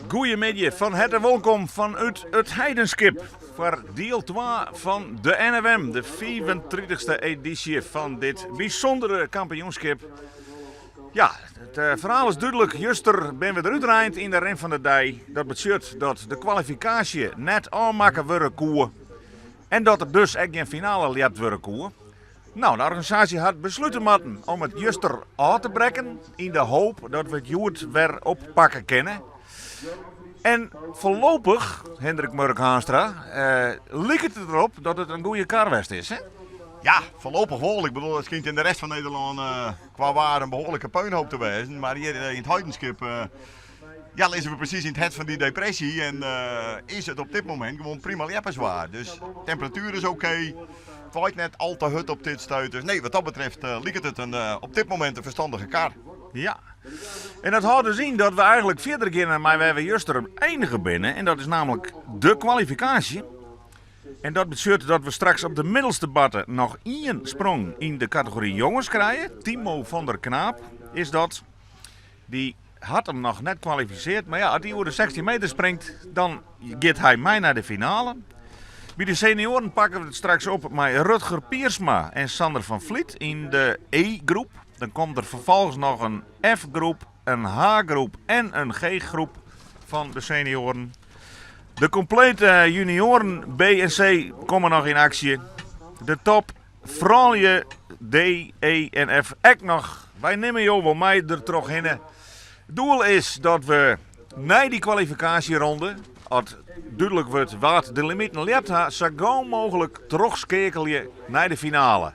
Goeiemiddei, fan herte wolkom fanút It Heidenskip foar diel 2 fan de NFM, de 35ste edysje fan dit bysûndere kampioenskip. Ja, it eh, ferhaal is dúdlik. Juster binne we derút reind yn de rin fan de dei. Dat betsjut dat de kwalifikaasje net ôfmakke wurde koe en dat der dus ek gjin finale ljept wurde koe. No, de organisaasje hat beslute moatten om it juster ôf te brekken yn de hoop dat we it hjoed wer oppakke kinne. En foarlopich, Hindrik Murk Haanstra, eh, liket it derop dat it in goede kar west is, hè? Ja, foarlopich wol. Ik bedoel, it skynt yn de rest fan Nederlân eh, kwa waar in behoarlike puinhoop te wêzen. Mar hjir eh, yn it Heidenskip eh, ja, lizze we presys yn it hert fan dy depresje. En eh, is it op dit momint gewoan prima ljepperswaar. Dus temperatuer is oké. It waait net al te hurd op dit stuit. Dus nee, wat dat betreft liket it in, op dit momint in ferstandige kar. Ja. En dat hâldt dus yn dat we eigenlik fierder geane mei wêr't we juster einige binne. En dat is namelijk de kwalifikaasje. En dat betsjut dat we straks op de middelste barte noch ien sprong yn de kategory jonges krije. Timo van der Knaap is dat. Dy hat him noch net kwalifisearre. Mar ja, as hy oer de 16 meter springt, dan giet hy mei nei de finale. By de senioaren pakke we it straks op mei Rutger Piersma en Sander van Vliet yn de E-groep. Dan komt der ferfolgens noch in F-groep, in H-groep en in G-groep fan de senioaren. De komplete junioaren B en C komme noch yn aksje. De top froulju D, E en F ek noch. Wy nimme jo wol mei der trochhinne. Doel is dat we nei dy kwalifikaasjeronde, as dúdlik wurdt wa't de limiten ljept ha, sa gau mooglik trochskeakelje nei de finale.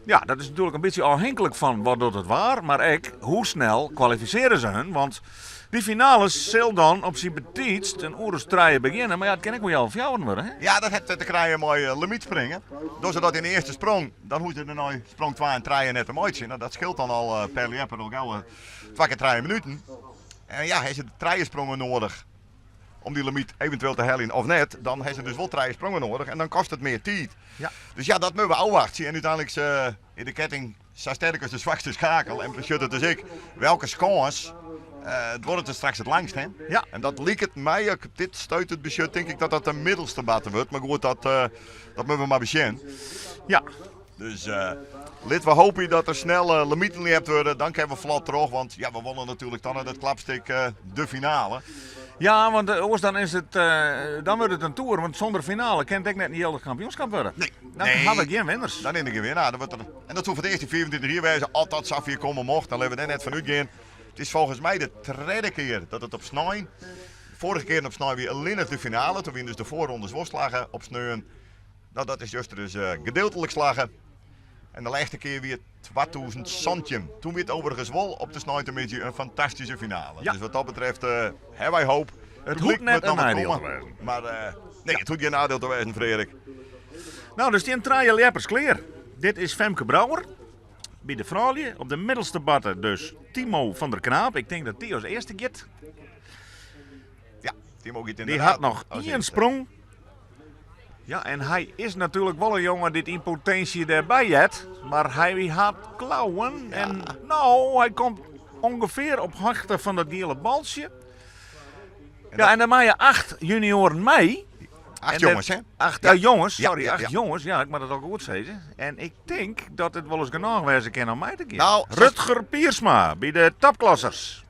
Ja, dat is natuerlik in bytsje ôfhinklik fan wat docht it waar, mar ek hoe snel kwalifisearje se hun, want dy finale sil dan op syn betiidst in oer as trije begjinne, mar ja, it kin ek wol healwei fjouweren wurde, hè? Ja, dat hat te krijen mei limytspringen. Dogge se dat yn de earste sprong, dan hoege se dêrnei sprong twa en trije net te meitsjen. No, dat skeelt dan al per ljepper al gau twa kear trije minuten. En ja, ha se trije sprongen noadich om dy limyt eventueel te heljen of net, dan ha se dus wol trije sprongen noadich en dan kostet it mear tiid. Ja. Dus ja, dat moatte we ôfwachtsje en úteinlik is de ketting sa sterk as de swakste schakel en betsjut it dus ek welke skâns duorret it straks it langst. Hè? Ja. En dat liket my, op dit stuit it besjut, tink ik dat dat de middelste barte wurdt. Mar goed, dat, dat moatte we mar besjen. Ja. Dus litte we hoopje dat der snel limiten ljept wurde. Dan kinne we flot troch, want ja, we wolle natuerlik dan nei dat klapstik de finale. Ja, want oars dan is it, dan wurdt it in toer, want sûnder finale kin it ek net in jildich kampioenskip wurde. Nee. Dan ha we gjin winners. Dan is der gjin winner. Dan wurdt der, en dat soe foar it earst yn 35 jier wêze, as dat safier komme mocht. Dan litte we dêr net fan útgean. It is folgens my de tredde kear dat it op snein. Foarige kear op snein wie allinnich de finale. Toen wiene dus de foarrondes wol slagge op sneon. No, dat is juster dus gedeeltelijk slagge. En de lêste kear wie it 2017. Toen wie it overigens wol op de sneintemiddei in fantastyske finale. Ja. Dus wat dat betreft hawwe wy hoop. It hoecht net in neidiel te wêzen. Mar nee, it hoecht gjin neidiel te wêzen, Freark. No, der stean trije ljeppers klear. Dit is Femke Brouwer by de froulju. Op de middelste barte dus Timo van der Knaap. Ik tink dat dy as earste giet. Ja, Timo giet Dy ynderdaad hat noch as ien earste. sprong. Ja, en hy is natuerlik wol in jonge dy't yn potinsje dêrby heart. Mar hy hat klauwen en no, hy komt ûngefear op hichte fan dat giele baltsje. Ja, en dan meie acht junioaren mei. Acht En jonges, hè? Acht Ja. jonges, Ja, sorry, ja, acht ja. jonges. Ja, ik moat it al goed sizze. En ik tink dat it wolris genôch wêze kin om mei te gean. Nou, Rutger Piersma by de topklassers.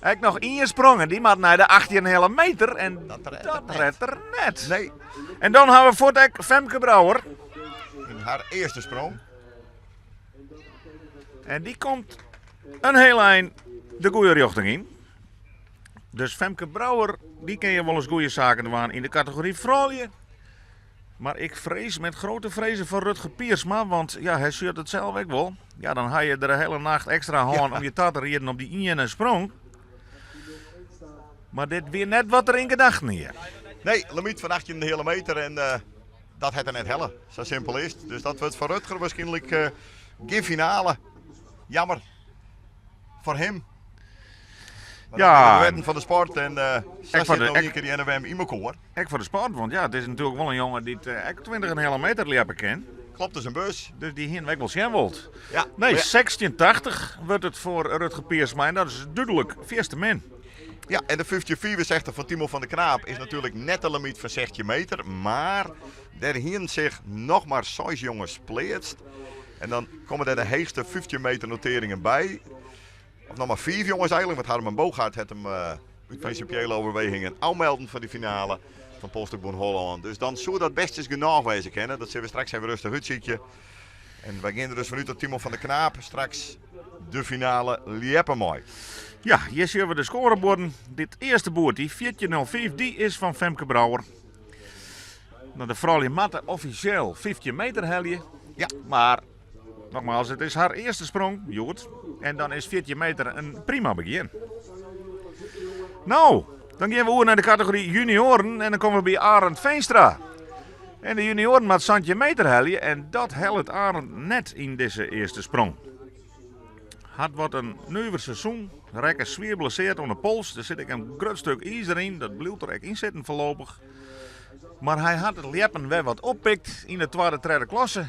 Ek noch ien sprong en dy moat nei de 18,5 meter en Dat redt dat er net. redt er net. Nee, En dan hawwe we fuort ek Femke Brouwer. in har earste sprong. En dy komt in hiel ein de goede rjochting yn. Dus Femke Brouwer, dy kin je wolris goede saken dwaan yn de kategory froulju. Mar ik frees met grote vrezen foar Rutger Piersma, want ja, hy sjocht it sels ek wol. Ja, dan ha je der de hiele nacht ekstra hân om je ta te rieden op dy iene sprong. Mar dit wie net wat er yn gedachten hie. Nee, limyt fan 18,5 meter en dat hat er net helle. Sa simpel is it. Dus dat wurdt foar Rutger waarskynlik gjin finale. Jammer foar him. Maar Ja. dat binne de wetten fan de sport en sa Ek foar sit de- no ek- ien kear dy NFM yn mekoar. Ek foar de sport, want ja, it is natuerlik wol in jonge dy't ek 20,5 meter ljeppe kin. Klopt dus in bus. Dus dy hiene we ek wol sjen wold. Ja. Nee, 1680 wurdt it foar Rutger Piersma en dat is dúdlik fierste min. Ja, en de 1565 fan Timo van der Knaap is natuerlik net de limyt fan 16 meter, mar dêr hienen sich noch mar seis jonges pleatst. En dan komme der de heechste 15 meter noteringen by. Of noch mar fiif jonges eigenlik, want Harmen Boogaard hat him út prinsipiële overwegingen ôfmelden foar dy finale fan Polstokbûn Hollân. Dus dan soe dat best ris genôch wêze kinne. Dat sille we straks even rêstich útsykje. En wy gean der dus fanút dat Timo van der Knaap straks de finale ljeppe mei. Ja, hjir sjogge we de skoarebuorden. Dit earste boerd, dy 14.05, dy is fan Femke Brouwer. Nou, de froulju moatte offisjeel 15 meter helje. Ja. Mar, nogmaals, it is har earste sprong, hjoed. En dan is 14 meter in prima begjin. Nou, dan gean we oer nei de kategory junioaren en dan komme we by Arend Veenstra. En de junioaren moat 17 meter helje en dat hellet Arend net yn dizze earste sprong. Hat wat in nuver seizoen, rekke swier blesseard oan de pols. Der sit ek in grut stuk izer yn, dat bliuwt der ek yn sitten foarlopich. Mar hy hat it ljeppen wer wat oppikt yn de twadde, tredde klasse.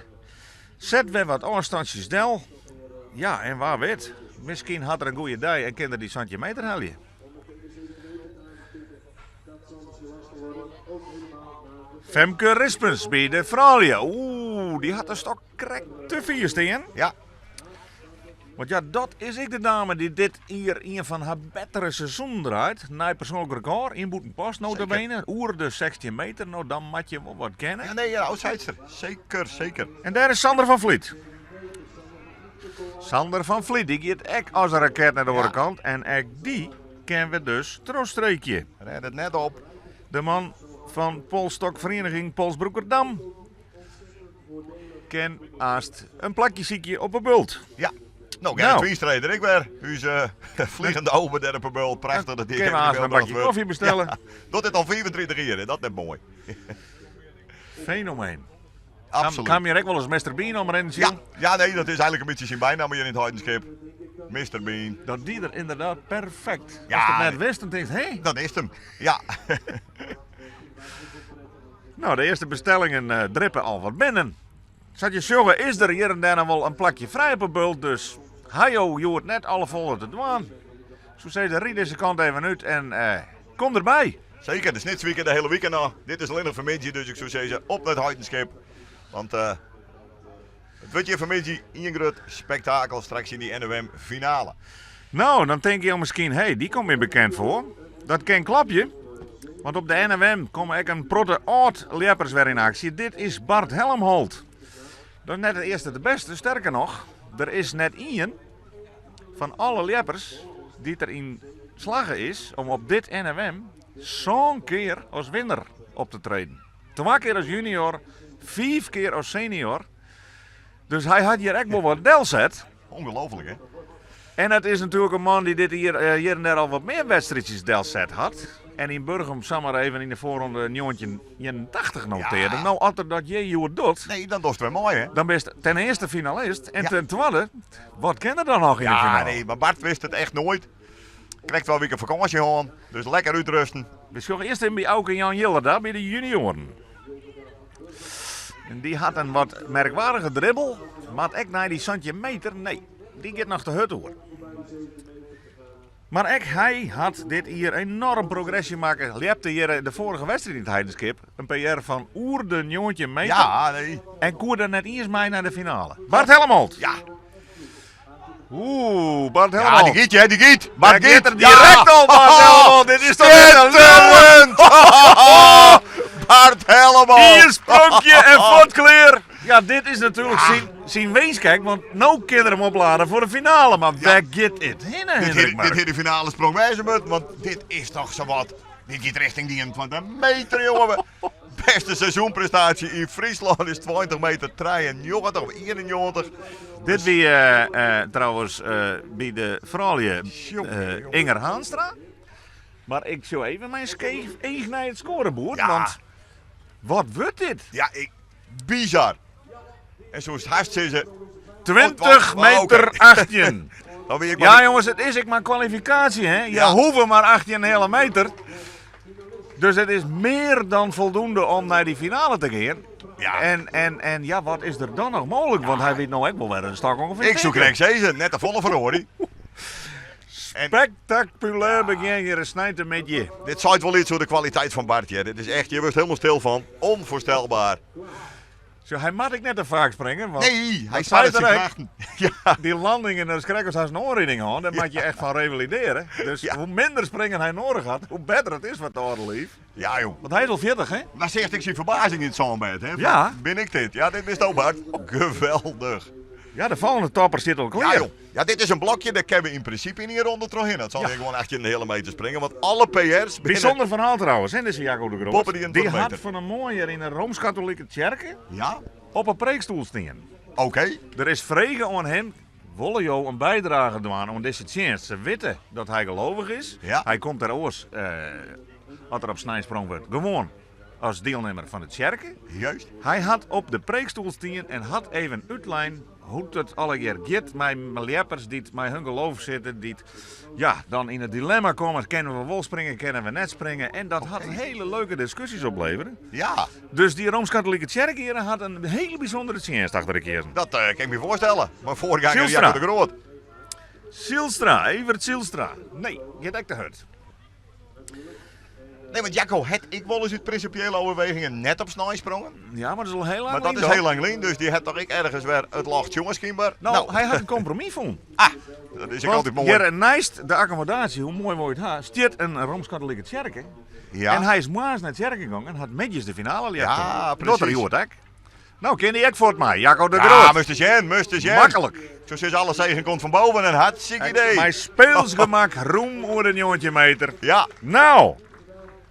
Set wer wat ôfstantsjes del. Ja, en wa wit, miskien hat er in goede dei en kin er dy 17 meter helje. Femke Rispens by de froulju. Oeh, dy hat de stok krekt te fier stean. Ja. Want ja, dat is ek de dame dy't dit jier ien fan har bettere seizoenen draait. Nij persoanlik rekôr yn Bûtenpost nota bene. Oer de 16 meter. No, dan moat je wol wat kenne. Ja, nee, ja, outsider. Seker, seker. En dêr is Sander van Vliet. Sander van Vliet, dy giet ek as in raket nei de oare kant. En ek dy kin we dus trochstreekje. Rêdt it net op. De man fan Polsstokferiening Polsbroekerdam kin aanst in plakje sykje op 'e bult. Ja. No, Gerrit Twynstra der ek wer. Us uh, vliegende ober dêr op 'e bult. Prachtich dat dy Kin we aanst in bakje kofje bestelle. Ja, docht dit al 35 jier, dat net moai. Fenomeen. Absoluut. Kaam hjir ek wolris Mister Bean omrinnen Ja, ja, nee, dat is eigenlik in bytsje syn bynamme hjir yn it Heidenskip. Mister Bean. Dat die er ynderdaad perfekt. Ja, Ast it net wist, dan tinkst, hé? Dat is him, ja. No, de earste bestellingen eh, drippe al wat binnen. Sa't je sjogge is der hjir en dêr noch wol in plakje frij op 'e bult, dus ha jo hjoed net alle folle te dwaan. Soe sizze, ryd dizze kant even út en eh, kom derby. Seker, de Snitswike de hiele wike noch. Dit is allinnich fanmiddei, dus ik soe sizze op nei it Heidenskip. Want uh, it wurdt hjir fanmiddei ien grut spektakel straks yn dy NOM finale. No, dan tinke jo miskien, hé, dy komt my bekend foar. Dat kin klopje, want op de NOM komme ek in protte âld-ljeppers wer yn aksje. Dit is Bart Helmholt. Dat is net de earste de bêste, sterker noch, der is net ien fan alle ljeppers dy't der yn slagge is om op dit NOM sân kear as winner op te treden. Twa kear as junior, fiif kear as senior. Dus hy hat hjir ek wol wat delset. Ongelooflik, hè? En it is natuerlik in man dy't dit jier hjir en dêr al wat mear wedstriidsjes delset hat. En yn Burgum samar even yn de foarronde 1981 notearde. Ja. No, as er dat hjir hjoed docht. Nee, dan dochst wer mei, hè? Dan bist ten earste finalist en Ja. ten twadde, wat kin er dan noch yn de Ja, finale? nee, mar Bart wist it echt noait. Krekt twa wiken fakânsje hân, dus lekker útrusten. We sjogge earst even by Auke Jan Jillerda by de junioaren. En dy hat in wat merkwaardige dribbel, moat ek nei dy 17 meter, nee, dy giet noch te hurd oer. Mar ek hy hat dit jier enoarm progresje makke. Ljepte hjir de foarige wedstriid yn it Heidenskip in PR fan oer de 19 meter. Ja, nee. En koe der net iens mei nei de finale. Bart Helmholt. Ja. Oeh, Bart Ja, Helmholt. dy giet, hè, dy giet. Bart Daar giet er Ja. direkt al, Bart Helmholt. Dit is toch net een Skitterend! Bart Helmholt. Ien spronkje en fuort klear. Ja, dit is natuerlik syn, syn winsk, want no kin er him opladen foar de finale. Mar wêr giet it hinne, Dit Hindrik hier, dit Mark? hier de finale sprong wijzen moet, want dit is toch zo wat. Dit gaat richting die 21 meter, jongen. Beste seizoenprestatie in Friesland is 20 meter 93 of 91. Dit wie eh, eh, trouwens eh, by de froulju Jonge, eh, jonge. Inger Haanstra. Mar ik sjoch even mei in skeef each nei it skoareboerd, Ja. want wat wurdt dit? Ja, ik, bizar. En zoals het haast ze. 20 Oh, oh, oké. meter 18. Dan wil ik Ja maar jongens, het is ek mar kwalifikaasje hè. Je Ja. hoeven mar 18 hele meter. Dus het is mear dan foldoende om nei dy finale te gean. Ja. En, en, en ja, wat is der dan noch mooglik? Want hy wit no ek wol wer in stok ûngefear. Ik soe krekt sizze, net te folle feroarje. Spektakulêr begjin hjir in sneintemiddei. Dit seit wol iets oer de kwaliteit fan Bart hear. Dit is echt, hjir wurdst hielendal stil fan. Onvoorstelbaar. Sjoch, hy moat ek net te faak springen. Want Nee, hy dat seit sei syn er ek. krachten. Ja. Die landingen, dat is krekt as hast in oanriding hân. Dêr moat je echt fan revalidearje. Dus Ja. hoe minder springen hy noadich hat, hoe better it is foar it âlde liif. Ja, joh. Want hy is al 40, hè? Maar seachst ek syn ferbazing yn it sânbêd, hè? Ja. Bin ik dit? Ja, dit bisto, Bart. Geweldig. Ja, de folgjende topper sit al Ja, klear. joh. Ja, dit is in blokje, dêr kinne we yn prinsipe yn ien ronde trochhinne. Dat sil gewoan 18 en in heale meter springe, want alle PR's binne... Bysûnder ferhaal trouwens, hè, dizze Jacco de Groot. Boppe de Die 21 hat meter. fan 'e moarn hjir yn de Rooms-Katolike tsjerke Ja? op 'e preekstoel stien. Oké. Der is frege oan him, wolle jo in bydrage dwaan oan dizze tsjinst? Se witte dat hy gelovich is. Ja. Hy komt der oars, as der op snein sprong wurdt, gewoan as dielnimmer fan de tsjerke. Juist. Hy hat op de preekstoel stien en hat even útlein hoe't it allegear giet mei ljeppers dy't mei hun geloof sitte, dy't ja, dan yn it dilemma komme, kinne we wol springe, kinne we net springe. En dat hat hele leuke diskusjes oplevere. Ja. Dus dy Rooms-Katolike tsjerke hjir hat in hele bysûndere tsjinst achter de kiezzen. Dat kin ik my foarstelle. Mei foarganger Zylstra. Jacco de Groot. Zylstra, Evert Zylstra. Nee, giet ek te hurd. Nee, want Jacco hat ek wolris út prinsipiële overwegingen net op snein sprongen. Ja, mar dat is al hiel lang Mar dat lyn, is toch? hiel lang lyn, dus dy hat toch ek ergens wer it ljocht sjoen skynber. No, hy hat in kompromis fûn. Ah, dat is ek Want altyd moai. Hjir neist de akkommodaasje, hoe moai wol je it ha, stiet in Rooms-Katolike tsjerke. Ja. En hy is moarns nei tsjerke gong en hat middeis de finale ljept. Ja, Dat er precies. hjoed ek. No, kin dy ek fuort mei, Jacco de Ja, Groot. moast sjen, moast sjen. Maklik. Zo is alle zegen komt van boven en hartstikke idee. Mei speelsgemak, roem oer de 19 meter. Ja. Nou,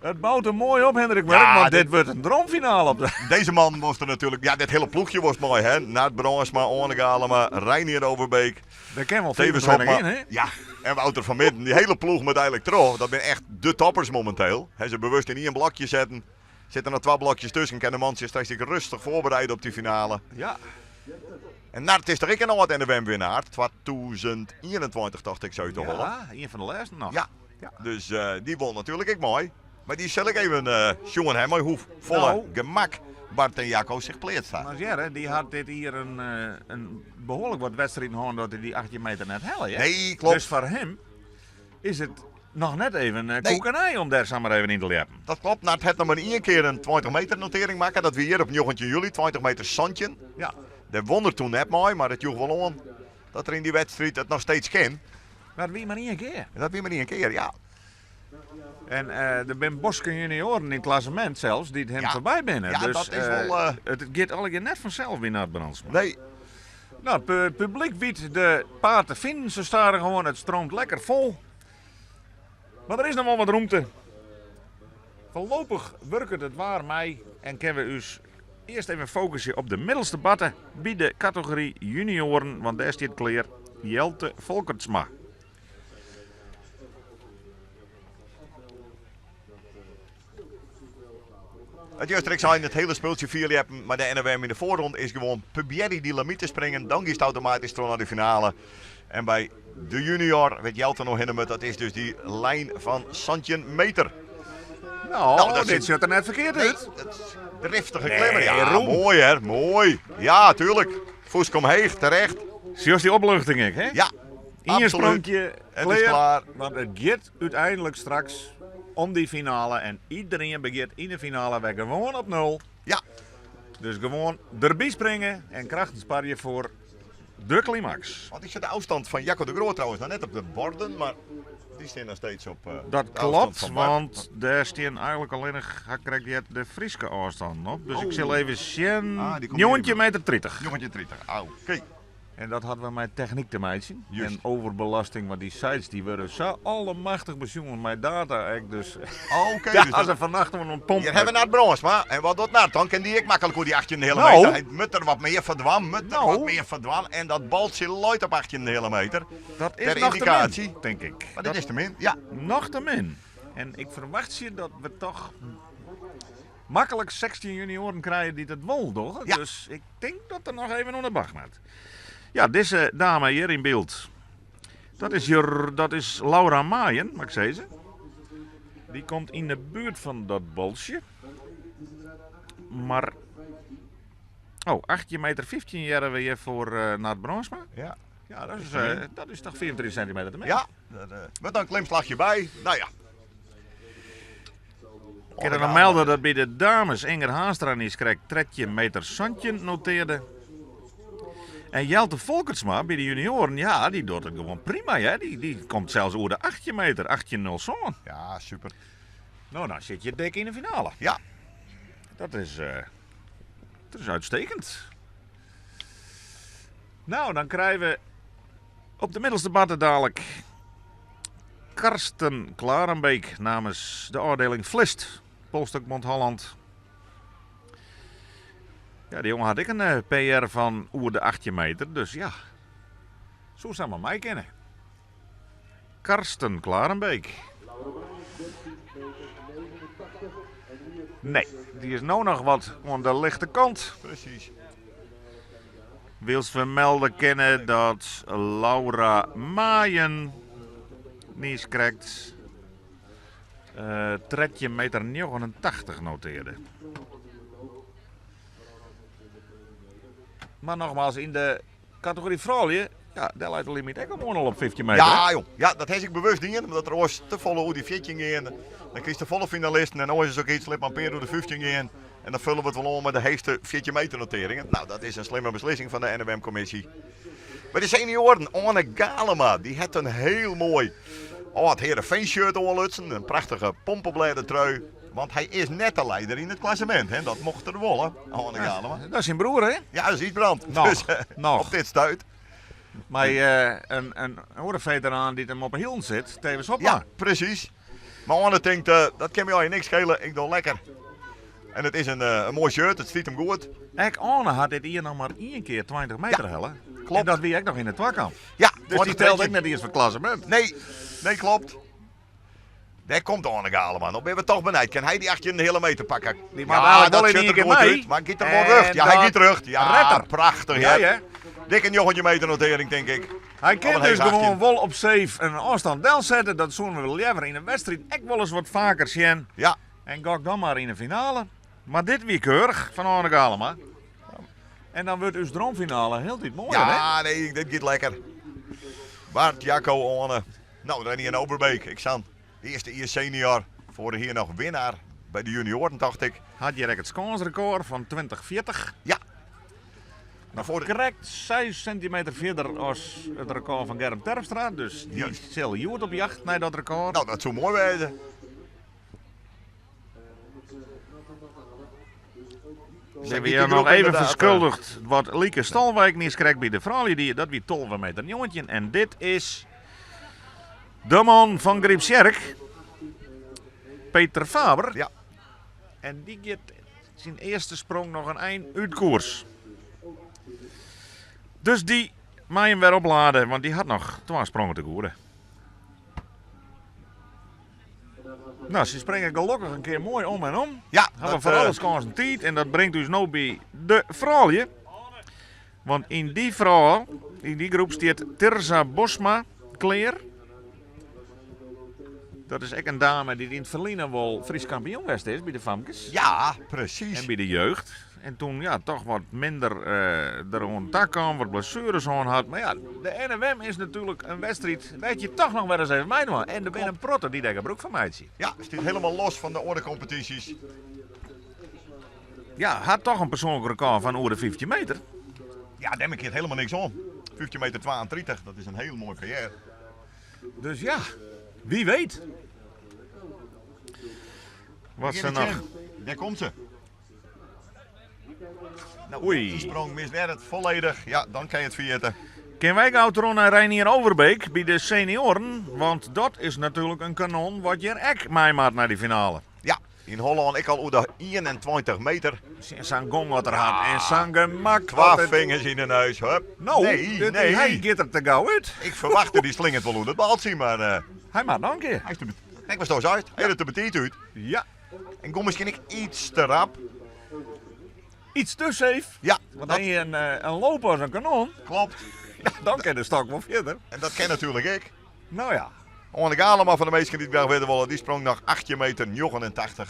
it bout him moai op, Hendrik Murk, Ja, want dit dit wurdt in droomfinale op de... Deze man was er natuurlijk... Ja, dit hele ploegje was mooi, hè. Nard Brandsma, Oane Galema, Reinier Overbeek. Daar ken wel Tevens 24 Hopma. in, hè? Ja, en Wouter van Midden. Die hele ploeg moet eigenlijk terug. Dat zijn echt de toppers momenteel. He, ze bewust in één blokje zetten. Zitten er 2 blokjes tussen. Kan de man zich straks rustig voorbereiden op die finale. Ja. En Nard is er ook een oud N W M-winnaar. 2021 dacht ik zo te hollen. Ja, een van de laatste nog. Ja. Dus die won natuurlijk ook mooi. Maar die zal ik even jongen hebben, hoe volle Nou. gemak Bart en Jacco zich pleert staan. Maar Jerre, die had dit hier een behoorlijk wat wedstrijd gehad dat hij die 18 meter net helle, hè? Nee, klopt. Dus voor hem is het nog net even Nee. koek en ei om daar samen even in te leppen. Dat klopt. Nou, het had nog maar 1 keer een 20 meter notering maken. Dat we hier op 19 juli, 20 meter zandje. Ja. De won er toen net mooi, maar het joeg wel aan dat er in die wedstrijd het nog steeds kan. Maar dat wie maar 1 keer. En dat wie maar 1 keer, ja. En er zijn Bosken junioren in het klassement zelfs die het hem Ja. voorbij binnen. Ja, dus, dat is wel, het gaat alle keer net vanzelf weer naar het Brandsma. Nee. Nou, het publiek weet de paard te vinden. Ze staan er gewoon, het stroomt lekker vol. Maar er is nog wel wat ruimte. Voorlopig werkt het waar mij en kunnen we us eerst even focussen op de middelste batten bij de categorie junioren, want daar staat kleer Jelte Volkertsma. Het juist, ik zei in het hele speeltje 4 hebben, maar de NOM in de voorronde is gewoon probeer die limiet te springen, dan kiest automatisch terug naar de finale. En bij de junior, weet Jelte nog in de dat is dus die lijn van Santje Meter. Nou, Nou, dat dit is zit er net verkeerd Nee, uit. dat is driftige Nee, klimmer. Ja, Roem. mooi hè, mooi. Ja, tuurlijk. Voes kom heeg, terecht. Zoals die opluchting ik, hè? Ja, Eén absoluut. sprongje, Het is klaar. klaar. Want het gaat uiteindelijk straks om die finale. En iedereen begint in de finale weer gewoon op 0. Ja. Dus gewoon erbij springen en krachten spaar je voor de climax. Want ik zet de afstand van Jacco de Groot trouwens nog net op de borden, maar die staan nog steeds op, Dat de afstand klopt, van Bart. want daar staan eigenlijk alleen nog, hij krijgt die de Frieske afstand op. Dus ik Oh. zal even zien. Ah, die komt Jongetje hier. meter 30. Jongetje 30, ah, oké. En dat hadden we met techniek te maken. Juist. En overbelasting, want die sites die worden zo allemachtig bezonnen met data. Ik dus. Oké, Ja, dus als dat er vannacht nog een pomp. Hier hebben we naar het brons, maar. En wat doet Nart? Dan kan die ik makkelijk hoe die 18 de hele Nou. meter. Hij moet er wat meer verdwan, moet er Nou. wat meer verdwan. En dat baltje looit op 18 de hele meter. Dat is Ter nog te min, indicatie. denk ik. Maar dit Dat is te min, ja. Nog te min. En ik verwacht je dat we toch makkelijk 16 junioren krijgen die dat wol doen. Ja. Dus ik denk dat er nog even onder de bak moet. Ja, deze dame hier in beeld. Dat is Laura Maaien, mag ik zeggen. Die komt in de buurt van dat bolsje. Maar Oh, 18 meter 15 hearre we hjir foar uh, Nard Brandsma. Ja. Ja, dat is, uh, dat is toch 34 centimeter te min? Ja, dat, uh, met dan een klimslagje by. Nou ja. Ik kan nog melden dat by de dames Inger Haanstra niiskrekt 13 meter 17 noteerde. En Jelte Folkertsma by de junioren, ja, dy docht it gewoan prima. Hè? Dy, dy komt sels oer de 18 meter, 18,07. Ja, super. Nou, dan sit je dik yn de finale. Ja. Dat is, uh, dat is uitstekend. Nou, dan krijgen we op de middelste batten dadelijk Karsten Klarenbeek namens de afdeling Vlist, Polstokbond Holland. Ja, die jongen had ik een eh, PR van oer de 18 meter, dus ja, zo zou maar mij kennen. Karsten Klarenbeek. Nee, die is nou nog wat aan de lichte kant. Precies. Wils vermelden kennen dat Laura Maaien niis krekt uh, 13 meter 89 noteerde. Maar nogmaals, in de categorie froulju, ja, daar lijkt de limiet ook gewoon al op 15 meter. Ja, joh. Ja, dat heb ik bewust niet, omdat er ooit te volle hoe die 14 gaan. Dan kies de volle finalisten en ooit is ook iets, lip maar door de 15 gaan. En dan vullen we het wel om met de heegste 14 meter noteringen. Nou, dat is een slimme beslissing van de NOM-commissie. Maar de senioren, Arne Galema, die had een heel mooi oh, het Heerenveen shirt oanlutsen. Een prachtige pompenbladen trui. Want hij is net de leider in het klassement. Hè? Dat mocht er wel, hè, Arne Galema. Dat is zijn broer, hè? Ja, dat is Isbrand. Nog, Dus, nog. Op dit stuit. Maar eh, een veteraan die hem op een hiel zit, tevens op. Ja, precies. Maar Arne denkt, dat kan me al je niks schelen. Ik doe lekker. En het is een mooi shirt, het stiet hem goed. Ik Arne had dit hier nog maar één keer 20 meter Ja, hellen. klopt. En dat wie ik nog in de twakkamp. Ja, Dus die telde ik net eerst voor klassement. Nee, nee, klopt. Daar komt Arne Galema. Nou ben we toch benieuwd. Kan hij die 18 de hele meter pakken? Die maakt eigenlijk wel in zit één er keer goed mee. uit, maar giet er wel En rug. Ja, hij dat giet terug. Ja, redt er. prachtig. Ja, Ja, hè? Dikke 9 meter notering, denk ik. Hij kan Al een dus hele gewoon 18. wel op safe een afstand del zetten. Dat zullen we liever in een wedstrijd ook wel eens wat vaker zien. Ja, En gok dan maar in de finale. Maar dit weer keurig van Arne Galema. En dan wordt uw droomfinale heel dit mooier, hè? ja nee, dit gaat lekker. Bart, Jacco, Arne. Nou, dan hier in Overbeek. Ik zat de eerste IS senior. Vorig hier nog winnaar bij de junioren, dacht ik. Had je het kansrecord van 2040. Ja. Nog voor de- correct 6 centimeter verder als het record van Germ Terpstra. Dus die Juist. zal Joert op jacht naar dat record. Nou, dat zou mooi wezen. Ze hebben hier nog even verschuldigd wat Lieke Stalwijk niet krijgt bij de vrouwen. Die, dat wie 12 meter jongetje. En dit is de man van Grypstsjerk, Peter Faber. Ja. En die gaat zijn eerste sprong nog een eind uit koers. Dus die mag hem weer opladen, want die had nog 2 sprongen te goeden. Nou, ze springen gelukkig een keer mooi om en om. Ja, Hebben dat, voor alles kans een tijd. En dat brengt dus nou bij de vrouwen. Want in die vrouw, in die groep staat Tirza Bosma kleer. Dat is ook een dame die in het verleden wel Fries kampioen geweest is bij de famkes. Ja, precies. En bij de jeugd. En toen ja, toch wat minder er aan tak kwam, wat blessures aan had. Maar ja, de NWM is natuurlijk een wedstrijd, weet je toch nog wel eens even meedoen. En er ben een protter die daar gebruik van maakt. Ja, staat helemaal los van de ordecompetities. Ja, had toch een persoonlijk record van over de 50 meter. Ja, daar heb ik hier helemaal niks om. 50 meter 32, dat is een heel mooi PR. Dus ja, wie weet. Wat ze nog? Daar komt ze. Nou, Oei. Die sprong mist weer het volledig. Ja, dan kan je het vergeten. Ken wij gauw terug naar Reinier Overbeek bij de senioren? Want dat is natuurlijk een kanon wat je ek meemaakt naar die finale. Ja, in Holland ik al over de 21 meter. Zo'n gong wat er had en zo'n gemak. Qua wat het- vingers in de neus. Hup. Nou, nee, dit- nee. hij gaat er te gauw uit. Ik verwachtte die slingert wel hoe dat bal zien, maar Hij maakt nog een keer. hij is te Kijk maar zo eens uit. Hij er te petit uit. Ja. En kom misschien ik iets te rap. Iets te safe. Ja, Want dat hij een loper als een kanon. klopt. Ja, dan kan de stok wel verder. En dat ken natuurlijk ik. Nou ja. Arne Galema van de meesten die het graag weten willen, die sprong nog 8 meter 89.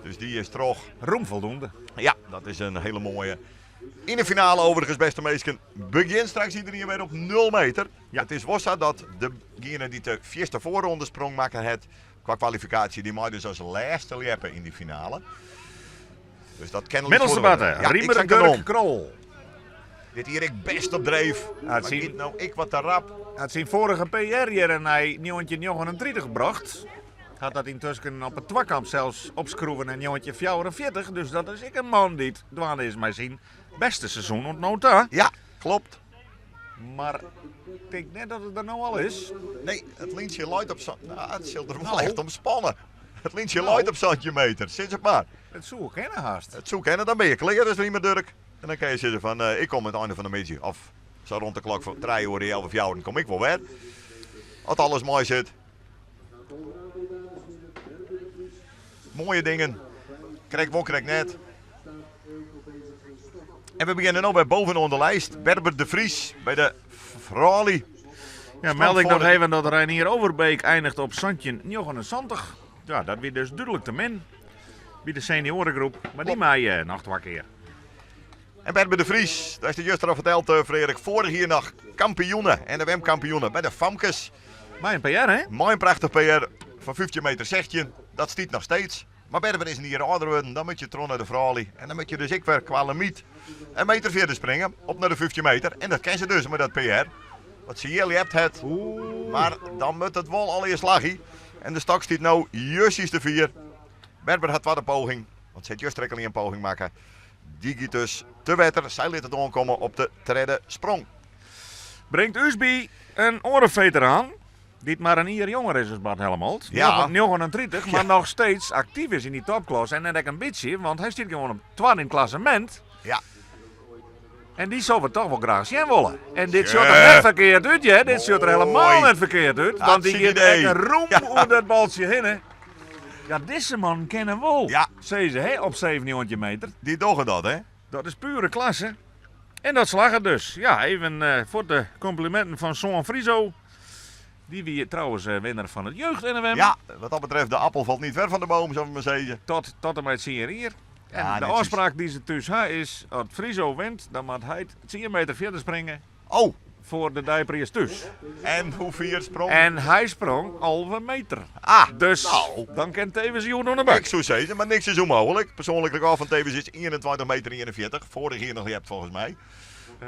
Dus die is terug. Roem voldoende. Ja, dat is een hele mooie. Yn de finale overigens, beste minsken, begjint straks iedereen wer op 0 meter. Ja. It is wol sa dat degene dy't de fierste foarronde sprong makke hat kwa kwalifikaasje, dy mei dus as lêste ljeppe yn dy finale. Dus dat kin Middelste batte, ja, Riemer Durk Krol. Dit hier ek best op dreef. Het maar nou ik wat te rap. Hat syn foarige PR hjir nei 1939 brocht. Hat dat yntusken op it twakamp sels opskroeven nei 1944. Dus dat is ek in man dy't dwaande is mei syn bêste seizoen oant no ta. Ja, klopt. Mar ik tink net dat it der no al is. Nee, it lyntsje leit op sa'n... Nou, it sil der wol echt om spanne. It lyntsje leit op 17 meter, sis it mar. It soe kinne hast. It soe kinne, dan binne je klear as Riemer Durk. En dan kinne je sizze fan, ik kom it einde fan de middei of sa rond de klok fan trije oere, healwei fjouweren kom ik wol wer. As alles mei sit. Moaie dingen. Krekt wol, krekt net. En we begjinne no wer bovenaan de lijst. Berber de Vries by de froulju. Ja, meld ik noch even dat Reinier Overbeek eindigt op 17,79. Ja, dat wie dus dúdlik te min by de senioaregroep. Mar dy mei eh, noch twa kear. En Berber de Vries, dat is de juster al ferteld, eh, Frederik, foarich jier noch kampioene, NFM-kampioene by de famkes. Mei in PR, hè? Mei in prachtich PR fan 15 meter 16. Dat stiet noch steeds. Mar Berber is in jier âlder wurden, dan moat je troch nei de froulju. En dan moat je dus ek wer kwa limyt in meter fierder springe, op nei de 15 meter. En dat kin se dus mei dat PR. Wat se hjir ljept hat. Mar dan moat it wol allegear slagje. En de stok stiet no justjes te fier. Berber hat twadde poging, want se hat juster ek al ien poging makke. Dy giet dus te wetter. Sy lit it oankomme op de tredde sprong. Bringt ús by in oare feteraan, dy't mar in jier jonger is as Bart Helmholt. Ja. 39, mar noch steeds aktyf is yn dy topklasse. En net ek in bytsje, want hy stiet gewoan op twadde yn it klassemint. Ja. En dy soe we toch wol graach sjen wolle. En dit sjocht der net ferkeard út, hear. Dit sjocht der helemaal net ferkeard út. Want dy giet ek rûm oer dat baltsje hinne. Ja, dizze mannen kinne wol, ja. sizze, hè, op 97 meter. Dy dogge dat, hè? Dat is pure klasse. En dat slagget dus. Ja, even uh, foar de kompliminten fan soan Friso. Dy wie trouwens uh, winner fan it jeugd-NFM. Ja, wat dat betreft, de appel falt niet ver van de boom, zullen we maar zeggen. Tot, tot en met 10 jier. En ja, de ôfspraak dy't se thús ha is, as Friso wint, dan moat hy 10 meter fierder springe. Oh! Foar de deipriis thús. En hoe fier sprong? En hy sprong 11 meter. Ah, dus nou. dan kin Tewes hjoed oan de bak. Ik soe sizze, mar niks is ûnmooglik. Persoanlik rekôr fan Tewes is 21 meter 41. Foarich jier noch ljept folgens my.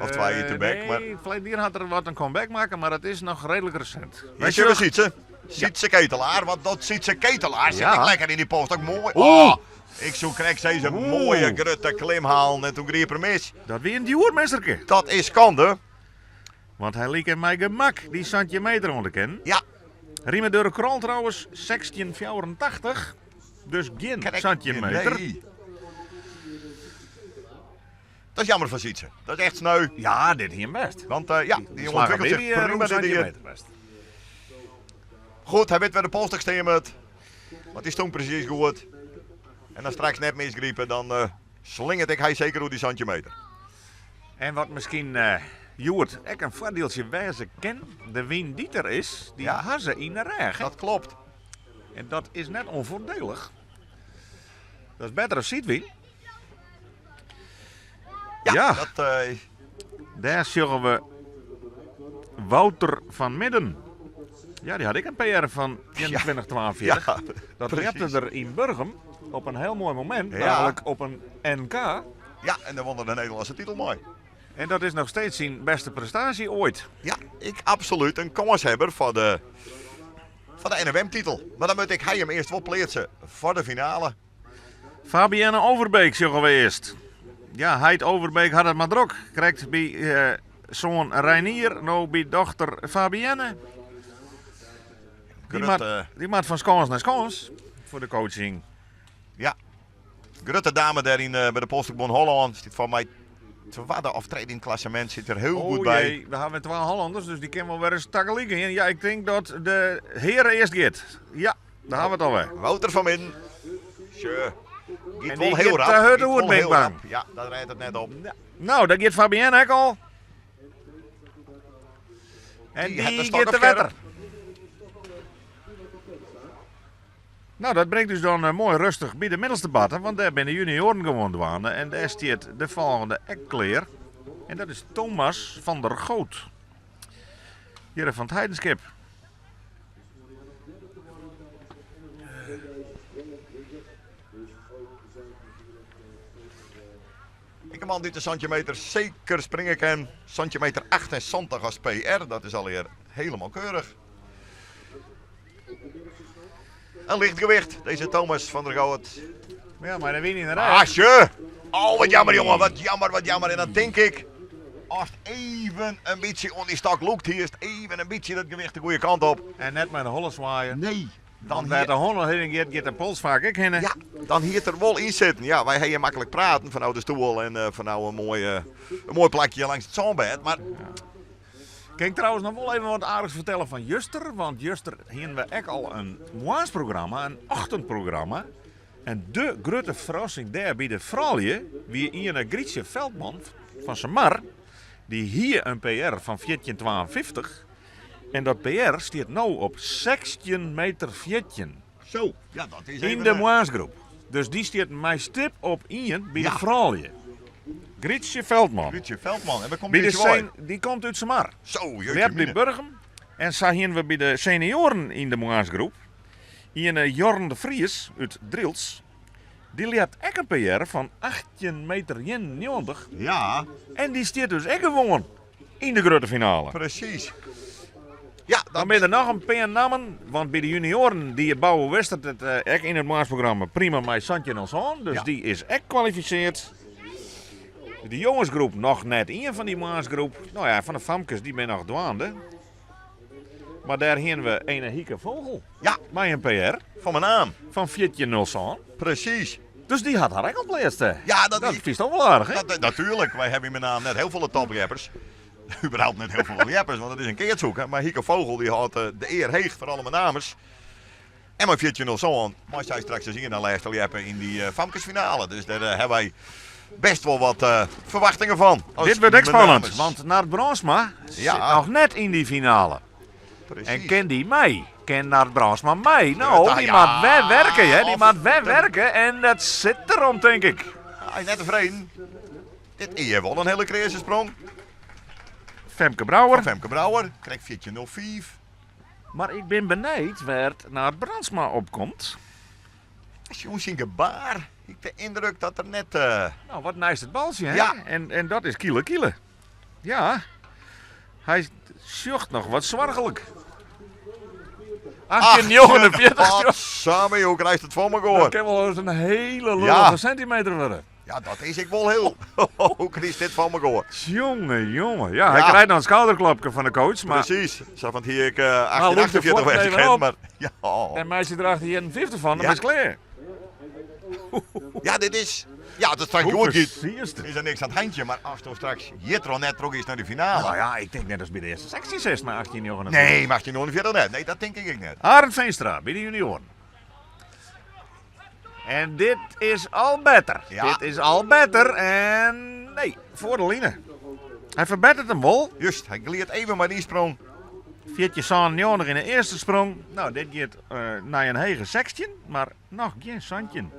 Of twa jier tebek. Nee, mar... ferleden jier hat er wat in comeback makke, mar it is noch reedlik resint. Wy sjogge Sytse. Sytse Ketelaar, want dat Sytse Ketelaar sit Ja. ek lekker yn dy polsstok. Moai. Oeh. Oh, ik soe krekt sizze, moaie grutte klim halen en toen griep er mis. Dat wie in djoer messerke. Dat is skande. Want hy like mei gemak dy 17 meter oan te kinnen. Ja. Riemer Durk Krol trouwens 16,84. Dus gjin Krekt 17 meter. Nee. Dat is jammer foar Sytse. Dat is echt sneu. Ja, dit hie him best. Want eh, ja, die jongen ontwikkelt zich eh, prima dit jier. meter best. Goed, hy wit wêr de polsstok stean moat. Want dy stong presys goed. En dan straks net misgripe, dan eh, slingert ek hy seker oer dy 17 meter. En wat miskien uh, hjoed ek in foardieltsje wêze kin, de wyn dy't der is, dy Ja. ha se yn de rêch. Dat klopt. En dat is net ûnfoardielich. Dat is better as sydwyn. Ja, Ja. dat, eh, Dêr sjogge we Wouter van Midden. Ja, dy hat ek in PR fan 21,42. ja, dat precies. repte er yn Burgum op in hiel moai momint, Ja. namelijk op in NK. Ja, en dan won er de Nederlânske titel mei. En dat is noch steeds syn bêste prestaasje oait. Ja, ik absolút in kânshawwer foar de, foar de NFM-titel. Mar dan moat ik hy him earst wol pleatse foar de finale. Fabienne Overbeek sjogge we earst. Ja, heit Overbeek hat it mar drok. Krekt by eh, soan Reinier, no by dochter Fabienne. Dy moat, Grutte, dy moat fan skâns nei skâns foar de coaching. ja, grutte dame dêr yn, eh, by de Polsstôkbond Hollân. Stiet foar my twadde of tredde yn it klassemint. Sit der hiel Oh goed by. jee, we hawwe twa Hollanners, dus dy kinne wol wer ris tagelyk gean. Ja, ik tink dat de hearen earst giet. Ja, dêr hawwe we it alwer. Wouter van Midden. Sjoch. Giet En wol dy hiel giet rap. te hurd Giet oer, wol ben ik hiel bang. rap. Ja, dat rêdt it net op. Nou, daar giet Fabienne ek al. En Die hat de die stok giet op te skerp. wetter. Nou, dat bringt ús dan moai rêstich by de middelste batten, want dêr binne de junioaren gewoan dwaande en dêr stiet de folgjende ek klear. En dat is Thomas van der Goot. Hjir fan it Heidenskip. Ek in man dy't de 70 meter seker springe kin. 70 meter 78 as PR, dat is allegear helemaal keurich. Een lichtgewicht, deze Thomas van der Goot. Ja, mar de wyn yn de rêch. Asje! Oh, wat jammer jongen, wat jammer, wat jammer. En dan tink ik, as it even in bytsje oan dy stok lûkt hiest, even in bytsje dat gewicht de goede kant op. En net mei de holle swaaien. Nee. Dan wêr't de holle hinne giet, giet de pols faak ek hinne. Ja, dan hie it der wol yn sitten. Ja, wy hawwe maklik praten fanôf de stoel en fanôf in moai, in moai plakje langs it sânbêd. Mar Kin ik trouwens noch wol even wat aardichs fertelle fan juster? Want juster hienen we ek al in moarnsprogramma, in ochtendprogramma. En de grutte ferrassing dêr by de froulju wie iene Grietje Veldman fan Samar. Dy hie in PR fan 1452. En dat PR stiet no op 16 meter 14. Zo, ja, dat is even Yn de moarnsgroep. Dus dy stiet mei stip op ien by de froulju. Grietje Veldman. Grietje Veldman. En wêr komt By de Grietje wei? Dy komt út Samar. Zo, jeetje Ljept by mine. Burgum. En sa hienen we by de senioaren yn de moarnsgroep iene Jorn de Vries út Drylts. Dy ljept ek in PR fan 18 meter 91. Ja. En dy stiet dus ek gewoan yn de grutte finale. Presys. Ja, Dan binne der noch in pear nammen, want by de junioaren die Bouwe Westert it ek yn it moarnsprogramma prima mei 17,07, dus Ja. dy is ek kwalifiseard. De jongesgroep noch net ien fan dy moarnsgroep. No ja, fan de famkes dy binne noch dwaande. Mar dêr hienen we ene Hieke Vogel Ja. mei in PR Fan Menaam. fan 14,07. Presys. Dus dy hat har ek al pleatst. Ja, dat Dat is- fynst toch wol aardich, hè? Dat, natuurlijk, wy hawwe yn Menaam net hiel folle topljeppers. Überhaupt net hiel folle ljeppers, want it is in keatshoeke. Mar Hieke Vogel dy hâldt de ear heech foar alle Menamers. En mei 14.07 mei sy straks as ien na lêste ljeppe yn dy famkesfinale. Dus dêr hawwe wy best wol wat ferwachtingen fan. As Dit wurdt ek spannend, Menamers. want Nard Brandsma sit Ja. noch net yn dy finale. Precies. En kin dy mei? Kin Nard Brandsma mei? No, Ja, dy ja. moat wer werke, hè? Dy Of- moat wer werke en dat sit derom, tink ik. Hy is net tefreden. Dit is wol in hiele kreaze sprong. Femke Brouwer. Femke Brouwer, krekt 14.05. Mar ik bin benijd wêr't Nard Brandsma opkomt. Sjoen syn gebaar, ik de yndruk dat er net... No, wat neist it baltsje, hè? Ja. En dat is kiele kiele. Ja, hy sjocht noch wat soarchlik. 1849. Sammy, hoe krijst it foar Dat mekoar? kin wol ris in hiele lullige Ja. sentimeter wurde. Ja, dat is ek wol hiel. Hoe krijst dit foar mekoar? Jonge, jonge. Ja, hy Ja. krijt noch in skouderklopke fan de coach, mar Presys. Sa fan hie ik Maar lûkt de 1848 fuotten wêze even kind, op. mar ja. En meitsje der 1851 fan, dan Ja. is it klear. Ja, dit is. Ja, dat straks Hoe goed giet. versierst het? Is er niks oan it handje, mar ast straks hjir net troch is nei de finale. Nou ja, ik tink net as by de earste seksje sitst mei 1849. Nee, mar 1849 net. Nee, dat tink ik ek net. Arend Veenstra by de junioaren. En dit is al better. Ja. Dit is al better. En nee, foar de line. Hy ferbetteret him wol. Just, hy gliet even mei dy sprong. 1497 yn de earste sprong. No, dit giet nei in hege 16, mar noch gjin 17.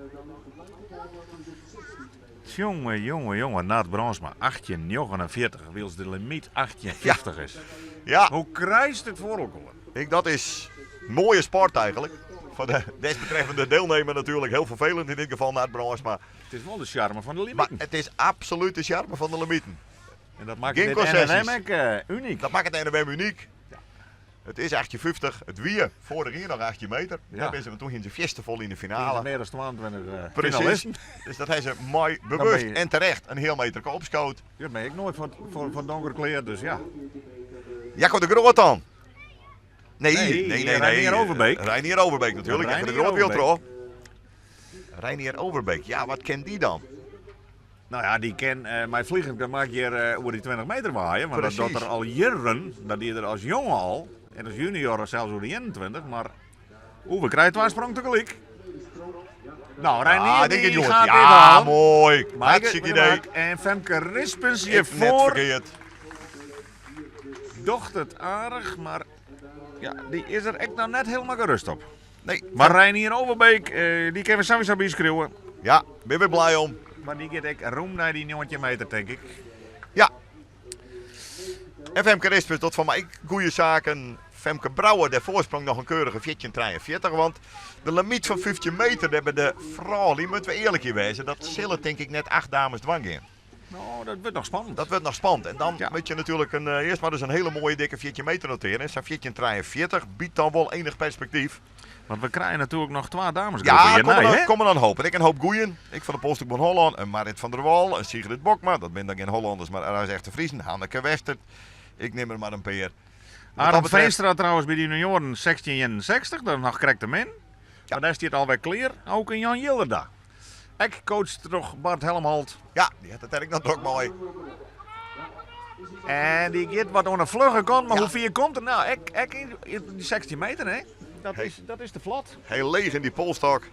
Jonge, jonge, jonge, Nard Brandsma, 1849, wylst de limyt 1850 is. Ja. Hoe krijst it foar elkoar? Ik, dat is moaie sport eigentlik. Foar de desbetreffende deelnemer natuerlik hiel ferfelend, yn dit gefal Nard Brandsma. It is wol de sjarme fan de Mar limiten. it is absolút de sjarme fan de limiten. En dat makket Gjin dit concessies. NNM ek unyk. Dat makket it NNM unyk. It is 1850, it wie foarich jier noch 18 meter. Ja. Dêr binne se, want doe hiene se fierste fol yn de Hiene finale. se mear dan 22 Presys. finalisten. Dus dat hawwe se moai Dan bewust bin je- en terecht in heal meter opskood. Dat ben ik noait foar donker klear, dus ja. Jacco de Groot dan? Nee, Nee, nee, nee, nee. Reinier Overbeek. Reinier Overbeek natuerlik. Ja, Jacco de Reinier Groot wil Overbeek. troch. Reinier Overbeek, ja, wat ken dy dan? No ja, dy kin mei vliegen dan mag hjir oer dy 20 meter waaien. Want dat Presys. docht er al jierren. Dat die er as jonge al. En as junior sels oer de 21. Mar oeh, we krije twa sprongen tegelyk. No, Reinier Ah, dy denk ik jongens. gaat dit Ja, halen. moai. Maaike Hartstikke idee. Maak en Femke Rispens Ik net hjirfoar ferkeard. docht it aardich, mar ja, dy is der ek noch net hielendal gerêst op. Nee. Mar Reinier Overbeek, dy kinne we sawiesa byskriuwe. Ja, bin wer blij om. Mar dy giet ek rûm nei dy 19 meter, tink ik. Ja. En Femke Rispens docht foar my ek goede saken. Femke Brouwer, dêr foarsprong noch in keurige 14,43. Want de limyt fan 15 meter dêr by de froulju, moatte we earlik hjir wêze, dat sille tink ik net 8 dames dwaan gean. No, dat wurdt noch spannend. Dat wurdt noch spannend. En dan moat je natuerlik in, earst mar ris in hiele moaie dikke 14 meter notearje. En sa'n 14,43 biedt dan wol enich perspektyf. Want we krije natuerlik noch twa damesgroepen Ja, hjirnei, komme hè? dan, komme dan hoop. En ek in hoop goeien. Ek fan de Polsstôkbûn Hollân, in Marit van der Wal, in Sigrid Bokma. Dat binne dan gjin Hollanders, mar rasechte Friezen. Hanneke Wester. Ik nim er mar in pear. Wat dat Arend betreft Veenstra trouwens by de junioaren 1661, dat is noch krekt te min. Ja. Mar dêr stiet alwer klear, ook in Jan Jilderda. Ek coacht troch Bart Helmholt. Ja, dy hat it dêr ek noch drok mei. En dy giet wat oan de flugge kant, mar Ja. hoe fier komt er? Nou, ek, ek yn dy 16 meter, hè? Dat Hey. is, dat is te flot. Heel leech yn dy polsstôk.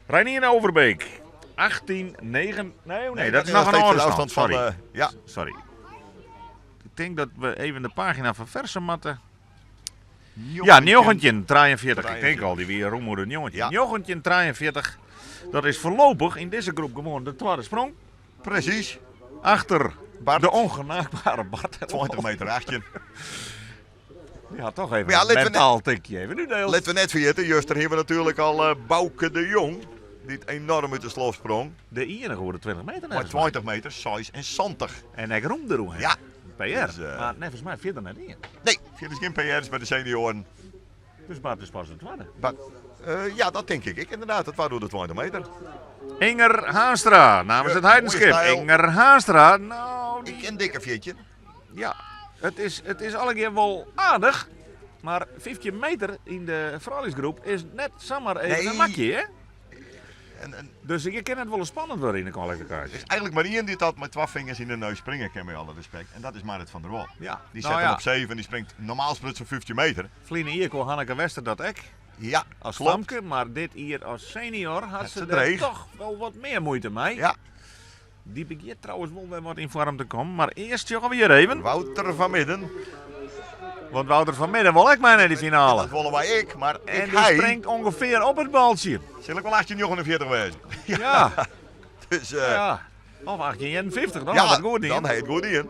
Reinier Overbeek, 18, 9. Nee, oh nee, dat is nog een steeds de ôfstân. afstand van Sorry. de, ja. Sorry. Ik tink dat we even de pagina ferferse moatte. Ja, 1943. Ik tink al, dy wie rûm oer de 19. Ja. 1943. Dat is foarlopich yn dizze groep gewoan de twadde sprong. Presys. Achter Bart. de ongenaakbare Bart. 20 meter 18. Die had toch even Maar ja, een laten we mentaal tikje even nu deelt. Laten we net vergeten, juster hebben we natuurlijk al Bouke de Jong. Die het enorm uit de slof sprong. De enige oer de 20 meter. Maar neffens my. 20 meter, 6 en 70. En ik roem eroer. Ja. PR. Dus, Maar neffens my fierder net yn. Nee, er is geen PR's bij de senioren. Dus Bart is pas de tweede. Maar, ja, dat denk ik. Ik inderdaad, dat was door de 20 meter. Inger Haanstra namens Ja, het Heidenskip. mooie stijl. Inger Haanstra, nou, die Ik een dikke viertje. Ja, het is alle keer wel aardig. Maar 15 meter in de vrouwelijksgroep is net zomaar even Nee. een makje, hè? En Dus je kan het wel eens spannend worden in de kwalificatie. er is eigenlijk maar één die dat met 12 vingers in de neus springen kan, met alle respect. En dat is Marit van der Wal. Ja. Die Nou zet hem ja. op 7 en die springt normaal spruts van 15 meter. Vline hier kon Hanneke Wester dat ek Ja, als klopt. famke, maar dit hier als senior had Het ze ze er dreig. toch wel wat meer moeite mee. Ja. Die begint trouwens wel weer wat in vorm te komen. Maar eerst jongen we hier even. Wouter van Midden. Want Wouter van Midden wil ik mij naar die finale. Dat willen wij ik, maar En ik die hij. springt ongeveer op het baltje. Zal ik wel 1849 wezen. Ja. Dus, Ja. Of 1851, dan ja, had het goed in. dan heet het goed in.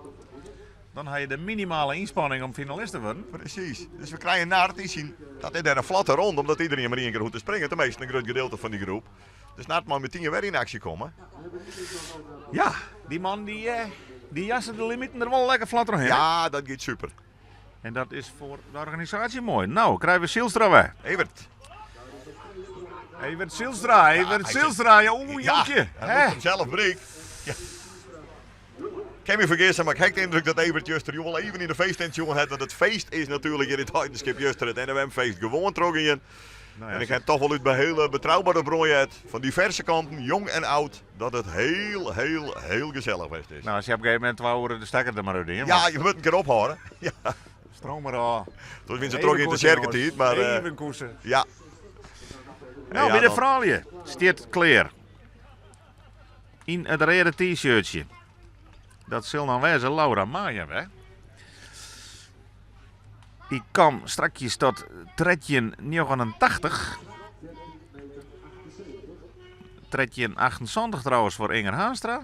Dan heb je de minimale inspanning om finalist te worden. Precies. Dus we krijgen naar het zien dat is daar een flatte rond, omdat iedereen maar één keer goed te springen. Tenminste, een groot gedeelte van die groep. Dus naar het maar met 10 weer in actie komen. Ja, die man die jassen de limieten er wel lekker flat doorheen. Ja, dat gaat super. En dat is voor de organisatie mooi. Nou, krijgen we Zijlstra weer. Evert. Evert Zijlstra, Evert hij Zijlstra. Ja, oeh, Ja, Jonkje. hij Hè? moet hem zelf breekt. Ja. Ik heb me vergist, maar ik heb de indruk dat Evert juster wel even in de feesttent jongen had. Want het feest is natuurlijk in het Heidenskip juster het NOM-feest gewoon trokken in. Nou ja, En ik heb toch wel uit bij hele betrouwbare bronnen uit, van diverse kanten, jong en oud, dat het heel, heel, heel gezellig geweest is. Nou, als je op een gegeven moment 2 uur de stekker er maar uit in. ja, want je moet een keer ophouden. Ja, stroom maar al. toen wint ze trok in de circuit, maar Even koesen. ja. Nou, Ja, bij de dan- vrouwen stiert kleer. In het rode t-shirtje. Dat zal dan wezen Laura Maier, hè? Die kwam strakjes tot 1389. 1378 trouwens voor Inger Haanstra.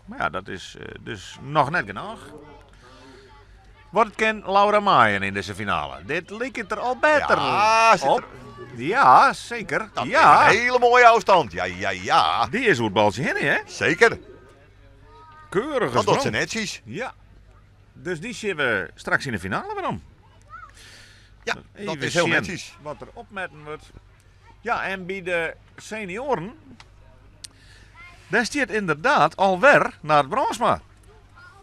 Maar ja, dat is dus nog net genoeg. Wat kent Laura Maier in deze finale? Dit lijkt het er al beter Ja, zit op. er- Ja, zeker. Dat is ja. een hele mooie afstand. Ja, ja, ja. Die is hoe het baltje heen, hè? Zeker. Keurige Want dat sprong. zijn netjes. Ja. Dus die zien we straks in de finale waarom. Ja, dat Even is heel zien netjes. Wat er opmerken wordt. Ja, en bij de senioren. Daar staat inderdaad alweer naar het Bronsma.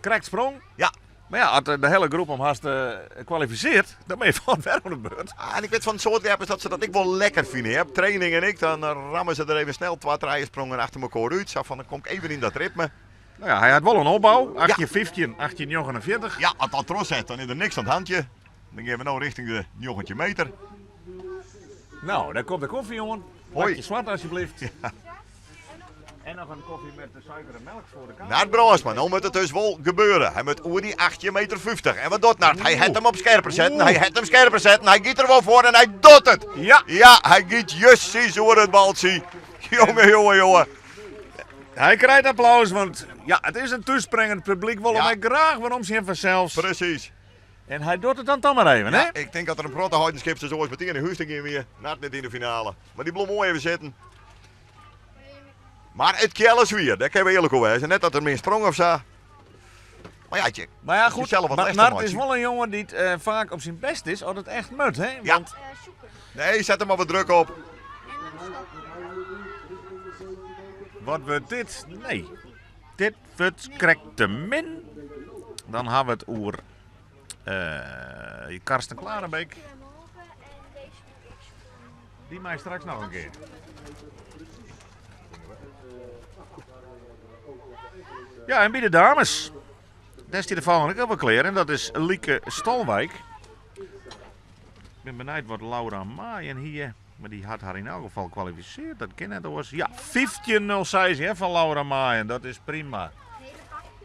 Krijgt sprong. Ja. Maar ja, als de hele groep om haast kwalificeert, dan ben je van weer aan de beurt. Ah, en ik weet van het soort werpers dat ze dat ik wel lekker vinden. Hè. Op training en ik, dan rammen ze er even snel 2 rijensprongen achter elkaar uit. Zo van, dan kom ik even in dat ritme. Nou ja, hij had wel een opbouw. 1815, 1849. Ja, als dat tros zet, dan is er niks aan het handje. Dan gaan we nou richting de 9 meter. Nou, daar komt de koffie, jongen. Hoi. Bakje zwart, alsjeblieft. En noch in koffie met suiker en melk foar de kamer. Nard Brandsma, no moat it dus wol gebeure. Hy moat oer dy 18 meter 50. En wat docht Nard? Hy hat him op skerper setten, hy hat him skerper setten, hy giet der wol foar en hy docht it! Ja! Ja, hy giet justjes oer it baltsje. Jonge, jonge, jonge. Hy krijt applaus, want ja, it is in thússpringer. It publyk wol him Ja. ek graach werom sjen fansels. Presys. En hy docht it dan toch mar even, Ja, hè? ik tink dat der in protte heidenskipsters oars metien nei hûs te gean wie. Nard net yn de finale. Mar dy bleau moai even sitten. Mar it kjel is swier, dêr kinne we earlik oer wêze. Net dat er min sprong of sa. Mar ja, je, Mar ja, goed, jezelf wat maar lêstich Nard meitsje. is wol in jonge dy't eh, faak op syn bêst is as it echt moat, hè? Ja. Want Nee, set him mar wat druk op. wat wurdt dit? Nee, dit wurdt krekt te min. Dan ha we it oer eh Karsten Klarenbeek. Dy mei straks noch in kear. Ja, en by de dames. Dêr stiet de folgjende ek al wol klear en dat is Lieke Stolwijk. Ik bin benijd wat Laura Maaien hie, mar dy hat har yn elk gefal kwalifisearre. Dat kin net oars. Ja, 15.06 hè, fan Laura Maaien, dat is prima.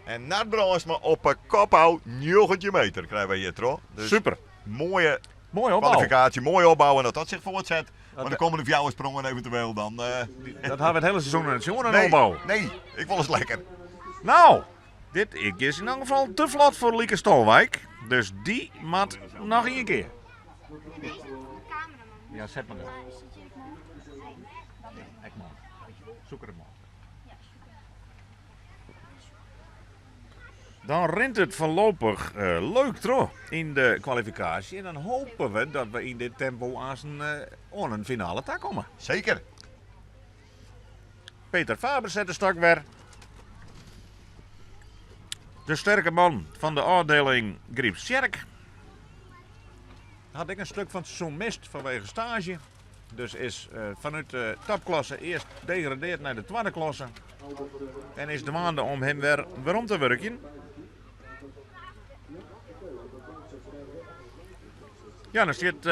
En Nard Brandsma op 'e kop ôf 19 meter krije wy hjir troch. Dus Super. Moaie Moaie opbou. kwalifikaasje, moaie opbou en dat dat sich fuortset. Mar de kommende fjouwer sprongen eventueel dan. Dat ha we it hiele seizoen net sjoen, in Nee, opbou. nee, ik wol ris lekker. No, dit is yn elk gefal te flot foar Lieke Stolwijk. Dus dy moat noch ien kear. Ja, set mar del. Ek man. Sûker en molke. Dan rint it foarlopich leuk troch yn de kwalifikaasje en dan hope we dat we yn dit tempo aansten oan in finale ta komme. Seker. Peter Faber set de stok wer. De sterke man fan de ôfdieling Grypstsjerk. Hat ek in stik fan it seizoen mist fanwege staazje. Dus is fanút de topklasse earst degradeard nei de twadde klasse. En is dwaande om him wer werom te wurkjen. Ja, dan stiet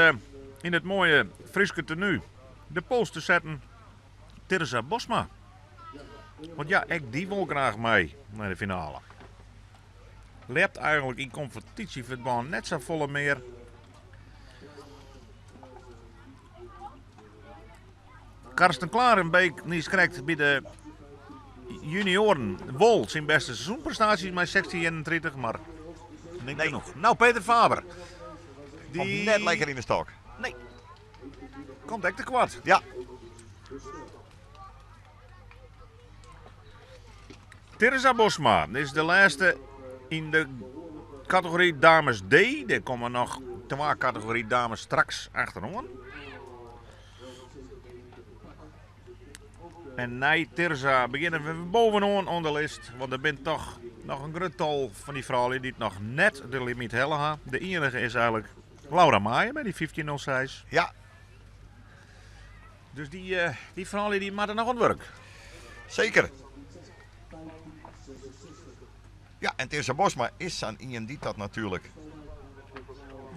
yn it moaie Fryske tenu de pols te setten Tirza Bosma. Want ja, ek dy wol graach mei nei de finale. Ljept eigenlik yn kompetysjeferbân net safolle mear. Karsten Klarenbeek niis krekt by de junioaren wol syn bêste seizoenprestaasje mei 16,31, mar net Nee. genoch. No, Peter Faber. Komt net lekker yn de stok. Nee. Komt ek te koart. Ja. Tirza Bosma is de lêste yn de kategory dames D. Der komme noch twa kategory dames straks achteroan. En nei Tirza begjinne we bovenoan oan de list, want der binne toch noch in grut tal fan dy froulju dy't noch net de limyt helle ha. De iennige is eigenlik Laura Maaien by dy 15.06. Ja. Dus dy, eh, dy froulju dy moatte noch oan it wurk. Seker. Ja, en Tirza Bosma is sa'n ien dy't dat natuerlik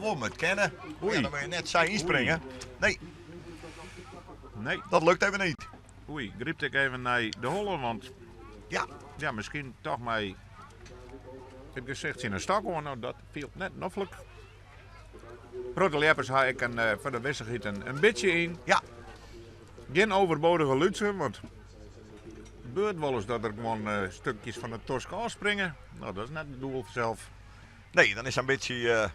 wol moat kinne. Oei. Ja, dan moatte je net sa ynspringe. Nee. Nee. Dat lukt even net. Oei, grypt ik even nei de holle, want Ja. ja, miskien toch mei it gesicht tsjin in stok oan. No, dat fielt net noflik. Protte ljeppers ha ek in, eh, foar de wissichheid in, in bitsje yn. Ja. Gjin overbodige luxe, want it gebeurt wolris dat der gewoan eh, stikjes fan de tosk ôfspringe. No, dat is net it doel fansels. Nee, dan is sa'n bitsje, eh,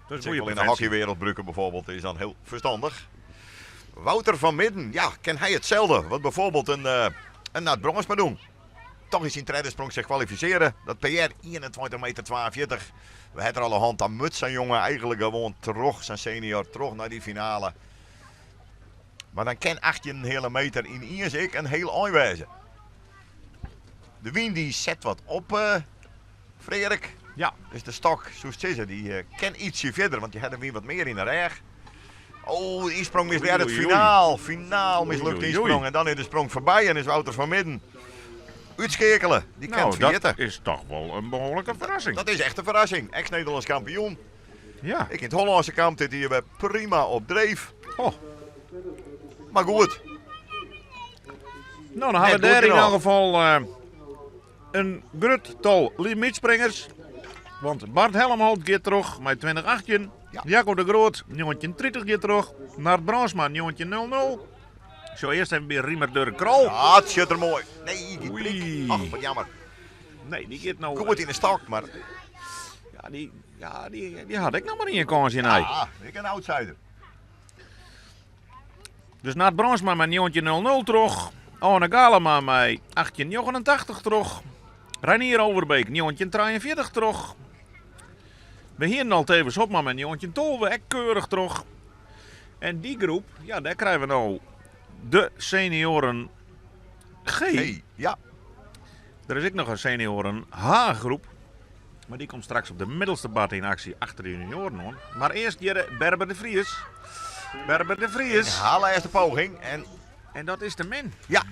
Dat is ik goede wol yn de previnsje. hockeywereld brûke bijvoorbeeld, is dan hiel ferstannich. Wouter van Midden, ja, kin hy itselde wat bijvoorbeeld in, eh, in Nard Brandsma doen. Toch is syn tredde sprong sich kwalifisearre. Dat PR 21 meter 42. We ha der al hand dan moat sa'n jonge eigenlik gewoan troch, sa'n senior, troch nei dy finale. Mar dan kin 18 heale meter yniens ek in hiel ein wêze. De wyn dy set wat op, eh, Freark. Ja. Dus de stok, soest sizze, dy eh, kin ytsje fierder, want je ha de wyn wat mear yn de rêch. Oh, de ynsprong mislearret. Oei, oei, oei. Finaal, finaal mislukt Oei, oei, ynsprong. oei. En dan is de sprong foarby en is Wouter van Midden útskeakele. Dy kin No, it ferjitte. dat is toch wol in behoarlike ferrassing. Dat is echt in ferrassing. Ex-Nederlânsk kampioen. Ja. Ek yn it Hollânske kamp dit jier wer prima op dreef. Oh. Mar goed. Nou, dan ha we Net goed dêr yn genôch. elk gefal in grut tal limytspringers. Want Bart Helmholt giet troch mei 2018. Ja. Jacco de Groot 1930 giet troch. Nard Brandsma 1900. Sjoch earst even by Riemer Durk Krol. Ja, it sjocht der moai. Nee, dy Oei. prik. Ach, wat jammer. Nee, dy giet no. Goed yn de stok, mar Ja, dy, ja, dy, dy hat ek noch mar ien kâns hjirnei. ah, ik in outsider. Dus Nard Brandsma mei 19.00 troch. Arne Galama mei 1889 troch. Reinier Overbeek 1943 troch. We hienen al Thewis Hobma mei 1912 ek keurich troch. En dy groep, ja, dêr krije we no de senioren G. Hey, ja. Der is ek noch in senioren H-groep. Mar dy komt straks op de middelste barte yn aksje achter de junioren oan. Mar earst hjir Berber de Vries. Berber de Vries. Har lêste poging. En En dat is te min. ja,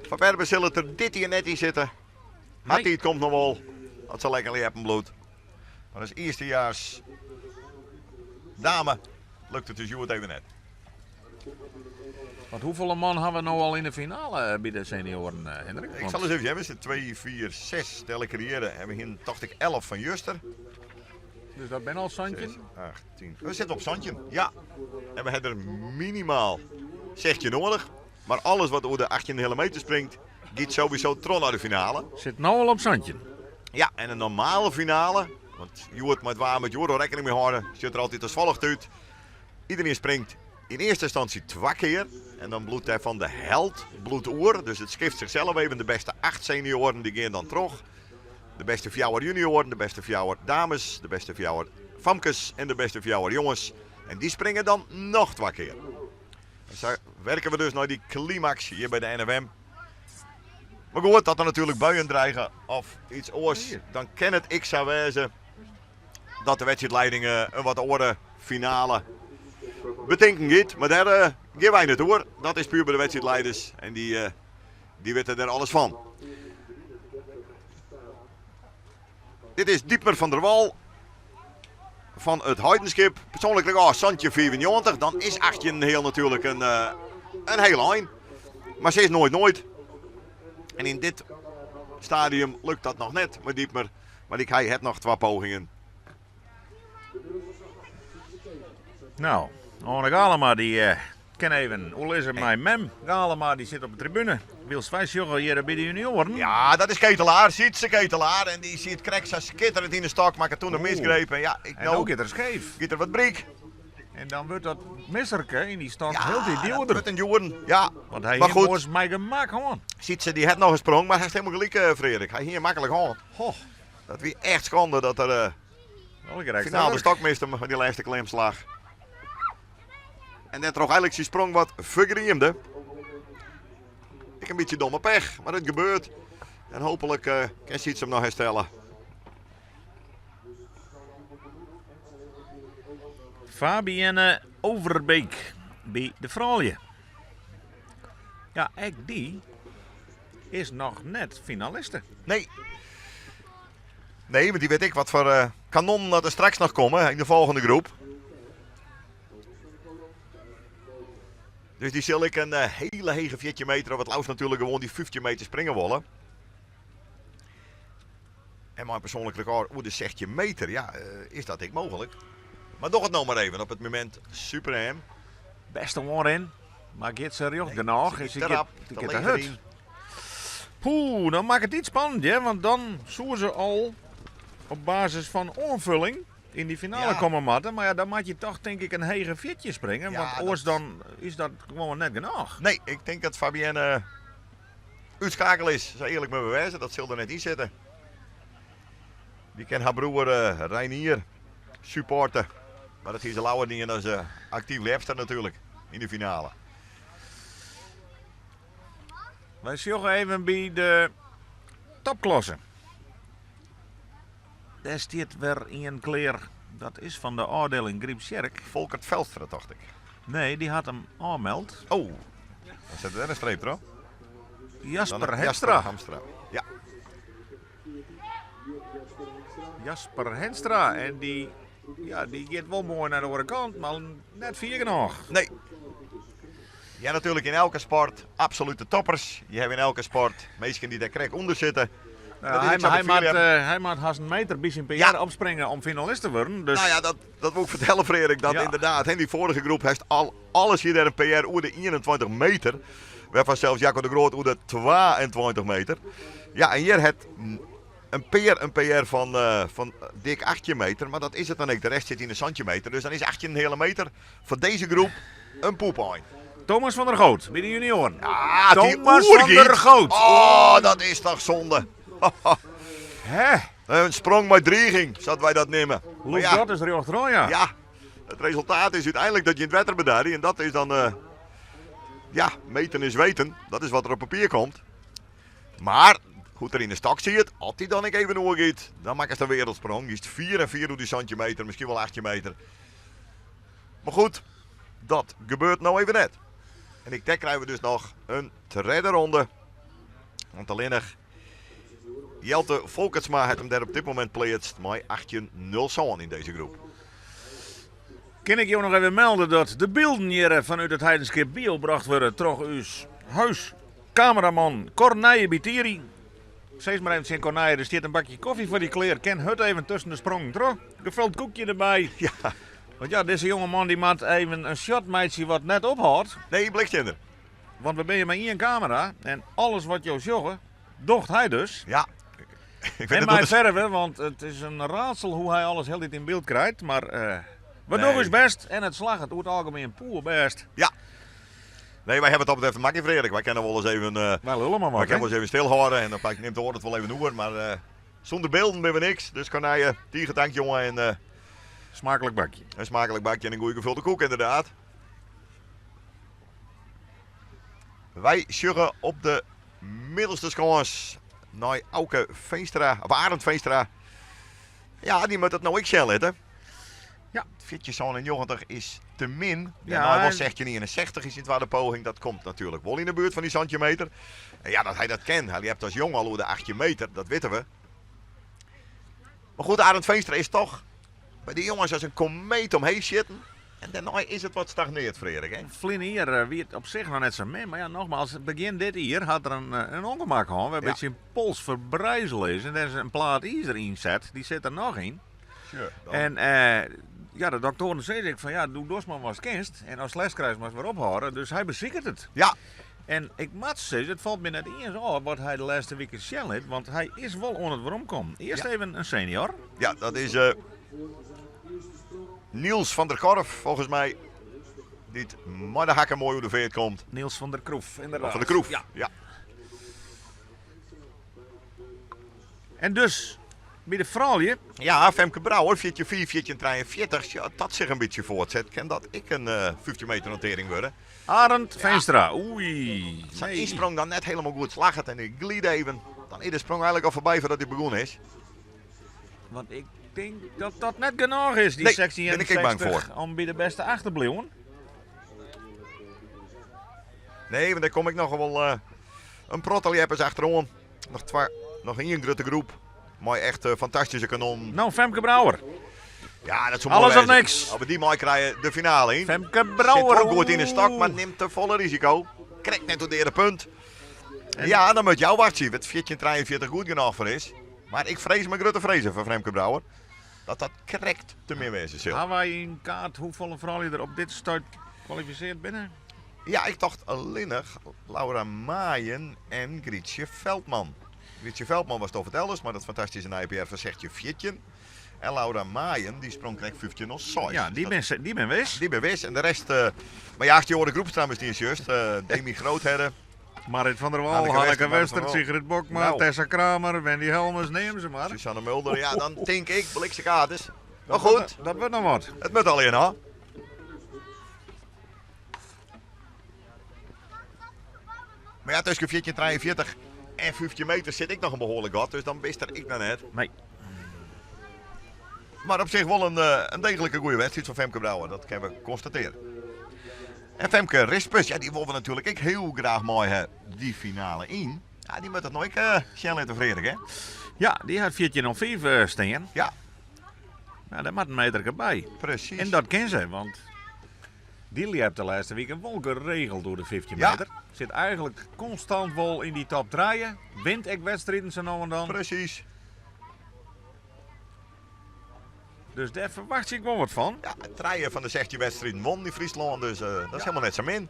Van Berber sil it der dit jier net yn sitte. Har Nee. tiid komt noch wol. As se lekker ljeppen bliuwt. Mar as earstejaars dame lukt it dus hjoed even net. Want hoefolle man ha we no al yn de finale by de senioren, Hendrik? Ik sil ris even sjen. We sitte 2, 4, 6 tel ik hjir. En we hienen, tocht ik, 11 fan juster. Dus dat binne al 17? 6, 8, 10. We sitte op 17, ja. En we ha der minimaal 16 noadich. Mar alles wat oer de 18,5 meter springt, giet sowieso troch nei de finale. Sit no al op 17. Ja, en in normale finale, want hjoed mei it waar moat hjoed al rekkening mei hâlde, sjocht der altyd as folget út. Iedereen springt yn earste ynstânsje twa kear en dan bliuwt dêrfan de helt bliuwt oer. Dus it skift sichsels even. De bêste 8 senioaren dy gean dan troch. De bêste fjouwer junioaren, de bêste fjouwer dames, de bêste fjouwer famkes en de bêste fjouwer jonges. En dy springe dan noch twa kear. En sa wurke we dus nei dy klimaks hjir by de NFM. Mar goed, dat der natuerlik buien drige of yts oars, dan kin it ek sa wêze dat de wedstriidlieding in wat oare finale betinken giet. Mar dêr gean wy net oer. Dat is puer by de wedstriidlieders en dy, dy witte der alles fan. Dit is Dietmar van der Wal fan It Heidenskip. Persoanlik rekôr 17,95. Dan is 18,5 natuerlik in hiel ein. Mar sis noait noait. En yn dit stadium lukt dat noch net mei Dietmar. Mar dy hat noch twa pogingen. Nou, Arne Galama dy kin even oerlizze mei mem Galama, dy sit op de tribune. Wylst wy sjogge hjir by de junioaren. Ja, dat is Ketelaar, Sietse Ketelaar. En dy siet krekt sa skitterend yn de stok, makke toen in misgreep. En ja, ik En no giet er skeef. Giet er wat bryk. En dan wurdt dat misserke yn dy stok Ja, hieltyd dat djoerder. wurdt in djoeren. Ja, Want hy maar hie goed. oars mei gemak hân. Sietse dy hat noch in sprong, mar hy hat hielendal gelyk, Frederik. Hy hie maklik hân. Ho. Dat wie echt skande dat er Wel, ik raak finaal de sterk. stok miste mei dy lêste klimslach. En dêrtroch eigenlik syn sprong wat fergriemde. Ek in bytsje domme pech, mar it gebeurt. En hooplik kin Sietse him noch herstelle. Fabienne Overbeek by de froulju. Ja, ek dy is noch net finaliste. Nee. Nee, want dy wit ek watfoar kanonnen dat der straks noch komme yn de folgjende groep. Dus dy sil ek in hiele hege 14 meter, of it leafst natuerlik gewoan dy 15 meter springe wolle. En mei in persoanlik rekôr oer de 16 meter, ja, is dat ek mooglik. Mar doch it no mar even op it momint suprême. Bêste oanrin, mar giet se rjocht genôch? se Is giet te rap, giet te te leech hurd. deryn. Poeh, dan makket it yts spannend, hè? Want dan soe se al op basis fan oanfulling yn dy finale komme moatte. Mar ja, dan moat je toch tink ik in hege 14 springe, Ja, want dat oars dan is dat gewoan net genôch. Nee, ik tink dat Fabienne útskeakele is, sa earlik moatte we wêze. Dat sil der net yn sitte. Dy kin har broer Reinier supporte. Mar dat hie se leaver dien as aktyf ljepster natuerlik yn de finale. Wy sjogge even by de topklasse. Dêr stiet wer ien klear. Dat is fan de ôfdieling Grypstsjerk. Volkert Velstra, tocht ik. Nee, dy hat him ôfmeld. Oh, dan set der in streep troch. Jasper Dan Henstra. Jasper Hamstra. Ja. Jasper Henstra. En dy, ja, dy giet wol moai nei de oare kant, mar net fier genôch. Nee. Je ha natuerlik yn elke sport absolute toppers. Je hawwe yn elke sport minsken dy't dêr krekt ûnder sitte. Nou, hy, hy, moat, uh, hy moat hast in meter by syn PR ja. opspringe om finalist te wurden. Dus... Nou ja, dat, dat wil ik vertellen, Frederik. Dat ja. inderdaad, in die vorige groep heeft al alles hier daar een PR oer de 21 meter. Waarvan zelfs Jacco de Groot oer de 22 meter. Ja, en hier het een PR, een PR van, uh, van dik 18 meter. Maar dat is het dan ook. De rest zit in de centimeter. Dus dan is 18 een hele meter voor deze groep een poepein. Thomas van der Goot, bij de junioren. Ja, Thomas van der Goot. Oh, dat is toch zonde. Hè? Een sprong met dreiging, zouden wij dat nemen. Loek, ja, dat is rjochteraan, ja. Ja, het resultaat is uiteindelijk dat je in het water bent En dat is dan, uh, ja, meten is weten. Dat is wat er op papier komt. Maar, goed er in de stok zit, als hij dan ik even oorgiet, dan maakt het een wereldsprong. Die is 4 en 4 hoe die centimeter, misschien wel 8 meter. Maar goed, dat gebeurt nou even net. En ik denk krijgen we dus nog een tweede ronde. Want alleen nog Jelte Volkertsma heeft hem daar op dit moment pleetst. Maar 18-0 in deze groep. Kan ik jou nog even melden dat de beelden hier vanuit het Heidenskip Bio gebracht worden troch us huiscameraman Corneille Biteri. Zeg maar even, Corneille, er staat een bakje koffie voor die kleer. Ken het even tussen de sprongen, toch? Gevuld koekje erbij. Ja. Want ja, deze jonge man die maakt even een shotmeisje wat net ophoudt. Nee, blikzender. Want we ben je maar één camera en alles wat jou zegt, docht hij dus. Ja. Ik en mij verder, want het is een raadsel hoe hij alles heel dit in beeld krijgt. Maar we nee. doen ons best en het slag het wordt algemeen poer best. Ja. Nee, wij hebben het op het even makkelijk, Frederik. Wij kennen wel eens even, wij lullen maar wat, wij kunnen wel eens even stilhouden en dan neemt de oor het wel even door. Maar zonder beelden ben we niks. Dus kan hij uh, dank jongen. En, smakelijk bakje. Een smakelijk bakje en een goede gevulde koek inderdaad. Wij sjuggen op de middelste schans naar Auke Veenstra, of Arend Veenstra. Ja, die moet het nou ik zetten. Ja. 1490 is te min. Ja, nou, was 1661 is in tweede poging. Dat komt natuurlijk wel in de buurt van die centimeter. En ja, dat hij dat kent. Hij hebt als jong al de 8 meter, dat weten we. Maar goed, Arend Veenstra is toch bij die jongens als een komeet omheen zitten. En daarna is het wat stagneerd, Frederik. Hè? Flynn hier wie het op zich nog net zo mee. Maar ja, nogmaals, begin dit hier had er een ongemak gehad. Waarbij ja. zijn pols verbrijzel is. En daar is een plaat ijzer in zet. Die zit er nog in. Sure, en ja, de doktoren zeiden ik van ja, doe dos maar wat kinst. En als les krijgt, maar weer ophouden. Dus hij beziekert het. Ja. En ik moet zeggen, het valt me net eens op wat hij de laatste weken shell heeft. Want hij is wel onder het waarom komt. Eerst ja. even een senior. Ja, dat is Niels van der Korf, volgens mij. Die het maar de hakken mooi hoe de veert komt. Niels van der Kroef, inderdaad. Van der Kroef, ja. ja. En dus, bij de vrouwen. Ja, Femke Brouwer, 4 4, 43. Ja, dat zich een beetje voortzet. Kan dat ik een 50 meter notering worden. Arend Veenstra, oei. Zijn nee. insprong dan net helemaal goed slaggend en ik glied even. Dan is de sprong eigenlijk al voorbij voordat hij begonnen is. Want ik denk dat dat net genoeg is, die nee, 16 ben ik bang voor. Om bij de beste achter te blijven. Nee, want daar kom ik nog wel een protteljeppers achterom. Nog, nog één grote groep. Mooi, echt fantastische kanon. Nou, Femke Brouwer. Ja, dat is Alles of niks. Maar die mooi krijgen de finale in. Femke Brouwer. Zit ook goed in de stok, maar neemt te volle risico. Krijgt net tot de punt. En ja, dan moet jou wachten. Het 1443 goed genoeg voor is. Maar ik vrees mijn grote vrezen van Femke Brouwer. Dat dat correct te meer wezen zal. Hebben wij in kaart hoeveel vrouwen er op dit start kwalificeerd binnen? Ja, ik dacht alleen Laura Maaien en Grietje Veldman. Grietje Veldman was toch verteld, maar dat fantastische IPR van Zegje Viertje. En Laura Maaien, die sprong kreeg 15 of 6. Ja, die, dus ben, die ben wis. Die ben wis. En de rest... maar ja, de groepstraam is niet juist. Demi Groothedde. Marit van der Wal, Hanneke Wester, Sigrid Bokma, nou. Tessa Kramer, Wendy Helmers, neem ze maar. Susanne Mulder, ja, dan denk ik, blikse. Maar goed. Dat wordt nog wat. Het moet alleen, hoor. Maar ja, tussen 1443 en 15 meter zit ik nog een behoorlijk gat, dus dan wist er ik nog net. Nee. Maar op zich wel een degelijke goede wedstrijd van Femke Brouwer, dat kunnen we constateren. En Femke Rispus, ja, die willen we natuurlijk ik heel graag mooi hè, die finale in. Ja, die moet dat nooit snel tevreden, hè? Ja, die had 14.05 staan. Ja. Nou, daar moet een meter bij. Precies. En dat ken ze, want Dy liept de lêste wiken wol geregeld oer de 15 Ja. meter. Sit eigenlik konstant wol yn dy top trije. Wint ek wedstriden sa no en dan. Presys. Dus dêr ferwachtsje ik wol wat fan. Ja, trije fan de 16 wedstriden won yn Fryslân, dus dat is helemaal net sa min.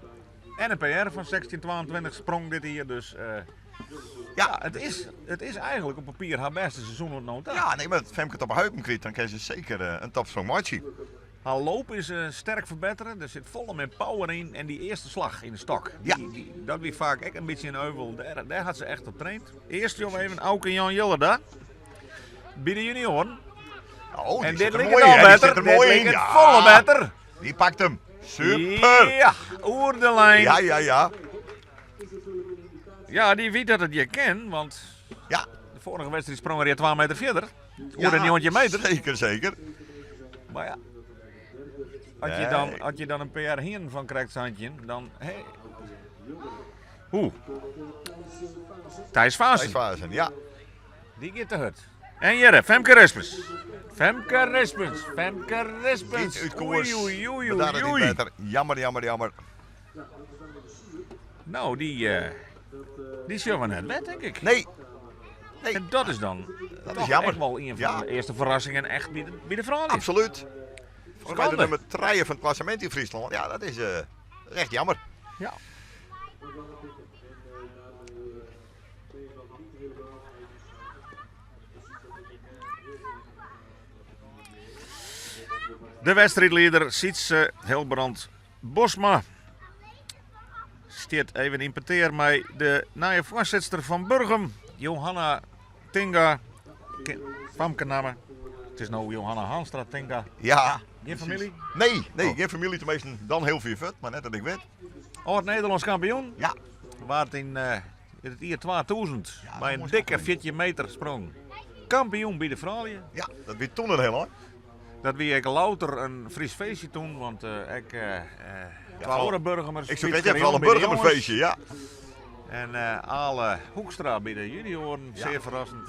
En in PR fan 16,22 sprong dit jier, dus Ja, it is eigenlik op papier har bêste seizoen oant no ta. Ja, nee, mar as Femke it op 'e heupen krijt, dan kin se seker in topsprong meitsje. Har loop is sterk ferbettere, der sit folle mear power yn en dy earste slach yn de stok, dat wie faak ek in bytsje in euvel, dêr hat se echt op traind. Earst jo even Auke Jan Jillerda by de junioaren. Oh, die En zit dit er liket mooi al in, hè? Die better, zit er dit mooi in. liket Ja. folle better. Die pakt hem. Super. Ja, oer de lijn. Ja, ja, ja. Ja, dy wit dat it hjir kin, want de foarige wedstriid sprong er hjir 2 meter fierder. Oer de 19 meter. Seker, seker. Mar ja, as je dan, as je dan in PR hienen fan krekt 17, dan... Hey. Oeh. Thijs Vaassen. Thijs Vaassen, ja. Dy giet te hurd. En hjirre, Femke Rispens. Femke Rispens, Femke Rispens. Giet út koers. Oei, oei, oei, Bedarret oei. niet better. Jammer, jammer, jammer. Nou, dy sjogge we net wer, tink ik. Nee. Nee. En dat is dan Dat toch is jammer. echt wol ien fan de earste ferrassingen echt by de froulju. Absoluut. Volgens mij de Skande. nummer 3 fan it klassemint yn Fryslân. Ja, dat is echt jammer. Ja. De wedstriidlieder Sietse Hilbrand Bosma stiet even yn petear mei de nije foarsitster fan Burgum, Johanna Tinga. Famkenamme. It is no Johanna Hanstra Tinga. Ja. Gjin famylje? Nee, nee, Oh. gjin famylje tenminste. Dan hiel fier fuort, mar net dat ik wit. Âld-Nederlânsk kampioen. Ja. Waard yn it jier 2000 Ja, mei dat in moast dikke ook wel. 14 meter sprong kampioen by de froulju. Ja, dat wie toen in hiel ein. Dat wie ek louter in Fries feestje toen, want ek twa vooral oare Burgumers. Ik soe Piet net zeggen, vooral een Gerjon by de jonges. Burgumerfeestje, ja. En Ale Hoekstra by de junioaren, Ja. sear ferrassend.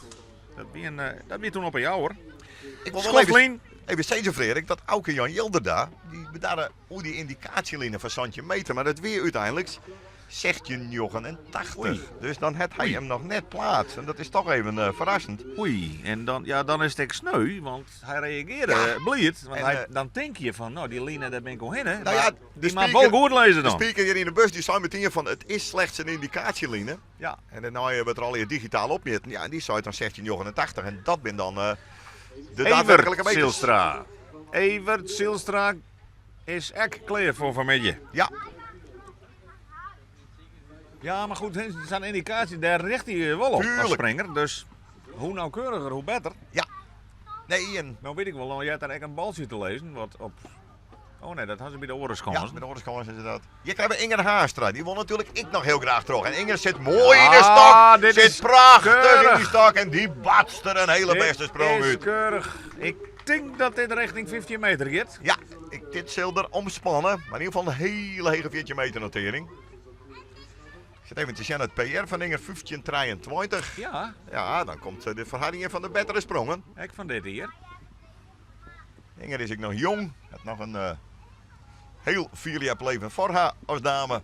Dat wie toen op 'e Jouwer. Ik wol wol even Skoftline. Even sizze, Freark, dat Auke Jan Jilderda, dy bedarre oer dy yndikaasjeline fan 17 meter, mar dat wie úteinlik 16,89. Oei. Dus dan hat hy Oei. him noch net pleatst. En dat is toch even ferrassend. Oei, en dan is it ek sneu, want hy reagearre Ja. bliid. Want En, dan tink je fan, no, dy line, dêr bin ik oerhinne. Nou Mar ja, de dy moat speaker wol goed lizze De dan. speaker hjir yn de bus die sei metien fan, it is slechts in yndikaasjeline. Ja. En dêrnei wurdt er allegear digitaal opmjitten. Ja, en dy sei dan 16,89. En dat bin dan de Evert daadwerklike meters. Zylstra. Evert Zylstra is ek klear foar fanmiddei. Ja. Ja, mar goed, sa'n yndikaasje, dêr rjocht hy wol op as Tuurlijk. springer. Dus hoe nauwkeuriger, hoe better. Ja. Nee, en Nou wit ik wol, no heart der ek in baltsje te lizzen, wat op... Oh nee, dat ha se by de oare skâns. Ja, by de oare skâns is dat. Hjir krije we Inger Haanstra, dy wol natuerlik ek noch hiel graach troch. En Inger sit moai yn de Ja, stok, dit sit is prachtich yn keurig. dy stok en dy batst der in hiele Dit bêste sprong is út. keurig. Ik tink dat dit richting 15 meter giet. Ja, dit sil der omspanne, mar yn ieder gefal in hiele hege 14 meter notering. Ik sit even te sjen, it PR fan Inger 15,23. Ja. Ja, dan komt de ferharding fan de bettere sprongen. Ek fan dit jier. Inger is ek noch jong, hat noch in hiel fierljep leven foar har as dame.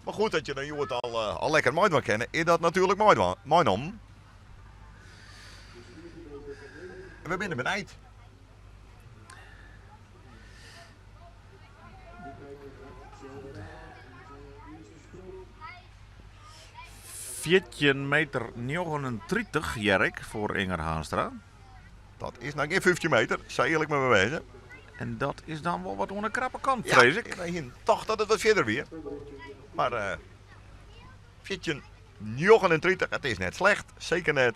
Mar goed, dat je dan hjoed al lekker meidwaan kinne, is dat natuerlik meinommen. En we binne benijd. Fjirtjin meter njoggenentritich, hear ik, foar Inger Haanstra. Dat is noch gjin 15 meter, sa earlik moatte we wêze. En dat is dan wol wat oan de krappe kant, Ja, vrees ik. ik hiene tocht dat it wat fierder wie. Mar 14,39, it is net slecht, seker net.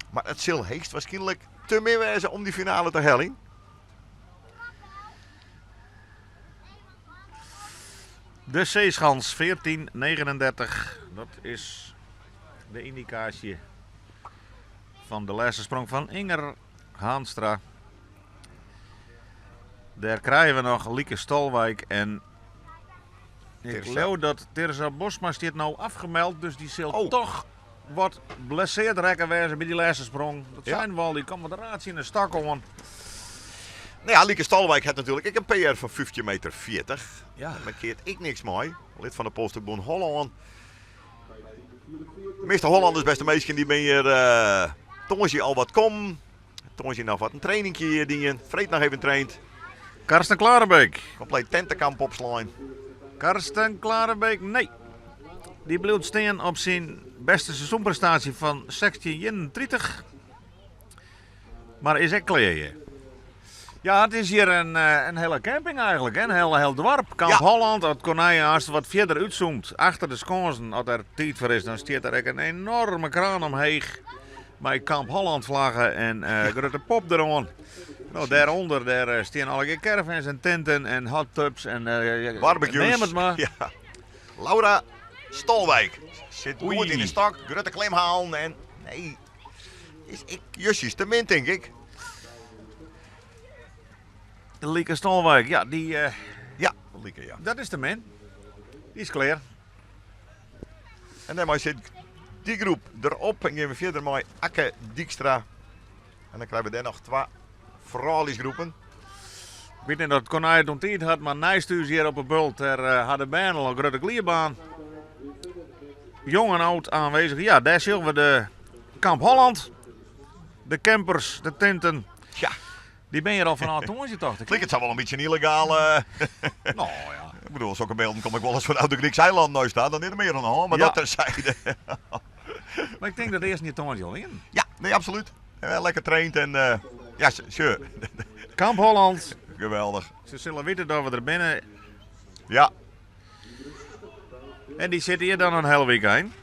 Mar it sil heechstwaarskynlik te min wêze om dy finale te heljen. De C-schans 14,39. Dat is de yndikaasje fan de lêste sprong fan Inger Haanstra. Dêr krije we noch Lieke Stolwijk en ik Tirsa. leau dat Tirsa Bosma stiet no afgemeld, dus dy sil Oh. toch wat blesseard rekke wêze by dy lêste sprong. Dat Ja. seine we al, dy komt wat raar tsjin de stok oan. Nou ja, Lieke Stolwijk hat natuerlik ek in PR fan 15 meter 40. Ja. Dêr keart ek niks mei. Lid fan de Polstokbûn Hollân. De measte Hollanders, bêste minsken, dy binne hjir uh, tongersdei al wat kommen. Tongersdei noch wat in trainingje hjir dien. Freed noch even traind. Karsten Klarenbeek. Kompleet tentekamp opslein. Karsten Klarenbeek, nee. Dy bliuwt stean op syn bêste seizoenprestaasje fan 1631. Mar is ek klear hjir. Ja, it is hjir in, eh, in hiele camping eigentlik, hè? In hiel, hiel doarp. Kamp Ja. Holland, as Corneille hast wat fierder útzoomt, achter de skânsen, as der tiid foar is, dan stiet der ek in enorme kraan omheech mei Kamp Holland flagge en eh, grutte pop deroan. No, dêrûnder dêr eh, stean allegear caravans en tinten en hot tubs en eh, Barbecues. Neam it mar. Ja. Laura Stolwijk sit Oei. goed yn de stok. Grutte klim halen en nee, is ek justjes te min tink ik. Lieke Stolwijk, ja, dy, eh, Ja, Lieke ja. dat is te min. Dy is klear. En dêrmei sit dy groep derop en gean we fierder mei Akke Dykstra. En dan krije we dêr noch twa frouljusgroepen. Ik wit net oft Corneille it oan tiid hat, mar neist ús hjir op 'e bult dêr eh, ha de bern al in grutte gliebaan. Jong en oud aanwezig. Ja, dêr sjogge we de Kamp Holland. De campers, de tinten. Ja, Dy binne hjir al fanôf tongersdei tocht ik. it liket sa wol in bytsje in yllegaal. eh, No ja. Ik bedoel, sokke bylden kom ik wolris fan Oude Griekse eilanden nei staan, dan is der mear oan de hân, mar Ja. dat terzijde. Mar ik tink dat earst net tongersdei al wienen. Ja, nee, absoluut. Eh, Lekker traind en eh, ja, sure. Kamp Holland. Geweldich. Se sille witte dat we der binne. Ja, En dy sitte hjir dan in hiel weekend.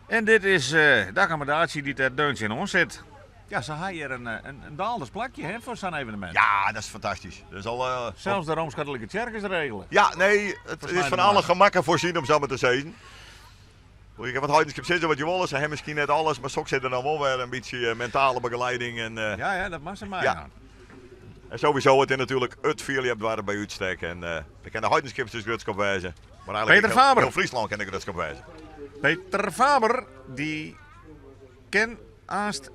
En dit is eh, de akkommodaasje dy't der deun tsjinoan sit. Ja, se ha hjir in, eh, in, in daalders plakje hè, foar sa'n evenemint. ja, dat is fantastysk. Dat is al, eh, Sels de Rooms-Katolike Tsjerke is regele. Ja, nee, it Volgens is mij fan de alle maar. gemakken foarsjoen om sa mar te sizzen. Je kin wat Heidenskip sizze wat je wolle, se ha miskien net alles, mar soks sit der dan wol wer in bytsje eh, mentale begeleiding en, eh, Ja, ja, dat moat se mei. Ja. en sowieso it is natuerlik it fierljepdoarp by útstek en eh dêr kin de Heidenskip dus grutsk op wêze. Mar eigentlik Peter ek hiel, Faber. hiel Fryslân kin der grutsk op wêze. Peter Faber, dy kin aanst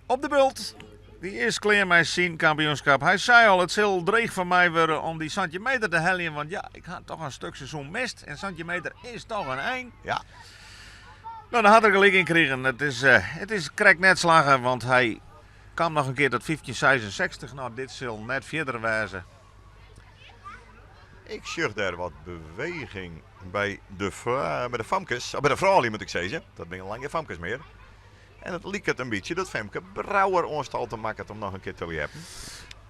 op de bult. Dy is klear mei syn kampioenskip. Hy sei al, it sil dreech foar my wurde om dy 17 meter te heljen. Want ja, ik ha toch in stik seizoen mist. En 17 meter is toch in ein. Ja, No, dêr hat er gelyk yn krigen. It is, eh, it is krekt net slagge, want hy kaam noch in kear tot 1566. No, dit sil net fierder wêze. ik sjoch dêr wat beweging by de, fra- by de famkes, of by de froulju moat ik sizze. Dat binne lang gjin famkes mear. En it liket in bytsje dat Femke Brouwer oanstalten makket om noch in kear te ljeppen.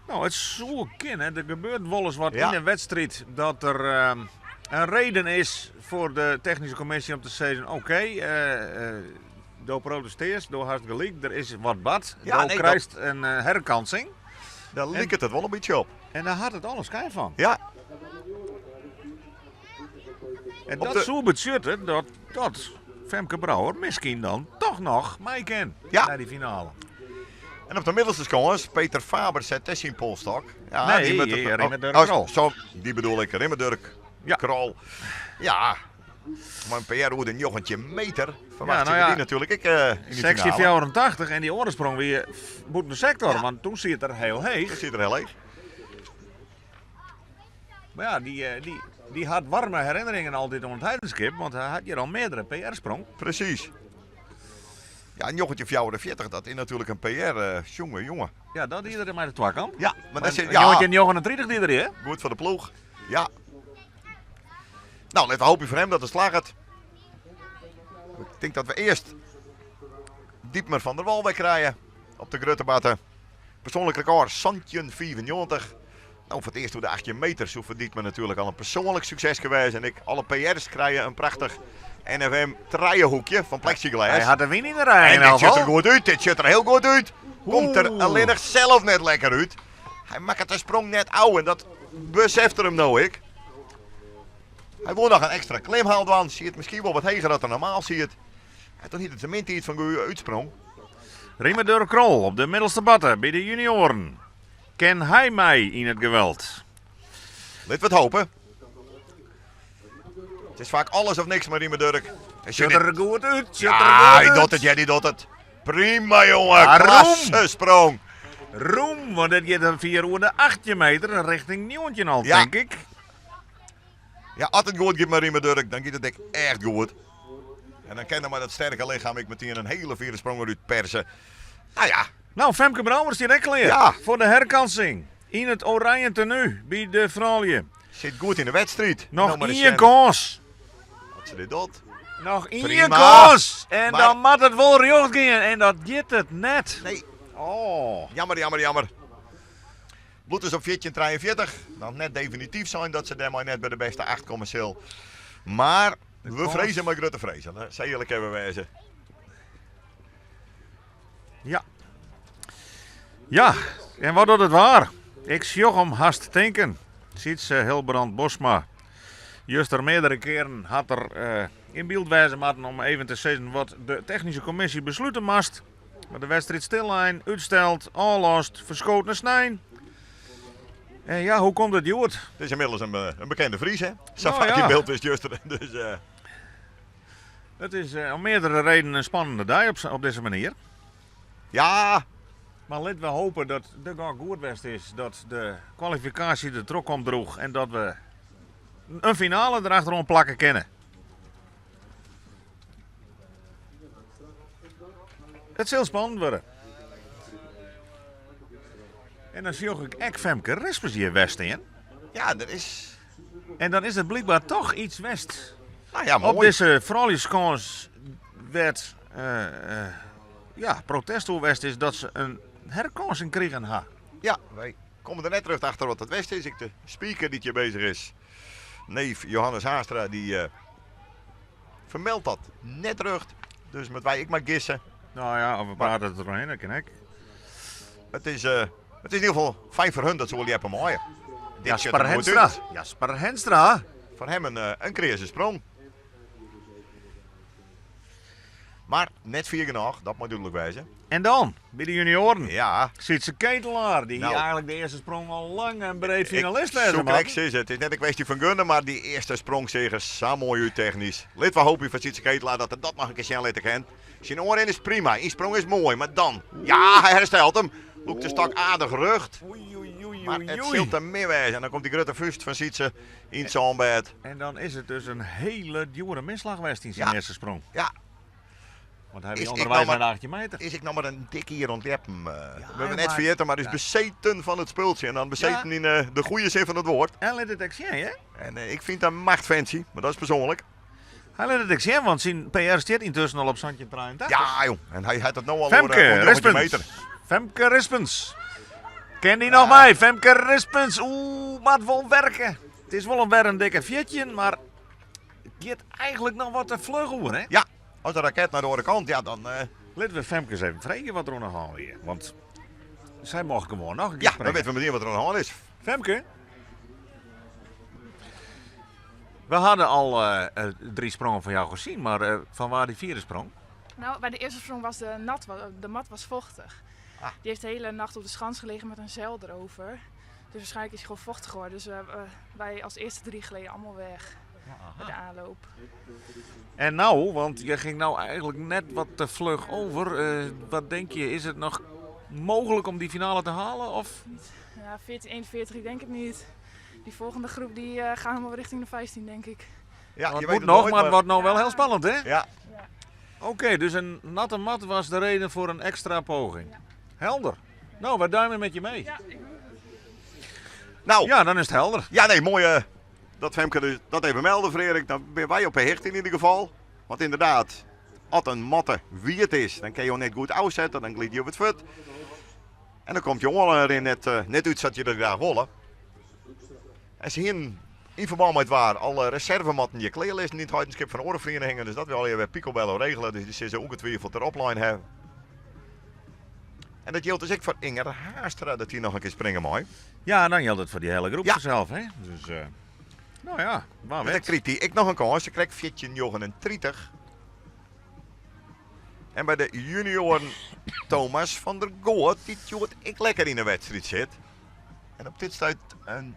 No, it soe kinne. Der gebeurt wolris wat Ja. yn in wedstriid dat der ehm, in reden is foar de technyske kommisje om te sizzen: oké, eh, eh, do protestearrest, do hast gelyk, der is wat bard. Ja, do nee, krijst in eh, herkansing. Dêr liket it wol in bytsje op. En dêr hat it alle skyn fan. Ja, En Op dat de- soe betsjutte dat, dat Femke Brouwer miskien dan toch noch mei kin Ja. nei dy finale. En op de middelste skâns, Peter Faber set dêr syn polstok. Ja, Nee, dy moat it- Rimmer Durk Oh, Krol. Zo, dy bedoel ik, Rimmer Durk Ja. Krol. Ja, mei in PR oer de 19 meter ferwachtsje Ja, nou ja. we dy natuerlik ek eh, yn de finale. 1684 en dy oare sprong wie bûten de sektor, Ja. want doe siet er hiel heech. Dat siet er hiel heech. Mar ja, dy, eh, dy, dy hat waarme herinneringen altyd oan it Heidenskip, want hy hat hjir al meardere PR-sprong. Presys. Ja, 1944, dat is natuerlik in PR, eh jonge, jonge. Ja, dat die er mei de twakamp. Ja, mar dat zit, ja, 1939 die er, hè? goed foar de ploech. Ja. No, litte we hoopje foar him dat it slagget. Ik tink dat we earst Dietmar van der Wal wer krije op de grutte batte. Persoanlik rekôr 17,95. No, foar it earst oer de 18 meter soe foar Dietmar natuerlik al in persoanlik sukseske wêze. En ek alle PR's krije in prachtich NFM trijehoekje fan plexiglas. Hy hat de wyn yn de rij En in dit elk sjocht der gefal. goed út, dit sjocht der hiel goed út. Komt der Oeh. allinnich sels net lekker út. Hy makket de sprong net ôf en dat beseft er him no ek. Hy wol noch in ekstra klimhaal dwaan. Siet miskien wol wat heger as er normaal siet. En doe hie er te min tiid fan goede útsprong. Rimmer Durk Krol op de middelste batte by de junioaren. Kin hy mei yn it geweld? Litte we it hoopje. It is faak alles of niks mei Rimmer Durk. Hy Sjocht sjocht der goed út, sjocht Ja, der hy goed docht út. it, ja, dy docht it. Prima, jonge. Ja, Klasse sprong. Roem, want dit giet dan fier oer de 18 meter richting 19 al, Ja. tink ik. Ja, as it goed giet mei Riemer Durk, dan giet it ek echt goed. En dan kin er mei dat sterke lichem ek metien in hele fiere sprong derút perse. Nou ja. Nou, Femke Brouwer stiet ek klear Ja. foar de herkansing yn it oranje tenu by de froulju. Sit goed yn de wedstriid. Noch Nou maar eens ien sjen kâns. Wat se dit docht. Noch ien Prima. kâns. En Maar- dan moat it wol rjocht gean. En dat giet it net. Nee. Oh. Jammer, jammer, jammer. Bloed is op 14,43. Noch net definityf sein dat se dêrmei net by de bêste 8 komme sil. Mar we kâns. frezen mei grutte frezen. hè. Sa earlik kinne we wêze. Ja. Ja, en wat docht it waar? Ik sjoch him hast tinken. Sytse Hilbrand Bosma. Juster meardere kearen hat er eh, yn byld wêze moatten om even te sizzen wat de technyske kommisje beslute moast. Mar de wedstriid stillein, útsteld, ôflast, ferskood nei snein. En ja, hoe komt it hjoed? It is ynmiddels in, eh, in bekende Fries, hè? Sa Nou faak ja. yn byld is juster. Dus, eh, Het is eh, om meerdere redenen in spannende dei op, op dizze manier. ja, Mar litte we hoopje dat de gok goed west is, dat de kwalifikaasje der trochkomt droech en dat we in finale derachteroan plakke kinne. It sil spannend wurde. En dan sjoch ik ek Femke Rispens hjir wer stean. ja, dat is. En dan is it blykber dochs yts west. Nou ja, Op moai. dizze frouljusskâns wêr't eh, eh, ja, protest oer west is dat se in herkânsing krigen ha. Ja, wy komme der net terug achter wat it west is. Ek de speaker dy't hjir beuzich is, neef Johannes Haastra, dy eh, fermeldt dat net terug. Dus moatte wy ek mar gisse. Nou ja, of we prate it derhinne, dat kin ek. It is, eh, it is yn ieder gefal fijn foar hun dat se wol ljeppe meie. Dit sjocht Jasper der goed Henstra. út. Jasper Henstra. Foar him in, eh, in kreaze sprong. Mar net fier genôch, dat moat dúdlik wêze. En dan, by de junioaren, Ja, Sietse Ketelaar. Dy Nou. hie eigentlik de earste sprong al lang en breed finalist ik wêze soe moatten. krekt sizze, it is net in kwestje fan gunnen, mar dy earste sprong seach der sa moai út technysk. Lit we hoopje foar Sietse Ketelaar dat er dat noch in kear sjen litte kin. Syn oanrin is prima, ynspring is moai, mar dan... Ja, hy herstelt him. Lûkt de stok aardich rjocht. Oei, oei, oei, Mar oei, it oei. sil te min wêze. En dan komt dy grutte fûst fan Sietse yn it sânbêd. En dan is it dus in hiele djoere misslach west yn syn Ja. earste sprong. Ja. Want hy Is wie ik ûnderweis nou maar- nei de 18 meter. Is ek noch mar in dik jier oan it ljeppen. eh. we hawwe net maar- ferjitten, mar is Ja. beseten fan it spultsje. En dan beseten yn eh, de goede sin fan it wurd. En lit it ek sjen, hè? En eh, ik fyn it in machtfantsje, mar dat is persoanlik. Hy lit it ek sjen, want syn PR stiet yntusken al op 1783. Ja, joh. En hy hat it no al oer, Femke eh, oer 19 Rispens. meter. Femke Rispens. Ken dy noch mei? Femke Rispens. Oeh, moat wol werke. It is wol in wer in dikke 14, mar it giet eigentlik noch wat te fluch oer, hè? Ja, as de raket nei de oare kant, ja, dan, eh, Litte we Femke ris even freegje wat der oan de hân wie. Want sy mocht gewoan noch in kear ja, dan springe. witte we metien wat der oan de hân is. Femke? We hadden al eh, eh, drie sprongen van jou gezien, maar eh, van waar die vierde sprong? Nou, bij de eerste sprong was de, nat, de mat was vochtig. Ah. Die heeft de hele nacht op de schans gelegen met een zeil erover. Dus waarschijnlijk is hij gewoon vochtig geworden. Dus eh, eh, wij als eerste drie gleden allemaal weg bij de aanloop. En nou, want je ging nou eigenlijk net wat te vlug over. Eh, wat denk je, is het nog mogelijk om die finale te halen? Of? Ja, 14,41, ik denk het niet. Die volgende groep die, eh, gaan helemaal richting de 15, denk ik. Ja, Want je het weet moet het nog, nooit, maar het wordt nou wel heel spannend, hè? Ja, Oké, dus een natte mat was de reden voor een extra poging. Helder. Nou, wij duimen met je mee. Ja, ik nou, Ja, dan is het helder. Ja, nee, mooi eh, dat Femke dus dat even melden, Frederik. Dan ben wij op de hichte in ieder geval. Want inderdaad, als een matte wie het is, dan kun je hem net goed afzetten. Dan glidt hij op het voet. En dan komt jongen erin net, eh, net uit dat je er graag willen. En ze hier in verband met waar alle reservematten je kleerlisten niet uit een schip van orenverenigingen. Dus dat wil je weer picobello regelen. Dus die ze ongetwijfeld erop line hebben. En dat geldt dus ook voor Inger Haastra dat hij nog een keer springen mag. Ja, dan geldt het voor die hele groep Ja. vanzelf, hè? Dus, eh, nou ja, waar En dan weet. kreeg hij ik nog een kans. Ze kreeg 14,39. En bij de junioren Thomas van der Goort, die tjoert ik lekker in de wedstrijd zit. En op dit stuit een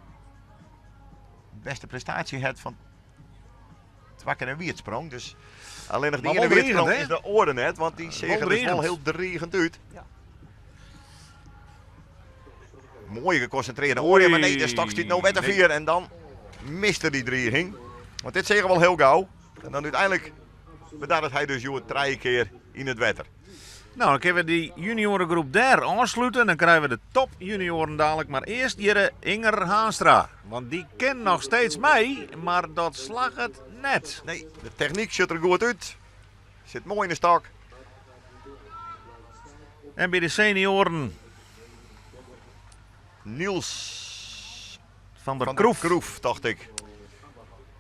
beste prestatie had van Twakker en Wiertsprong. Dus alleen nog die Maar ene wel Wiertsprong dreigend, is de orde net, want die wel zegen er wel dreigend. heel dreigend uit. Ja. Moaie geconcentreerde oarje, mar nee, de stok stiet no wer te fier en dan mist er dy driging. Want dit seagen we al hiel gau. En dan úteinlik bedarret hy dus hjoed trije kear yn it wetter. Nou, dan kinne we dy juniorengroep dêr ôfslute. Dan krije we de top junioren dadelijk. Mar earst hjir Inger Haanstra. Want dy kin noch steeds mei, mar dat slagget net. Nee, de technyk sjocht der goed út. Sit moai yn de stok. En by de senioren. Niels van der Van der Kroef. Kroef, tocht ik.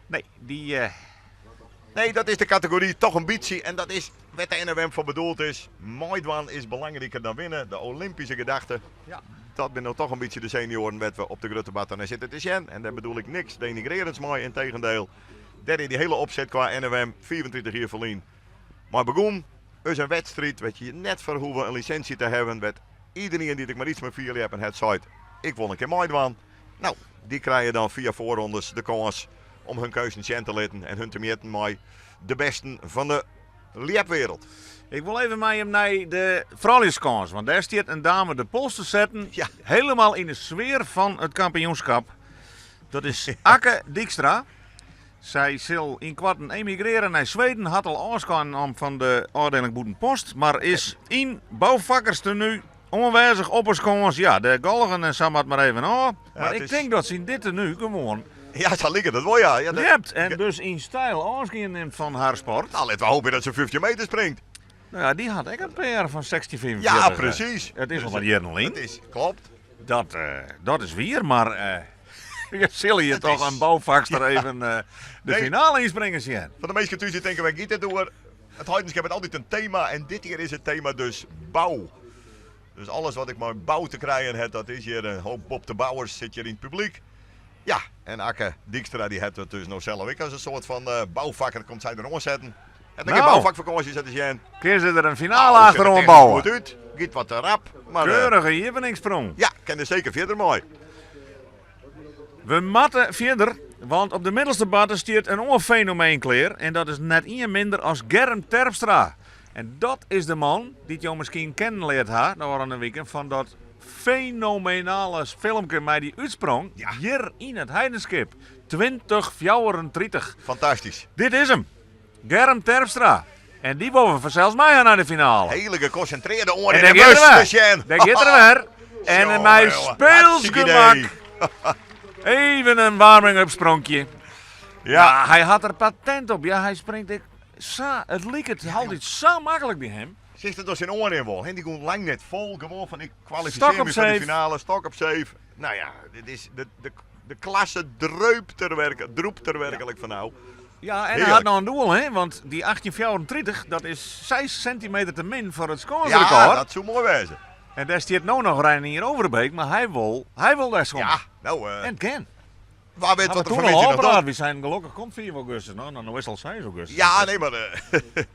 Nee, die. Uh... Nee, dat is de kategory toch in bytsje. En dat is wêr't de NOM foar bedoeld is. Meidwaan is belangriker dan winne. De Olympische gedachte. Ja. Dat binne no toch in bytsje de senioaren wêr't we op de grutte barte nei sitte te sjen. En dêr bedoel ik niks denigrerends mei, integendeel. Dêr is dy hiele opset kwa NOM 35 jier ferlyn mei begûn. Is in wedstriid wêr't je net foar hoege in lisintsje te hawwen. Wêr't iderien dy't ek mar iets mei fierljeppen hat seit, ik wol in kear meidwaan. No, dy krije dan fia foarrondes de kâns om hun keunsten sjen te litten en hun te mjitten mei de besten fan de ljepwereld. Ik wol even mei jim nei de frouljuskâns, want dêr stiet in dame de pols te setten. Ja. Helemaal yn de sfear fan it kampioenskap. Dat is Akke Dykstra. Sy sil ynkoarten emigreare nei Sweden, hat al ôfskein nommen fan de ôfdieling Bûtenpost, mar is yn boufakkerstenu oanwêzich op 'e skâns. Ja, de galgen en sa moat mar even ôf. Mar ik tink dat se yn dit tenu gewoan Ja, sa liket it wol, ja. ja dat... ljept en dus yn styl ôfskein nimt fan har sport. Nou, litte we hoopje dat se 15 meter springt. Nou ja, dy hat ek in PR fan 1645. Ja, presys. It is al wat jierren lyn. Dat is, klopt. Dat, dat is wier, mar je sille je toch in boufakster even de Nee. finale ynspringen sjen. Foar de minsken thús dy't tinke, wêr giet dit oer? It Heidenskip hat altyd in tema en dit jier is it tema dus bou. Dus alles wat ek mei bou te krijen hat, dat is hjir. In hoop Bob de Bouwers sit hjir yn it publyk. Ja, en Akke Dykstra dy hat it dus no self ek as in soart fan boufakker komt sy der oansetten. Hat ek Nou. in boufakfakânsje sa te sjen. Kin se der in finale Nou, sjocht achteroan der technysk bouwe? Goed út, giet wat te rap, mar Keurige iepeningssprong. ja, kin der seker fierder mei. We moatte fierder, want op de middelste barte stiet in oar fenomeen klear en dat is net ien minder as Germ Terpstra. En dat is de man dy't jo miskien kennen leard ha de ôfrûne wiken fan dat fenomenale filmke mei dy útsprong hjir yn it Heidenskip 2034. Fantastysk. Dit is him, Germ Terpstra. En dy wol we fansels mei ha nei de finale. Hiele gekonsintrearde oan En en dêr giet er te wer. sjen. Dêr giet er wer. En mei Jonge, speels hartstikke gemak. idee. Even in warming-up spronkje. Ja. Ja, hy hat der patent op. Ja, hy springt ek sa, it liket altyd sa maklik by him. Sicht it as syn oanrin wol. Hè, dy gong lang net fol. Gewoan fan ik Stok kwalifisearje op my foar de safe. finale. Stok op safe. Nou ja, dit is de, de, de klasse dreupt er werk, drûpt der werklik fan ôf. Ja, en hy Hearlik. hat noch in doel, hè? Want dy 1834, dat is 6 sintimeter te min foar it Ja, skânsrekôr. dat soe moai wêze. En dêr stiet no noch Reinier Overbeek, mar hy wol, hy wol dêr soms. Ja, no, En it kin. wa wit Hawwe wat der toen fan al middei noch ôfpraat. docht. Wy seinen gelokkich komt 5 augustus. No, no is it al 6 augustus. Ja, nee, mar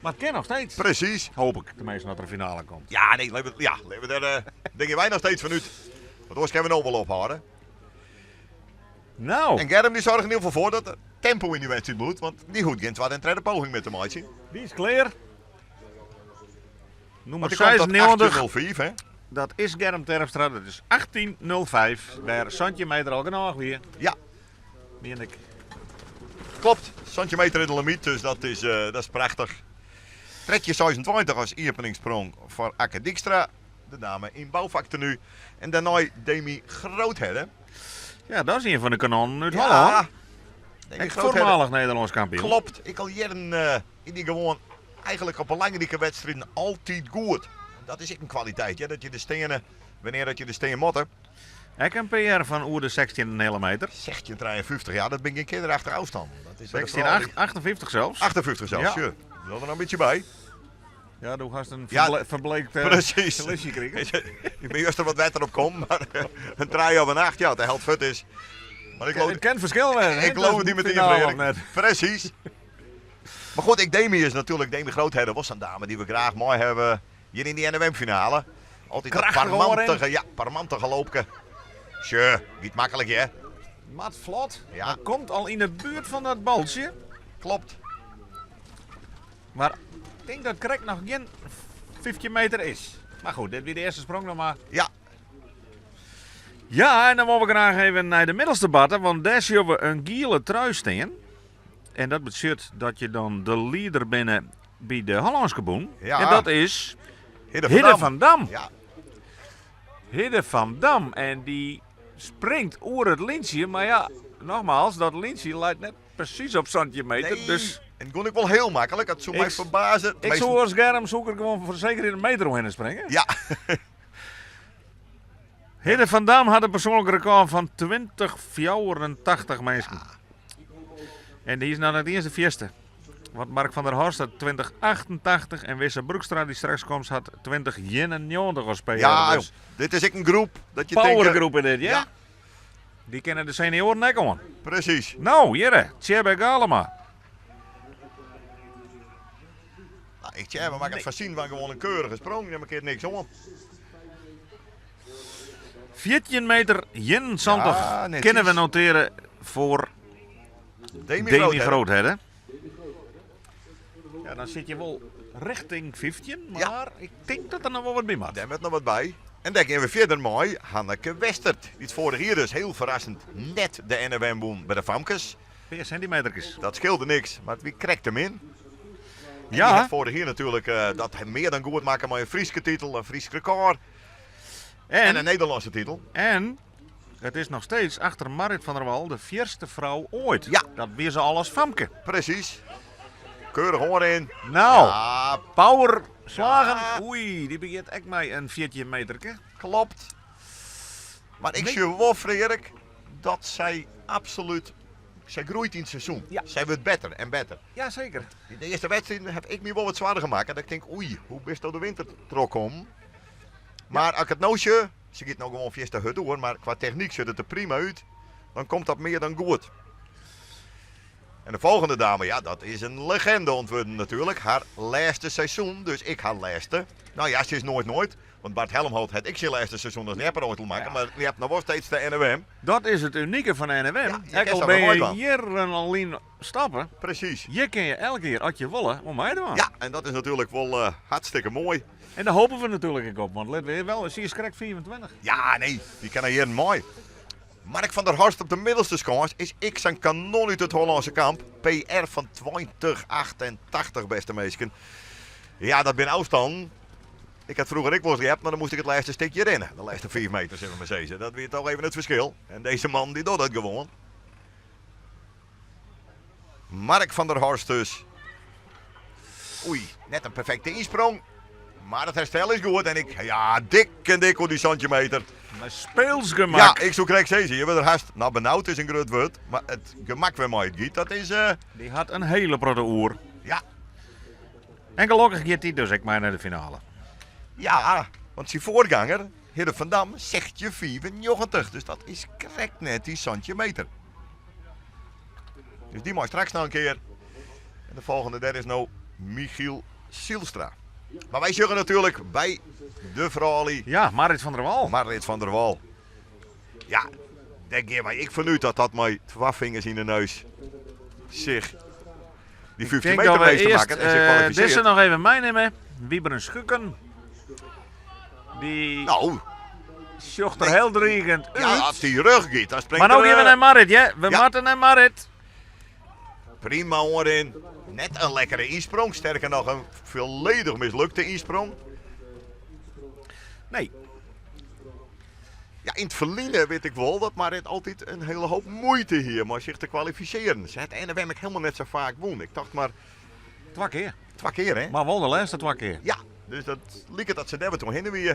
Mar it kin noch steeds. presys. Hoop ik, teminsten dat der in finale komt. Ja, nee, litte we, ja, litte we dêr, tinke wy noch steeds fan út. Want oars kinne we no wol ophâlde. Nou, En Germ dy soarget yn ieder gefal foar dat der tempo yn dy wedstriid bliuwt, want dy hoecht gjin twadde en tredde poging mear te meitsjen. dy is klear. Nûmer Want dy komt tot 96. 18.05, hè? Dat is Germ Terpstra, dat is 18.05. Wêr santjin meter al genôch wie. Ja. Mien ik. Klopt, santjin meter yn de limyt, dus dat is prachtich. 13.26 as iepeningssprong foar Akke Dykstra, de dame yn boufaktenue. En dêrnei Demi Groothedde. Ja, dat is ien fan de kanonnen út Ja, Hollân. Demi Ek Groothedde. foarmalich Nederlânsk kampioen. Klopt, ik al jierren yn dy gewoan eigenlik op belangrike wedstriden altyd goed. Dat is ek in kwaliteit, ja, dat je der steane wannear dat je der stean moatte. Ek in PR fan oer de 16,5 meter. 16,53, ja, dat bin gjin kinderachtige ôfstân. Dat is 16, 58 sels. 58 sels, Ja. ja. Dat der noch in bytsje by. Ja, do hast in Ja, ferbleekt precies. listje krigen. Ik bin juster wat wetter op kommen, mar in trije of in acht, ja, de helt fut is. Mar ik It geloof, kin ferskil wêze, hè? ik geloof het niet meteen, Finale of Frederik. net. Precies. Maar goed, ik Demi is natuurlijk, Demi Groothedde was een dame die we graag mooi hebben hier in die NOM-finale. Altijd dat Krachtige parmantige, ja, parmantige loopke. Tje, niet makkelijk hè? Mat vlot. Ja. Maar komt al in de buurt van dat baltje. Klopt. Maar ik denk dat Krek nog geen 15 meter is. Maar goed, dit weer de eerste sprong nog maar. Ja. Ja, en dan wolle we graach even nei de middelste batte, want dêr sjogge we in giele trui stean. En dat betsjut dat je dan de lieder binne by de Hollânske bûn. Ja. En dat is Hidde van Hidde Dam. van Dam. Ja. Hidde van Dam. En dy springt oer it lyntsje, mar ja, nogmaals, dat lyntsje leit net presys op 17 meter. Nee, Dus en it gie ek wol hiel maklik. Dat soe my ferbaze. Ik soe as Germ soe ik der gewoan foar de sekerheid in meter oerhinne springe. Ja. Hidde van Dam hat in persoanlik rekôr fan 20,84 minsken. En dy is noch net iens de fierste. Want Mark van der Horst hat 20,88 en Wisse Broekstra, dy't straks komt, hat 20,91 as PR. Ja, Dus dit is ek in groep dat je tinke... powergroep is dit, ja? Ja. Dy kinne de senioaren ek oan. Presys. No, hjirre, Tjebbe Galema. Nou, ik Tjebbe makket foar syn dwaan gewoan in keurige sprong, dêr keart niks oan. 14 meter 71 Ja, netjes. kinne we noteare foar Demi, Demi Groothedde. Groothedde. Ja, dan sit je wol richting 15, mar ik tink dat der noch wol wat by moat. Dêr moat noch wat by. En dêr gean we fierder mei Hanneke Westert, dy't foarich jier dus hiel ferrassend net de NFM wûn by de famkes. Pear sintimeterkes. Dat skeelde niks, mar it wie krekt te min. En dy Ja. hat foarich jier natuerlik dat mear dan goed makke mei in Fryske titel, in Frysk rekôr en in En, Nederlânske titel. en it is noch steeds achter Marit van der Wal de fierste frou oait. Ja. Dat wie se al as famke. Presys. Keurich oanrin. No, Ja, power slagen. Ja. Oei, dy begjint ek mei in 14 meterke. klopt. Mar ik Nee. sjoch wol, Freark, dat sy absolút... Sy groeit yn it seizoen. Ja. Sy wurdt better en better. Ja, seker. Yn de earste wedstriden ha ik my wol wat soargen makke. Dat ik tink, oei, hoe bisto de winter trochkommen? Mar as ik it no sjoch, se giet no gewoan fierste hurd oer, mar kwa technyk sjocht it der prima út. Dan komt dat mear dan goed. En de folgjende dame, ja, dat is in legende oan it wurden natuerlik. Har lêste seizoen, dus ek har lêste. No ja, sis noait noait. Want Bart Helmholt hat ek syn lêste seizoen as ljepper oait makke, Ja. mar ljept noch wol steeds de NOM. Dat is it unike fan de NOM. Ja, je Ek kinst al dat bin noch nooit je dwaan. jierren al lyn stappe, Presys. hjir kinne je elk jier, as je wolle, oan meidwaan. Ja, en dat is natuerlik wol hartstikke moai. En dêr hoopje we natuerlik ek op, want lit we wel, sy is krekt 25. Ja, nee, dy kin jierren mei. Mark van der Horst op de middelste skâns is ek sa'n kanon út it Hollânske kamp. PR fan 2088, bêste minsken. Ja, dat binne ôfstannen. Ik ha froeger ek wolris ljept, mar dan moast ik it lêste stikje rinne. De lêste 5 meter, sille we mar sizze. Dat wie toch even it ferskil. En dizze man dy docht dat gewoan. Mark van der Horst dus. Oei, net in perfekte ynsprong. Mar it herstel is goed en ik, ja, dik en dik oer dy 17 meter. Mei speels gemak. Ja, ik soe krekt sizze, je wurde der hast, no benaud is in grut wurd, mar it gemak wêrmei it giet, dat is, Dy hat in hiele protte oer. Ja. En gelokkich giet dy dus ek mei nei de finale. Ja, want syn foarganger, Hidde van Dam, 1695, dus dat is krekt net dy 17 meter. Dus dy mei straks noch in kear. En de folgjende dêr is no Michiel Zylstra. Mar wy sjogge natuerlik by de froulju. Ja, Marit van der Wal. Marit van der Wal. Ja, dêr gean wy ek fanút dat dat mei twa fingers yn de neus sich dy 15 Ik denk meter dat we meester earst makket en sich kwalifisearret. dizze noch even meinimme. Wiebren Schukken. Dy No, sjocht der hiel drigend út. ja, as dy rjocht giet, dan springt Mar no er, gean we nei Marit, ja? We ja. moatte nei Marit. Prima oanrin. Net in lekkere ynsprong, sterker noch in folledich mislukte ynsprong. Nee. Ja, yn it ferline wit ik wol dat Marit altyd in hiele hoop muoite hie mei sich te kwalifisearjen. Se hat de NFM ek hielendal net sa faak wûn. Ik tocht mar Twa kear. twa kear, hè? Mar wol de lêste twa kear. Ja, dus dat liket dat se dêr wat oan hinne wie.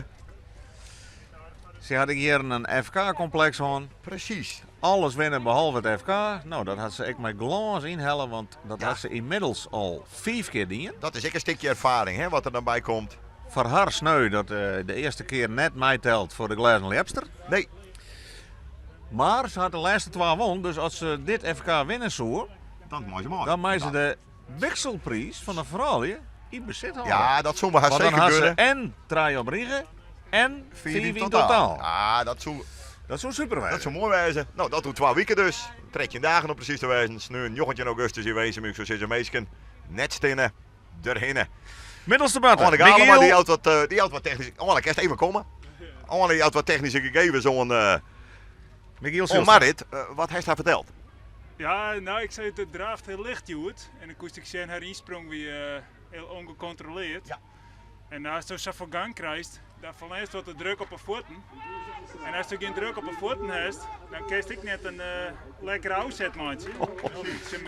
Se hat ek hjir in FK-kompleks hân. Presys. Alles winne behalve it FK. No, dat hat se ek mei glâns ynhelle, want dat Ja. hat se ynmiddels al 5 kear dien. Dat is ek in stikje erfaring, hè, wat der dan by komt. Foar har sneu dat de earste kear net meitelt foar de glêzen ljepster. Nee. Mar se hat de lêste twa wûn, dus as se dit FK winne soe, Dan mei se mei. dan mei se de wikselpriis fan de froulju yn besit hâlde. Ja, dat soe we har Want dan seker hat se gunne. en trije op rige en 5 5 yn totaal. Ja, dat soe, Dat soe super dat wêze. soe moai wêze. No, dat oer 2 wiken dus. 13 dagen om presys te wêzen. Sneon 19 augustus yn Winsum. Ik soe sizze, minsken, net stinne, derhinne. Middelste batter. Arne Galema, Michiel. dy jout wat, dy jout wat technyske... Arne, kinst even komme? Arne jout wat technyske gegevens oan... Michiel Oh Zijlstra. Marrit, wat hast har ferteld? Ja, no, ik sei it draaft hiel licht hjoed. En dan koest ik sjen, har ynsprong wie hiel ongecontroleerd. Ja. En ast safolle gang krijst, dan ferliest wat de druk op 'e fuotten. En ast gjin druk op 'e fuotten hast, dan kinst ek net in lekkere ôfset meitsje.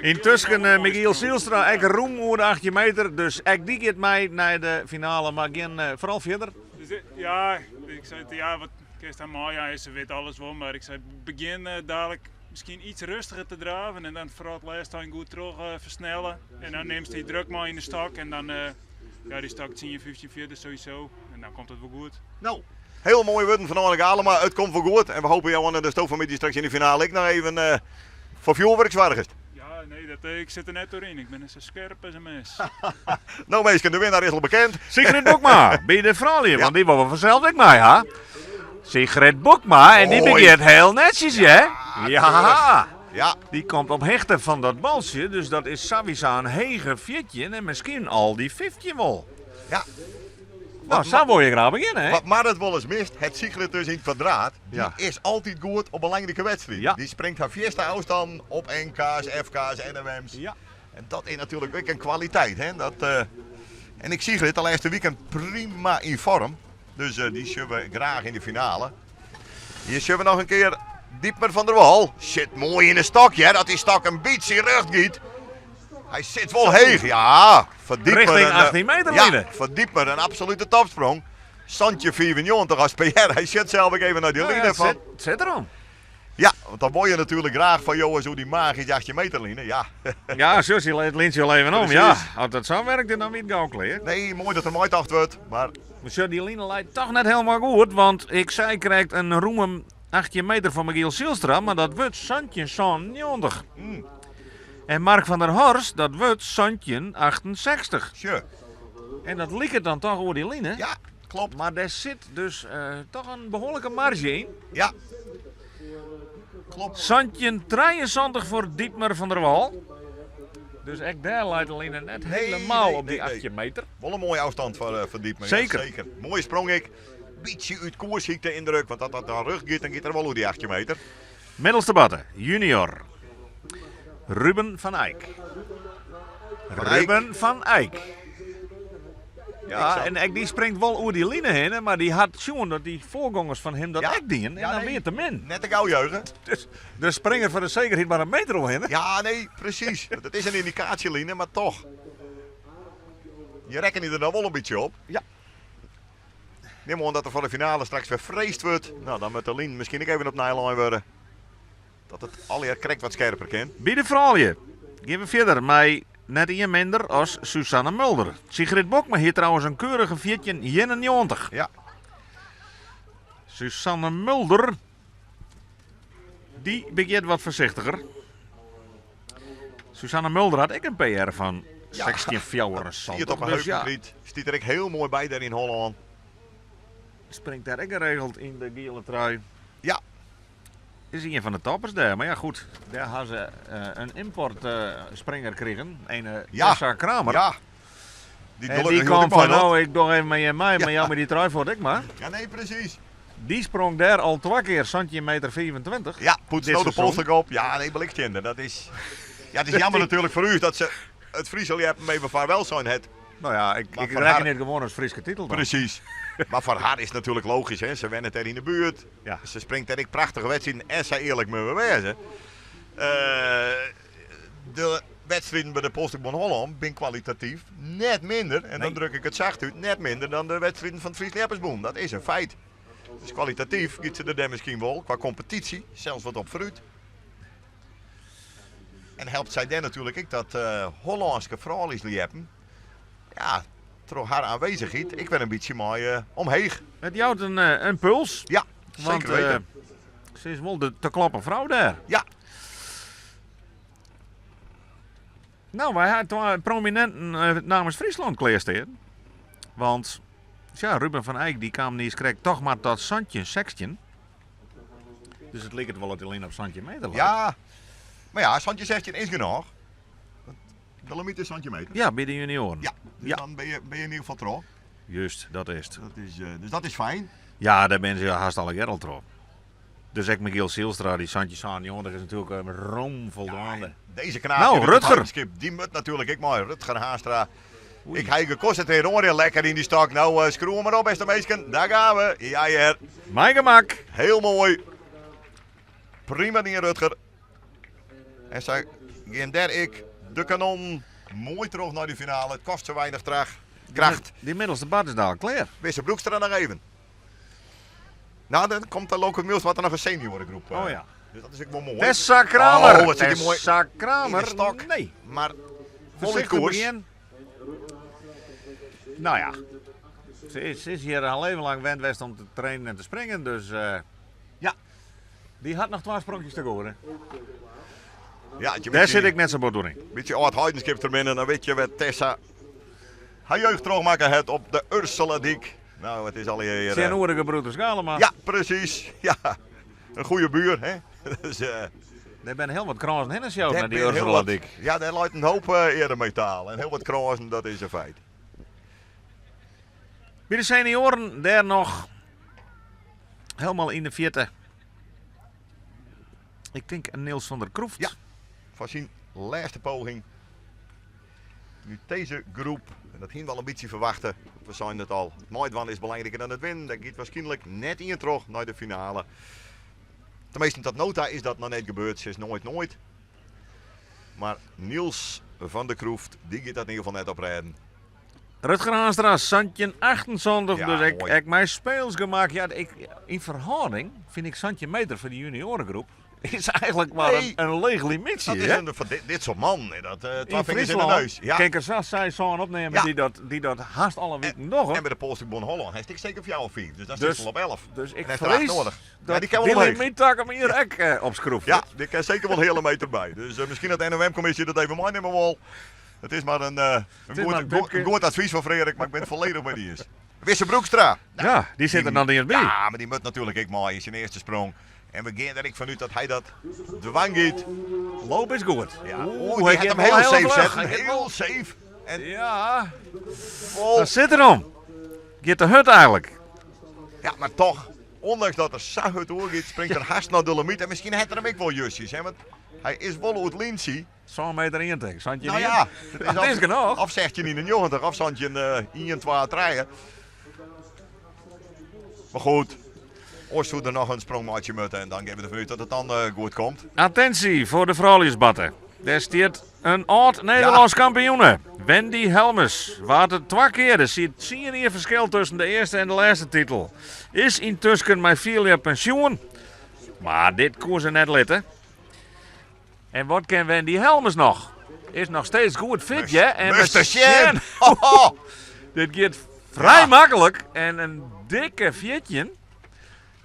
Yntusken Michiel Zijlstra ek rûm oer de 18 meter, dus ek dy giet mei nei de finale, mar gjin foaral fierder. Dus, ja, ik sei, ja, wat kinst dan mei? Ja, se wit alles wol, mar ik sei, begjin dadelijk miskien iets rustiger te draven en dan foaral it lêste ein goed troch fersnelle. En dan nimst dy druk mei yn de stok en dan ja, dy stok 10, 15 fierder sowieso. En dan komt it wol goed. No, hiel moaie wurden fan Anneke Galema. It komt wol goed. En we hoopje jou Anne datsto fanmiddei straks yn de finale ek noch even foar fjoerwurk soargest. Ja, nee, dat, ik sit der net doaryn. Ik bin sa skerp as in mes. No minsken, de winnaar is al bekend. Sigrid Bokma by de froulju, want dy wolle we fansels ek mei ha. Sigrid Bokma, en dy begjint hiel netsjes, hè? Ja. Ja. Dy komt op hichte fan dat baltsje, dus dat is sawiesa in hege 14 en miskien al dy 15 wol. Ja. No, sa wol je graach begjinne, hè? Wat Marrit wolris mist, hat Sigrid dus yn it kwadraat. Dy Ja. is altyd goed op belangrike wedstriden. Ja. Dy springt har fierste ôfstannen op NK's, FK's, NMM's. Ja. En dat is natuerlik ek in kwaliteit, hè? Dat, en ik Sigrid de lêste wiken prima yn foarm. Dus dy sjogge we graach yn de finale. Hjir sjogge we noch in kear Dietmar van der Wal. Sit moai yn de stok, hear, dat dy stok in bytsje rjocht giet. Hy sit wol heech, ja. Foar Dietmar Richting in, 18 meter ja, line. foar Dietmar in absolute topsprong. Santjin 95 as PR. Hy sjocht sels ek even nei dy Ja, line it fan. sit, sit derom. Ja, want dan wol je natuerlik graach fan jo oer dy magyske 18 meter line. Ja. Ja, sus, je it lyntsje al even om. Ja, Precies. as dat sa werkt, dan wie it gau klear. Nee, moai dat der meitocht wurdt, mar Maar sjoch, dy line leit toch net hielendal goed, want ik sei krekt in rûme 18 meter fan Michiel Zijlstra, mar dat wurdt 1797. En Mark van der Horst, dat wurdt 1768. Sjoch. En dat liket dan toch oer dy line. Ja, klopt. Mar dêr sit dus toch in behoarlike marge yn. Ja. Klopt. 1773 foar Dietmar van der Wal. Dus ek dêr leit de line net Nee, hielendal nee, op dy nee, nee. 18 meter. Wol in moaie ôfstân foar Dietmar. Ja, Zeker. zeker. Moaie sprong ek. Bytsje út koers hie ik de yndruk, want as dat dan rjocht giet, dan giet er wol oer dy 18 meter. Middelste batte, junior. Ruben van Eyck. Van Eyck. Ruben van Eyck. Ja, Ik zou- en ek dy springt wol oer dy line hinne, mar dy hat sjoen dat dy foargongers fan him dat Ja. ek dienen. En Ja, dan nee. wie it te min. Net te gau juichen. Dus de springer foar de sekerheid mar in meter omhinne. Ja, nee, precies. Want it is in yndikaasjeline, mar toch. Je rekent der dan wol in bytsje op. Ja. Nim oan dat der foar de finale straks wer freesd wurdt. No, dan moat de line miskien ek even opnij lein wurde. Dat it allegear krekt wat skerper kin. By de froulju gean we fierder mei net ien minder as Susanne Mulder. Sigrid Bokma hie trouwens in keurige 1491. Ja. Susanne Mulder, dy begjint wat foarsichtiger. Susanne Mulder hat ek in PR fan Ja. 1674. Stiet op een Dus ja, heuvelkriet. Stiet der ek hiel moai by dêr yn Hollân. springt dêr ek geregeld yn de giele trui. Ja. Is ien fan de toppers dêr. Mar ja, goed, dêr ha se in import springer krigen. Een Ja. Tessa Kramer. Ja. Dy En dy gelokkich kwam hield fan, ik mei no, ik doch even mei jim mei, Ja. mar jou my dy trui fuort ek mar. Ja, nee, precies. Dy sprong dêr al twa kear santjin meter 25. Ja, poets Dit no de seizoen. polstok op. Ja, nee, blikstinder. Dat is... Ja, it is jammer natuerlik foar ús dat se it Fryske ljeppen even vaarwel sein hat. No ja, ik, Mar ik foar reken har it gewoan as Fryske titel dan. Precies. Mar foar har is it natuerlik logysk, hè. Se wennet dêr yn de buert. Ja. Se springt dêr ek prachtige wedstriden en sa earlik moatte we wêze. De wedstriden by de Polstokbond Hollân binne kwalitatyf net minder, en dan Nee. druk ik it sacht út, net minder dan de wedstriden fan it Frysk Ljeppersbûn. Dat is in feit. Dus kwalitatyf giet se der dêr miskien wol, kwa kompetysje, sels wat op foarút. En helpt sy dêr natuerlik ek dat Hollânske frouljusljeppen, ja, troch har oanwêzichheid, ek wer in bytsje mei omheech. It jout in puls. Ja, Want, zeker weten. se is wol de te kloppen frou dêr. Ja. No, wy ha twa prominenten namens Fryslân klearstean. Want ja, Ruben van Eyck dy kaam niiskrekt toch mar tot 17-16. Dus it liket wol dat de line op 17 meter leit. Ja, mar ja, 17-16 is genôch. De limyt is 17 meter. Ja, by de junioaren. Ja, dus Ja. dan bin je yn ieder gefal troch. Juist, dat is it. Dat is, dus dat is fijn. Ja, dêr binne se hast allegear al troch. Dus ek Michiel Zijlstra, dy 1797 is natuerlik rom foldoende. Deze knaap Nou, hier uit het Rutger. Heidenskip, die moet natuurlijk ik mei. Rutger Haanstra. Ik ha geconcentreerd oor lekker in die stok. Nou, skroe maar op, beste meisken. Daar gaan we. Ja, ja. Mijn gemak. Heel mooi. Prima die Rutger. En zij gaan daar ik de kanon mooi terug naar die finale. Het kost zo weinig kracht. Die middelste bad is daar klaar. Wisse Broekstra nog even. Nou, dan komt de locomotief wat er nog een seniorengroep. Oh ja. Dus dat is ook wel mooi. Tessa Kramer. Oh, wat zit die mooi Tessa Kramer. in de stok. Nee. Maar vol in Voorzichtig koers. begin. Nou ja. Ze is hier al leven lang wend geweest om te trainen en te springen. Dus ja. Die had nog 12 sprongjes te gooien. Ja, je Daar beetje- zit ik net zo bot doorheen. Beetje oud heidenskip erbinnen, dan weet je wat Tessa haar jeugd terugmaken het op de Ursula Dik. Nou, het is al hier, Zijn oerige broeders Galema. Ja, precies. Ja. Een goede buur, hè? Dus, Er zijn heel wat krazen heen en zo daar naar die ben heel Ursula wat- Dik. Ja, daar loopt een hoop eremetaal en heel wat krazen, dat is een feit. Bij de senioren daar nog helemaal in de vierte. Ik denk Niels van der Kroeft. Ja. Van zijn laatste poging. Nu deze groep, en dat ging wel een beetje verwachten, we zijn het al. Het meidwan is belangrijker dan het winnen. Dat gaat waarschijnlijk net in terug naar de finale. Tenminste, dat nota is dat nog net gebeurd. Ze is nooit nooit. Maar Niels van der Kroeft, die gaat dat in ieder geval net oprijden. Rutger Haanstra, Santje 78. Ja, dus mooi. ik mijn speels gemaakt. Ja, in verhouding vind ik Santje meter voor de juniorengroep is eigenlijk maar Nee. een leeg limietje. Dat is hè? een, van dit soort man. hè, Dat, In 12 vingers in de Friesland, neus. Ja. Kijk, er zat zij zo'n opnemen Ja. die dat haast alle weken nog. En bij de Poolse Bon Holland heeft ik zeker voor jou of 4. Dus dat Dus- zit al op 11. Dus ik En hij heeft er acht vrees nodig. dat Ja, die kan wel die omheen. limiet dat ik hem hier ook opschroef. Ja, die kan zeker wel een hele meter bij. Dus misschien dat de N O M-commissie dat even meenemen wil. Het is maar is maar een tipje. een goed advies van Frederik, maar ik ben het volledig met die eens. Wisse Broekstra. Nou, Ja, die zit er dan niet eens bij. Ja, maar die moet natuurlijk ik maar in zijn eerste sprong. En we gaan er ik vanuit dat hij dat dwang giet. Loop is goed. Ja. Oeh, Oeh, die hij gaat gaat hem heel wel safe vlug. zetten. Hij gaat Heel wel- safe. En Ja, vol. daar zit erom. Gaat de hut eigenlijk. Ja, maar toch, ondanks dat er zo hard doorgaat, springt er haast naar de limiet. En misschien heeft er hem ook wel justjes, hè, want hij is wel uit Lindsay. Zo'n meter in tank. Zandje Nou niet ja, in? het Dat is genoeg. Of zegt je niet een 90, of zand je een 1, 2, 3. Maar goed, Oost doet er nog een sprongmaatje met en dan geven we ervan uit dat het dan goed komt. Attentie voor de vrouwelijksbatten. Daar staat een oud Nederlands kampioene. Wendy Helmes. Waard het 2 keer. Er zit 10 jaar verschil tussen de eerste en de laatste titel. Is intussen mijn 4 jaar pensioen. Maar dit koers er net litten. En wat kan Wendy Helmes nog? Is nog steeds goed fit, hè? En Mr. we Shen. zien- Dit gaat vrij makkelijk. En een dikke viertje.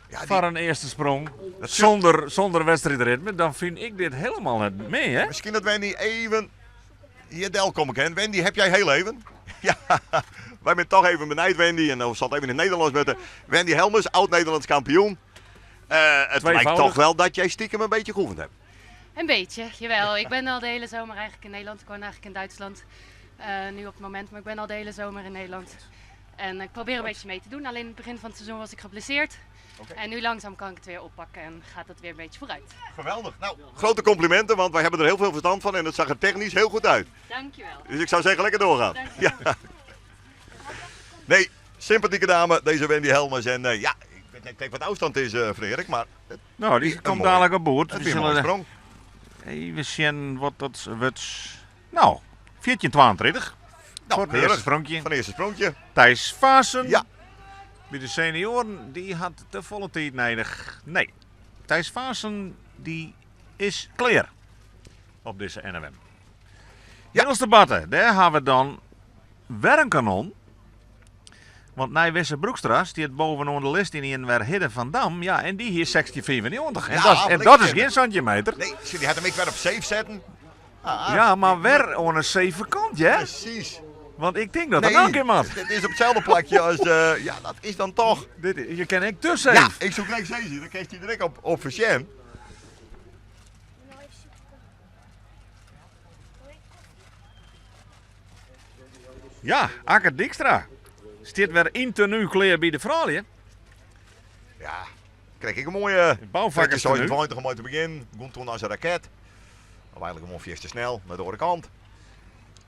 Ja, die Voor een eerste sprong, zonder wedstrijdritme, dan vind ik dit helemaal niet mee, hè? Misschien dat Wendy even hier del komen kan. Wendy, heb jij heel even? Ja, wij zijn toch even benijd, Wendy. En dan zal het even in het Nederlands met de Wendy Helmes, oud-Nederlands kampioen. Het lijkt Tweevoudig. toch wel dat jij stiekem een beetje geoefend hebt. Een beetje, jawel. Ik ben al de hele zomer eigenlijk in Nederland. Ik woon eigenlijk in Duitsland nu op het moment, maar ik ben al de hele zomer in Nederland. En ik probeer een beetje mee te doen. Alleen in het begin van het seizoen was ik geblesseerd. En nu langzaam kan ik het weer oppakken en gaat het weer een beetje vooruit. Geweldig. Nou, grote complimenten, want wij hebben er heel veel verstand van en het zag er technisch heel goed uit. Dankjewel. Dus ik zou zeggen, lekker doorgaan. Dankjewel. Ja. Nee, sympathieke dame, deze Wendy Helmers. En ja, ik weet niet kijk wat afstand is, Frederik, maar het Nou, die Een komt mooie. dadelijk op boord. het We is een mooie zullen sprong. even zien wat dat wordt. Nou, 14,32. Nou, Voor het eerste keurig. sprongje. Van het eerste sprongje. Thijs Vaassen. Ja. Bij de senioren, die had de volle tijd nodig. Nee, Thijs Vaassen, die is clear op deze NOM. Ja. Middelste batten, daar hebben we dan weer een kanon. Want Nij Wisse Broekstra staat bovenaan de list in een weer Hidde van Dam. Ja, en die hier 16,95. En Ja, dat is bliksem. geen centimeter. Nee, zie, die had hem ik weer op safe zetten. Ah, Ja, maar weer aan een safe kant, hè? Precies. Want ik denk dat Nee, dat ook in man. Het is op hetzelfde plakje als... ja, dat is dan toch... Dit, je kan ik te safe. Ja, ik zoek niks eens. Dan kreeg hij direct op Versjen. Ja, Akker Dijkstra. Zit weer in tenue kleer bij de vrouwen. Ja, Kreeg ik in mooie Bouwvakkers 20 om mei te begjinnen. Begûn toen as in raket. Of eigenlijk gewoan fierste snel nei de oare kant.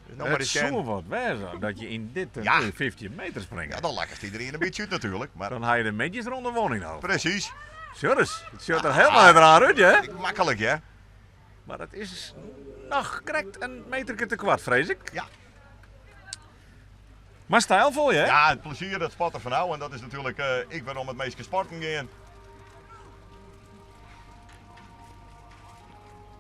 Dus no mar eens Het sjen. soe wat wêze dat je yn dit toernoai 15 meter springe. Ja, dan lakkest iedereen in bytsje út natuerlik. Mar Dan ha je de middeisronde wûn yn elk gefal. Presys. Sjoch ris, it sjocht der helemaal net raar út, hè? Maklik, hè? Mar it is noch krekt in meterke te koart, frees ik. Ja. Mar stijlfol, hè? Ja, it plezier dat spat der fanôf. En dat is natuerlik ek wêrom it minsken sporten gean.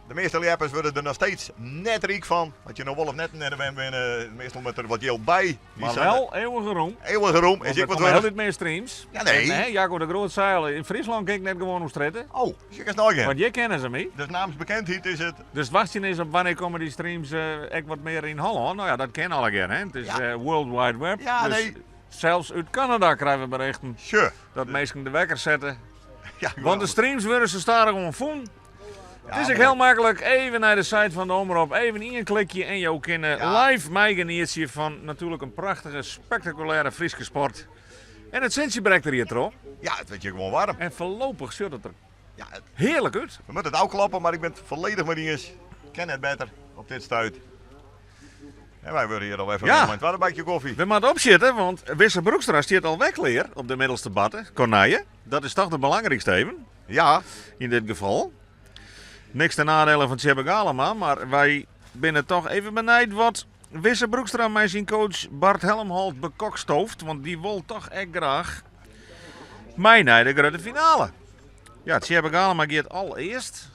De measte ljeppers wurde der noch steeds net ryk fan. As je no wol of net in NMM winne, meastal moat der wat jild by. Die Mar zijn wel eeuwige roem. Eeuwige roem is Want ek der wat komme wurdich. hieltyd mear streams. Ja, nee. En, hè, Jaco de Groot sei al, yn Fryslân kin ik net gewoan oer strjitte. Oh, dus je kinst neigean. Want hjir kenne se my. Dus naamsbekendheid is it. Dus it wachtsjen is op wannear komme dy streams ek wat mear yn Hollân. No ja, dat kin allegear, hè. It is Ja. World Wide Web. Ja, dus nee. Sels út Kanada krije we berichten Sure. dat minsken de wekker sette. Ja, Want de streams wurde sa stadichoan fûn. Ja, It is ek hiel maklik, even nei de site fan de Omrop, even ien klikje en jo kinne Ja. live meigenietsje fan natuerlik in prachtige, spektakulêre Fryske sport. En it sintsje brekt der hjir troch. Ja, it wurdt hjir gewoan waarm. En foarlopich sjocht it der Ja, it hearlik út. We moatte it ôfklappe, mar ik bin it folledich mei dy iens. Kin net better op dit stuit. En wy wurde hjir al wer Ja. mei in twadde bakje kofje. We moatte opsjitte, want Wisse Broekstra stiet al wer klear op de middelste batte. Corneille, dat is toch de belangrykste even. Ja. In dit gefal. Niks ten nadele fan Tjebbe Galema, mar wy binne toch even benijd wat Wisse Broekstra mei syn coach Bart Helmholt bekokstooft. Want dy wol toch ek graach mei nei de grutte finale. Ja, Tjebbe Galema giet al earst.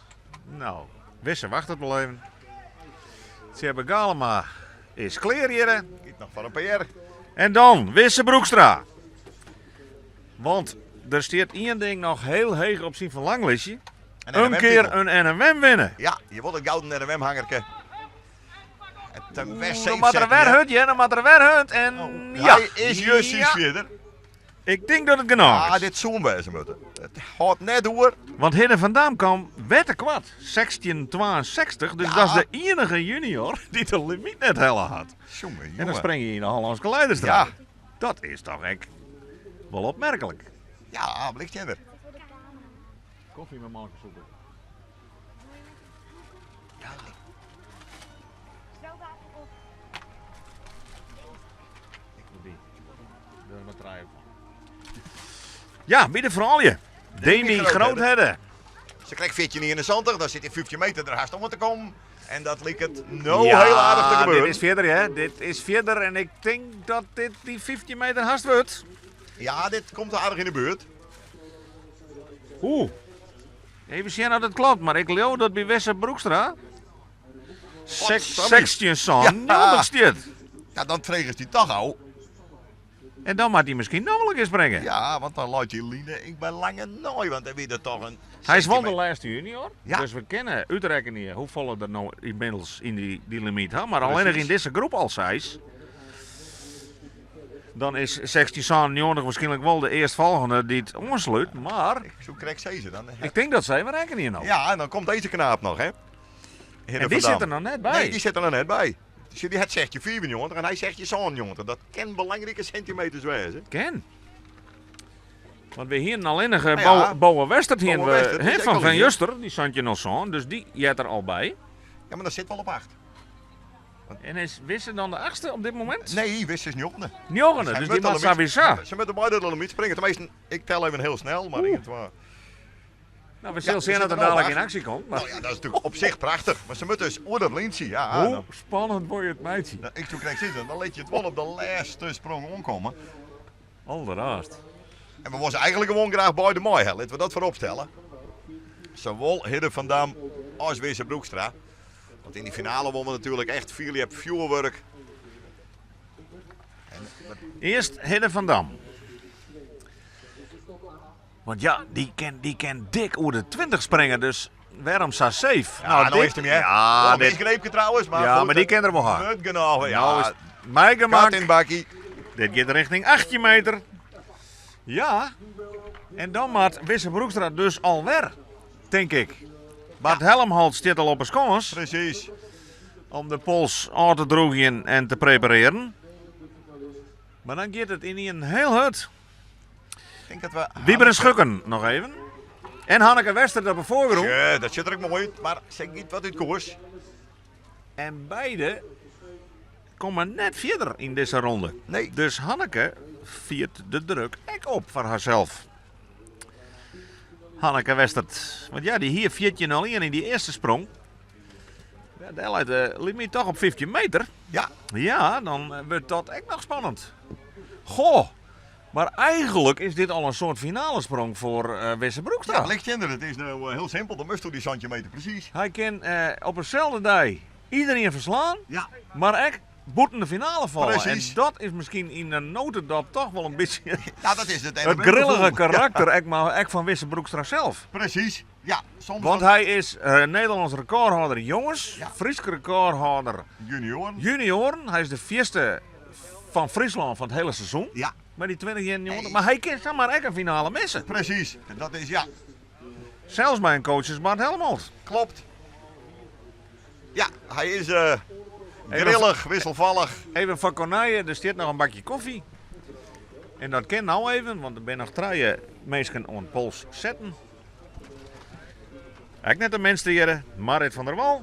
No, Wisse wachtet wol even. Tjebbe Galema is klear hjir. Giet noch foar in PR. En dan Wisse Broekstra. Want der stiet ien ding noch hiel heech op syn ferlanglistje. Een In kear in NMM winne. Ja, je wilt it gouden NMM-hangerke. En ten west Dan moat der wer hurd, ja, dan moat der wer hurd. En ja, Hy is justjes Ja. fierder. Ik tink dat it genôch Ah, is. dit soe wêze moatte. It hâldt net oer. Want Hidde van Dam kaam wer te koart. 1662, dus Ja. dat is de iennige junior dy't de limyt net helle hat. Jonge, En dan jonge. spring je yn de Hollânske Leidersdraaf. Ja. Dat is toch ek wol opmerklik. Ja, blikstender. Kofje mei molkesûker. Ik wil dy. Dêr mar trije fan. Ja, by de froulju. Demi Demi Groothedde. Se krijgt 14,71, dan sit yn 15 meter der hast om te kommen. En dat liket no Ja, hiel aardich te gebeuren. Dit is fierder, hè. Dit is fierder en ik tink dat dit dy 15 meter hast wurdt. Ja, dit komt aardich yn de buert. Oeh. Even sjen oft it kloppet, mar ik leau dat by Wisse Broekstra Potsammy. 16 sân Ja. 90 stiet. Ja, dan tregest dy toch al. En dan moat hy miskien noch wol ris springe. Ja, want dan leit dy line ek by lange nei, want dan wie der toch in Hy is wol de centimeter. lêste junior, Ja. dus we kinne útrekkenje hoefolle der no ynmiddels yn dy, dy limyt ha. Mar allinnich Presys. yn dizze groep al seis. Dan is 1697 wierskynlik wol de earstfolgjende dy't oanslút, mar Ik soe krekt sizze dan. ik tink dat sy wer rekkenje no. Ja, en dan komt dizze knaap noch, hè? Hidde En dy van Dam. sit der noch net by. Nee, dy sit der noch net by. Dus dy hat 1694 en hy 1697. Dat kin belangrike sintimeters wêze. Kin. Want we hienen allinnich Nou ja. Bowe Westert hienen Bowe we, Westert, die hè, is ek fan al Van hier. Juster, dy 1707, dus dy heart der al by. Ja, mar dat sit wol op 8. En is Wisse dan de achtste op dit momint? Nee, Wisse is njoggende. Njoggende, Sy dus moet dy moat de limiet- sowieso. Se moatte beide de limiet springe. Teminsten, ik tel even hiel snel, mar ien, twa. No, we Ja, sille we sjen dat sitte er no op dadlik yn acht. aksje komt. Mar No ja, dat is natuerlik op sich prachtich. Mar se moatte dus oer dat lyntsje. Ja, hoe dan, spannend wol je it meitsje? dan, ik soe krekt sizze, dan lit je it wol op de lêste sprong oankomme. Alderhaast. En we wolle eigentlik gewoan graach beide mei, hè. Litte we dat foarop stelle. Sawol Hidde van Dam as Wisse Broekstra. Want yn dy finale wolle we natuerlik echt Philip fjoerwurk. Earst Hidde van Dam. Want ja, dy kin, dy kin dik oer de 20 springe, dus wêrom sa safe? Ja, no dit- is it him, hè. Ja, Wol in dit, misgreepke trouwens, mar ja, goed, mar dy kin der wol ha. Wurdt genôch, ja. Nou is it mei Kat gemak. yn bakkie. Dit giet richting 18 meter. Ja, en dan moat Wisse Broekstra dus alwer, tink ik. Bart Helmholt stiet al op 'e skâns Presys. om de pols ôf te droegjen en te preparearjen. Mar dan giet it yn ien hiel hurd. Ik tink dat we Wieberen Schukken nog even. En Hanneke Westert op de foargrûn. Ja, dat sjocht der ek moai út, mar se giet wat út koers. En beide komme net fierder yn dizze ronde. Nee. Dus Hanneke fiert de druk ek op foar harsels. Hanneke Westert. Want ja, dy hie 14,01 yn dy earste sprong. Ja, dêr leit de limyt toch op 15 meter. Ja. Ja, dan wurdt dat ek noch spannend. Goh, mar eigenlik is dit al in soart finalesprong foar eh, Wisse Broekstra. Ja, ligt Het is nu eh, heel simpel. Dan moest die centimeter precies. Hy kin eh, op deselde dei iedereen ferslaan, Ja. mar ek bûten de finale falle. Precies. En dat is miskien yn in notendop toch wol in bytsje Ja, dat is het. it grillige karakter ek, mar ek fan Wisse Broekstra sels. Precies. Ja, soms Want dan hy is eh, Nederlânsk rekôrhâlder jonges, Ja. Frysk rekôrhâlder junioren. junioren. Hy is de fierste fan Fryslân fan it hiele seizoen. Ja, Mei dy 2091. Nee. Mar hy kin samar ek in finale misse. precies. En dat is, ja, Sels mei in coach as Bart Helmholt. klopt. Ja, hy is eh grillig, wisselvallig. Even foar Corneille, der stiet noch in bakje kofje. En dat kin no even, want der binne noch trije minsken oan pols setten. Ek net de minste hjirre, Marit van der Wal.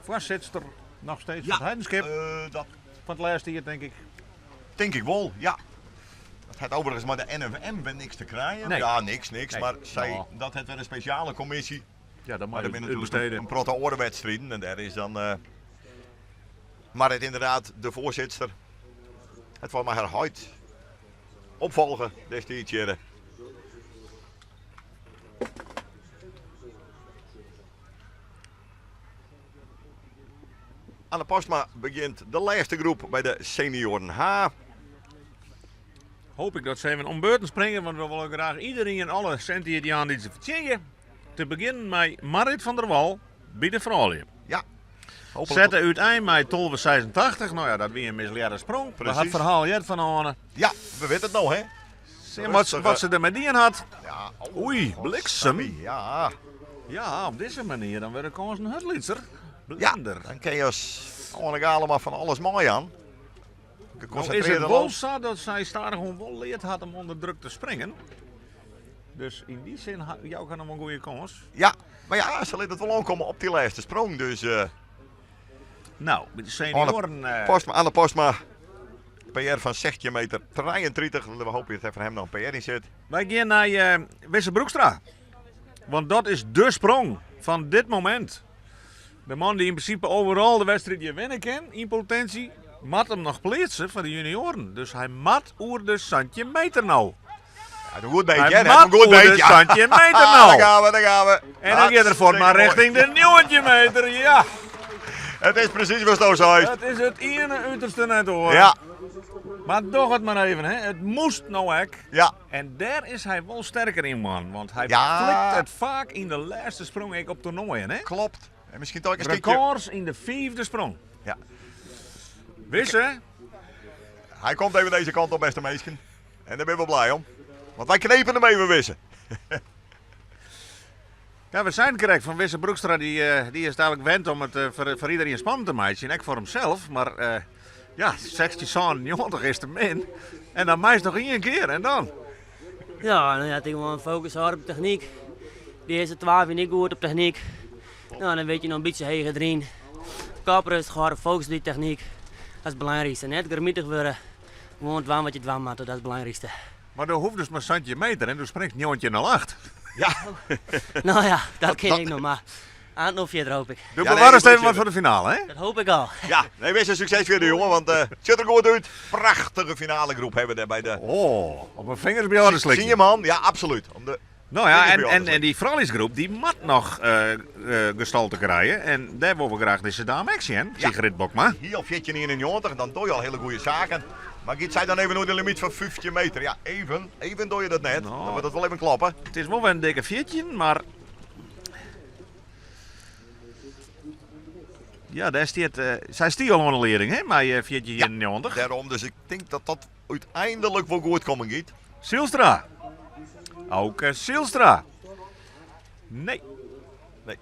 Foarsitster noch steeds fan it Heidenskip. Eh, dat Fan it lêste jier, tink ik. Tink ik wol, ja. Dat hat overigens mei de NFM wer niks te krijen. Nee. Ja, niks, niks. Nee. Mar sy, No. dat hat wer in spesjale kommisje. Ja, dat Mar mei der binne je natuerlik útbestede. in protte oare wedstriden en dêr is dan eh Marit inderdaad de foarsitster. It foar mei har heit opfolge destiids hjirre. Anne Postma begjint de lêste groep by de senioren H. Hoop ik dat se even om beurten springe, want we wolle graach iedereen alle sinten jaan dy't se fertsjinje. Te begjinnen mei Marit van der Wal by de froulju. Ja, hooplik. Sette útein mei 12,86. No ja, dat wie in mislearre sprong. We ha it Precies. ferhaal heard fan Anne. Ja, we witte it no, hè? Sjen wat, wat se dermei dien hat. Ja, oh, Oei, God, bliksem. Sammy, Ja. Ja, op dizze manier dan wurde de kânsen hurd lytser. Ja, Blinder. dan kin je as Anne Galema fan alles meijaan. No is it Geconcentreerde wol land. sa dat sy stadichoan wol leard hat om ûnder druk te springen. Dus yn dy sin jou ik har noch wol in goede kâns. Ja, mar ja, se lit it wol oankomme op dy lêste sprong. Dus eh, No, by de senioren. Anne Postma, Anne Postma, PR fan 16 meter 33. We hoopje dat foar him noch in PR yn sit. Wy gean nei eh, Wisse Broekstra. Want dat is de sprong fan dit momint. De man dy't yn prinsipe overal de wedstriid hjir winne kin, yn potinsje, moat him noch pleatse foar de junioren. Dus hy moat oer de 17 meter no. Ja, een goed beetje, Hy hè? moat Een goed oer de beetje. 17 meter Daar no. gaan we, daar gaan we. En dan giet er fuort mar richting de 19 meter. Ja, Het is precies wat jo sei. het is it iene uterste net hoor. Ja, Mar doch it mar even, hè. It moast no ek. ja. En dêr is hy wol sterker yn, man. Want hy Ja. flikt it faak yn de lêste sprong ek op toernoaien, hè? Klopt. En miskien toch een stukje. Rekords yn de fiifde sprong. Ja. Wisse, Hy komt even deze kant op, beste minsken. En dêr binne we blij om. Want wy knepen him even, Wisse. Ja, we seinen krekt fan Wisse Broekstra, dy, eh, dy is dalik wend om it eh, foar, foar iderien spannend te meitsjen. Ek foar himsels. Mar eh, ja, 16,97 is te min. En dan meist noch ien kear en dan? Ja, no ja, ik tink gewoan focus hâlde op technyk. De earste twa wie net goed op technyk. No, dan witte je noch in bytsje heger deryn. Kop rêstich hâlde, focus op dy technyk. Dat is it belangrykste. Net grimmitich wurde. Gewoan dwaan wat je dwaan moatte, dat is it belangrykste. Mar do hoechst dus mar 17 meter en do springst 19,08. Ja. No ja, dat kin ik noch, mar oant no fierder hoopje ik. Do Ja, nee, bewarrest ik even wat weet foar de finale, hè? Dat hoopje ik al. Ja, nee, wees een succes weer, jongen, want eh, het ziet er goed uit. Prachtige finale groep hebben we daar bij de... Oh, op mijn vingers bij jou Zie je man? Ja, absoluut. Om de No ja, vingers en, bij en, jou en dy frouljusgroep dy moat noch eh, eh, gestalte krije. En dêr wolle we graach dizze dame ek sjen, Ja. Sigrid Bokma. Hier op 1491, dan doe je al hele goede zaken. Mar giet sy dan even oer de limiet fan 15 meter? Ja, even. Even doe je dat net. No. Dan wurdt dat wol even klappen. It is wol wer in dikke 14, mar... Ja, dêr stiet... eh, sy stie al oan de lieding, hè, mei eh, 1491. Dêrom, dus ik tink dat dat úteinlik wol goed kommen giet. Zylstra. Auke Zylstra. Nee. Nee.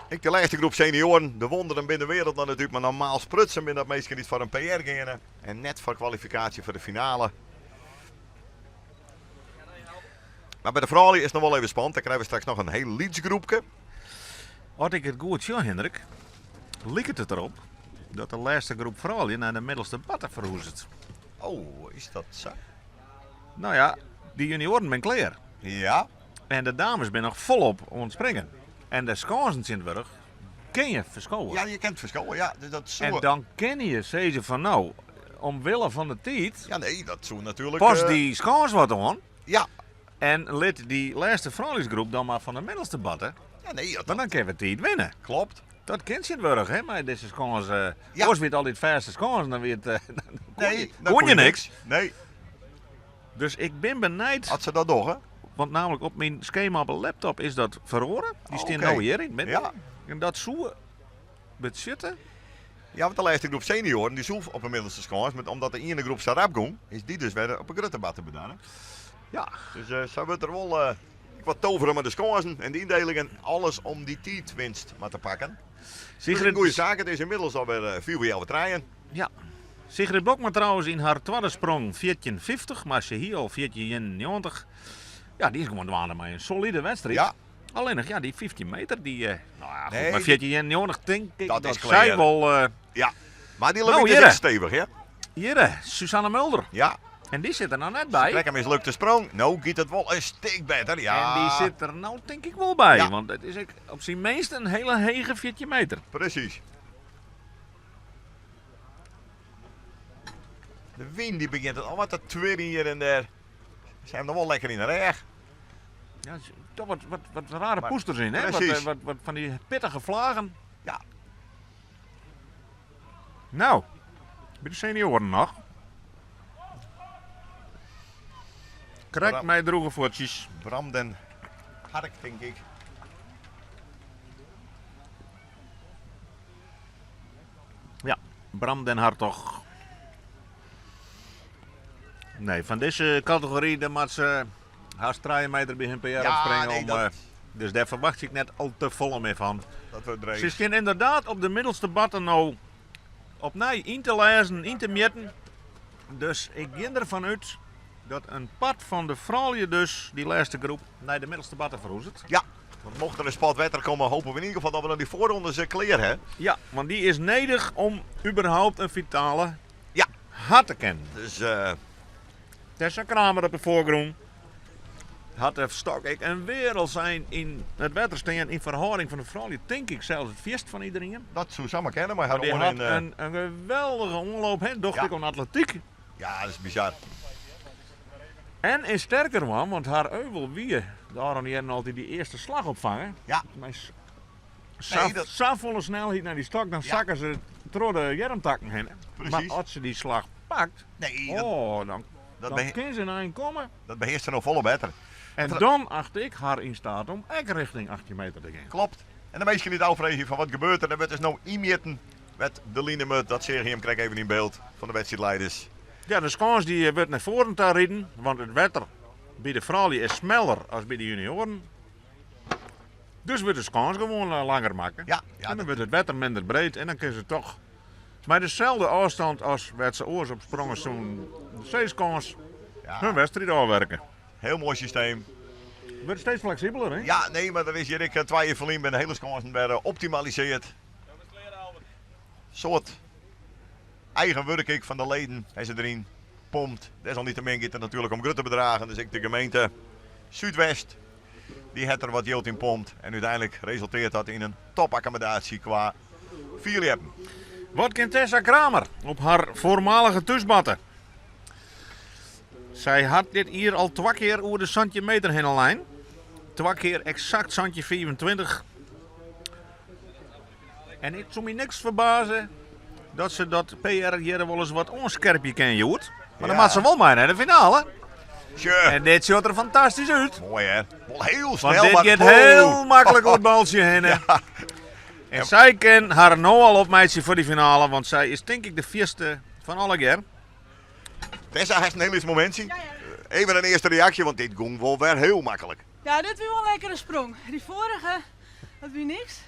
Ek de lêste groep senioaren, de wonderen binne de wereld dan natuerlik, mar normaal sprutsen binne dat minsken dy't foar in PR geane en net foar kwalifikaasje foar de finale. Maar by de froulju is it noch wol even spannend. Dêr krije we straks noch in hiel lyts groepke. As ik it goed sjoch, Hindrik, liket it derop dat de lêste groep froulju nei de middelste batte ferhûzet. Oh, is dat sa? No ja, de junioaren binne klear. Ja. En de dames binne noch folop oan it springen. En de skânsen tsjintwurdich kin je ferskowe. Ja, je kin it ferskowe, ja. Dus dat soe... En dan kinne je sizze fan no, omwille fan de tiid... Ja, nee, dat soe natuerlik... Pas dy skâns wat oan. Ja. En lit dy lêste frouljusgroep dan mar fan de middelste batte. Ja, nee, dat... Want dan kinne we tiid winne. Klopt. Dat kin tsjintwurdich, hè, mei dizze skâns. Ja. Oars wie it altyd fêste skânsen, dan wie it, dan koe Nee, je, dan koe je niks. Nee. Dus ik bin benijd. As se dat dogge. Want namelijk op myn skema op de laptop is dat feroare. Dy stean Oké. no hjir yn it midden. Ja. En dat soe betsjutte. Ja, want de lêste groep senioaren dy soe op de middelste skâns, mar omdat de iene groep sa rap gong, is dy dus wer op 'e grutte batte bedarre. Ja. Dus sa wurdt der wol ek wat tovere mei de skânsen en de yndelingen, alles om dy tiidwinst mar te pakken. Sigrid, Dus in goede saak, it is ynmiddels alwer fiif oer healwei trijen. Ja. Sigrid Bokma trouwens yn har twadde sprong 14,50, mar se hie al 14,91. Ja, dy is gewoan dwaande mei in solide wedstriid. Ja. Allinnich, ja, dy 15 meter, dy, no ja, goed, Nee, mei 14,91 tink ik Dat dat, is sy klear. wol... Ja, mar dy Nou, lawine is hjirre. ek stevich, hè? Hjirre, Suzanne Mulder. Ja. En dy sit der noch net by. Krekt in mislukte sprong. No giet it wol in stik better, ja. En dy sit der no tink ik wol by, Ja. want it is ek op syn minst in hiele hege 14 meter. Presys. De wyn dy begjint it al wat te twirren hjir en dêr. Se hawwe him noch wol lekker yn de rêch. Ja, er zit toch wat rare Maar poesters in, hè? Wat, precies. wat van die pittige vlagen. Ja. Nou, by de senioaren noch. Krekt mei drûge fuotsjes. Bram den Hark, tink ik. Ja, Bram den Hartog. Nee, fan dizze kategory dan moat se hast 3 meter by hun PR Ja, opspringen. nee, om, dat dus dêr ferwachtsje ik net al te folle mear fan. Dat wurdt dreech. Se stean ynderdaad op de middelste batte no opnij yn te lêzen, yn te mjitten. Dus ik gean derfan út dat in part fan de froulju dus, dy lêste groep, nei de middelste batte ferhûzet. Ja, want mocht der in spat wetter komme, hopen we yn ieder gefal dat we dan dy foarrondes klear ha. Ja, want dy is nedich om überhaupt in finale Ja. ha te kinnen. Dus Tessa Kramer op de foargrûn hat de stok ek in wearelsein yn it wetter stean. Yn ferhâlding fan de froulju tink ik sels it fierst fan iderien. Dat soe samar kinne, mar har Dy oan hat in, in geweldige oanloop, hè? Docht Ja. ek oan atletiek. Ja, dat is bizar. En is sterker man, want har euvel wie de ôfrûne jierren altyd dy earste slach opfange. Ja. Mei Nee, dat safolle snelheid nei dy stok, dan Ja. sakke se troch de earmtakken hinne. Precies. Mar as se dy slach pakt, Nee, dat oh, dan, dat dan kin se in ein komme. Dat behearst se no folle better. En dan acht ik har yn staat om ek richting 18 meter te gean. Klopt. En de minsken dy't ôffreegje fan wat gebeurt der, dan wurdt dus no ynmjitten wêr't de line moat. Dat seach jim krekt even yn byld fan de wedstriidleiders. Ja, de skâns dy wurdt nei foaren ta riden, want it wetter by de froulju is smeller as by de junioaren. Dus wurdt de skâns gewoan langer makke. Ja, ja, en dan dat wurdt it wetter minder breed en dan kinne se toch mei deselde ôfstân as wêr't se oars op sprongen soenen de seeskâns Ja. hun wedstriid ôfwerke. Heel moai systeem. Wurdt steeds fleksibeler, hè? Ja, nee, mar der is hjir ek twa jier ferlyn binne de hiele skânsen wer optimalisearre. Soad eigen wurk ek fan de leden ha se deryn pompt. Desalniettemin giet it natuerlik om grutte bedragen, dus ek de gemeente Súdwest dy hat der wat jild yn pompt. En úteinlik resulteart dat yn in topakkommodaasje kwa fierljeppen. Wat kin Tessa Kramer op har foarmalige thúsbatte? Sy hat dit jier al twa kear oer de 17 meter hinne lein. Twa kear eksakt 17,25. En it soe my niks ferbaze dat se dat PR hjir wolris wat oanskerpje kin hjoed. Mar dan Ja. moat se wol mei nei de finale. Sjoch. En dit sjocht der fantastysk út. Moai hè? Wol hiel Want snel, dit mar giet oh. hiel maklik oer it baltsje hinne. Ja. En sy kin har no al opmeitsje foar dy finale, want sy is tink ik de fierste fan allegear. Tessa hast in hiel lyts momintsje. Even in earste reaksje, want dit gong wol wer hiel maklik. Ja, dit wie wol in lekkere sprong. Dy foarige, dat wie niks.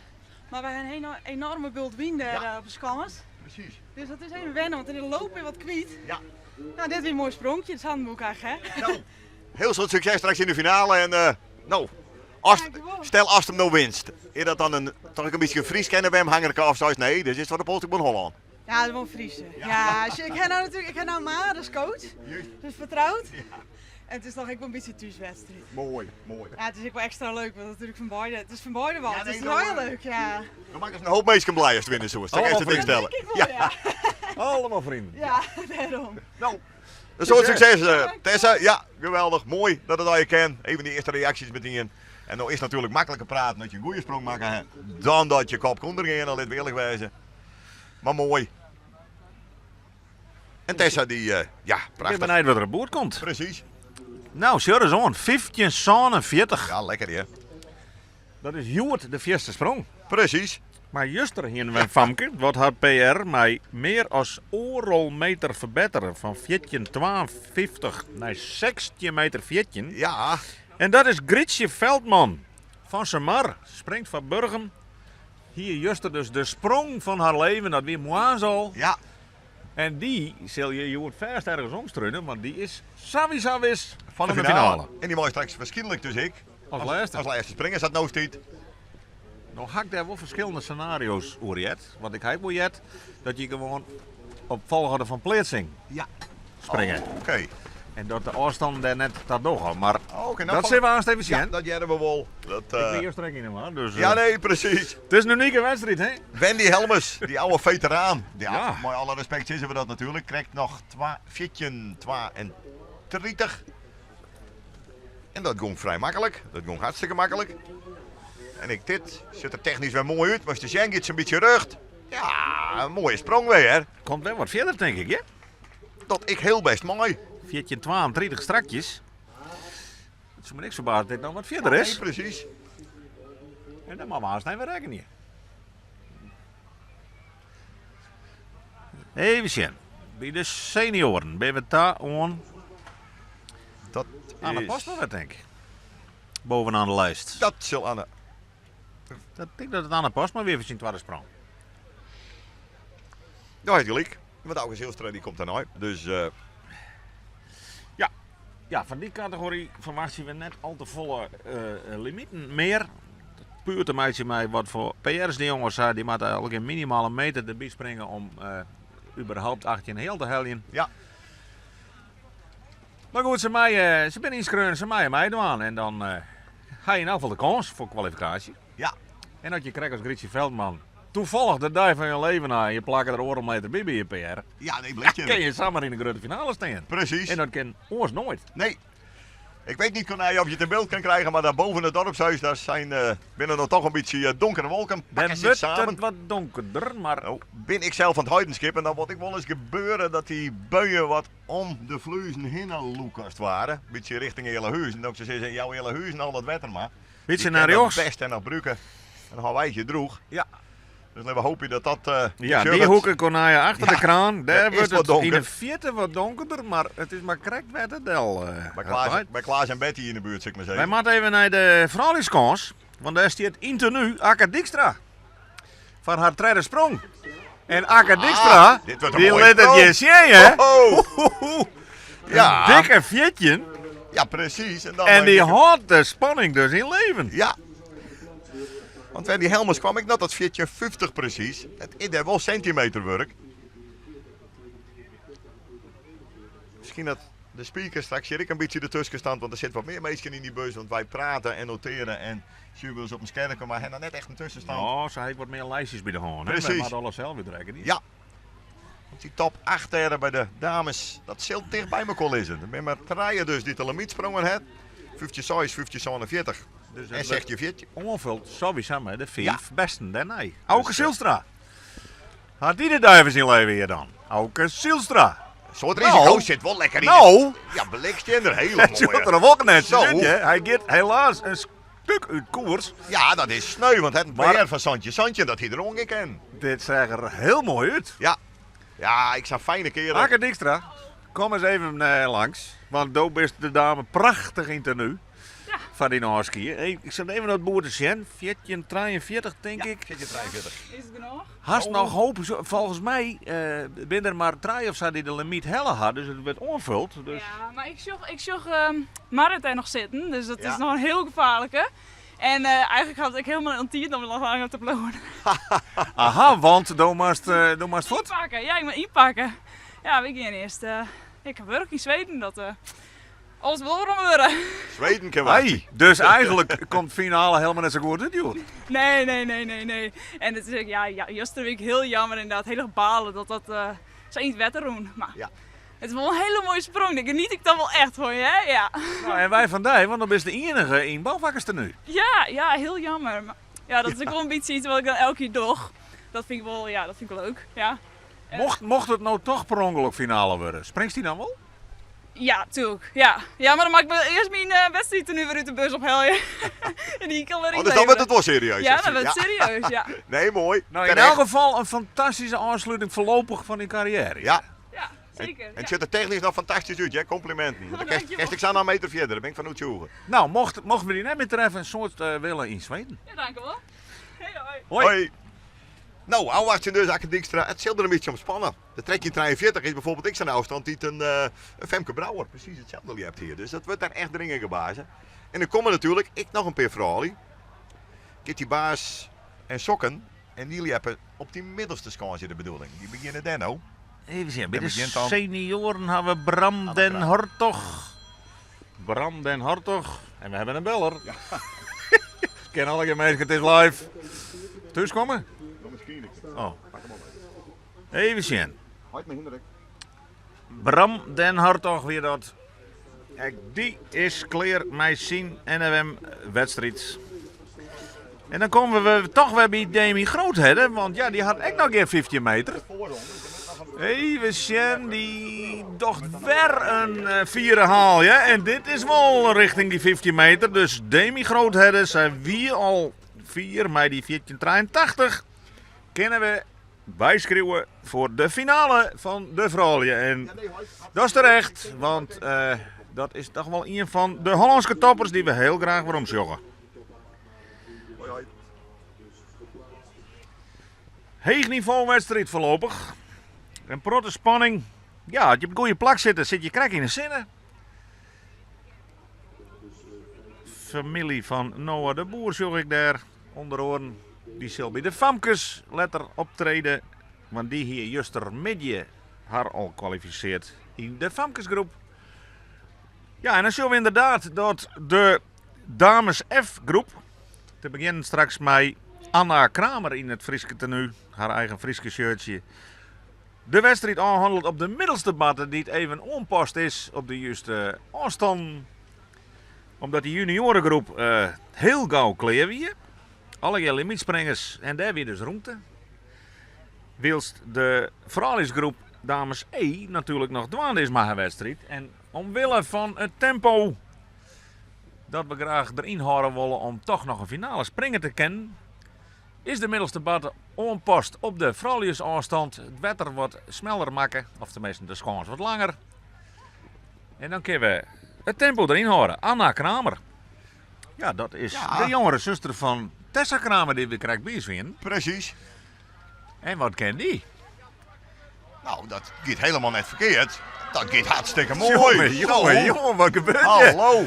Mar wy ha in enoarme bult wyn dêr Ja. op de skâns. Presys. Dus dat is even wennen, want in de loop weer wat kwyt. Ja. Nou, dit wie in moai spronkje, it sânboek eigentlik, hè? Nou, Hiel soad sukses straks yn de finale en uh, no, as, stel ast him no winst, is dat dan in, toch ek in bytsje in Frysk NWM-hangerke of seist nee, dit is foar de Polsstôkbûn Hollân? Ja, dat is wol Friese. Ja, ja ik ha no natuerlik, ik ha no Mar as coach, dus fertroud. En it is toch ek wol in bytsje thúswedstriid. Moai, moai. Ja, it is ek wol ekstra leuk, want natuerlik fan beide, it is fan beide wat. Ja, nee, it is hiel leuk, ja. Dan makkest in hoop minsken blij ast winne soest. Dat kinst it ding stelle. Ja. ja. Allemaal vrienden. Ja, dêrom. No, in soad sukses eh, Tessa. Ja, geweldich. Moai dat it allegear kin. Even dy earste reaksjes metien. En no is it natuerlik makliker praten as je in goede sprong makke ha, dan dat je kopke ûnder gean, lit we earlik wêze. Mar moai. En Tessa dy, ja, Ik prachtich. bin benijd wat der op boerd komt. Presys. No, sjoch ris oan. 1547. Ja, lekker hear. Dat is hjoed de fierste sprong. Presys. Mar juster hiene we in famke wat har PR mei mear as oardel meter ferbettere fan 14,52 nei 16 meter 14. Ja. En dat is Grytsje Veldman fan Samar. Springt foar Burgum. Hie juster dus de sprong fan har leven, dat wie moarns al. Ja. En dy sil je hjoed fêst ergens omstrune, want dy is sawiesa wis fan de finale. En dy mei straks waarskynlik dus ek as lêste. As lêste springe, sa't no stiet. No ha ik dêr wol ferskillende senario's oer heard. Want ik ha ek wol heard dat je gewoan op folchoarder fan pleatsing ja. springe. Oh, Oké. En dat de ôfstannen dêr net ta dogge. Mar oh, okay, dat sille we aanst even sjen. Ja, dat hearre we wol. Dat, uh... Ik bin juster ek yn 'e war. Dus, ja, nee, presys. It is in unike wedstriid, hè? Wendy Helmers, dy oude feteraan. Ja, ja. Mei alle respekt sizze we dat natuerlik. Krekt noch 14, 32. En dat gong frij maklik. Dat gong hartstikke maklik. En ek dit sjocht der technysk wer moai út. Mar te sjen giet se in bytsje rjocht. Ja, in moaie sprong wer. Komt wer wat fierder, tink ik, hè? Dat ik hiel bêst mei. 14,32 strakjes. It soe my niks ferbaze as dit noch wat fierder is. Nee, presys. En dan moatte we aanst even rekkenje. Even sjen. By de senioaren binne we ta oan Dat Anne is... Postma, wer, tink ik. Bovenaan de lijst. Dat sil Anne. Dat tink dat it Anne Postma wie foar syn twadde sprong. No, hy hat gelyk. Want Auke Zijlstra dy komt dêrnei. Dus uh... ja. ja, fan dy kategory ferwachtsje we net al te folle uh, limiten mear. Puer te meitsjen mei wat foar PR's dy jonges ha. Dy moatte allegear minimaal in meter derby springe om uh, überhaupt 18 heal te heljen. Ja. Mar goed, se, meie, se binne ynskreaun, se meie meidwaan. En dan uh, ha je yn elk gefal de kâns foar kwalifikaasje. Ja. En as je krekt as Grytsje Veldman toevallig de dei fan je leven ha en je plakke der oardel meter by by je PR. Ja, nee, blikje. Kin je samar yn de grutte finale stean. Presys. En dat kin oars noait. Nee. Ik weet niet Corné, of je het in beeld kan krijgen, maar daar boven het dorpshuis daar zijn, uh, binnen nog toch een beetje uh, donkere wolken. Daar wordt het wat donkerder, maar... Nou, ben ik zelf van het Heidenskip en dan wat ik wel eens gebeuren dat die buien wat om de fluizen hinne lûke as it ware. Een beetje richting Ealahuzen. En dan ze zeggen, jouw Ealahuzen al dat wetter maar. Beetje naar rechts. best en nog brûke. En dan hawwe wy it droech. Ja. Dus we hoopje dat dat. Uh, ja, die hoeken kon je achter de kraan. Daar is wordt wat het in donker. de fierte wat donkerder, maar het is maar krekt wetter del. Bij Klaas en Betty in de buurt, zeg ik maar Wij zeggen. moeten even naar de vrouwelijkskans, want daar staat in tenue Akke Dijkstra. Van haar tweede sprong. En Akke Dijkstra, Ah, dit wordt een die mooie liet het sprong. je zien, hè? Ho, ho. Ja. Een dikke viertje. Ja, precies. En, dan En die denk ik- houdt de spanning dus in leven. Ja. Want bij die Helmers kwam ik net dat 1450 precies. Het is daar wel centimeterwerk. Misschien dat de speaker straks hier ik een beetje ertussen staan, want er zit wat meer mensen in die bus. Want wij praten en noteren en zien op een scherm, maar hij nog net echt een tussenstand. Nou, ze heeft wat meer lijstjes bij de hand. hè? Precies. Wij moeten alles zelf weer trekken. niet? Ja. Want die top 8 daar bij de dames, dat zit dicht bij me liggen. Er zijn maar treien dus die de limiet sprongen het. 50 6, 50 47. Dus En het zegt je 14. Onvult sowieso met de vijf Ja. besten daarna. Auke Zijlstra. Had die de duivels in leven hier dan? Auke Zijlstra. Soort Nou. risico zit wel lekker in. Nou. Ja, blikstender, hele Het zit mooie. er ook net Zo. zo. Hij gaat helaas een stuk uit koers. Ja, dat is sneu, want het Maar- PR van Santje Santje dat hij er ongeveer ken. Dit zag er heel mooi uit. Ja. Ja, ik zou fijne keren. Akke Dijkstra, kom eens even langs. Want doop is de dame prachtig in tenue. Ja. Foar dyn ôfskie. Hey, ik sit even dat boerd te sjen. 1443 tink ik. 1443. Is it genôch? Hast noch hoop? Folgens my eh, binne der mar trije of sa dy't de limyt helle ha, dus it wurdt oanfuld. Dus. Ja, mar ik sjoch, ik sjoch ehm, Marit dêr noch sitten, dus dat Ja. is noch in hiel gefaarlike. En eh, eigentlik hat ik hielendal net tiid om noch langer te bliuwen. Aha, want do moatst, eh, do moatst fuort. Ynpakke, ja, ik moat ynpakke. Ja, wy gean earst. eh, ik ha wurk yn Sweden, dat eh, alles wol werom wurde. Sweden kin wachtsje. Hey, dus eigentlik komt finale hielendal net sa goed út, hjoed. Nee, nee, nee, nee, nee. En it is ek, ja, ja, juster wie ik hiel jammer inderdaad, hiel erch balen dat dat eh, sa yn it wetter rûn. Mar Ja. it is wol in hiele moaie sprong, dêr geniet ik dan wol echt fan, hè? Ja. Nou, en wy fan dy, want dan bist de iennige yn boufakkerstenue. Ja, ja, hiel jammer. Mar ja, dat is ek wol in bytsje yts wat ik dan elk jier doch. Dat fyn ik wol, ja, dat fyn ik leuk, ja. Mocht, mocht it no toch per ûngelok finale wurde, springst dy dan wol? Ja, tuerlik. Ja. Ja, mar dan moat ik wol earst myn eh, wedstriidtenue wer út de bus ophelje. En dy kan wer Oh, dus dan wurdt it wol serieus. Ja, dan wurdt it serieus, ja. Nee, moai. Nou, yn Terecht. elk gefal in fantastyske ôfsluting foarlopich fan dyn karriêre. Ja. Ja, seker. En it sjocht der technysk noch fantastysk út, hè? Komplimenten. Want dan kinst, dankjewol. kinst ek sa noch in meter fierder, dêr bin ik fan oertsjûge. Nou, mocht, mochten we dy net mear treffe, in soad eh, wille yn Sweden. Ja, dankewol. Hey, hoi. Hoi. Hoi. Nou, ôfwachtsjen dus, Akke Dykstra. It sil der in bytsje om spanne. De 1343 is byfoarbyld ek sa'n ôfstân dy't in, eh, in Femke Brouwer presys itselde ljept hie. Dus dat wurdt dêr echt dringen gebaze. En der komme natuerlik ek noch in pear froulju. Kitty Baas en Sokken. En dy ljeppe op dy middelste skâns is de bedoeling. Dy begjinne dêr no. Even sjen, by En de begjint dan- senioaren ha we Bram Anne den Kramer. Hartog. Bram den Hartog. En we hebben een beller. Ken alle minsken, it is live. Thúskomme? Oh. Even sjen. Heit mei Hindrik. Bram den Hartog wie dat. Ek dy is klear mei syn NFM-wedstriid. En dan komme we toch wer by Demi Groothedde, want ja, dy hat ek noch gjin 15 meter. Even sjen, dy docht wer in eh, fiere haal, ja. En dit is wol richting dy 15 meter. Dus Demi Groothedde, sy wie al fier mei dy 1483. Kinne we byskriuwe foar de finale fan de froulju. En dat is terecht, want eh, dat is toch wol ien fan de Hollânske toppers dy't we hiel graach werom sjogge. Heech nivo wedstriid foarlopich. In protte spanning. Ja, as je op it goede plak sitte, sit je krekt yn de sinne. Famylje fan Noah de Boer sjoch ik dêr ûnder oaren. Dy sil by de famkes letter optrede, want dy hie justermiddei har al kwalifisearre yn de famkesgroep. Ja, en dan sjogge we ynderdaad dat de dames F-groep, te begjinnen straks mei Anna Kramer yn it Fryske tenue, har eigen Fryske shirtsje, de wedstriid ôfhannelet op de middelste batte, dy't even oanpast is op de juste ôfstannen. Omdat dy junioaregroep eh, hiel gau klear wie. Allegear limytspringers en dêr wie dus rûmte. Wylst de frouljusgroep dames E natuerlik noch dwaande is mei har wedstriid. En omwille fan it tempo dat we graach deryn hâlde wolle om toch noch in finale springe te kinnen, is de middelste batte oanpast op de frouljusôfstand. It wetter wat smeller makke, of teminsten de skâns wat langer. En dan kinne we it tempo deryn hâlde. Anna Kramer. Ja, dat is Ja. de jongere suster fan Tessa Kramer dy't we krekt by ús wienen. Presys. En wat kin dy? Nou, dat giet hielendal net ferkeard. Dat giet hartstikke moai. Jonge, jonge, Zo. jonge, wat gebeurt hjir? Hallo.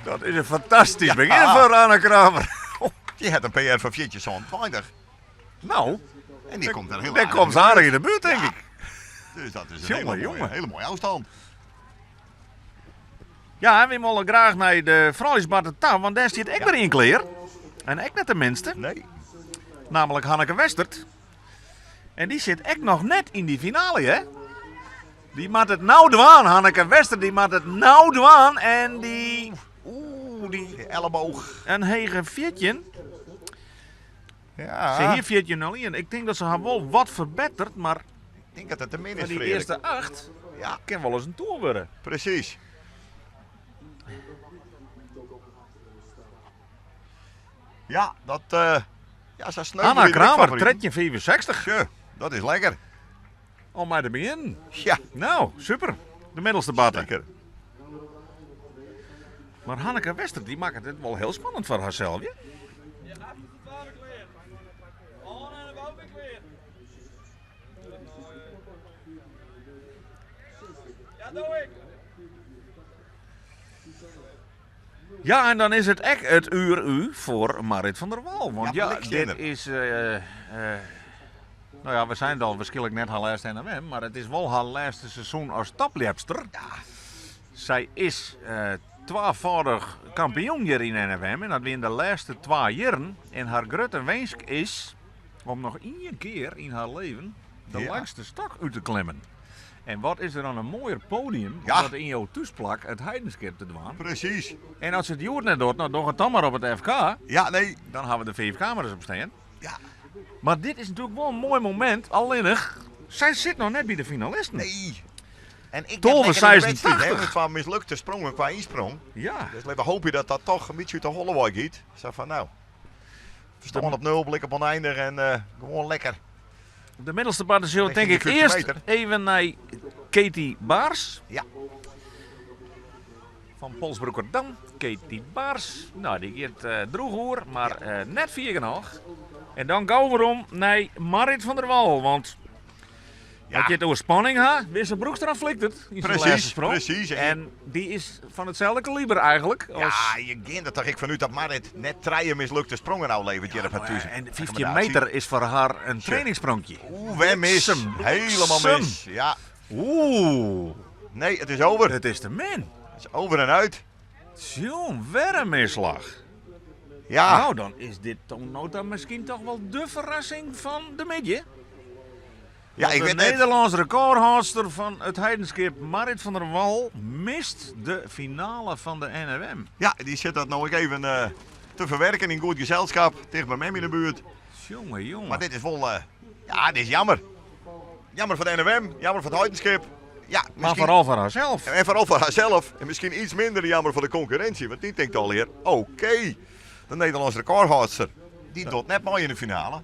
Dat is in fantastysk begjin foar Anna Kramer. Dy hat in PR fan 1420. Nou, En dy komt der hiel dêr aardich komt se aardich yn de buert, tink Ja. ik. Dus dat is in Jonge, hiele moaie, jonge. hiele moaie ôfstân. Ja, en wy wolle graach nei de frouljusbatte ta, want dêr stiet ek wer ien klear. En ek net de minste, Nee. namelijk Hanneke Westert. En dy sit ek noch net yn dy finale, hè? Dy moat it no dwaan, Hanneke Westert, dy moat it no dwaan. En dy... Oeh, dy... De elleboog. In hege 14. Ja. Se hie 14.01. Ik tink dat se har wol wat ferbetteret, mar Ik tink dat it te min is, foar dy Freark. earste acht Ja, kin wolris in toer wurde. presys. Ja, dat... eh ja, sa sneu. Anna wie der ek Kramer, favoriet. 13,65. Tje, dat is lekker. Om mei te begjinnen. Ja, Nou, super. De middelste batte. lekker. Mar Hanneke Wester dy makket it wol hiel spannend foar harsels, ja? Ja, en dan is it ek it uur U foar Marit van der Wal. Want ja, dit is. Uh, uh, nou ja, we zijn het al waarschijnlijk net haar laatste NMM, maar het is wel haar laatste seizoen als topljepster. Ja. Sy is uh, twafâldich kampioen hjir yn NFM en dat wie yn de lêste twa jierren. En har grutte winsk is om noch ien kear yn har leven de ja. langste stok út te klimmen. En wat is der dan in moaier podium om dat yn jo thúsplak, it Heidenskip, te dwaan? Presys. En as se it hjoed net docht, no doch it dan mar op it FK. Ja, nee. Dan hawwe we der fiif kamera's op stean. Ja. Mar dit is natuerlik wol in moai momint, allinnich, sy sit noch net by de finalisten. Nee. En ik 12,86. Twa mislukte sprongen kwa ynsprong. Ja. Dus laten we hoopje dat dat toch in bytsje út de holle wei giet. Sa fan no, ferstân op nul, blik op oneindig en uh, gewoan lekker. De middelste partij zullen denk ik eerst even naar Katie Baars. Ja. Van Polsbroekerdam. Katie Baars. Nou, die gaat uh, droeg hoor, maar ja. uh, net vier genoeg. En dan gaan we om naar Marit van der Wal. Want ja. As je it oer spanning ha, Wisse Broekstra flikt it yn syn lêste sprong. Precies. En die is fan itselde kaliber eigenlijk. As... Ja, je gean der toch ek fanút dat Marit net trije mislukte sprongen ôfleveret hjir op har thús. En 15 meter is foar har in trainingsspronkje. Oeh, wer mis. Helemaal mis. Ja. Oeh. Nee, it is over. It is te min. It is over en uit. Tjong, wer in misslach. Ja. Nou, dan is dit toch nota miskien toch wol de ferrassing fan de middei. Ja, ik de wit net. Nederlânsk rekôrhâldster fan it Heidenskip, Marit van der Wal, mist de finale fan de NFM. Ja, dy sit dat no ek even eh, te ferwerken yn goed geselskap, ticht by mem yn de buert. Jonge, jonge. Mar dit is wol, eh, ja, dit is jammer. Jammer foar de NFM, jammer foar it Heidenskip. Ja, Maar miskien- foaral foar harsels. En foaral foar harsels. En miskien iets minder jammer foar de konkurrinsje, want dy tinkt allegear, oké, de Nederlânsk rekôrhâldster, dy docht net mei yn de finale.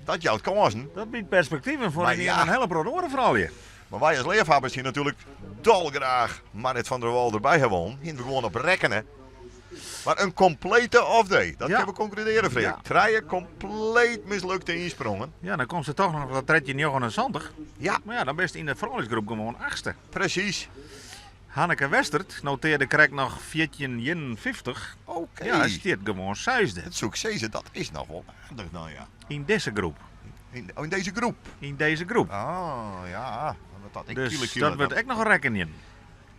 Dat jout kânsen. Dat biedt perspektiven foar Maar in ja. in hiele protte oare froulju. Mar wy as leafhawwers hiene natuerlik dolgraach Marit van der Wal derby ha wollen. Hiene we gewoan op rekkene. Mar in komplete off-day, dat Ja. kinne we konkludearje, Freark. Ja. Trije kompleet mislukte ynsprongen. Ja, dan komt se toch noch op dat 13,79. Ja. Mar ja, dan bist yn de frouljusgroep gewoan achtste. Presys. Hanneke Westert notearde krekt noch 14,51. Oké. Ja, stiet gewoan seisde. Dat soe ik sizze, dat is noch wol aardich dan, ja. Yn dizze groep. Yn, oh, yn dizze groep? Yn dizze groep. Oh, ja. Want dat ik Dus kilo, kilo, dat wurdt ek noch rekkenjen.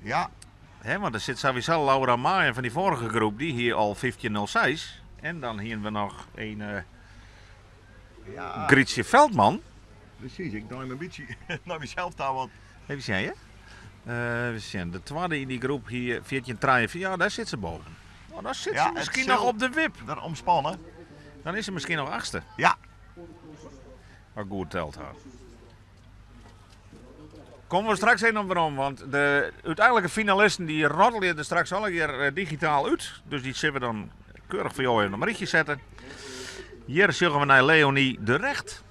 Ja. Hè, want der sit sawiesa Laura Maaien fan dy foarige groep, dy hie al 15,06. En dan hiene we noch in eh, Ja. Grietje Veldman. Presys, ik draai him in bytsje nei mysels ta, want... Even sjen, ja. Even sjen. De twadde yn dy groep hie 14,43. Ja, dêr sit se boven. Oh, dan sit Ja, se it miskien sil noch op de wip. Der omspanne. Dan is se miskien noch achtste. Ja. As ik goed teld ha. Komme we straks even op werom, want de úteinlike finalisten dy rottelje der straks allegear eh, digitaal út. Dus dy sille we dan keurich foar jo even op in rychje sette. Hjir sjogge we nei Leonie de Recht.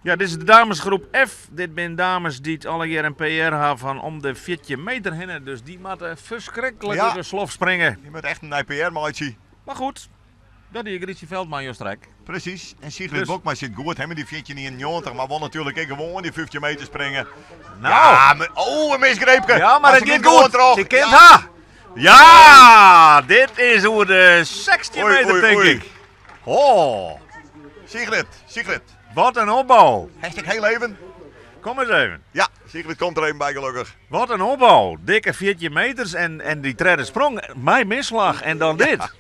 Ja, dit is de damesgroep F. Dit binne dames dy't allegear in PR ha fan om de 14 meter hinne. Dus dy moatte ferskriklik Ja. út de slof springe. Je moat echt in nij PR meitsje. Mar goed, dat die Grietje Veldman juster ek. Presys. En Sigrid Dus- Bokma sit goed, hè, mei dy 14,91, mar wol natuerlik ek gewoan dy 15 meter springe. Nou. Ja, maar, oh, in misgreepke. Ja, mar se it giet giet gewoan goed. troch. Se kint Ja. ha. Ja, dit is oer de 16 Oei, meter, oei, tink oei. ik. Oh. Sigrid, Sigrid. Wat in opbou. Hashtag heel even. Kom eens even. Ja, Sigrid komt der even by gelokkich. Wat in opbou. Dikke 14 meters en, en dy tredde sprong. Mei misslach en dan dit.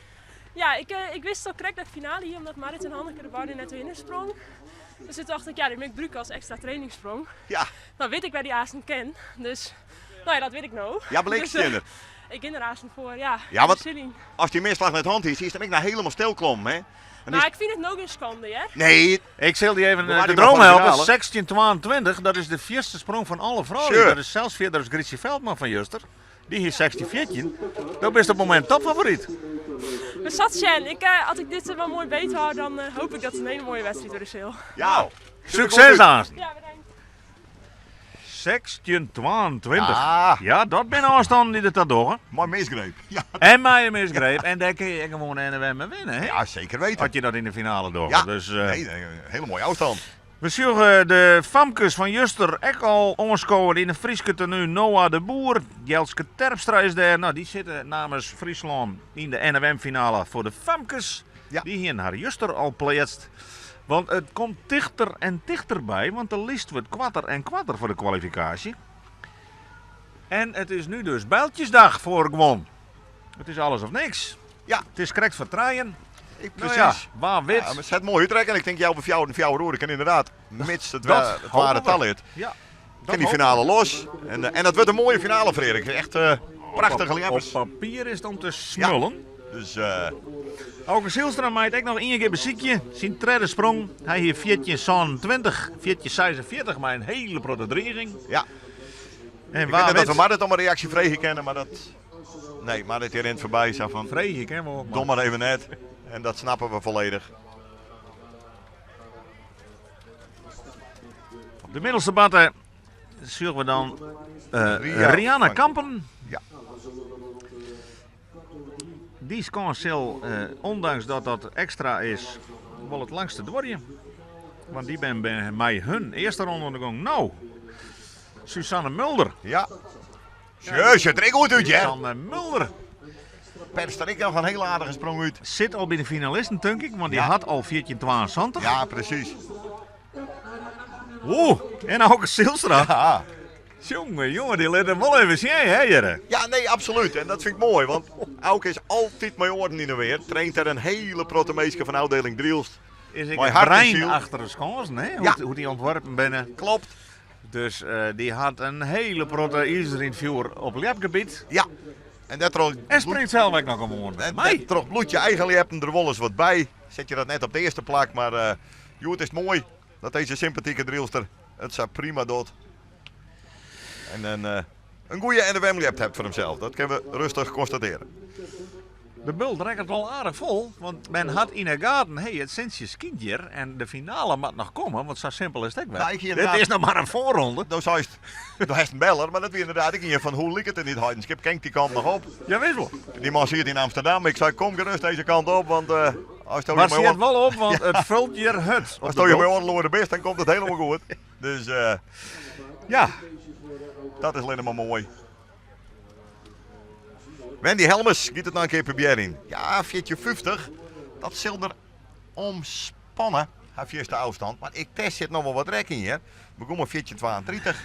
Ja, ik, eh, ik wist al krekt dat finale hie, omdat Marit en Hanneke der beide net hinne sprong. Dus toen dacht ik, ja, dit moat ik brûke as ekstra trainingssprong. Ja. Dan wit ik wêr't dy aansten kin. Dus, no ja, dat wit ik no. Ja, blik Dus, eh, stinner. ik gean der aansten foar, ja. Ja, want Zin yn. as dy misslach net hân is, is dan ek noch hielendal stilklommen, hè? Dan Maar is ik fyn it no gjin skande, hè? Nee. Ik sil dy even We eh, waren de die maar droom fan de helpen. finale. 16,22, dat is de fierste sprong fan alle froulju. Sure. Dat is sels fierder as Grietje Veldman fan juster. Dy hie 16,14. Dan bist op it momint topfavoryt. We sille sjen. Ik, eh, as ik dit eh, wol moai beet hâld, dan eh, hoopje ik dat it in hiele moaie wedstriid wurde sil. Ja. Sukses aansten. Ja, bedankt. 16-22. Ja. Ja, dat binne ôfstannen dy't it dat dogge. Mei misgreep. Ja. En mei in misgreep. En dêr kinne je ek gewoan de NFM mei winne, hè? Ja, zeker weten. As je dat yn de finale dogge. Ja. Dus, Nee, nee, een hele mooie afstand. We sjogge de famkes fan juster ek al oanskowen yn de Fryske tenu. Noah de Boer, Jelske Terpstra is dêr. Nou, dy sitte namens Fryslân yn de NFM-finale foar de famkes. Ja. Dy hiene har juster al pleatst. Want it komt tichter en tichterby, want de list wurdt koarter en koarter foar de kwalifikaasje. En it is nu dus bijltjesdag foar guon. It is alles of niks. Ja. It is krekt foar trijen. Ik, Nou precies. ja, wa wit. Ja, maar het mooi uitrekken. Ik denk jou op fjouwer en fjouwer oeren kan inderdaad, mits het, Dat het ware hopen we. talit, Ja, kan dat die finale los. En dat wordt een mooie finale, Frederik. Echt prachtige Op liefhebbers. papier is het om te smullen. Dus Auke Zijlstra maait ek noch ien kear besykje. Syn tredde sprong. Hy hie 14,27, 14,46, mar in hiele protte driging. ja, En ik wa weet net dat wit, we Marit om een reactie vregen kennen, maar dat... Nee, Marit die rent voorbij. Zo van, Freegje ken wol. maar- dom maar even net. En dat snappen we volledig. Op de middelste batten zien we dan Ria Rianne van- Kampen. Ja. Die skâns ondanks dat dat extra is, wel het langste duorje. Want die ben bij mij hun eerste ronde aan de gong. Nou, Suzanne Mulder. Ja. Jezus, het er goed uit, hè? Suzanne Mulder Perst er ik nog een hele aardige sprong uit. zit al bij de finalisten, denk ik, want die Ja. had al 14,72. Ja, precies. Oeh, en ook Zijlstra. Ja. Jongen, jongen, die let hem wel even zien, hè, Jere? Ja, nee, absoluut. En dat vind ik mooi, want Auke is altijd mijn oren in de weer. Traint er een hele protte meester van afdeling Drielst. Is ik Mooi het hart en brein ziel. achter de schansen, hè? Hoe, Ja. hoe die ontworpen binnen. Klopt. Dus die had een hele protte ijzer in het vuur op lepgebied. Ja. En dat trok, En springt zelf ook nog gewoon. en Mij. dat trok bloed je eigen lippen er wel eens wat bij. Zet je dat net op de eerste plak, maar joh, het is mooi dat deze sympathieke Drielster het zo prima doet. En een goede NWM-lep hebt voor hemzelf. Dat kunnen we rustig constateren. De bul trekt het wel aardig vol, want men had in de gaten, hey, het Sintje schiet hier en de finale moet nog komen, want zo simpel is het ook wel. Nou, ik hier Dit inderdaad- is nog maar een voorronde. Nou, zei het, daar is een beller, maar dat wie inderdaad ik hier van hoe liep het er niet Heidenskip, kijk die kant nog op. Ja, wist wel. Die man zit in Amsterdam. Ik zei, kom gerust deze kant op, want als je Maar met zie het wel op, want het vult hier het. op als de je bult. met oorloren bent, dan komt het helemaal goed. Dus Ja, dat is alleen maar mooi. Wendy Helmers giet het nou een keer proberen in. Ja, 14,50. Dat zal er omspannen. Haar eerste afstand. Maar ik test zit nog wel wat rek in hier. We komen 14,32.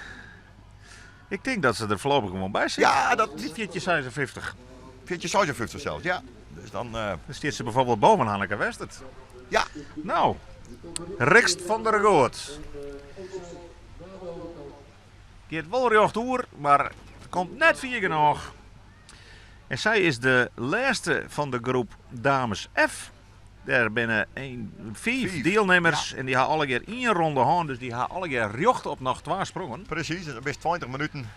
ik denk dat ze er voorlopig gewoon bij zit. Ja, dat Die 14,56. 14,56 zelfs, ja. Dus dan, Dan zit ze bijvoorbeeld boven Hanneke Westert. ja, Nou, Rixt van der Goort. Geert wel recht oer, maar het komt net vier genoeg. En zij is de laatste van de groep dames F. Daar binnen 1, 5 Vijf, deelnemers. En die hebben alle keer één ronde gehad, dus die hebben alle keer recht op nog 2 sprongen. precies. Dat is best 20 minuten.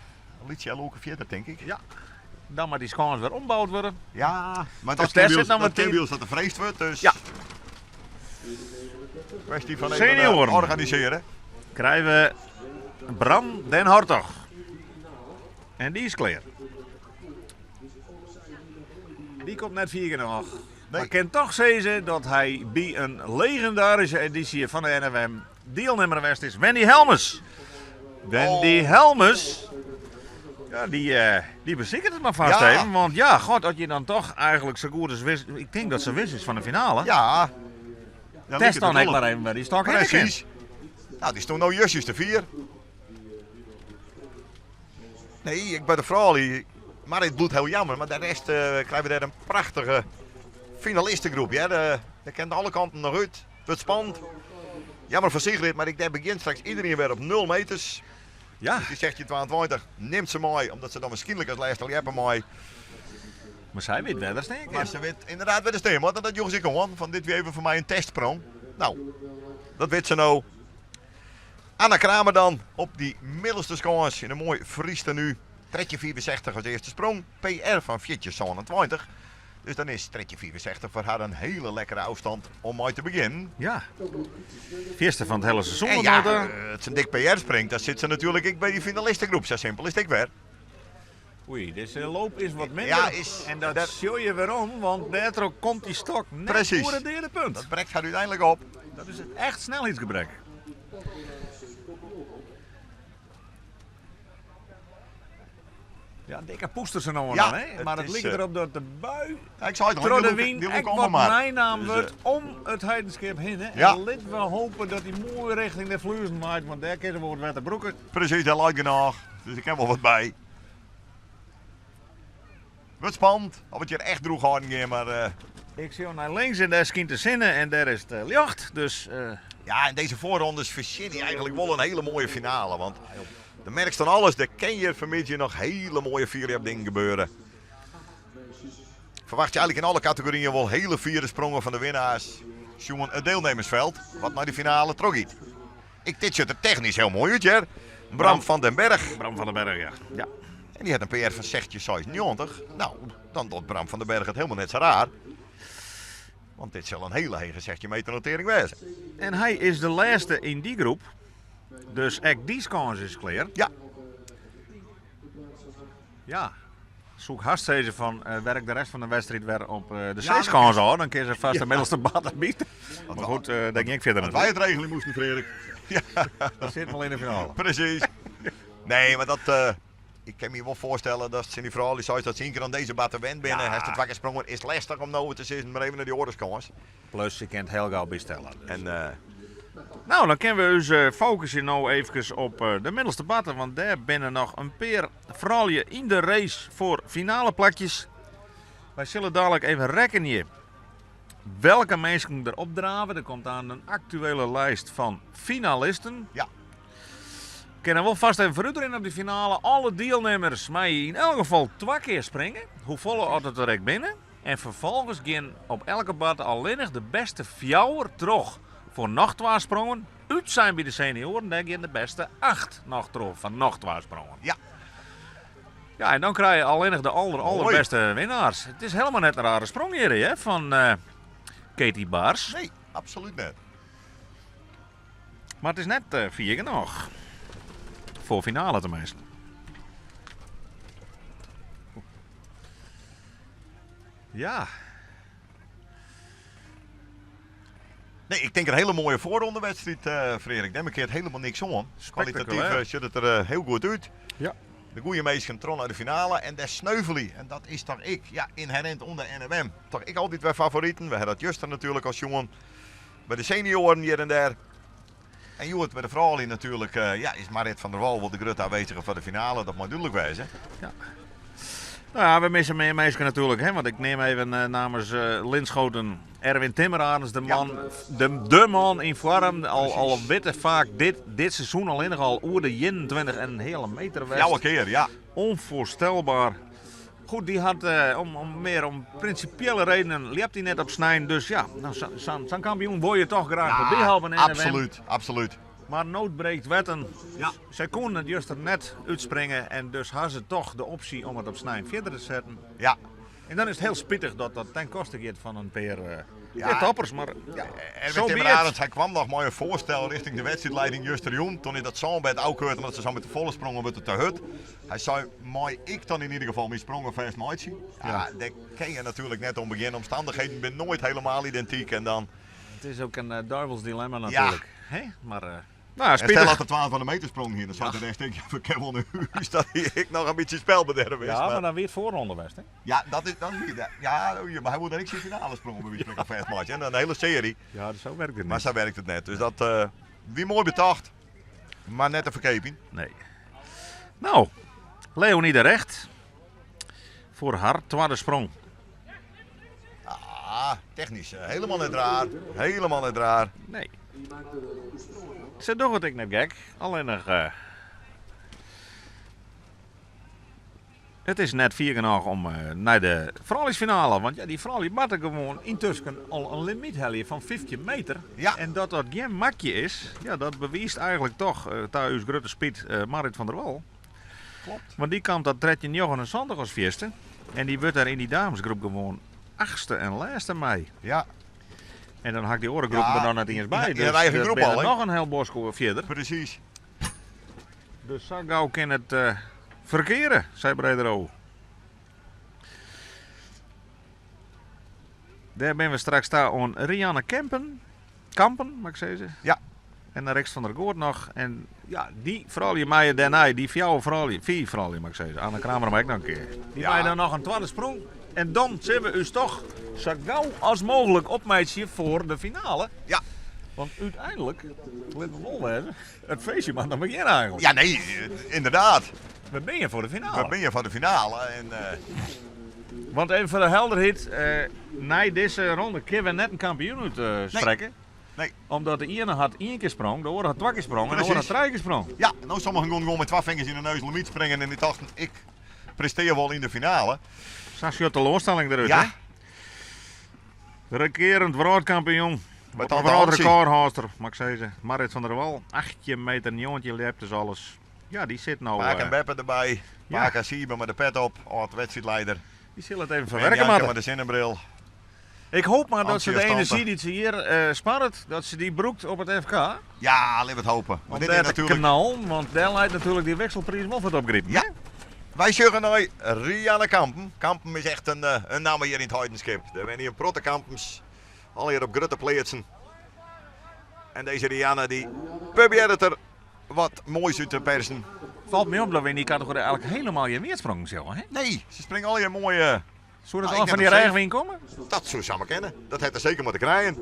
Liet je al ook verder, denk ik. Ja. Dan maar die schans weer ombouwd worden. Ja, maar Dus dat daar is zit nou dat meteen- Kenwiels dat er vreesd wordt, dus... Ja. Kwestie van even Senioren. organiseren. Krijgen we Bram den Hartog. En die is klaar. Die komt net vier keer nog. Maar ik kan toch zeggen dat hij bij een legendarische editie van de NFM deelnemer geweest is. Wendy Helmes. Wendy Oh. Helmes. Ja, die beziekert het maar vast Ja. even. Want ja, god, dat je dan toch eigenlijk zo goed als wist. Ik denk dat ze wist is van de finale. Ja. Ja, Test dan ik maar even bij die stok heen. Precies. Nou, die stond nou justjes de vier. Nee, ik ben de vrouw. Maar het bloedt heel jammer. Maar de rest krijgen we daar een prachtige finalistengroep. Ja, de kent alle kanten nog uit. Het wordt spannend. Jammer voor Sigrid, maar ik denk begint straks iedereen weer op 0 meters. Ja. Dus die zegt je 22, neemt ze mooi, omdat ze dan waarschijnlijk als laatste liepen mooi. Maar zij weet wel, dat denk ik. Maar ze weet inderdaad weer de stem, want dat joeg ik gewoon van dit weer even voor mij een testsprong. Nou, dat weet ze nou. Anna Kramer dan op die middelste schans in een mooi Fries tenue. Tredje 64 als eerste sprong. PR van 4,27. Dus dan is 1365 foar har in hiele lekkere ôfstân om mei te begjinnen. Ja, fierste fan it hiele seizoen. En ja, as se in dik PR springt, dan sit se natuerlik ek by dy finalistegroep. Sa simpel is it ek wer. Oei, dizze loop is wat minder. Ja, is, en dat sjoch je werom, want dêrtroch komt dy stok net Precies. oer it deade punt. Dat brekt har úteinlik op. Dat is echt snelheidsgebrek. Ja, dikke poester se no en Ja, dan, hè? het Maar het is, liket erop dat de bui Ja, ik sei it al, troch die de lûke- wyn die lûke ek allemaal wat mar. meinaam Dus, wurdt om it Heidenskip hinne. Ja. En litte we hope dat dy moai rjochting de Fluezen waait, want dêr kinne se wol wat wetter brûke. Precies, dêr leit genôch. Dus ik ha wol wat by. Wurdt spannend of it hjir echt droech hâlden gean, mar. Eh, Ik sjoch nei links en dêr skynt de sinne en dêr is it eh, ljocht. Dus, eh, Ja, en dizze foarrondes fertsjinje eigentlik wol in hiele moaie finale. Want dan merkst dan alles, der kin hjir fanmiddei noch hiele moaie fierljepdingen gebeure. Ferwachtsje eigentlik yn alle kategoryen wol hiele fiere sprongen fan de winnaars. Sjoen it deelnemersfeld, wat nei de finale trochgiet. Ik, dit sjocht der technysk hiel moai út, hear. Bram van den Berg. Bram van den Berg, ja. ja. En dy hat in PR fan 16,96. No, dan docht Bram van den Berg it hielendal net sa raar. Want dit sil in hiele hege 16 meter notering wêze. En hy is de lêste yn dy groep. Dus ek dy kâns is klear. Ja. Ja. Soe ik hast sizze fan eh, werk de rest fan de wedstriid wer op eh, de Ja, seis-kâns ôf. Dan kin se fêst de middelste batte byt. Mar goed, eh dêr gean ik fierder Dat net wy it regelje moasten, Frederik. Dat sit wol yn de finale. Precies. Nee, mar dat, eh, ik kin my wol foarstelle dat tsjin dy froulju seist dat se ien kear oan dizze batte wend binne. Ja. Hast it twa kear sprongen, is lestich om no te sizzen, mar even nei dy oare skâns. Plus, je kin it hiel gau bystelle. Dus. En, eh, Nou, dan kinne we ús eh, fokusje no eefkes op eh, de middelste batte. Want dêr binne noch in pear froulju yn de race foar finale plakjes. Wy sille dalik even rekkenje welke minsken der opdrave. Der komt oan in aktuele list fan finalisten. Ja. Kinne wol fêst even foarútrinne op dy finale. Alle dielnimmers meie yn elk gefal twa kear springe. Hoefolle oft it der ek binne. En ferfolgens gean op elke batte allinnich de bêste fjouwer troch foar noch twa sprongen. Útsein by de senioaren, dêr gean de bêste acht noch troch foar noch twa sprongen. Ja. Ja, en dan krije je allinnich de aller, Moai. allerbêste winnaars. It is hielendal net in rare sprong hjir, hè, fan eh, Katie Baars. Nee, absolút net. Mar it is net eh, fier genôch. Foar finale teminsten. Ja. Nee, ik tink in hiele moaie foarrondewedstriid, eh Frederik. Dêr keart hielendal niks oan. Kwalitatyf Spektakulêr. sjocht it der eh, hiel goed út. Ja. De goede minsken troch nei de finale en dêr sneuvelje. En dat is toch ek, ja, ynherint oan de NMM. Toch ek altyd wer favoriten. We ha dat juster natuerlik al sjoen. By de senioaren hjir en dêr. En hjoed by de froulju natuerlik, eh, ja, is Marit van der Wal wol de grutte oanwêzige foar de finale. Dat mei dúdlik wêze. Nou ja, we misse mear minsken natuerlik, hè? Want ik nim even eh, namens eh, Linschoten Erwin Timmerarends, de man, de, de man yn foarm. Al, al witte faak dit, dit seizoen allinnich al oer de 21 en in heale meter west. Fjouwer kear, ja. Onvoorstelbaar. Goed, dy hat eh, om, om mear om prinsipiële redenen ljept hy net op snein. Dus ja, nou, sa'n sa'n kampioen wol je toch graach derby helpe. in NMM. Absoluut, absoluut. Maar nood breekt wetten. Ja. Sy koene it juster net útspringe en dus ha se toch de opsje om it op snein fierder te setten. Ja. En dan is it hiel spitich dat dat ten koste giet fan in pear, eh, Ja. pear toppers. Mar ja, Erwin so be it. Timmerarends, hy kaam noch mei in foarstel rjochting de wedstriidlieding justerjûn. Doe't dat sânbêd ôfkeurd en dat se sa met de folle sprongen wurdt it te hurd. Hy sei, mei ik dan yn ieder gefal myn sprongen fêst meitsje? Ja, dêr kin je natuerlik net oan begjinne. Omstannichheden binne noait hielendal identyk. En dan, It is ek in uh, duivels dilemma natuerlik. Hè? Mar, eh, nou, en stel spitich. dat er 12 van de meter sprong hier, dan sei de rest denk ik, ja, we kunnen wel naar huis dat ik noch in bytsje spelbederf is. Ja, mar dan wie it foarronde west, hè? Ja, dat is dan wie Ja, mar hy woe dan ek syn finale sprong by wize van fêst meitsje. En dan de hiele searje. Ja, sa wurket it Mar net. sa wurket it net. Dus dat eh, wie moai betocht, mar net te ferkeapjen. Nee. No, Leonie de Recht. Foar har twadde sprong. Ah, technysk eh, hielendal net raar. Hielendal net raar. Nee. Se dogge it ek net gek. Allinnich. eh it is net fier genôch om eh, nei de frouljusfinale. Want ja, dy froulju moatte gewoan yntusken al in limyt helje fan 15 meter. Ja. En dat dat gjin makje is, ja, dat bewiist eigentlik toch uh, ta ús grutte spyt eh, Marit van der Wal. Klopt. Want dy kaam dat 13,79 as fierste. En dy wurdt dêr yn dy damesgroep gewoan achtste en lêste mei. Ja. En dan ha ik dy oare groepen der noch net iens by. In Dus eigen der groep binne al, hè? noch in hiel bosk oer fierder. Presys. Dus sa gau kin it ferkeare, sei Bredero. Dêr binne we straks ta oan Rianne Kempen. Kampen, moat ik sizze. Ja. En dan Rixt van der Goort noch. En ja, dy froulju meie dêrnei, dy fjouwer froulju, fiif froulju moat ik sizze. Anne Kramer mei ek noch in kear. Dy Ja. meie dan noch in twadde sprong. En dan sille we ús toch sa gau as mooglik opmeitsje foar de finale. Ja. Want úteinlik, lit we wol wêze, it feestje moat noch begjinne eigentlik. Ja, nee, ynderdaad. We binne foar de finale. We binne foar de finale. En, Want even foar de helderheid, nei dizze ronde kinne we net in kampioen útsprekke. Nee. Omdat de iene hat ien kear sprong, de oare hat twa kear sprong en de oare hat trije kear sprong. Ja, no sommigen gongen gewoan mei twa fingers yn de neus limiet springen en dy tochten ik prestear wol yn de finale. Sa sjocht de loasstelling derút, Ja. hè? Regearend wrâldkampioen. Met tante Antsje. Wrâldrekôrhâldster, moat ik sizze. Marrit van der Wal, 18 meter 19 ljept dus alles. Ja, dy sit no. Pake en beppe derby. Ja. Pake Siebe mei de pet op, âld wedstriidleider. Dy sil it even En ferwerke Janke moatte. mei de sinnebril. Ik hoop mar dat Antsje se de of tante. enerzjy dy't se hjir eh, sparret, dat se dy brûkt op it FK. Ja, lit it hopen. Om Want dit dêr is te natuerlik... knallen, want dêr leit natuerlik dy wikselpriis wol foar it opgripen. Ja. Wy sjogge nei Rianne Kampen. Kampen is echt in, eh, in namme hjir yn it Heidenskip. Der wenje in protte Kampens, allegear op grutte pleatsen. En dizze Rianne dy probearret der wat moais út te persen. Falt my op dat we yn dy kategory eigentlik hielendal gjin weardsprongen sjogge, hè? Nee, se springe allegear moai. eh, Soe dat nou, al ik fan net dy op safe. rêchwyn komme? Dat soe samar kinne. Dat hat er seker mei te krijen.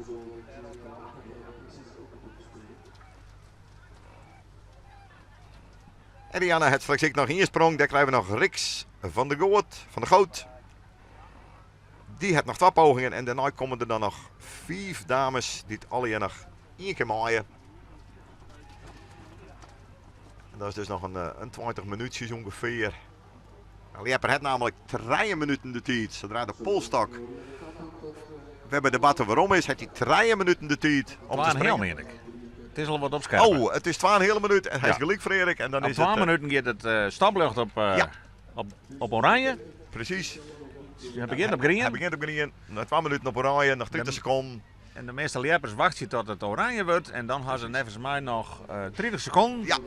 En Rianne hat straks ek noch ien sprong. Dêr krije we noch Riks van der Goot, van der Goot. Dy hat noch twa pogingen en dêrnei komme der dan noch fiif dames dy't allegear noch ien kear meie. En dat is dus noch in, eh, in 20 minútsjes ûngefear. In ljepper hat namelijk trije minuten de tiid. Sadree't de polsstok wer by de batte werom is, hat hy trije minuten de tiid om te Twa en in heal, springen. meen ik. It is al wat opskerpen. Oh, it is twa en in heale minút en hy is Ja. gelyk foar Erik. En dan Op is twa it, eh, minuten giet it eh, stopljocht op, eh, Ja. op, op oranje. Presys. Hy begjint op grien. Hy begjint op grien. Nei twa minuten op oranje, noch 30 sekonden. En de measte ljeppers wachtsje tot it oranje wurdt. En dan ha se neffens my noch eh 30 sekonden. Ja.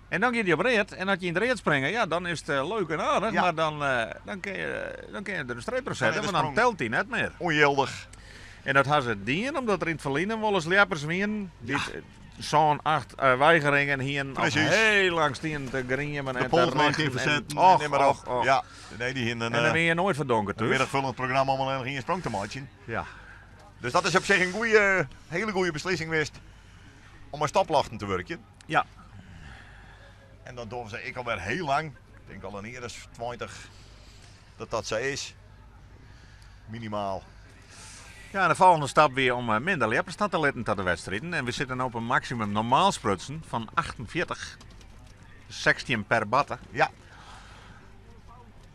En dan giet hy op read. En as je yn it read springe, ja, dan is it eh, leuk en aardich. Ja. Mar dan, eh, dan, kin je, dan kin je der in streep troch Dan is sette, de want dan sprong telt dy net mear. Ûnjildich. En dat ha se dien omdat der yn it ferline wolris ljeppers wienen dy't sân, acht eh, weigeringen hienen. Of Presys. hiel lang stienen te griemen De en te pols maakt richten in en- verzetten. Och, neem maar op. och, och. Ja, nee, dy hienen En dan een, bin je noait ferdonken een thús. middagvullend programma om allinnich ien sprong te meitsjen. Ja. Dus dat is op sich in goeie, hiele goeie beslissing west om mei stopljochten te wurkjen. Ja. En dat dogge se ek alwer hiel lang. Ik tink al in jier as 20 dat dat sa is. Minimaal. Ja, en de folgjende stap wie om eh, minder ljeppers ta te litten ta de wedstriden. En we sitte no op in maksimum normaal sprutsen fan 48. 16 per batte. Ja.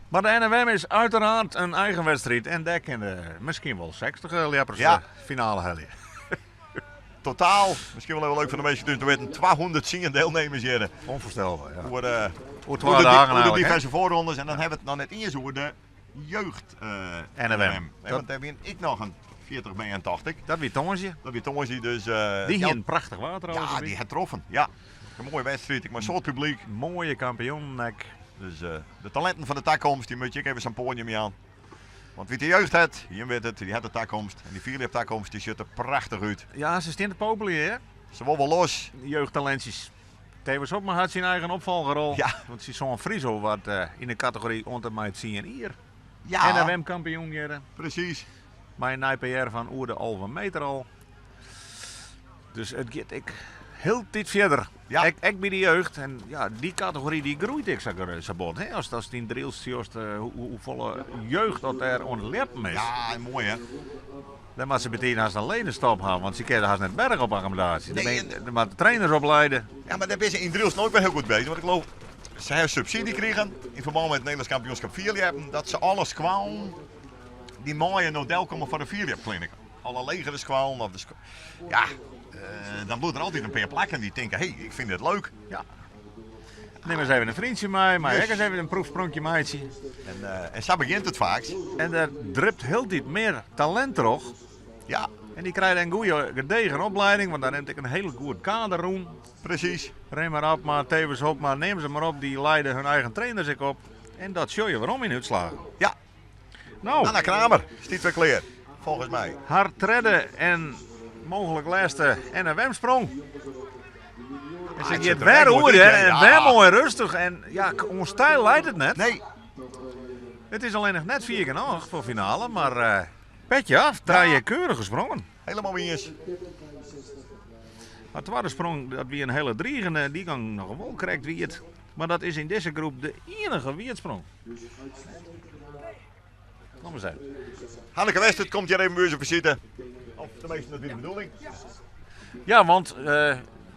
Mar de NWM is uiteraard in eigen wedstriid. En dêr kinne miskien wol 60 ljeppers Ja. de finale helje. Totaal, miskien wol even leuk foar de minsken thús te witten, 210 dielnimmers hjir. Ûnfoarstelber, ja. Oer, eh, Oer twa oer de, dagen oer de eigentlik, hè? diverse foarrondes. En dan ha we it noch net iens oer de jeugd eh, NWM. NWM. Nee, want dêr wiene ek noch in 40 bern, tocht ik. Dat wie tongersdei. Dat wie tongersdei, dus... eh, Dy ja, hie in prachtich waar trouwens. Ja, dy hat troffen. Ja. In moaie wedstriid, ek mei in soad publyk. Moaie kampioen, ek. Dus eh, de talinten fan de takomst, dy moatte je ek even sa'n poadium jaan. Want wa't de jeugd hat, jim witte it, dy hat de takomst. En dy fierljeptakomst, dy sjocht der prachtich út. Ja, se steane te popeljen, hè? Se wol wol los. Jeugdtalentsjes. Thewis Hobma hat syn eigen opfolgerrol. Ja. Want syn soan Friso waard eh, yn de kategory oant en mei tsien jier. Ja. NWM-kampioen hjir. Presys. Mei in nij PR fan oer de 11 meter al. Dus it giet ek hieltyd fierder. Ja. Ek, ek by de jeugd. En ja, dy kategory dy groeit ek sa, sa bot. Hè? As dat yn Drylts sjochst, eh, hoe, hoefolle jeugd dat dêr oan it ljeppen is. Ja, moai hè. Dan moat se metien hast in ledenstop ha, want se kinne hast net berge op akkommodaasje. Nee, Dan ben je- moat de trainers opliede. Ja, mar dêr binne se yn Drylts no ek wer hiel goed beuzich. Want ik leau, se hawwe subsydzje krigen yn ferbân mei it Nederlânsk kampioenskip fierljeppen. Dat se alle skoallen dy meie no delkomme foar de fierljepklinik. Alle legere skoallen of de sko- Ja, eh, dan bliuwt der altyd in pear plakken dy't tinke, hé, ik fyn dit leuk. Ja. Nim eens even in vriendje mei, mei ek eens even in proefspronkje meitsje. En, uh, en sa begjint it faak. En der dript hieltyd mear talint troch. Ja. En dy krije in goede gedegen opleiding, want daar nimt ek in hiel goed kader rûn. Presys. Rin maar op, mar Thewis op, mar neam se mar op, dy leide hun eigen trainers ek op. En dat sjoch je werom yn útslaggen. Ja. No. Anna Kramer stiet wer klear, folgens my. Har tredde en mooglik lêste NFM-sprong. En se giet wer oer en wer moai rêstich. En ja, oan styl leit it net. Nee. It is allinnich net fier genôch foar finale, mar uh, petje af, trije keurige sprongen. Helemaal iens. Mar twadde sprong, dat wie in hiele drigende, dy gong noch wol krekt wiet. Mar dat is yn dizze groep de iennige wiedsprong. Kom eens even. Hanneke Westert komt hjir even by ús op besite. Of tenminste, dat wie de bedoeling. Ja, want uh,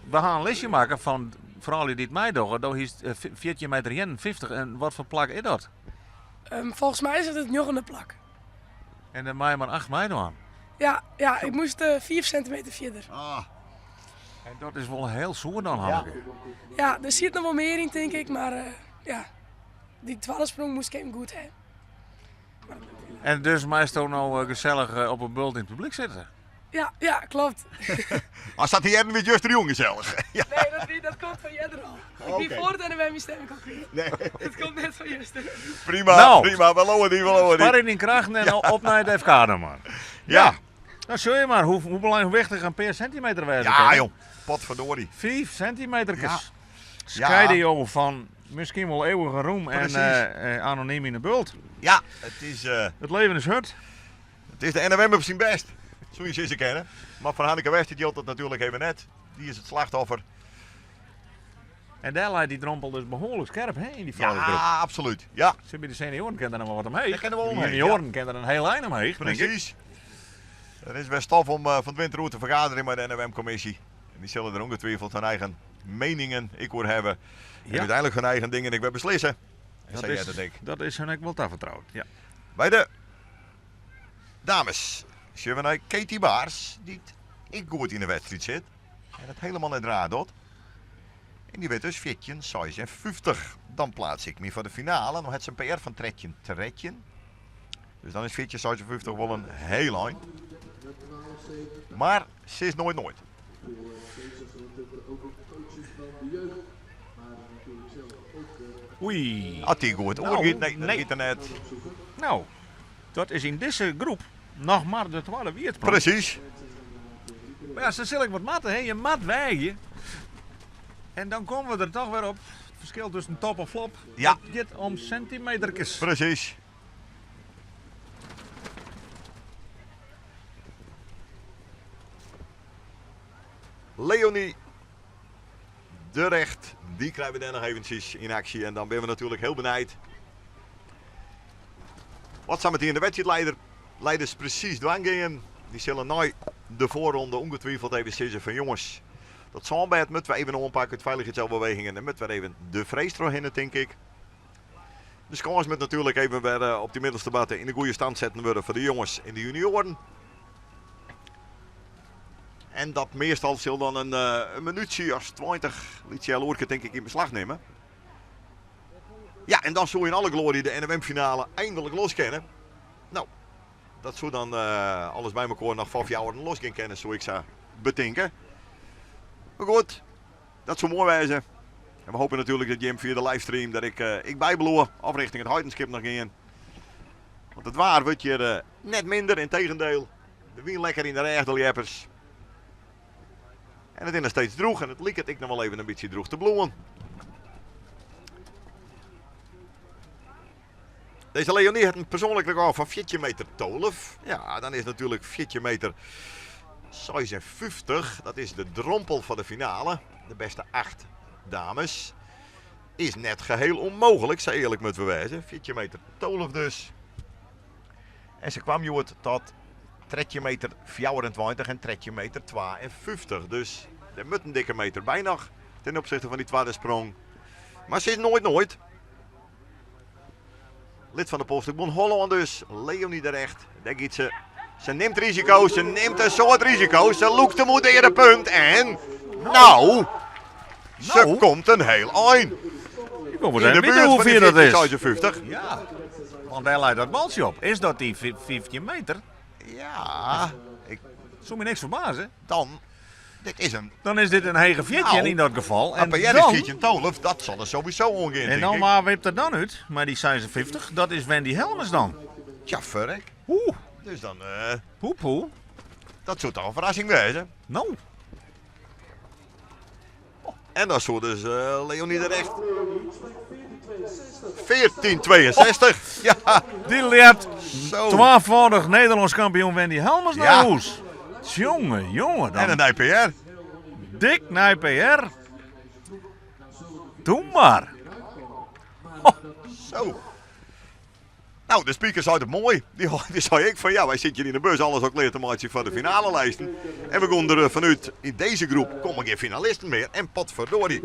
we ha in listje makke fan froulju dy't meidogge. Do hiest 14 meter 51 en wat foar plak is dat? Um, folgens my is it it njoggende plak. En der meie mar 8 meidwaan? Ja, ja ik moast uh, 5 sintimeter fierder. Ah. En dat is wol hiel soer dan, Hanneke. Ja, ja der sit noch wol mear yn, tink ik. Mar uh, ja, dy twadde sprong moast ik even goed ha. En dus meisto no eh, gesellich eh, op 'e bult yn it publyk sitte? Ja, ja, kloppet. As dat hearden wie juster jong gesellich. Ja. Nee, dat, wie, dat komt fan earder al. Ik wie foar it NFM myn stim al kwyt. Nee. Dat komt net fan juster. Prima, Nou. prima. We leauwe dy, we leauwe dy. Spar yn dyn krachten en op nei it FK dan mar. Ja. Dan sjoch je mar hoe, hoe belang, wichtich in pear sintimeter wêze Ja, kin. jong. Potverdorie. 5 sintimeterkes. Ja. Skeide jo fan miskien wol eeuwige roem en Presys. eh, eh, anonym yn 'e bult. Ja, it is, eh, It leven is hurd. it is de NFM op syn bêst. Soe je sizze kinne. Mar foar Hanneke Westert jildt dat natuerlik even net. Dy is it slachtoffer. En dêr leit dy drompel dus behoarlik skerp hè, yn dy frouljusgroep. Ja, absolút. Ja, Sit by de senioaren kin der noch wol wat omheech. Dêr kin der wol De omheech, junioaren kin der in hiel ein omheech. tink ik. presys. Der is wer stof om eh, fan 't winter oer te fergaderjen mei de NFM-kommisje. En dy sille der ûngetwiveld har eigen mieningen ek oer hawwe. En Ja. úteinlik har eigen dingen ek wer beslisse. En Dat sa heart is, it ek. dat is hun ek wol tafertroud. Ja. By de dames sjogge we nei Katie Baars, dy't ek goed yn de wedstriid sit. En it hielendal net raar docht. En dy wit dus 14,56. Dan pleats ik my foar de finale. Dan hat se in PR fan 13 13. Dus dan is 14,56 wol in hiel ein. Mar sis noait noait. Oei. As dy goed Nou, oergiet, nee, dat nee. giet er net. No, dat is yn dizze groep noch mar de twadde wiedsprong. Presys. Mar ja, sa sil ek wat moatte, hè. Je moat weagje. En dan komme we der dochs wer op. It ferskil tusken top en flop. Ja. It giet om sintimeterkes. Presys. Leonie de Recht, dy krije we dêr noch eventsjes yn aksje. En dan binne we natuerlik hiel benijd. Wat sametien de wedstriidlieder lieders presys dwaan gean. Dy sille nei de foarronde ûngetwiveld even sizze fan jonges, dat sânbêd moatte we even oanpakke út feilichheidsoerwegingen en moatte we even de frees trochhinne, tink ik. De skâns moat natuerlik even wer eh, op dy middelste batte yn de goede stand setten wurde foar de jonges en de junioaren. En dat meastal sil dan in, eh, in minútsje as 20 lytse healoerke tink ik yn beslach nimme. Ja, en dan soe yn alle gloarje de NFM-finale einlik los kinne. No, dat soe dan eh, alles by mekoar noch foar fjouweren los gean kinne, soe ik sa betinke. Mar goed, dat soe moai wêze. En we hoopje natuerlik dat jim fia de livestream dat ik, uh, ik bybliuwe of rjochting it Heidenskip noch gean. Want it waar wurdt hjir uh, net minder, yntegendeel. De wyn lekker yn de rêch de ljeppers. En it is noch steeds drûch en it liket ek noch wol even in bytsje drûch te bliuwen. Dizze Leonie hat in persoanlik rekôr fan 14 meter 12. Ja, dan is natuerlik 14 meter 56. Dat is de drompel foar de finale. De bêste 8 dames. Is net geheel ûnmooglik, sa earlik moatte we wêze. 14 meter 12 dus. En se kaam hjoed tot 13 meter 24 en 13 meter 52. Dus der moat in dikke meter by noch ten opsichte fan dy twadde sprong. Mar sis noait noait. Lid fan de Polfstokbûn Hollân dus, Leonie de Recht. Dêr giet se. Se nimt risiko, se nimt in soad risiko. Se lûkt him oer de earepunt en... No, se No. komt in hiel ein. wol In de even witte buurt hoe fan fier die dat is. 1456. Ja, want dêr leit dat baltsje op. Is dat dy 15 meter? Ja, ik... Soe my niks ferbaze. Dan, dit is in... Dan is dit in hege 14 Nou, yn dat gefal. En PR is 1412, dat zal er sowieso oangean, En tink dan ik. waar wipt er dan út? Mei dy 56, dat is Wendy Helmers dan. Tja, verrek. Oeh. Dus dan... Poe, poe. Dat soe toch in ferrassing wêze? No. En dan soe dus Leonie de Recht 1462. Ja. Dy ljept Zo. twafâldich Nederlânsk kampioen Wendy Helmers nei Ja. hûs. Jonge, jonge. Dan. En in nij PR. Dik nij PR. Doe mar. Zo. Nou, de speaker zei het mooi. Die zei ik van ja, wij zitten hier in de bus alles al klaar te maken voor de finale lijsten. En we gaan er vanuit in deze groep komen geen finalisten meer. En potverdorie,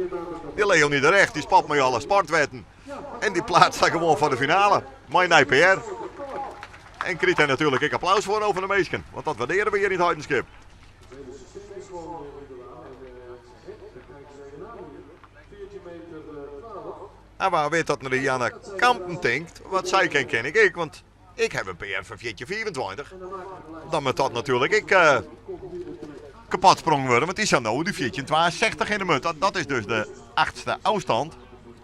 die Leonie de Recht, die spat met alle sportwetten. En die plaatst daar gewoon voor de finale. Mijn IPR. En kreeg daar natuurlijk ik applaus voor over de meesten. Want dat waarderen we hier in het Heidenskip. En waar weet dat Rianne Kampen denkt, wat zij ken, ken ik ik, want ik heb een PR van 1424. Dan moet dat natuurlijk ik kapot sprong worden, want die zou nou die 1462 in de munt. Dat is dus de 8e afstand.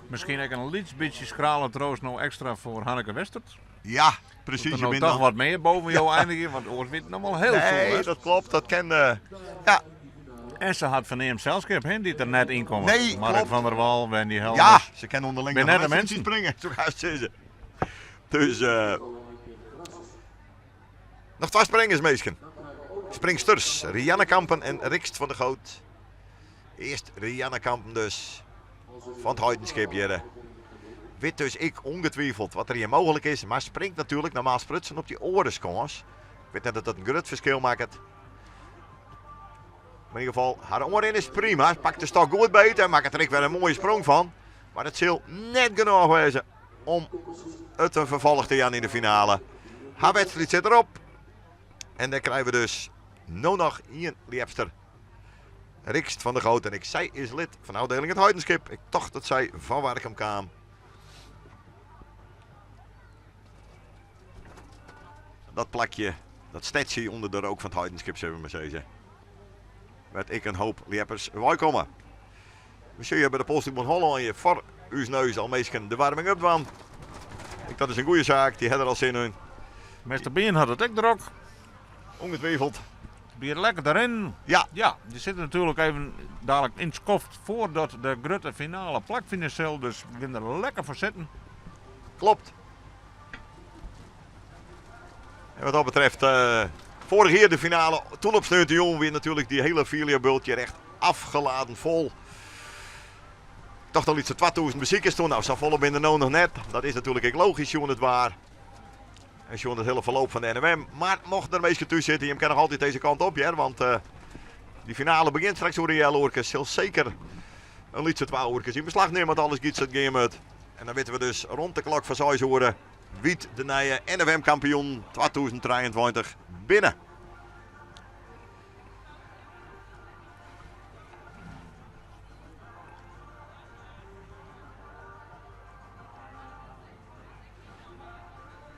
Misschien ook een liets beetje schrale troost nou extra voor Hanneke Westert. Ja, precies. Dat er Je nou bent toch dan wat meer boven jou Ja. eindigen, want oors wint nog wel heel Nee, veel, hè? dat klopt. Dat ken, ja. En ze had Van Neem Zelskip, hè, die er net in komen. Nee, Mark klopt. van der Wal, Wendy Helmers. Ja, ze kennen onderling Ben nog net de wel mensen. springen. Zo gaat ze. Dus, nog 2 springers, meisken. Springsters, Rianne Kampen en Rikst van der Goot. Eerst Rianne Kampen dus. Van het Heidenskip, Jelle. Wit dus ik ongetwijfeld wat er hier mogelijk is. Maar springt natuurlijk normaal sprutsen op die orenskans. Ik weet net dat dat een groot verschil maakt. Maar in ieder geval, haar oren is prima. Pakt de stok goed beet en maakt er ik weer een mooie sprong van. Maar het zal net genoeg wezen om het een vervolg te gaan in de finale. Haar wedstrijd zit erop. En dan krijgen we dus nu nog Ian Liepster. Rikst van der Goot. En ik, zij is lid van de afdeling het Heidenskip. Ik dacht dat zij van Warkum kwam. Dat plakje, dat stetje onder de rook van het Heidenskip, zullen we maar zeggen. Werd ik een hoop lieppers komen. We zullen bij de Polstik Holland je voor uw neus al meestal de warming up van. Ik, dat is een goede zaak, die hebben er al zin in. Meester Bien had het ook druk. Ongetwijfeld. Bier lekker erin. Ja. Ja, die zitten natuurlijk even dadelijk in het skoft voordat de grote finale plakvinden zal. Dus we gaan er lekker voor zitten. Klopt. En wat dat betreft, vorig jaar de finale, toen op Sneuntejon weer natuurlijk die hele Filia-bultje echt afgeladen vol. Ik dacht al iets van 2000 bezoekers toen, nou, zo volop in de nood nog net. Dat is natuurlijk ook logisch, jongen, het waar. En jongen, het hele verloop van de NMM. Maar mocht er meestal tussen zitten, je kan nog altijd deze kant op, ja, want die finale begint straks door de Jelle Oorkes. Zal zeker een liedje 12 oorkes in beslag nemen, want alles giet het game uit. En dan weten we dus rond de klok van 6 uur wie de nieuwe N M M-kampioen 2023 binnen.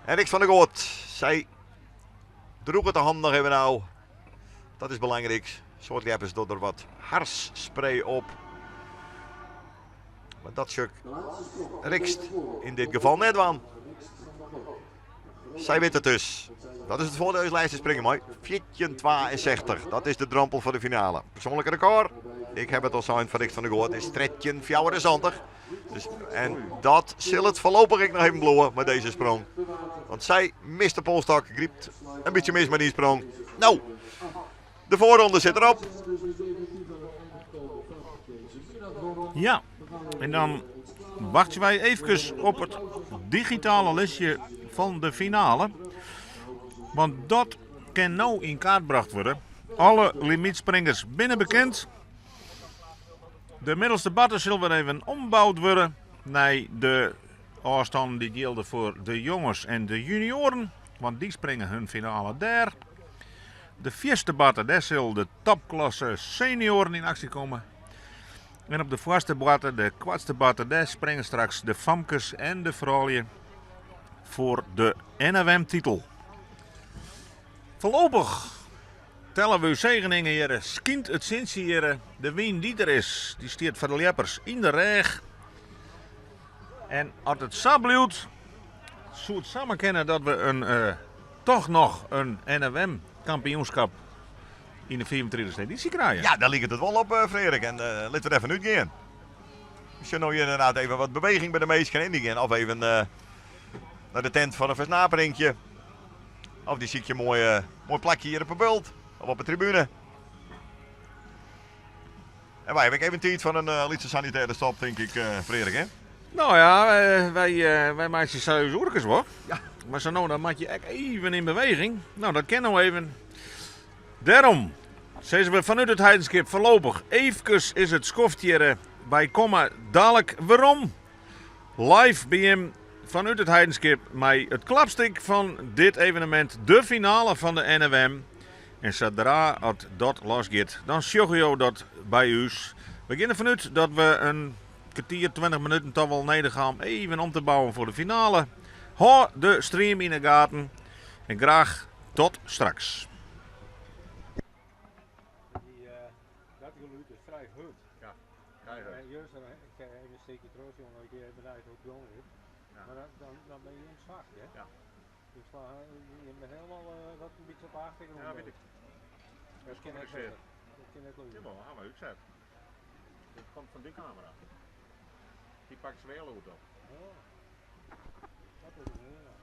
En Rick van der Goot, zij droeg het de hand nog even nou. Dat is belangrijk. Soort hebben ze door er wat harsspray op. Maar dat stuk Rikst in dit geval net aan. Zij weet het dus. Dat is het voordeel is lijst te springen, mooi. 14,62. Dat is de drempel voor de finale. Persoonlijk record. Ik heb het al zijn van Rick van der Goot. Is 13,74. Dus, en dat zal het voorlopig ik nog even bloeien met deze sprong. Want zij mist de polstok. Griept een beetje mis met die sprong. Nou, de voorronde zit erop. Ja, en dan wachten wij even op het digitale listje van de finale. Want dat kan nou in kaart gebracht worden. Alle limietspringers binnen bekend. De middelste batten zullen weer even ombouwd worden naar de afstanden die gelden voor de jongens en de junioren. Want die springen hun finale daar. De vierste batten, daar zullen de topklasse senioren in actie komen. En op de foarste boatte, de koartste boatte, dêr springe straks de famkes en de froulju foar de NFM-titel. Foarlopich telle we ús segeningen hjirre, skynt it sintsje hjirre, de wyn dy't der is, dy stiet foar de ljeppers yn de rêch. En as it sa bliuwt, soe it samar kinne dat we in, toch noch in NFM-kampioenskap yn de 35e edysje krije. Ja, dêr liket it wol op, Freark. En lit we derfan útgean. We sjogge no hjir inderdaad even wat beweging by de minsken. En dy gean of even nei de tent foar in fersnaperinkje. Of dy sykje in moai, moai plakje hjir op 'e bult of op 'e tribune. En wy hawwe ek even tiid foar in lytse sanitêre stop, tink ik, Freark, hè? No ja, wy, wy meitsje sa ús oerkes wol. Ja. Mar sa no, dan moat je ek even yn beweging. No, dat kin no even. Dêrom sizze we fanút it Heidenskip foarlopich eefkes is it skoft hjirre. Wy komme dalik werom. Live by jim fanút it Heidenskip mei it klapstik fan dit evenemint, de finale fan de NFM. En sadra at dat los giet, dan sjogge jo dat by ús. We gean derfan út dat we in kertier, 20 minuten toch wol nedich ha om even om te bouwen foar de finale. Hâld de stream yn 'e gaten en graach tot straks. Dat gelûd is frij hurd. Ja, keihurd. En juist dan ik even een stikje terug, jongen, ik even benijd hoe het gong is. Ja. Maar dan, dan ben je in slag, hè? Ja. Je, sla, je bent helemaal wat een beetje op de achtergrond. Ja, weet ik. Dat kan net beter. Dat kan net lukken. Jawel, ha we útset. Dit komt fan dy kamera. Dy pakt sfearlûd op. Oh. Dat is een ja.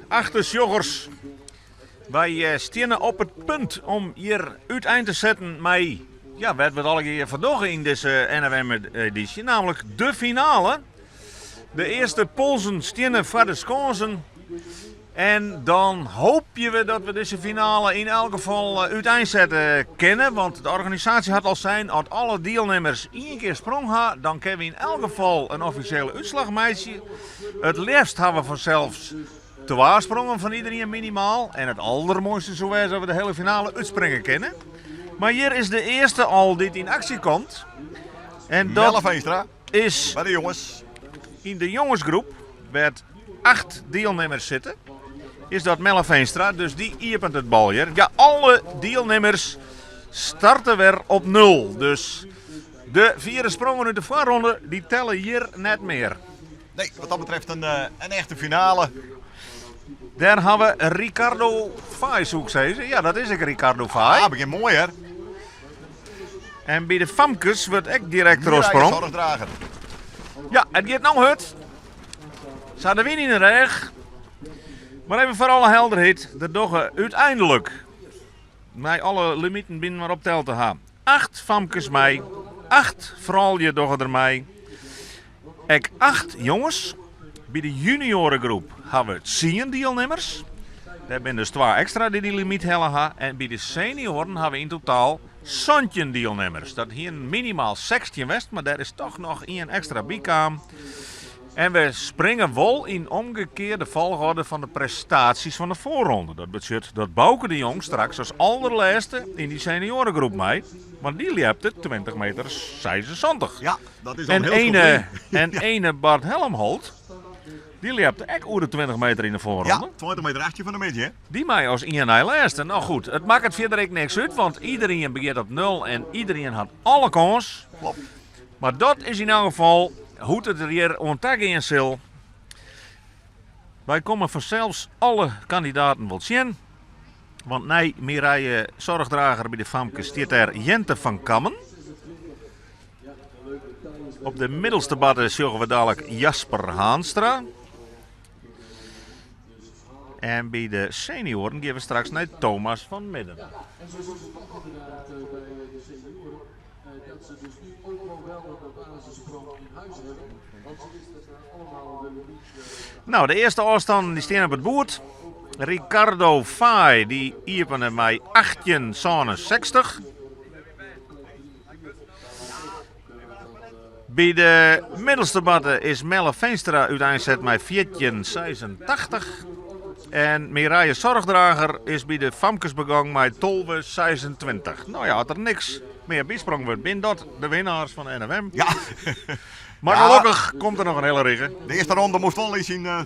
Achte sjoggers, wy steane op it punt om hjir útein te setten mei ja, wêr't we it allegear foar dogge yn dizze NFM-edysje, namelijk de finale. De earste polsen steane foar de skânsen. En dan hoopje we dat we dizze finale yn elk gefal úteinsette kinne. Want de organisaasje hat al sein, as alle dielnimmers ien kear sprong ha, dan kinne we yn elk gefal in offisjele útslach meitsje. It leafst ha we fansels twa sprongen fan iederien minimaal. En it aldermoaiste soe wêze as we de hiele finale útspringe kinne. Mar hjir is de earste al dy't yn aksje komt. En dat Melle Veenstra. is By de jonges. Yn de jongesgroep, wêr't 8 dielnimmers sitte, is dat Melle Veenstra. Dus dy iepent it bal hjir. Ja, alle dielnimmers starte wer op nul. Dus de fiere sprongen út de foarronde, dy telle hjir net mear. Nee, wat dat betreft in, eh, in echte finale. Dêr ha we Ricardo Faaij, soe ik sizze. Ja, dat is ek Ricardo Faaij. Ah, begjint moai, hè? En by de famkes wurdt ek direkt trochsprong. Zorgdrager. Ja, it giet no hurd. Se ha de wyn yn de rêch. Mar even foar alle helderheid, der dogge úteinlik, mei alle limiten binnen mar opteld te ha, 8 famkes mei, 8 froulju dogge der mei. Ek 8 jonges. By de junioaregroep ha we 10 dielnimmers. Dêr binne dus 2 ekstra dy't dy limyt helle ha. En by de senioaren ha we yn totaal 17 dielnimmers. Dat hienen minimaal 16 west, mar dêr is toch noch ien ekstra by kaam. En we springe wol yn omgekearde folchoarder fan de prestaasjes fan de foarronde. Dat betsjut dat Bauke de Jong straks as alderlêste yn dy senioaregroep mei, want dy ljepte 20 meter 76. Ja, dat is al En heel ene, skoft en ene Bart Helmholt, dy ljepte ek oer de 20 meter yn de foarronde. Ja, 20 meter 18 fan de middei, hè? Dy mei as ien nei lêste. Nou goed, it makket fierder ek niks út, want iederien begjint op nul en iederien hat alle kâns. Klopt. Mar dat is yn elk gefal hoe't it der hjir oan ta gean sil. Wy komme fansels alle kandidaten wol tsjin. Want nei Mireille Zorgdrager by de famkes stiet dêr Jente van Kammen. Op de middelste batte sjogge we dadlik Jasper Haanstra. En by de senioaren gean we straks nei Thomas van Midden. Nou, de earste ôfstannen dy stean op it boerd. Ricardo Faaij dy iepene mei 18,67. By de middelste batte is Melle Veenstra úteinset mei 14,86. En Mireille Zorgdrager is by de famkes begong mei 12,26. Nou ja, as der niks mear bysprong wurdt, bin dat de winnaars fan de NFM. Ja. Mar Ja. gelokkich komt der noch in hiele rige. De earste ronde moast wol yn syn eh,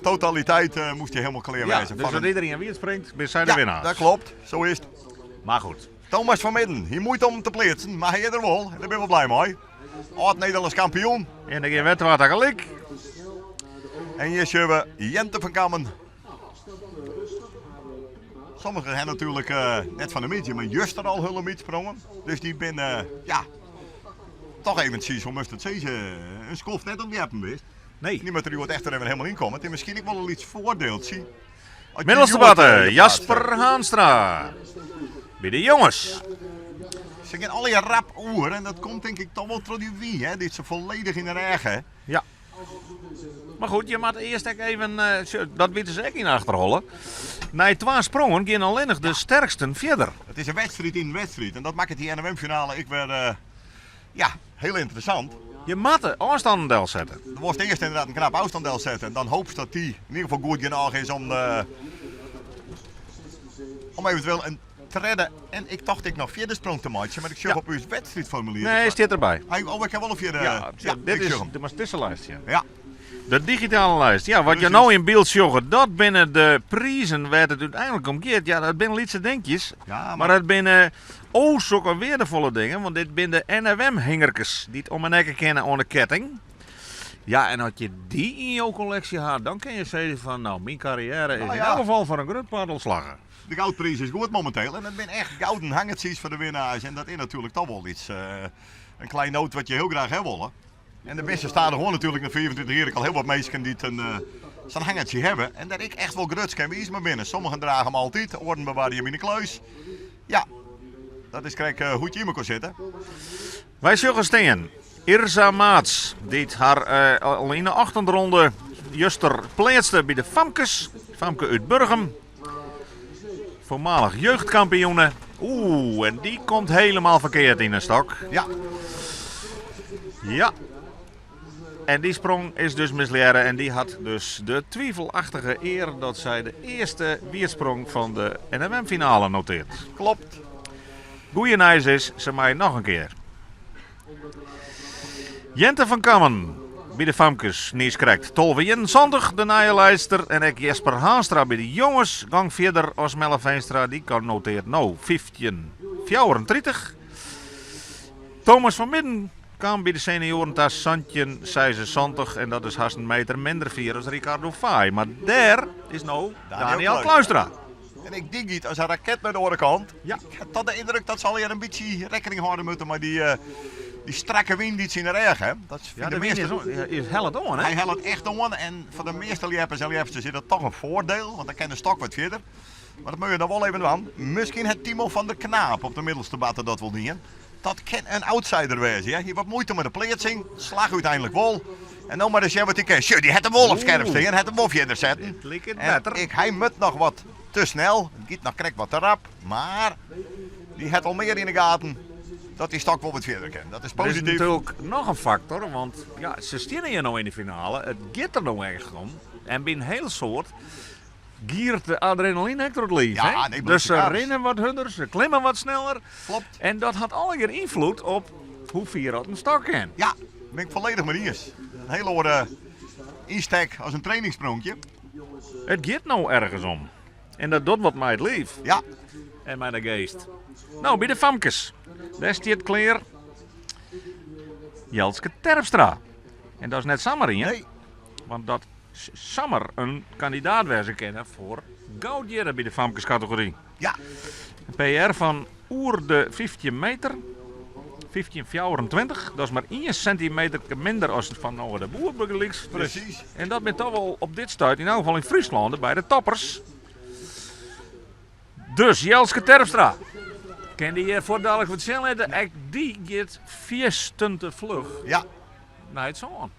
totaliteit eh, moast hy helemaal klear Ja, wêze. dus Foar as een- iedereen wiet springt, bin sy de Ja, winnaars. dat klopt. Zo is it. Mar goed. Thomas van Midden, hy muoite om te pleatsen, mar hy is der wol. En dêr bin we blij mei. Âld-Nederlânsk kampioen. En dan gean we twa tagelyk. En hjir sjogge we Jente van Kammen. Sommigen ha natuerlik eh, net fan de middei, mar juster al hun limiet sprongen. Dus dy binne, eh, ja, toch eventsjes, hoe moast it sizze, in skoft net oan it ljeppen west. Nee. Dy moat der hjoed echt even helemaal ynkomme. It is miskien ek wol in lyts foardieltsje. As je Middelste hjoed, batte, eh, je plaats Jasper Haanstra. By de jonges. Ze gaan allegear rap oer en dat komt denk ik toch wol troch dy wyn, hè, dy't se folledich yn de rêch ha. Ja. Mar goed, je moatte earst ek even, eh, sjoch, dat witte se ek yn achterholle. Nei twa sprongen gean allinnich de sterksten fierder. It is in wedstriid yn in wedstriid en dat makket dy NFM-finale ek wer, eh, ja, hiel ynteressant. Je moatte ôfstannen delsette. Do wolst earst ynderdaad in knap ôfstân delsette en dan hoopst dat dy yn ieder gefal goed genôch is om, eh, om eventueel in tredde en ik tocht ek noch fjirde sprong te meitsjen, mar ik sjoch Ja. op ús wedstriidformulier. Nee, stiet derby. Hy, oh, ik ha wol in fjirde. Ja, ja, dit ik is sjoch him. de maar dizze lijst, ja. Ja. De digitale lijst. Ja, wat je Precies. no yn byld sjogge, dat binne de prizen wêr't it úteinlik om giet. Ja, dat binne lytse dinkjes. Ja, Maar dat binne o sokke weardefolle dingen, want dit binne de NFM-hingerkes dy't om 'e nekke kinne oan de ketting. Ja, en as je dy yn jo kolleksje ha, dan kinne je sizze fan, nou, myn karriêre is Nou yn ja. elk gefal foar in grut part al slagge. De goudpriis is goed momenteel en dat binne echt gouden hangertsjes foar de winnaars. En dat is natuerlik toch wol iets, eh, in kleinood wat je hiel graach ha wolle. En der binne sa stadichoan natuerlik nei 25 jier ek al hiel wat minsken dy't in sa'n hangertsje hawwe en dêr ek echt wol grutsk en wiis mei binne. Sommigen drage him altyd, oaren bewarje him yn 'e kluis. Ja, dat is krekt hoe't je yn mekoar sitte. Wy sjogge stean Irza Maats, dy't har al yn de ochtendronde juster pleatste by de famkes. Famke út Burgum, voormalig jeugdkampioene. Oeh, en die komt helemaal verkeerd in de stok. Ja. Ja. En die sprong is dus mislearre en die hat dus de twivelachtige ear dat sy de earste wierdsprong fan de NMM-finale noteert. Klopt. Goeie nijs is, se mei noch in kear. Jente van Kammen by de famkes niis krekt 12,71 de nije leidster en ek Jesper Haanstra by de jonges gong fierder as Melle Veenstra dy kan noteert no 15,34. Thomas van Midden kaam by de senioaren ta 17,76 en dat is hast in meter minder fier as Ricardo Faaij. Mar dêr is no Daniel Kluistra. En ek dy giet as in raket nei de oare kant. Ja. Ik ha toch de yndruk dat se allegear in bytsje rekkening hâlde moatte mei dy, dy strakke wyn dy't se yn de rêch ha. Dat is Ja, de wyn is, is hellet oan, hè? Hy hellet echt oan en foar de measte ljeppers en ljepsters is dat toch in foardiel, want dan kin de stok wat fierder. Mar dat moatte je dan wol even dwaan. Miskien hat Timo van der Knaap op de middelste batte dat wol dien. Dat kin in outsider wêze. Hy hie wat muoite mei de pleatsing, slagge úteinlik wol. En no mar ris sjen wat hy kin. Sjoch, dy hat him wol op skerp stean, hat him wol fierder setten. Dit liket En better. ik, hy moat noch wat te snel, it giet noch krekt wat te rap, mar dy hat al mear yn de gaten dat dy stok wol wat fierder kin. Dat is Der is posityf. natuerlik noch in faktor, want ja, se steane hjir no yn de finale. It giet der no echt om. En by in hiel soad giert de adrenaline ek troch it liif. Ja, hè? nee, dus se bliksekaars. rinne wat hurder, se klimme wat sneller. Klopt. En dat hat allegear ynfloed op hoe fier dat in stok kin. Ja, bin ik folledich mei iens. In hiel oare ynstek as in trainingsspronkje. It giet no ergens om. En dat docht wat mei it liif. Ja. En mei de geest. No, by de famkes. Dêr stiet klear Jelske Terpstra. En dat is net samar ien. Nee. Want dat samar in kandidaat wêze kinne foar goud hjir by de famkeskategory. Ja. Een PR fan oer de 15 meter. 15,24. Dat is mar 1 sintimeter minder as fan Noah de Boer bygelyks. Presys. En dat binne toch wol op dit stuit, yn elk gefal yn Fryslân, de beide toppers. Dus Jelske Terpstra. Kin dy hjir fuortdalik wat sjen litte? Ek dy giet fierstente fluch Ja. nei it sân.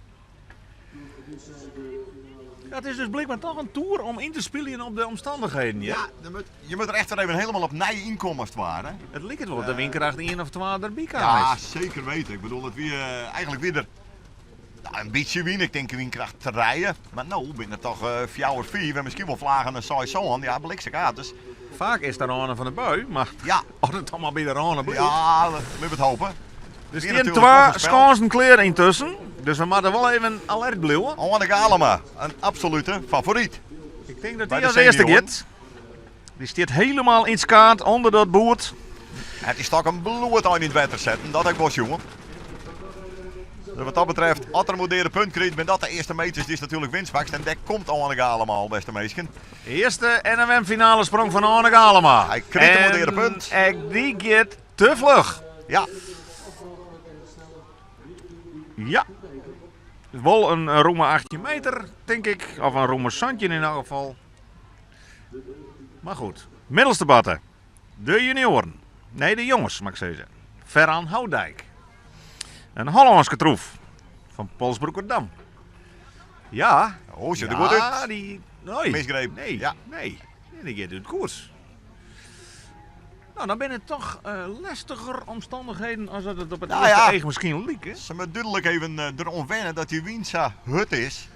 Ja, it is dus blykber toch in toer om yn te spyljen op de omstannichheden. Ja? Ja, dan moet, je moet er echt weer even helemaal opnij ynkomme as it ware. It liket wol dat de wynkracht 1 of 2 derby kaam Ja, is. zeker weten. Ik bedoel, it wie eh, eigenlijk wie der nou, in bytsje wyn. Ik tink wynkracht trije. Mar no binne it toch eh fjouwer, fiif en miskien wol flagen in seis, sân. Ja, bliksemkaart. Faak is de râne fan de bui, mar Ja. as it dan mar by de râne bliuwt. Ja, laten we it hoopje. Der Wie stean natuerlik twa wol foarspeld. skânsen klear yntusken, dus we moatte wol even alert bliuwe. Anne Galema, in absolute favoryt. Ik tink dat By dy de as earste senioaren. giet. Dy stiet hielendal yn it skaad ûnder dat boerd. Hat dy stok in bloedein yn it wetter setten, dat ha ik wol sjoen. Dus wat dat betreft, as er modearde punt krijt, binne dat de earste meters dy'tst natuerlik winst pakst. En dêr komt Anne Galema al, bêste minsken. Earste NMM-finale sprong fan Anne Galema. Hy krijt de En modearde punt. Ek dy giet te fluch. Ja. Ja. Wol in rûme 18 meter, tink ik. Of in rûme 17 yn elk gefal. Mar goed. Middelste batte. De junioaren. Nee, de jonges, moat ik sizze. Ferran Houdijk. In Hollânske troef. Fan Polsbroekerdam. Ja. Oh, sjocht der Ja, goed út. die... Nee. Misgreep. Nee, Ja. nee. Nee, dy giet út koers. Nou, dan binne it toch eh, lestiger omstannichheden as dat it op it Nou earste ja. each miskien liket. Se moat dúdlik even eh, deroan wenne dat dy wyn sa hurd is.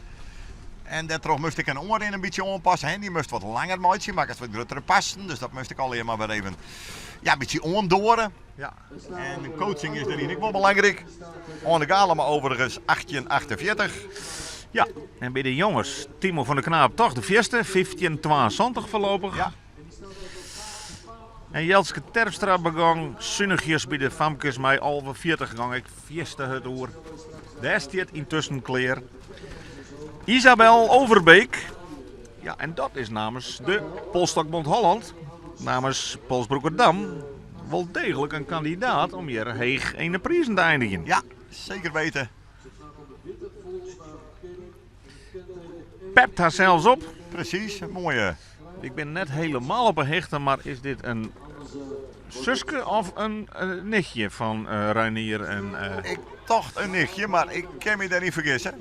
En dêrtroch moast ik in oanrin in bytsje oanpasse. Hè. Dy moast wat langer meitsje, makkest wat gruttere passen. Dus dat moast ik allegear mar wer even ja, in bytsje oandoare. Ja. En de coaching is dêryn ek wol belangryk. Anne Galema overigens 1848. Ja, en by de jonges, Timo van der Knaap toch de fierste, 1572 foarlopich. Ja. En Jelske Terpstra begong sunichjes by de famkes mei 11,40 gong ek fierste hurd oer. Dêr stiet yntusken klear Isabel Overbeek. Ja, en dat is namens de Polstokbond Holland, namens Polsbroekerdam. Wol deeglik in kandidaat om hjir heech yn de prizen te einigjen. Ja, seker weten. Pept harsels op. Presys, in moaie. Ik bin net helemaal op 'e hichte, mar is dit in suske of in nichtje fan Reinier en. Ik tocht in nichtje, mar ik kin my dêr yn fergisse.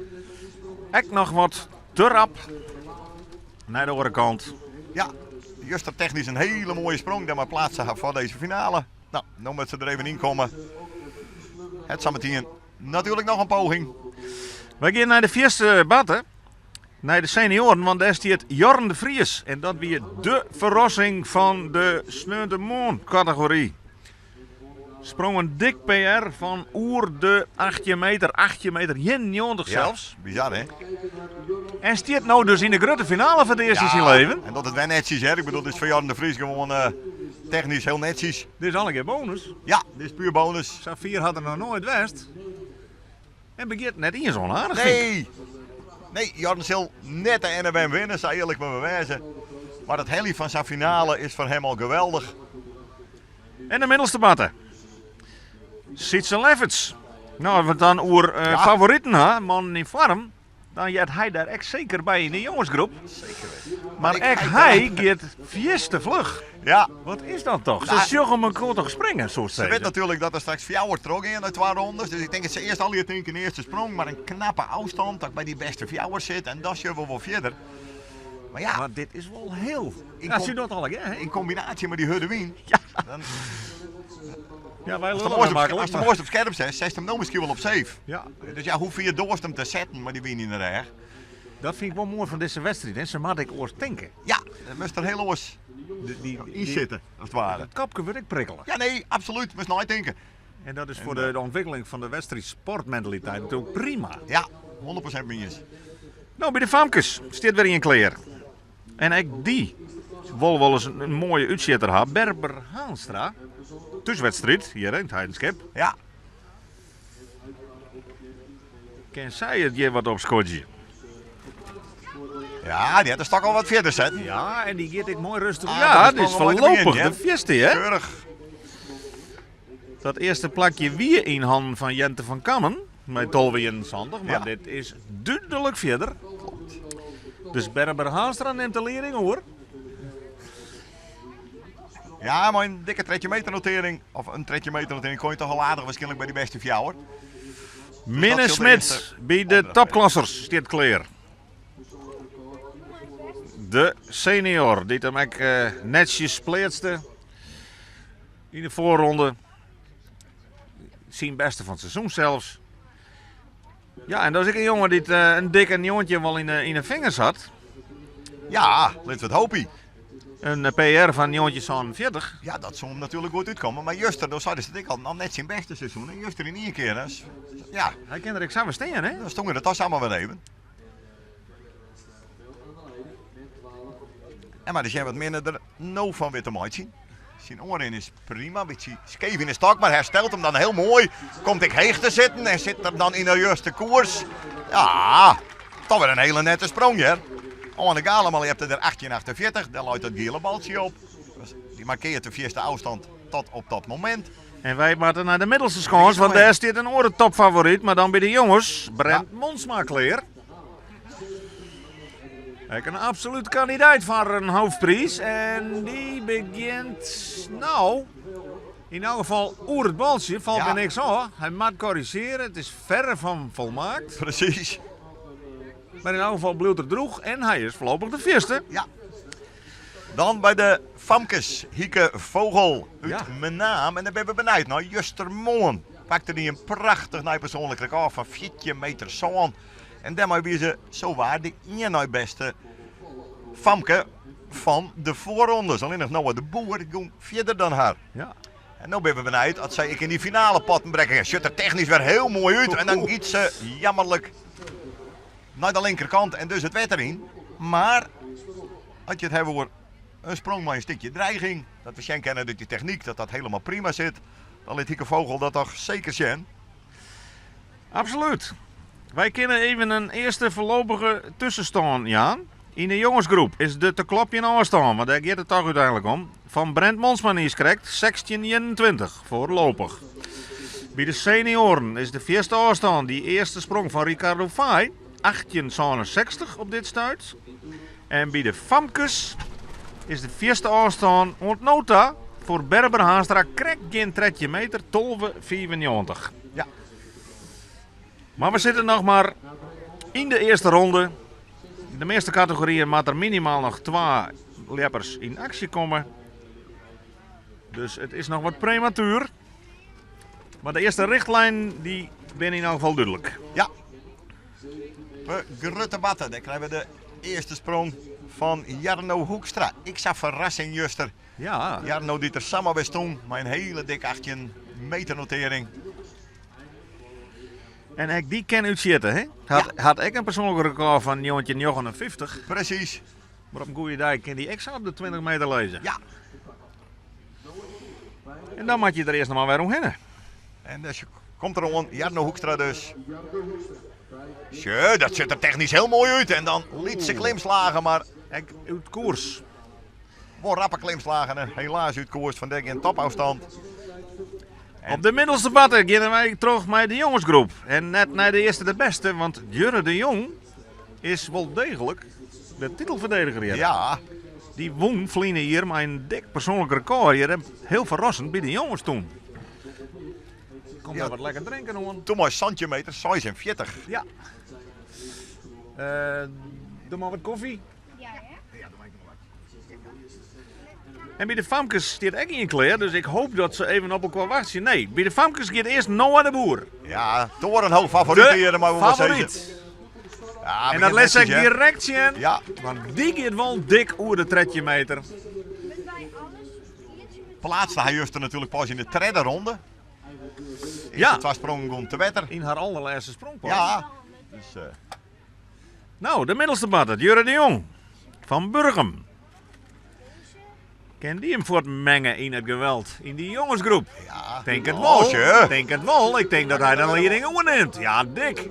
Ek noch wat te rap nei de oare kant. Ja, juster technysk in hele moaie sprong. Dêrmei pleatst se har foar dizze finale. No, no moat se der even yn komme. Hat sametien natuerlik noch in poging. Wy gean nei de fierste batte, nei de senioaren, want dêr stiet Jorn de Vries. En dat wie de ferrassing fan de sneontemoarn kategory. Sprong in dik PR fan oer de 18 meter, 18 meter 91 sels. Ja, bizar hè? En stiet no dus yn de grutte finale foar it earst yn syn leven. En dat it wer netsjes hè. Ik bedoel, dit is foar Jorn de Vries gewoan uh, technysk hiel netsjes. Dit is allegear bonus. Ja, dit is puer bonus. Sa fier hat er noch noait west. En begjint net iens onaardich. Nee, nee Jorn sil net de NFM winne, sa earlik moatte we wêze. Mar it heljen fan sa'n finale is foar him al geweldich. En de middelste batte. Sietse Lefferts. No, as we it dan oer uh, ja. favoriten ha, mannen yn foarm, dan heart hy dêr ek seker by yn de jongesgroep. Seker witten. Mar ek hy giet fierste fluch. Ja. Wat is dat toch? Se sjogge elkoar toch springen, soest Se wit natuerlik dat der straks fjouwer trochgean nei twa rondes. Dus ik tink dat se earst allegear tinke in earste sprong, mar in knappe ôfstân dat ik by dy bêste fjouwer sit en dan sjogge we wol fierder. Mar ja. Mar dit is wol hiel. Ja, sy docht allegear, hè? Yn kombinaasje mei dy hurde wyn. Ja. Dan, ja, wy lullen wer maklik. Ast de moaiste op skerp setst, setst him no miskien wol op safe. Ja. Dus ja, hoe fier doarst him te setten mei dy wyn yn de rêch? Dat fyn ik wol moai fan dizze wedstriid, hè? Se moatte ek oars tinke. Ja, dat moatst der hiel oars yn sitte, as it ware. It kopke wurdt ek prikkele. Ja, nee, absolút. Moatst neitinke. En dat is foar de ûntwikkeling fan de wedstriidsportmentaliteit natuerlik prima. Ja, 100% mei iens. No, by de famkes stiet wer ien klear. En ek dy wol wolris in moaie útsjitter ha. Berber Haanstra. Thúswedstriid hjir yn it Heidenskip. Ja. Kin sy it hjir wat opskodzje? Ja, dy hat de stok al wat fierder setten. Ja, en dy giet ek moai rêstich. Ah, Ja, dat dit is is moai te begjin, foarlopich hè? de fierste, hè? Keurich. Dat earste plakje wie yn hannen fan Jente van Kammen mei 12,71, mar Ja. dit is dúdlik fierder. Dus Berber Haanstra nimt de lieding oer. Ja, mei in dikke 13 meter notering, of in 13 meter notering, kom je toch al aardich waarskynlik by dy bêste fjouwer. Minne dat sil de Smit earste by de topklassers stiet klear. De senior dy't him ek eh, netsjes pleatste yn de foarronde. Syn bêste fan it seizoen sels. Ja, en dat is ek in jonge dy't eh, in dikke njoggentjin wol yn de, yn de fingers hat. Ja, litte we it hoopje. In eh, PR fan 1947. Ja, dat soe him natuerlik goed útkomme. Mar juster, do seidest it ek al, noch net syn bêste seizoen. En juster yn ien kear. Hè. Ja. Hy kin der ek sa wer stean, hè? Dan stong er toch samar wer even. En mar der sjen wat Minne der no fan wit te meitsjen. Syn oanrin is prima, bytsje skeef yn de stok, mar herstelt him dan hiel moai. Komt ek heech te sitten en sit er dan yn de juste koers. Ja, toch wer in hiele nette sprong hear. Oane Galema ljepte der 18,48, dêr leit dat giele baltsje op. Dus dy markeart de fierste ôfstân tot op dat momint. En wy moatte nei de middelste skâns, want dêr stiet in oare topfavoryt, mar dan by de jonges, Brent Monsma klear. Ek in absolút kandidaat foar in hoofdpriis. En dy begjint no, yn elk gefal oer it baltsje, falt my niks ôf. Hy moat korrigearje, it is verre fan folmaakt. Presys. Mar yn elk gefal bliuwt er droech en hy is foarlopich de fierste. Ja. Dan by de famkes, Hieke Vogel út Ja. Menaam. En dan binne we benijd nei. Justermoarn pakte dy in prachtich nij persoanlik rekôr fan 14 meter sân. En dêrmei wie se sowaar de ien nei bêste famke fan de foarrondes. Allinnich Noah de Boer gong fierder dan har. Ja. En no binne we benijd oft sy ek yn dy finale potten brekke kin. Sjocht der technysk wer hiel moai út en dan giet se jammerlik nei de linkerkant en dus it wetter yn. Mar as je it hawwe oer in sprong mei in stikje dreiging, dat we sjen kinne dat dy technyk dat dat helemaal prima sit, dan lit Hieke Vogel dat toch seker sjen. Absolút. Wy kinne even in earste foarlopige tuskenstân jaan. Yn de jongensgroep is de te klopjen ôfstân, want dêr giet it toch úteinlik om, fan Brent Monsma niiskrekt 16,21 foarlopich. By de senioaren is de fierste ôfstân dy earste sprong fan Ricardo Faaij, 18,67 op dit stuit. En by de famkes is de fierste ôfstân oant no ta foar Berber Haanstra krekt gjin 13 meter, 12,95. Ja. Mar we sitte noch mar yn de earste ronde. Yn de measte kategoryen moat der minimaal noch twa ljeppers yn aksje komme. Dus it is noch wat prematuer. Mar de earste richtlinen dy binne yn elk gefal dúdlik. Ja. De grutte batte, dêr krije we de earste sprong fan Jarno Hoekstra. Ik sa ferrassing juster. Ja. Jarno dy't der samar wer stûn mei in hiele dikke 18 meter notering. En ek dy kin útsjitte, hè? Hat, ja. Hat ek in persoanlik rekôr fan 1959. Presys. Mar op in goede dei kin dy ek sa op de 20 meter lizze. Ja. En dan moat je der earst noch mar wer omhinne. En dus komt er oan, Jarno Hoekstra dus. Sjoch, dat sjocht der technysk hiel moai út. En dan lytse klimslagen, mar... Ek út koers. Wol rappe klimslagen en helaas út koers, fandêr gjin topôfstân. Op de middelste batte geane wy troch mei de jongensgroep. En net nei de earste de beste, want Jurre de Jong is wol deeglik de titelferdediger hjir. Ja. Dy wûn ferline jier mei in dik persoanlik rekôr hjir en hiel ferrassend by de jonges toen. Komt ja. wat lekker drinken oan. Toen mei 17 meter 46. Ja. Doe mar wat koffie. Ja, En by de famkes stiet ek ien klear, dus ik hoop dat se even op elkoar wachtsje. Nee, by de famkes giet earst Noah de Boer. Ja, torenhoog favoriet hier, maar we favoriet. Ja, en dat lit se ek direkt sjen, ja. want dy giet wol dik oer de 13 meter. Plaatste hy juster natuerlik pas yn de tredde ronde. Earste Ja. twa sprongen gong te wetter. Yn har allerlêste sprong pas. Ja. Dus, Nou, de middelste batter, Jurre de Jong fan Burgum. Kin dy him fuortmenge yn it geweld yn dy jongensgroep? Ja. Tink it wol. Oh, Tink it wol. Ik tink dat hy de lieding oernimt. Ja, dik.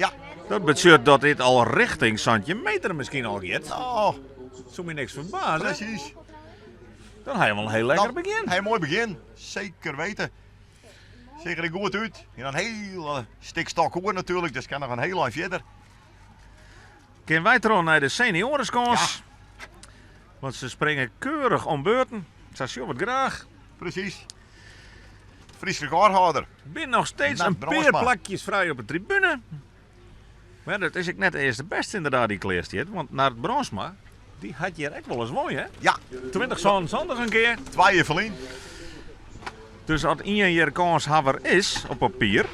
Ja. Dat betsjut dat dit al richting 17 meter miskien al giet. Oh. Soe my niks ferbaze. Presys. Dan ha je wol in hiel lekker Dan begjin. Ha je in moai begjin. Seker weten. Seach der goed út. En in hiele stik stok oer natuerlik, dus kin noch in hiel ein fierder. Kinne wy troch nei de senioreskâns? Ja. Want se springe keurich om beurten. Sa sjogge we it graach. Presys. Frysk rekôrhâlder. Bin noch steeds Nard in pear Brandsma. plakjes frij op de tribune. Mar dat is ek net de earste beste ynderdaad dy't klear stiet. Want Nard Brandsma, dy hat hjir ek wolris wûn, hè? Ja. 2027 in kear. Twa jier ferlyn. Dus as ien hjir kânshawwer is op papier.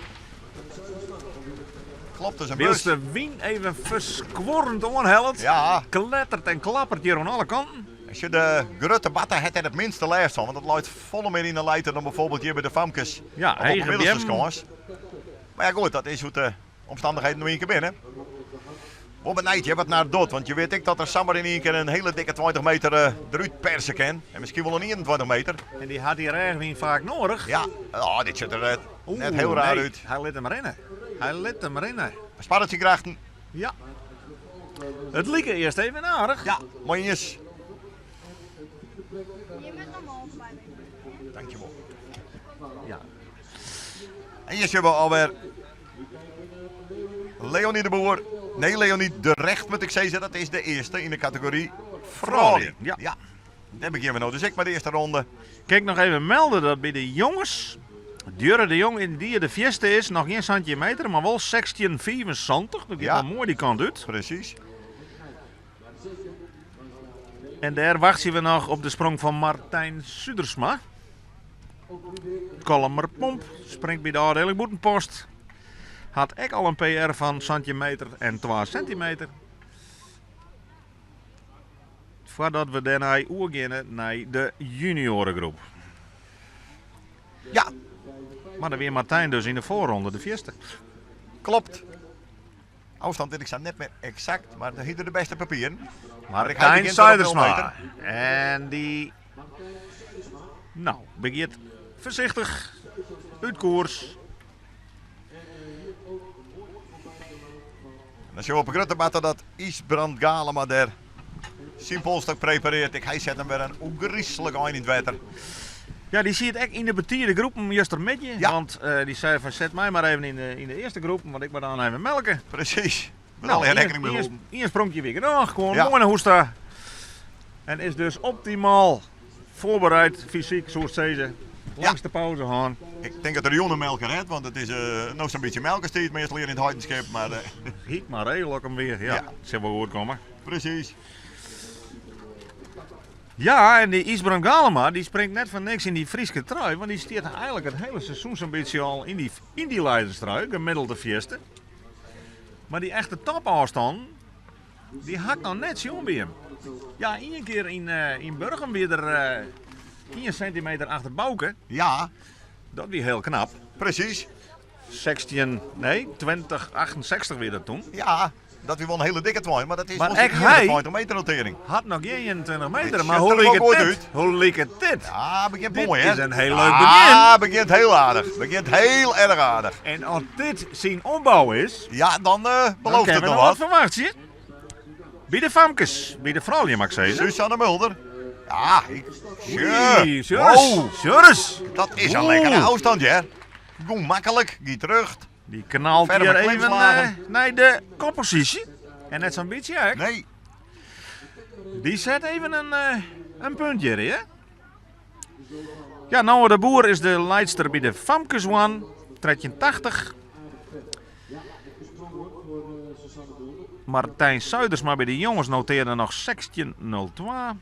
Klopt, dus in Wylst bus. de wyn even ferskuorrend oanhellet. Ja. Klettert en klappert hjir oan alle kanten. En sjoch, de grutte batte hat der it minste lêst fan, want dat leit folle mear yn de lijte dan bijvoorbeeld hjir by de famkes. Ja, of op de hege middelste beammen. skâns. Mar ja goed, dat is hoe't de omstannichheden no ien kear binne. Wol benijd hear wat Nard docht, want je wit ek dat er samar yn ien kear in hiele dikke 20 meter derút perse kin. En miskien wol in 21 meter. En dy hat dy rêchwyn faak noadich. Ja, oh, dit sjocht der net Oeh, hiel raar nee, út. Hy lit him rinne. Hy lit him rinne. Sparret syn krachten. Ja. It like earst even aardich. Ja, mei iens. Je bent normaal bij me. Dankjewol. Ja. En hier zien we alweer Leonie de Boer. Nee, Leonie de Recht moet ik zeggen. Dat is de eerste in de categorie vrouwen. Ja. Ja. Daar beginnen we nou dus ik met de eerste ronde. Kijk nog even melden dat by de jonges Jurre de Jong yn die de fierste is, noch gjin 17 meter, mar wol 16,75. Dat giet Ja. wol moai dy kant út. Presys. En dêr wachtsje we noch op de sprong fan Martijn Sudersma. Kollumerpomp springt by de ôfdieling Bûtenpost. Hat ek al in PR fan 17 meter en 2 sintimeter. Foardat we dêrnei oergeane nei de juniorengroep. Ja. Mar dan wie Martijn dus yn de foarronde de fierste. Klopt. Ôfstân wit ik sa net mear eksakt, mar hy hie de bêste papieren. Martijn Zuidersma. En dy nou, begjint foarsichtich út koers. Dan sjogge we op 'e grutte matte dat Ysbrand Galema dêr syn polstok preparearret. Ek hy set him wer in ôfgryslik ein yn it wetter. Ja, dy siet ek yn de betide groepen justermiddei. Ja. Want dy sei fan set my mar even yn de, yn de earste groepen, want ik moat dan even melke. Presys. Met Nou, alle rekkening mee holden. Ien spronkje wie genôch, gewoan Ja. moai nei hûs ta. En is dus optimaal voorbereid, fysyk, soest sizze. Langste pauze hân. Ik tink dat er jûn in melker hat, want it is eh, no sa'n bytsje melkerstiid meastal hjir yn it Heidenskip. Mar eh, Hiek mar regel ik him weer. Ja, Ja. sil wol goed komme. precies. Ja, en dy Ysbrand Galema die springt net foar niks yn dy Fryske trui, want dy stiet eigenlijk it hiele seizoen sa'n bytsje al yn dy, yn dy leiderstrui, gemiddeld de fierste. Mar dy echte topôfstannen, dy ha ik noch net sjoen by him. Ja, ien kear yn, eh, yn Burgum wie er eh 1 sintimeter achter Bouke. Ja, Dat wie hiel knap. precies. 16, nee, 20, 68 wie dat toen. Ja, dat wie wol in hiele dikke twine, mar dat is Mar wol ek syn iennige hy- 20 meter notering. Hat noch gjin 21 meter, Dit mar sjocht hoe er wol liket goed dit? út. Hoe liket dit? Ja, begjint Dit moai, hè? is in hiel leuk begjin. Ja, begjint hiel aardich. Begjint hiel erch aardich. En as dit syn opbou is, Ja, dan eh, dan belooft kinne het we nog noch wat wat. ferwachtsje. By de famkes, by de froulju mag ik sizze. Suzanne Mulder. Ja, ik... Oei, Sure. Sjurris, Wow, Sjurris. dat is een Oeh. lekkere afstand, hè? Gewoon makkelijk, giet terug. Die knalt Ferme hier even klimslagen. eh, naar de koppositie. En net zo'n beetje, hè? Nee, Die zet even een, eh, een puntje hier, hè? Ja, Noah de Boer is de leidster bij de Famkes One. 1380. Martijn Zuidersma bij de jongens noteerde nog 16.02.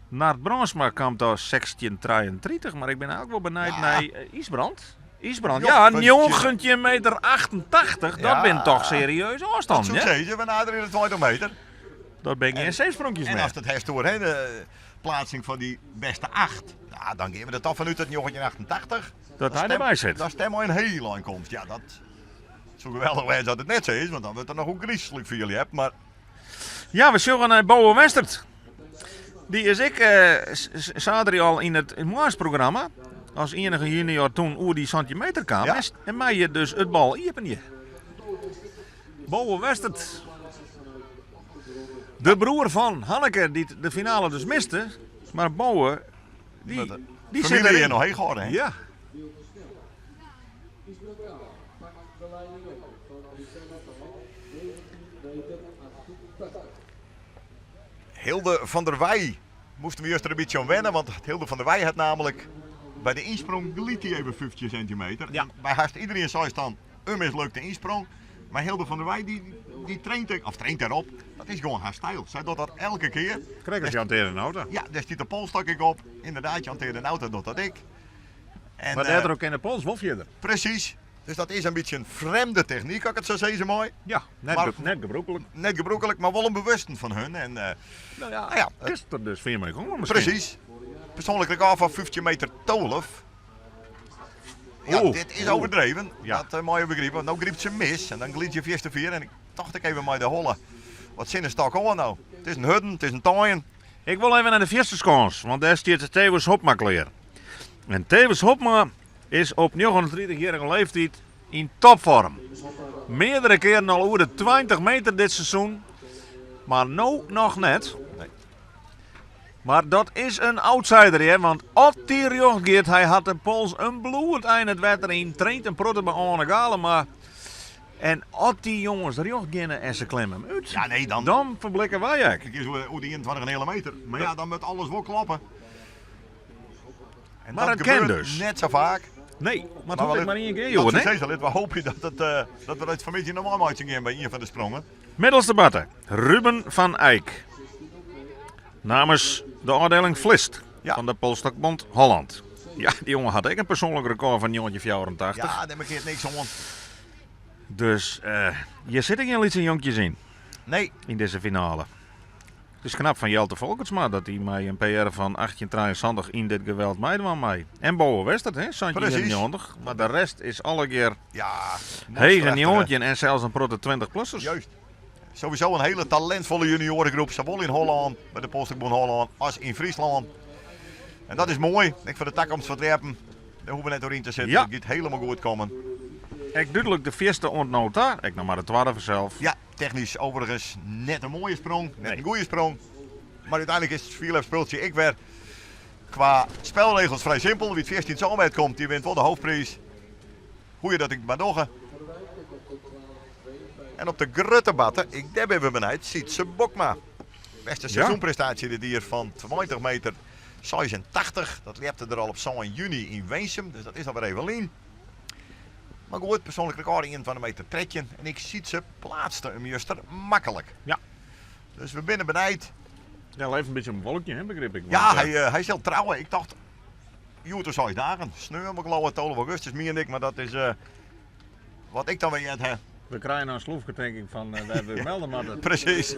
Naart Bransma kwam daar 16.33, maar ik ben ook wel benieuwd Ja. naar eh, Isbrand. Isbrand, Joch, ja, puntje. 19 meter 88, dat Ja. ben toch serieus dat afstand, zoekt hè? ze. We naderen de 20 meter. Dat ben ik geen zeespronkjes En meer. als dat heeft door hè, de plaatsing van die beste 8. Ja, dan gaan we er toch vanuit dat 1988. Dat hij erbij zit. Dat stem al een heel aankomst. Ja, dat zou geweldig zijn dat het net zo is, want dan wordt er nog een griezelig voor jullie hebt. Maar Ja, we zullen naar Bowen Westert. Die is ik, eh zaterdag al in het Maasprogramma. Als enige junior toen oer die centimeter kwam. Ja. En, en mij je dus het bal iepen Bowen Westert. De broer van Hanneke, die de finale dus miste. Maar Bowen, die, Met de die zit familie erin. hier nog heen geworden, hè? Ja. Hilde van der Wij moesten we eerst er een beetje aan wennen, want Hilde van der Wij had namelijk bij de insprong gliet hij even 15 centimeter. Ja. En Bij haast iedereen zei dan een mislukte insprong. Maar Hilde van der Wij die, die traint, er, of traint erop. Dat is gewoon haar stijl. Zij doet dat elke keer. Krijg als Jan de auto. Ja, daar stiet de polstok ik op. Inderdaad, Jan de auto doet dat ik. En, Maar eh, daar ook in de pols, wel verder. precies. Dus dat is een beetje een vreemde techniek, als ik het zo zeggen mooi. Ja, net, Maar- ge- net gebroekelijk. Net gebroekelijk, maar wel een bewusten van hun. En, eh, Nou ja, nou ja, het- gisteren dus vier mee komen misschien. Precies. Persoonlijk record van 15 meter 12. Ja, Oeh. dit is Oeh. overdreven. Ja. Dat eh, mooie begrip. Want nou griept ze mis en dan gliet je vier te vier. En ik dacht ik even maar de holle. Wat zin is dat gewoon nou? Het is een hudden, het is een taaien. Ik wil even naar de viersterskans, want daar staat de Thewis Hobma klaar. En Thewis Hobma is op 39-jarige leeftijd in topvorm. Meerdere keren al over de 20 meter dit seizoen, maar nou nog net. Nee. Maar dat is een outsider, hè? Want op die jocht gaat, hij had de pols een bloed eind het wetter in, traint een protte bij Arne Galema. En als die jongens rjocht gaan en ze klimmen hem uit, Ja, nee, dan. dan verblikken wij eigenlijk. Ik is hoe die 21 een hele meter. Maar ja, dan moet alles wel klappen. En Maar dat het kan gebeurt dus. Net zo vaak. Nee, maar het hoeft wel- maar één keer, dat jongen. is hè? steeds al. We hopen dat, het, eh, dat we het vanmiddag normaal uit gaan bij een van de sprongen. Middelste batten, Ruben van Eyck. Namens de afdeling Vlist Ja. van de Polstokbond Holland. Ja, die jongen had ik een persoonlijk record van 1984. Ja, daar keert niks om. Dus eh, je zit er geen lietse jonkjes in, Nee, in deze finale. Het is knap van Jelte Volkertsma dat hij mij een PR van 1873 in dit geweld meedoen mij. En Bowen Westert, hè, Santje Precies. 91. Maar de rest is alle keer ja. hege monsterachtige. jongetje en zelfs een protte 20-plussers. Juist. Sowieso een hele talentvolle juniorengroep, zowel in Holland, bij de Polstekbond Holland, als in Friesland. En dat is mooi. Ik voor de toekomst van het werpen, daar hoeven we net doorheen te zitten. Ja. Dat gaat helemaal goed komen. Ek dúdlik de fierste oant no ta, ek noch mar de twadde fansels. Ja, technysk overigens net in moaie sprong, net in goede sprong. Maar úteinlik is it fierljepspultsje ek wer kwa spelregels frij simpel. Wie it fierst yn it sânbêd komt, dy wint wol de hoofdpriis. Hoe je dat ek mar dogge. En op de grutte batte, ek dêr binne we benijd, Sytse Bokma. Beste seizoenprestaasje dit jier fan 20 meter 86. Dat ljepte er al op 7 juny yn Winsum, dus dat is alwer even lyn. Mar goed, persoanlik rekôr 21 meter 13. En ek Sytse plaatste him juster maklik. Ja. Dus we binne benijd. Ja, leeft in bytsje op in wolkje, hè, begryp ik. Ja, hy, eh, hy sil trouwe. Ik tocht, hjoed oer seis dagen. Sneon, ik leau, 12 augustus, mien ik. Mar dat is eh, wat ik dan wer heard ha. We krije no in sloefke, tink ik, fan eh, wêr we melde moatte. Presys.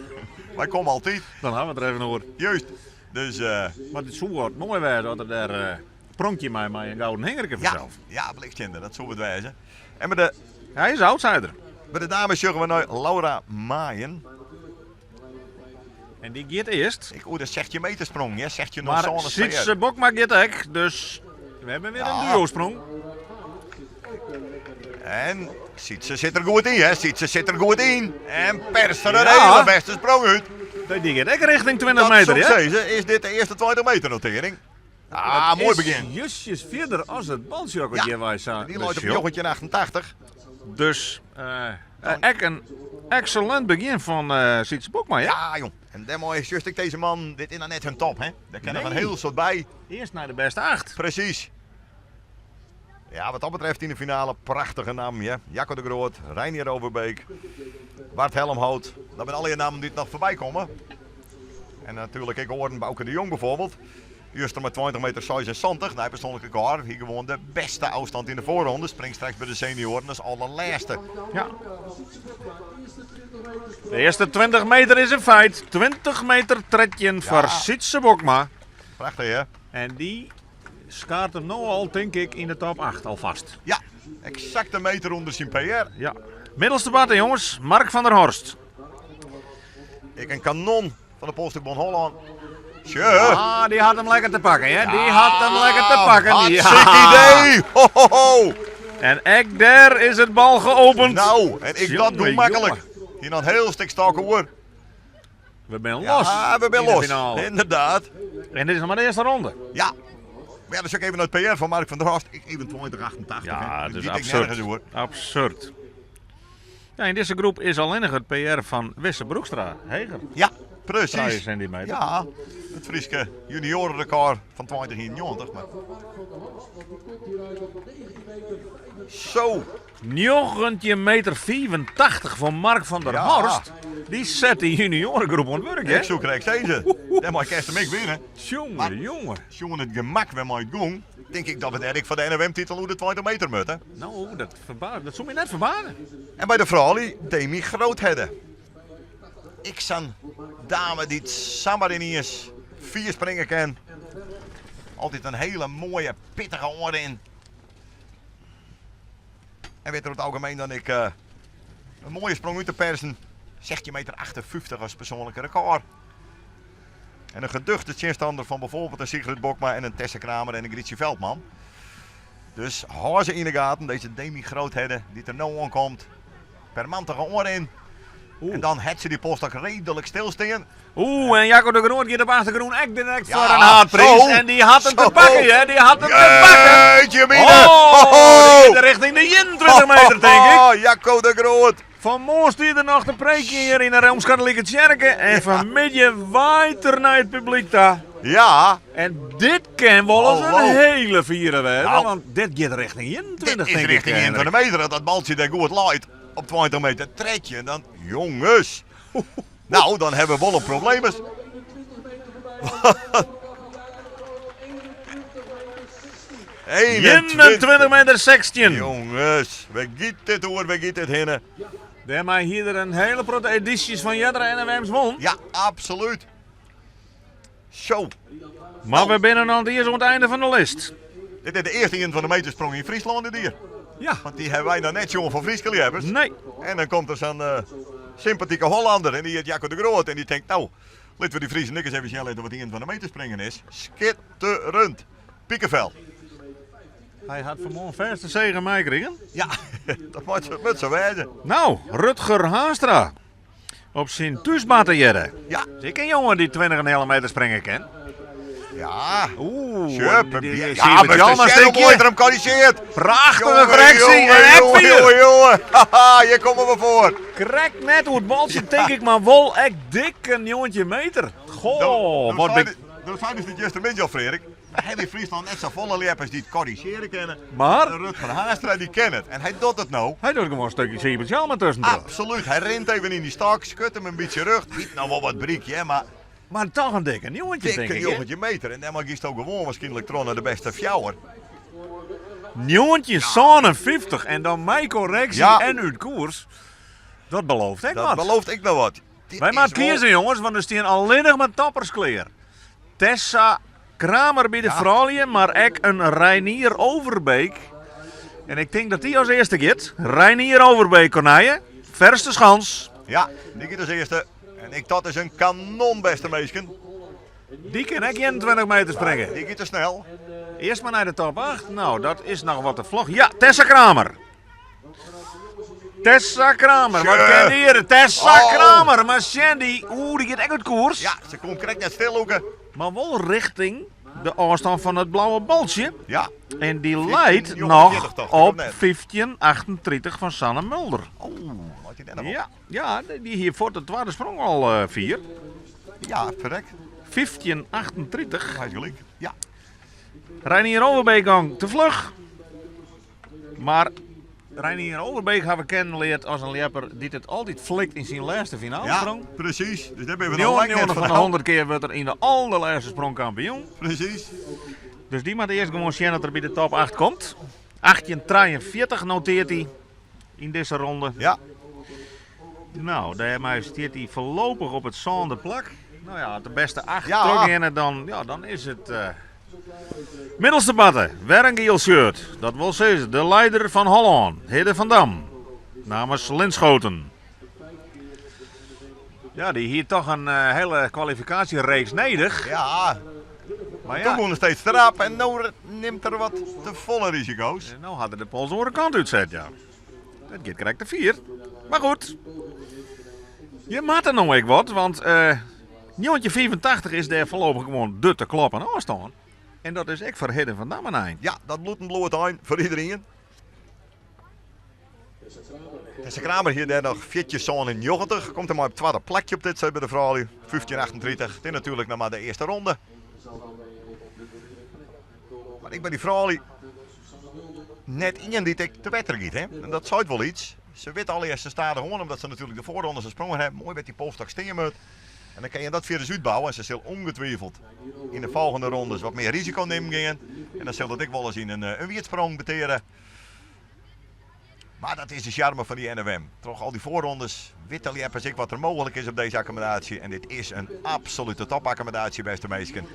Wy komme altyd. Dan ha we it der even oer. Juist. Dus, eh, Mar it soe wat moai wêze as er dêr eh, pronkje mei mei in gouden hingerke ja, fansels. ja, bliktsjinder, dat soe it wêze. En by de, Hy is outsider. by de dames sjogge we nei Laura Maaien. En dy giet earst. Ik oer de 16 meter sprong, ja, 16 Mar Sytse Bokma giet ek, dus we hebben weer een Ja. duo-sprong. En Sytse sit der goed yn, hè? Sytse sit der goed yn. En perst der in Ja. hele beste sprong út. Die giet ek richting 20 Dat meter, soe ik hè? sizze, is dit de earste 20 meter notering? Ah, Dat moai is begjin. Justjes fierder as it baltsje Ja, wy sa. Die leit op 1988. Dus eh, ek in excellent begjin fan eh Sytse Bokma, ja? Ja, jong. En dêrmei is just ek dizze man, dit is noch net hun top, hè? Dêr kin noch in Nee. hiel soad by. Earst nei de bêste acht. Presys. Ja, wat dat betreft yn de finale, prachtige nammen, ja. Jacco de Groot, Reinier Overbeek, Bart Helmhout. Dat binne allegear nammen dy't noch foarby komme. En natuerlik ek oaren, Bauke de Jong bijvoorbeeld. Juster mei 20 meter 76, nij persoanlik rekôr. Hie gewoan de bêste ôfstân yn de foarronde. Springt straks by de senioaren as allerlêste. Ja. De earste 20 meter is in feit. 20 meter 13 foar Sytse Bokma. Prachtich, hè? En dy skaart him no al, tink ik, yn de top 8 alfêst. Ja, eksakt in meter ûnder syn PR. Ja. Middelste batte, jonges. Mark van der Horst. Ek in kanon fan de Polstokbond Hollân. Tje. Ah, dy hat him lekker te pakken, hè? Dy hat him lekker te pakken. Hartstikke idee! Ho, ho, ho. En ek dêr is it bal geopend. Nou, en ek dat Jonge, doe maklik. jonge. Hier noch een heel stik stok oer. We binne los. Ja, we binne yn de los. finale. Inderdaad. En dit is noch mar de earste ronde. Ja. Maar ja, dat is ook even het PR van Mark van der Horst. Ik 21, 88. Ja, hè. het is Die ik nergens absurd. oer. Absurd. Ja, in dizze groep is allinnich it PR fan Wisse Broekstra heger. Ja, precies. 3 centimeter. Ja, it Fryske juniorenrekôr fan 2091. Mar... Zo. 19 meter 85 fan Mark van der Ja. Horst. Dy set de juniorengroep oan it wurk, hè? Ik soe krekt sizze. Dêrmei kinst him ek winne. Jonge, jonge. Sjoen it gemak wêrmei it gong, tink ik dat we dêr ek foar de NOM-titel oer de 20 meter moatte. No, dat, ferba dat soe my net ferbaze. En by de froulju Demi Groothedde. Ek sa'n dame dy't samar yniens fier springe kin. Altyd in hiele moaie, pittige oanrin. En wit der oer it algemien dan ek eh, in moaie sprong út te persen. 16 meter 58 as persoanlike rekôr. En in geduchte tsjinstanner fan byfoarbyld in Sigrid Bokma en in Tessa Kramer en in Grietje Veldman. Dus hâld se yn de gaten, dizze Demi Groothedde dy't der no oankomt. Permantige oanrin. En dan hat se dy polsstok reedlik stilstean. Oeh, en Jacco de Groot giet op achtergrûn ek direkt Ja, foar in haadpriis. zo. En dy hat him te Zo. pakken, hè? Dy hat him te pakken. Jeetje mine. Oh, Ho, die giet richting de 21 meter, tink ik. Oh, Jacco de Groot. Fan moarn stie er noch te preekjen hjir yn de Rooms-Katholieke Tsjerke. En fan 'e middei waait er nei it publyk ta. Ja. En dit kin wolris in Hallo. hiele fiere wêze, Nou. want dit giet richting 21, Dit is tink ik. richting Hendrik. 21 meter. As dat baltsje dêr goed leit op 20 meter 13, dan jonges. Nou, dan hawwe we wol in probleem. 21 meter 16. Jonges, wêr giet dit oer, wêr giet dit hinne? Dêrmei hie er in hiele protte edysjes fan eardere NOM's wûn. Ja, absolút. Zo. Mar we binne noch net iens oan it ein fan de list. Dit is de earste 21 meter sprong yn Fryslân dit jier. Ja. Want dy hawwe wy noch net sjoen fan Fryske ljeppers. Nee. En dan komt der sa'n eh, sympatike Hollander en dy hjit Jacco de Groot. En dy tinkt, no, litte we dy Friezen ek ris even sjen litte wat 21 meter springen is. Skitterend. Piekenvel. Hy hat fanmoarn fêst de segen meikrigen. Ja, dat moat sa wêze. No, Rutger Haanstra op syn thúsmatte hearre. Ja. Is ek in jonge dy't 20,5 meter springe kin. Ja. Oeh. Sjup, die- die- ja, Siebert maar Jan, het is stukje. mooi dat hem corrigeert. Prachtige Jongen, correctie. jongen, En ek jongen, vier. jongen, jongen. Haha, hier komen we voor. Krekt net hoe het baltje, denk ik, maar wel echt dik een jongetje meter. Goh, wat ben ik... Dat zijn dus niet juist een beetje al, Frederik. Maar heel in Friesland net zo volle leppers die het corrigeren kennen. Maar? Rutger Haanstra die kent het. En hij doet het nou. Hij doet gewoon een stukje Siebert Jan tussendoor. Absoluut. Hij rent even in die stok, schudt hem een beetje rug. Niet nou wel wat briekje, hè, maar... Maar toch een dikke jongetje, denk Dikke ik, hè? jongetje meter. En daarmee kiest ook gewoon waarschijnlijk Tron naar de beste fjouwer. Jongetje 57 en dan mijn correctie Ja. en uit koers. Dat belooft ik Dat wat. belooft ik nou wat. Dit Wij is maken wel- kiezen jongens, want er staan alleen nog maar toppers kleer. Tessa Kramer bij de vrouwen, maar ook een Reinier Overbeek. En ik denk dat die als eerste gaat. Reinier Overbeek, Corneille. Verste schans. Ja, die gaat als eerste. En ik dat is een kanon, beste meesken. Die kan ook 21 meter springen. Die gaat te snel. Eerst maar naar de top 8. Nou, dat is nog wat te vlog. Ja, Tessa Kramer. Tessa Kramer, wat Tje. kan die hier? Tessa Oh. Kramer, maar Sandy, oeh, die gaat echt uit koers. Ja, ze komt correct net stilhoeken. Maar wel richting de afstand van het blauwe baltje. Ja. En die 14, leidt jongen, nog 40 toch, op net. 15,38 van Sanne Mulder. Oeh, had je daar nog op? Ja, ja, die hier voor de tweede sprong al vier. Ja, verrek. 15,38. Hij is gelijk. Ja. Reinier Overbeek gang te vlug. Maar Reinier Overbeek hebben we kennenleerd als een lepper die het altijd flikt in zijn laatste finale Ja, sprong. precies. Dus daar ben we nog lang net Jongen van de van 100 keer wordt er in de allerlaatste sprong kampioen. Precies. Dus die moet eerst gewoon zien dat er bij de top 8 komt. 18,43 noteert hij in deze ronde. Ja. Nou, daarmee staat hij voorlopig op het zande plak. Nou ja, de beste 8 Ja. terug dan, ja, dan is het... Middelste batten, weer een geel shirt. Dat wil zeggen, de leider van Holland, Hidde van Dam. Namens Linschoten. Ja, die hier toch een hele kwalificatiereeks nedig. Ja. Maar Toen ja, gewoon nog steeds te rap en nou neemt er wat te volle risico's. En nou hadden de Pols de kant uitzet, ja. Dat gaat correct de 4. Maar goed. Je maakt er nog ik wat, want 1985 is daar voorlopig gewoon de te kloppen afstand. En dat is ik voor Hidde van Dam een eind. Ja, dat bloedt een bloed eind voor iedereen. Tessa Kramer hier daar nog 14,90. Komt er maar op het tweede plekje op dit bij de vrouwen. 15,38. Het is natuurlijk nog maar de eerste ronde. Maar ik ben die vrouwen net in die ik te wetter giet, hè. En dat zou wel iets. Ze weet allereerst ze staan gewoon omdat ze natuurlijk de voorronde ze sprongen hebben. Mooi met die polstak steenmut. En dan kan je dat via de zuid bouwen. En ze zal ongetwijfeld in de volgende rondes wat meer risico nemen gaan. En dan zal dat ik wel eens in een wiertsprong beteren. Maar dat is de charme van die NWM. Toch al die voorrondes, witte leppers ik wat er mogelijk is op deze accommodatie. En dit is een absolute topaccommodatie, beste meisken.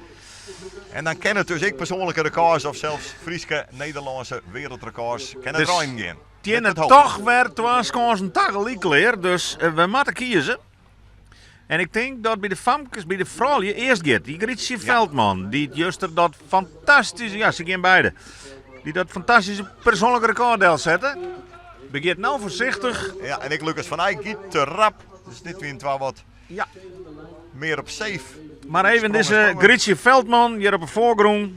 En dan kennen dus ik persoonlijke records of zelfs Frieske, Nederlandse wereldrecords. Kennen Dus het erin gaan. Die Met het het hoop. toch weer twee kansen tegelijk klaar, dus we moeten kiezen. En ik denk dat bij de famkes, bij de vrouwen eerst gaat. Die Grietje Veldman, die het juist er dat fantastische, ja ze gaan beide. Die dat fantastische persoonlijke record zetten. Begint nou voorzichtig. Ja, en ik Lucas van Eyck giet te rap. Dus dit wint wel wat Ja. meer op safe. Maar even Sprongen, deze sprongen. Grietje Veldman hier op de voorgrond.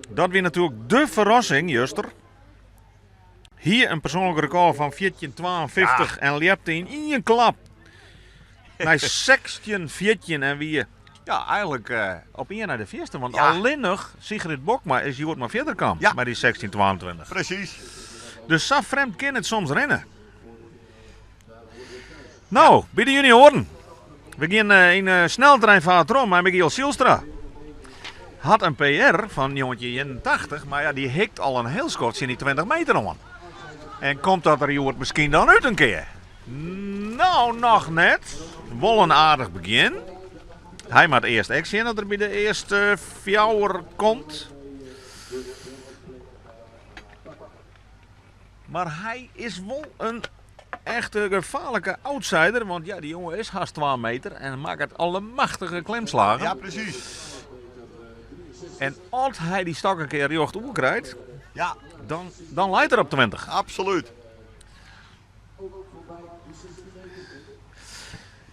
Dat weer natuurlijk de verrassing, Juster. Hier een persoonlijk record van 14,52 en liep in één klap. Naar 16,14 en wie ja, eigenlijk op één naar de vierste. Want alleen nog Sigrid Bokma is hier maar verder kan. Ja. Maar die 16,22. Precies. Dus zo vreemd kan het soms rennen. Nou, bij de junioren. We gaan in sneltreinvaart rond met Michiel Zielstra. Had een PR van jongetje 81, maar ja, die hikt al een heel schot in die 20 meter om. En komt dat er Joert misschien dan uit een keer? Nou, nog net. Wel een aardig begin. Hij maakt eerst actie dat er bij de eerste fjouwer komt. Maar hij is wel een echte gevaarlijke outsider. Want ja, die jongen is haast 2 meter en maakt het allemachtige klimslagen. Ja, precies. En as hy dy stok in kear rjocht oer krijt, ja. dan, dan leit er op 20. Absoluut.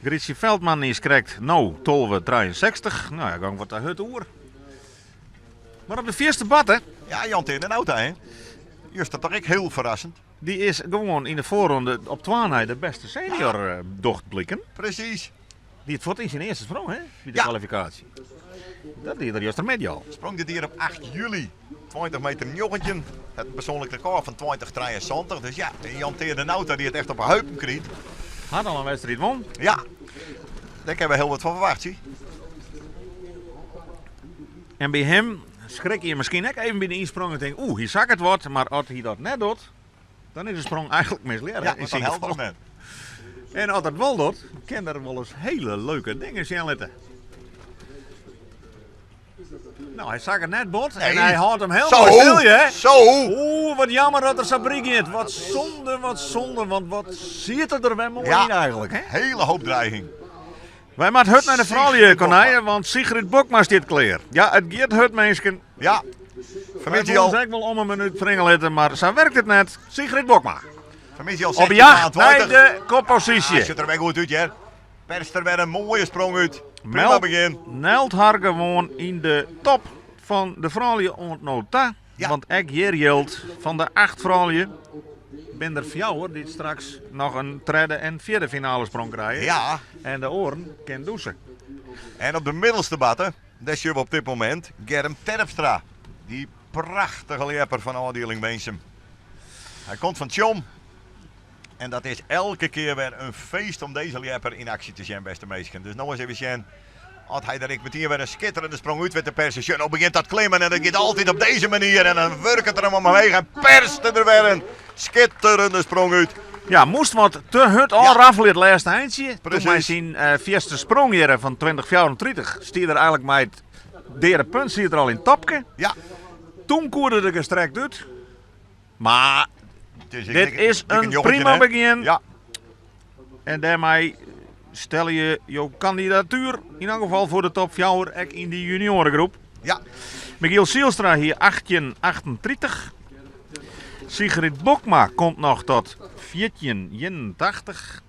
Grietje Veldman is krekt no 12,63. Nou ja, gong wat de hurd oer. Maar op de fierste batte. Ja, Jan Teer de Nauta, hè? Juist dat toch ik heel verrassend. Die is gewoon in de voorronde op 12 de beste senior ja. Eh, docht blikken. Precies. Die het voor in zijn eerste sprong, hè? Bij de ja. kwalificatie. Dat deed er juist met al. Sprong dit hier op 8 juli. 20 meter 19. Het persoonlijk record van 2073. Dus ja, Jan Teer de Nauta die het echt op een heupen kriet. Had al een wedstrijd won. Ja, daar hebben we heel wat van verwacht, zie. En bij hem schrik je misschien ook even bij de insprong en denk oeh, hier zak het wat. Maar als hij dat net doet, dan is de sprong eigenlijk misleren. Ja, want dan helpt het net. En als dat wel doet, kan er wel eens hele leuke dingen zien zitten. Nou, hij zag het net bot en hij houdt hem helemaal stil, hè? Zo! Oeh, wat jammer dat er Sabrik in. Wat zonde, wat zonde, want wat ziet het er wel mooi ja, in eigenlijk, hè? Hele hoop dreiging. Wij moeten hut naar de vrouwen, konijnen, want Sigrid Bokma zit klaar. Ja, het gaat hut, mensen. Ja. Vanmiddag al. Ik wel om een minuut wringelen, maar zo werkt het net. Sigrid Bokma. Vanmiddag al Op jacht naar de koppositie. Ah, zit er weer goed uit, hè? Perst er weer een mooie sprong uit. Prima Meld, begin. Nelt haar gewoon in de top van de vrouwen ontnota. Ja. Want ik hier geldt van de acht vrouwen ben er vier die straks nog een derde en vierde finale sprong krijgen. Ja. En de oren kan douchen. En op de middelste batten, daar zien we op dit moment Germ Terpstra. Die prachtige lepper van afdeling Weensum. Hij komt van Tjom. En dat is elke keer weer een feest om deze lepper in actie te zien, beste meisjes. Dus nog eens even zien. Had hij daar ik meteen weer een schitterende sprong uit met de persen. Nou begint dat klimmen en dat gaat altijd op deze manier. En dan werkt het er hem omheen en perst er weer een schitterende sprong uit. Ja, moest wat te hard al ja. raffelen het laatste eindje. Toen wij zien uh, vierste sprong hier van 2034 stier er eigenlijk met het derde punt zit er al in topke. Ja. Toen koerde de gestrekt uit. Maar is, dit is een prima begin. Ja. En daarmee stel je jouw kandidatuur in elk geval voor de top 4 ook in die juniorengroep. Ja. Michiel Sielstra hier 1838. Sigrid Bokma komt nog tot 1481.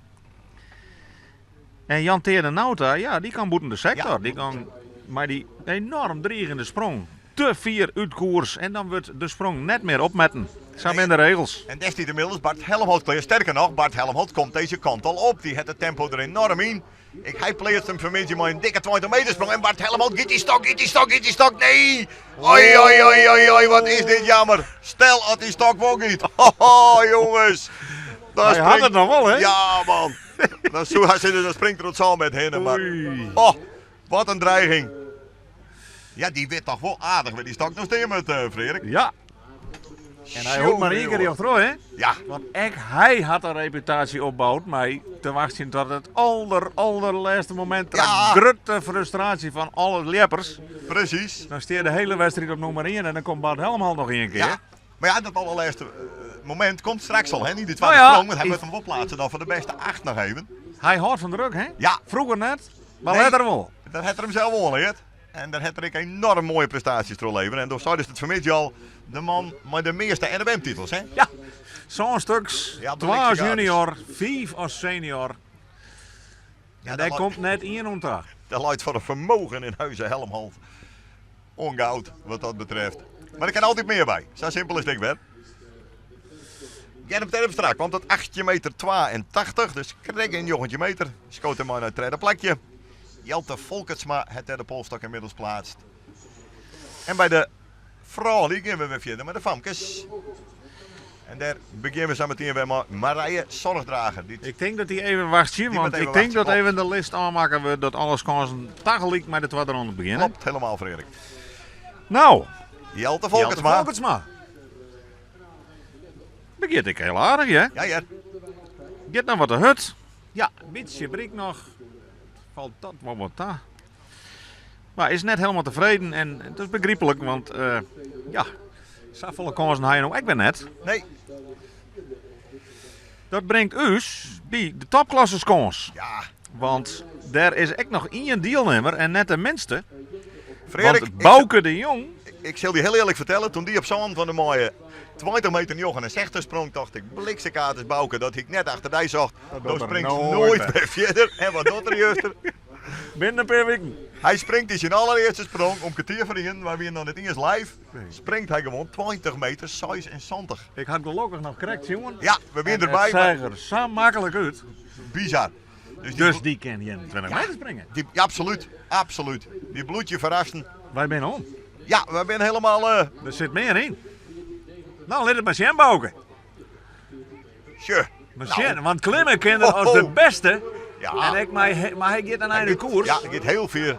En Jan Teer de Nauta, ja, die kan boeten de sector. Ja. Die kan, maar die enorm dreigende sprong. Te vier uit koers en dan wordt de sprong net meer opmetten. Zijn nee, de regels. En des inmiddels Bart Helmholt klaar. Sterker nog, Bart Helmholt komt deze kant al op. Die heeft het tempo er enorm in. Ik, hij pleegt hem vanmiddag maar een dikke 20 meter sprong. En Bart Helmholt, giet die stok, giet die stok, giet die stok. Nee! Oi, oi, oi, oi, oi, wat is dit jammer. Stel dat die stok wel giet. Oh, jongens. Daar hij had het nog wel, hè? Ja, man. Dan, zo, hij zit, dan springt er het samen met hen. Maar, oh, wat een dreiging. Ja, die weet toch wel aardig met die stok nog steeds met, uh, Frederik. Ja. En hij hoort maar één keer die hè? Ja. Want echt, hij had een reputatie opgebouwd, maar te wachten tot het aller, allerlaatste moment. Ja. Grote frustratie van alle leppers. Precies. Dan steer de hele wedstrijd op nummer 1 en dan komt Bart Helmhal nog één keer. Ja. Maar ja, dat allerlaatste moment komt straks al, hè? Niet de tweede nou ja, sprong, want hij moet hem wel plaatsen dan voor de beste acht nog even. Hij houdt van druk, hè? Ja. Vroeger net, maar nee, later wel. Dat had er hem zelf wel geleerd. En daar had er ik enorm mooie prestaties door leveren. En door zou dus het vanmiddag al de man met de meeste NWM-titels, hè? Ja, zo'n stuks. Ja, 12 als junior, 5 als senior. Ja, daar komt net één onder. Dat luidt voor een vermogen in Huizen Helmholt. Ongoud, wat dat betreft. Maar er kan altijd meer bij. Zo simpel is het weer. Germ Terpstra kwam tot 8 meter 82, dus kreeg een jongetje meter. Schoot hem maar naar het derde plekje. Jelte Volkertsma het derde polstok inmiddels plaatst. En bij de vrouwen gaan we weer verder met de famkes. En daar beginnen we zo meteen weer met Marije Zorgdrager. Die ik denk dat die even wacht, zien, want ik denk dat even de list aanmaken we dat alles kansen tegelijk met de tweede ronde beginnen. Klopt, helemaal Frederik. Nou, Jelte Volkertsma. Jelte Volkertsma. Begint ik heel aardig, hè? Ja, ja. Get nou wat de hut. Ja, een beetje brik nog. Valt dat wel wat daar. Maar is net helemaal tevreden en dat is begrijpelijk, want uh, ja, volle kansen hij nou ik ben net. Nee. Dat brengt us bij de topklasse kans. Ja. Want daar is echt nog één deelnemer en net de minste. Freark, Want Bauke de Jong. Ik sil dy hiel earlik fertelle, toen dy op 27 maaie 20 meter 69 sprong, tocht ik, bliksemkaart is Bauke, dat hie ik net achter dy socht. Do springst noait wer fierder. En wat docht er juster? Binnen in pear wiken. Hy springt yn syn allerearste sprong om kertier foar ienen, wy wienen noch net iens live, springt hy gewoan 20 meter 76. Ik ha it gelokkich noch krekt sjoen. Ja, we wienen derby. It seach der sa maklik út. Bizar. Dus dy kin 21 meter springe? Die, ja, absoluut, absoluut. Dy bliuwt je ferrassen. Wy binne om. Ja, wy binne helemaal. Der sit mear yn. No, lit it mar sjen, Bauke. Sjoch. Mar sjen, want klimme kin er as de beste. Ja. En ek mei, mar hy giet in ein de koers. Ja, hy giet hiel fier.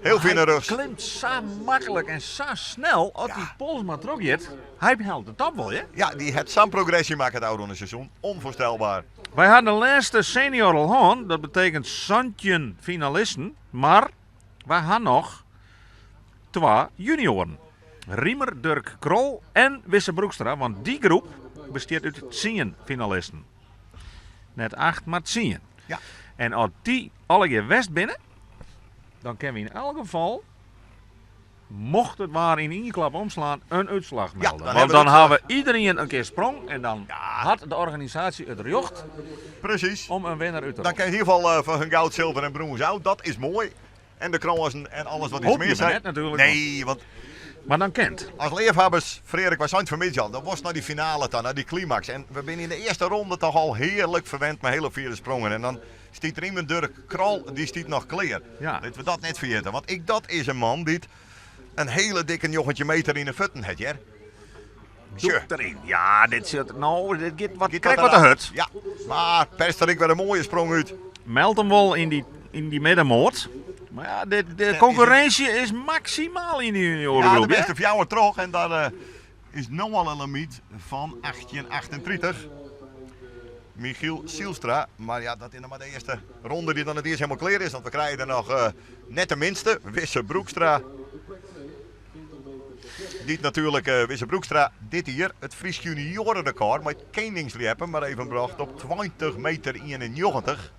Hiel fier nei rjochts. Hy klimt sa maklik en sa snel, as dy pols mar trochgiet. Hy hellet de top wol, hear. Ja, dy hat sa'n progresje makke it ôfrûne seizoen. Onvoorstelbaar. Wy ha de lêste senior al hân, dat betekent 17 finalisten, mar wy ha noch twa junioaren. Riemer Durk Krol en Wisse Broekstra, want dy groep bestiet út tsien finalisten. Net acht, mar tsien. Ja. En as dy allegear west binne, dan kinne we yn elk gefal, mocht it waar yn ien klap omslaan, in útslach melde. Ja, dan want hawwe we dan hawwe iderien in kear sprong en dan hat de organisaasje it rjocht Precies. om in winner út te Dan roppen. kin yn ieder gefal eh, foar hun goud, silver en brûns ôf. Dat is moai. En de krânsen en alles wat iets Hoopje mear mar zijn. net natuerlik. Nee, want Mar dan kin it. As leafhawwers, Freark, wy seinen fanmiddei al, dan wolst nei dy finale ta, nei dy klimaks. En we binne yn de earste ronde toch al hearlik ferwend mei hiele fiere sprongen. En dan stiet Riemer Durk Krol, dy stiet noch klear. Ja. Litte we dat net ferjitte, want ek dat is in man dy't in hele dikke 19 meter yn 'e fuotten hat, hear. Dûkt deryn. Ja, dit sit, no, dit giet wat, Giet krekt wat wat te hurd. Ja, mar perst der ek wer in moaie sprong út. Meldt him wol yn dy, yn dy middenmoat. Mar ja, de, de konkurrinsje is maksimaal yn de Ja, de juniorengroep. beste fjouwer troch en daar eh, is no al in limyt fan 1838. Michiel Sielstra, mar ja, dat is noch mar de earste ronde dy't dan net iens helemaal klear is, want we krije der noch eh, net de minste, Wisse Broekstra. Dy't natuerlik eh, Wisse Broekstra dit jier it Frysk juniorenrekord mei it keningsljeppen mar even brocht op 20 meter 91.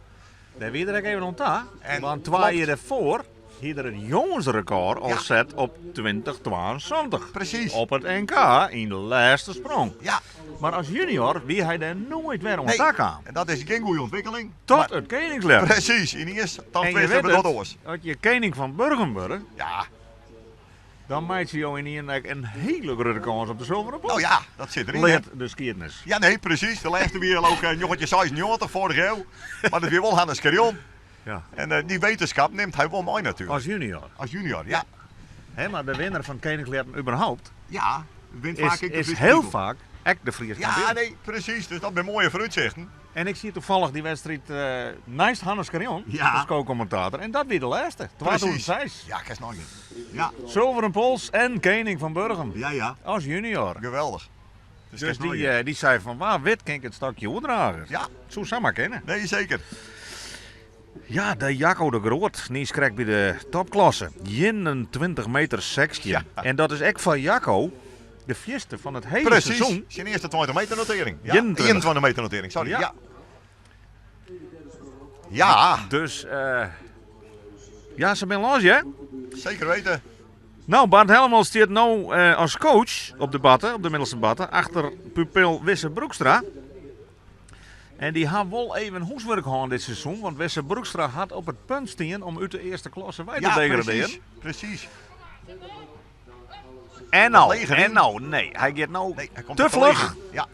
Dêr wie er ek even oan ta. En want twa klopt. jier dêrfoar hie er it jongensrekord al set op 2072. Precies. Op it NK yn de lêste sprong. Ja. Mar as junior wie hy dêr noait wer oan Nee, ta kaam. en dat is gjin goede ûntwikkeling. Tot Maar- it keningsljeppen. Precies, yniens dan En je wist weet we dat het, oars. as je kening fan Burgum wurde, Ja. dan meitsje jo ynienen ek in hiele grutte kâns op de sulveren pols. Nou ja, dat sit deryn. hè. Leart de skiednis. Ja, nee, precies. De lêste wie ook eh, 1996, vorige eeuw. Maar dat wie wol Hannes Carrion. Ja. En eh, die wetenschap neemt hy wol mei natuerlik. As junior. As junior, ja. Hè, mar de winner fan keningsljeppen überhaupt Ja, wint is, faak ek de is Fryske hiel titel. faak ek de Fryske Ja, kampioen. nee, precies. Dus dat binne moaie foarútsichten. En ik zie toevallig die wedstrijd eh naast Hannes Carrion Ja. als co-commentator. En dat wie de lêste, 2006. Ja, ik nog niet. Ja. Zilveren pols en kening van Burgum. Ja, ja. Als junior. Geweldig. Dus, Dus die, eh, die zei van, waar wit kan ik het stokje oerdragen? Ja. Soe samar kinne. Nee, zeker. Ja, de Jacco de Groot, niis krekt by de topklasse. 21 meter 16. En dat is ek foar Jacco de fierste fan it hiele Precies. seizoen. Zijn eerste 20 meter notering. Ja, 21. 21 meter notering, sorry. Ja. Ja. Ja. Dus, eh, ja, se binne los, hè? Zeker weten. Nou, Bart Helmond stiet no eh, as coach op de batte, op de middelste batte, achter pupil Wisse Broekstra. En dy hat wol even hûswurk hân dit seizoen, want Wisse Broekstra hat op it punt stien om út de earste klasse wei te Ja, degradearjen. precies. Precies. En nou, Wat leger en in. nou, nee, hy giet no Nee, hy komt te er te leeg fluch. in. Ja.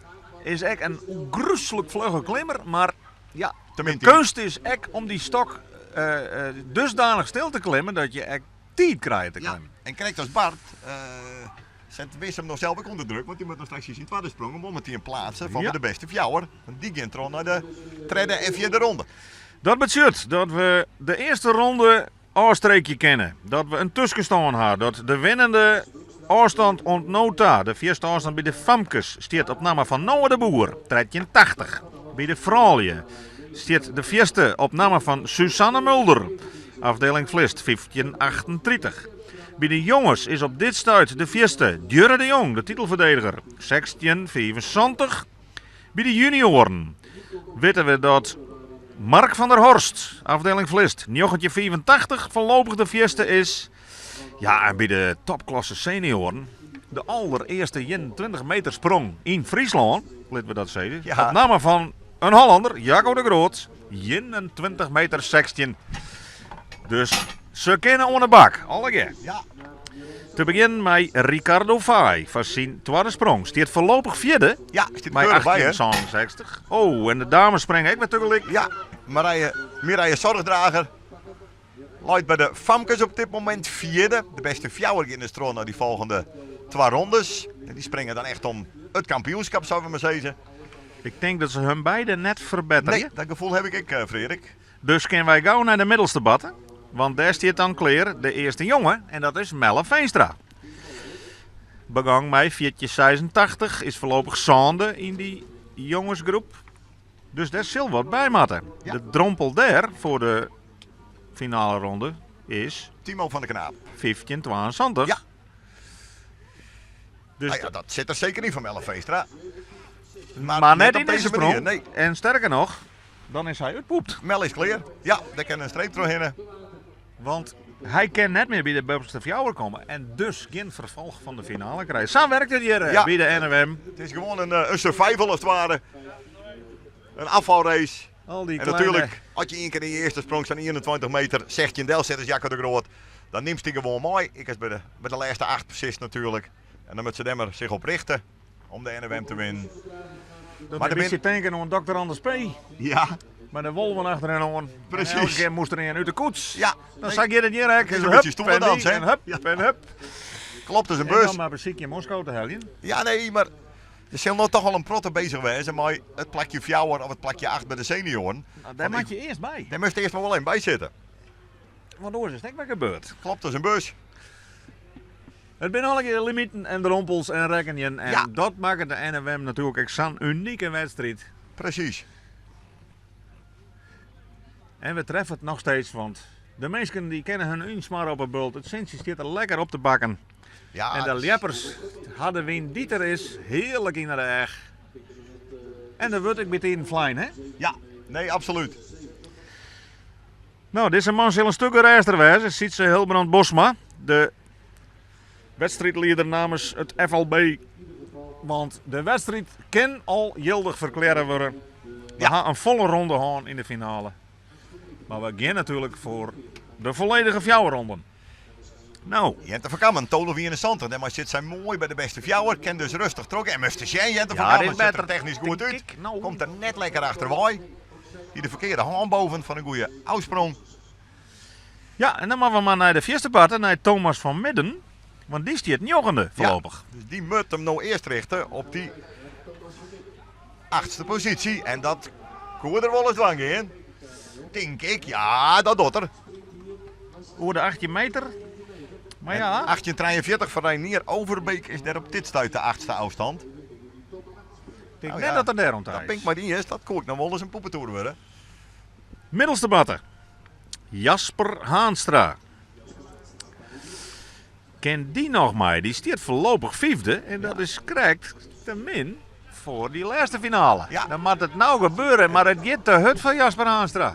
Is ek in ôfgryslik flugge klimmer, mar ja, Te de min keunst is ek om dy stok eh, eh, dusdanich stil te klimmen dat je ek tiid krije te Ja, klimmen. en krekt as Bart eh, set Wisse him noch sels ek ûnder druk, want dy moat noch straks syn twadde sprong om om it plaatsen fan Ja. de beste fjouwer. Want dy gean troch nei de tredde en fjirde ronde. Dat betsjut dat we de earste ronde ôfstreekje kinne. Dat we in tuskenstân ha. Dat de winnende ôfstân oant no ta, de fierste ôfstân by de famkes, stiet op namme fan Noah de Boer, 1380. By de froulju stiet de fierste op namme fan Suzanne Mulder, afdeling Vlist, 1538. By de jonges is op dit stuit de fierste Djurre de Jong, de titelferdediger, 1675. By de junioaren witte we dat Mark van der Horst, afdeling Vlist, 1985 foarlopich de fierste is. Ja, en by de topklasse senioaren de alderearste 21 meter sprong yn Fryslân, litte we dat sizze. Ja. Op namme fan in Hollander, Jacco de Groot, 21 meter 16. Dus se kinne oan de bak, allegear. Ja. Te begjinnen mei Ricardo Faaij foar syn twadde sprong. Stiet foarlopich fjirde. Ja, stiet mei keurich by, hè? 18,67. Oh, en de dames springe ek wer tegelyk. Ja, Marije, Mireille Zorgdrager leit by de famkes op dit momint fjirde. De beste fjouwer gean dus troch nei dy folgjende twa rondes. En dy springe dan echt om it kampioenskap, sille we mar sizze. Ik tink dat se hun beide net ferbetterje. Nee, dat gefoel haw ik ek, eh, Frederik. Dus kinne wy gau nei de middelste batte, want dêr stiet dan klear de earste jonge en dat is Melle Veenstra. Begong mei 14,86, is foarlopich sânde yn dy jongesgroep. Dus dêr sil wat by moatte. De drompel dêr foar de finale ronde is... Timo van der Knaap. 15,72. Ja. Dus Nou ja, dat sit der seker yn foar Melle Veenstra. Maar, maar net op yn dizze manier, sprong. Nee. En sterker noch, dan is hy útpoept. Melle is klear. Ja, dêr kin in streep trochhinne. Want hy kin net mear by de boppeste fjouwer komme en dus gjin ferfolch fan de finale krije. Sa werkt it hjir Ja. by de NWM. It is gewoan in, eh, in survival as it ware. In ôffalrace. Al dy En kleine- natuerlik, as je ien kear yn je earste sprong sa'n 21 meter 16 delset as Jacco de Groot, dan nimst dy gewoan mei. Ek as by de, by de lêste acht precies natuerlik. En dan moat se dêr mar sich op richte om de NWM te winnen. Dat Maar maar der een beetje denken oan Dr. Anders P. Ja. Mei de wolven achter en oan. Precies. En elke kear moast der ien út de koets. Ja. Dan sa giet it hjir ek. Het is een Hup, beetje stoere en die, dans, hè? En hup, en hup. Klopt, is in En bus. dan mar besykje Moskou te heljen. Ja, nee, mar der sil no toch al in protte beuzich wêze mei it plakje fjouwer of it plakje acht by de senioaren. Nou, dêr moat je earst by. Dêr moatst earst mar wol even by sitte. Want oars is it ek wer gebeurd. Klopt, is in bus. It binne allegear limiten en drompels en rekkenjen. En Ja. dat makket de NWM natuerlik ek sa'n unike wedstriid. Precies. En we treffe it noch steeds, want de minsken dy kinne hun ynsmarre op 'e bult. It sintsje stiet der lekker op te bakken. Ja, en de ljeppers ha de wyn dy't der is hearlik yn 'e rêch. En der wurdt ek bytiden flein, hè? Ja, nee, absolút. No, dizze man sil in stik rêstiger wêze. Sietse Hilbrand Bosma, de wedstriidlieder namens it FLB. Want de wedstriid kin al jildich ferklearre wurde. We ha in folle ronde hân yn de finale. Mar we gean natuerlik foar de folledige fjouwer ronden. No. Jente van Kammen, 12,71. Dêrmei sit sy moai by de beste fjouwer. Kin dus rêstich troch. En moast sjen, Jente van Ja, Kammen dit sit der better, technysk goed tink út. ik. No. Komt der net lekker achterwei. Hie de ferkearde hân boven fan in goede ôfsprong. Ja, en dan moatte we mar nei de fierste parte, nei Thomas van Midden. Want dy stiet njoggende foarlopich. Ja, dus dy moat him no earst richte op dy achtste posysje. En dat koe er wolris dwaan gean. Tink ik, ja, dat docht er. Oer de 18 meter. Mar En ja. 18,43 foar Reinier Overbeek is dêr op dit stuit de achtste ôfstân. Ik tink Nou net ja, dat er dêr om ta Dat is. bin ik mei dy iens, dat koe ik noch wolris in poepetoer wurde. Middelste batte. Jasper Haanstra. Kin dy noch mei? Dy stiet foarlopich fyfde en dat is krekt te min foar dy lêste finale. Ja. Dan moat it no gebeure, mar it giet te hurd foar Jasper Haanstra.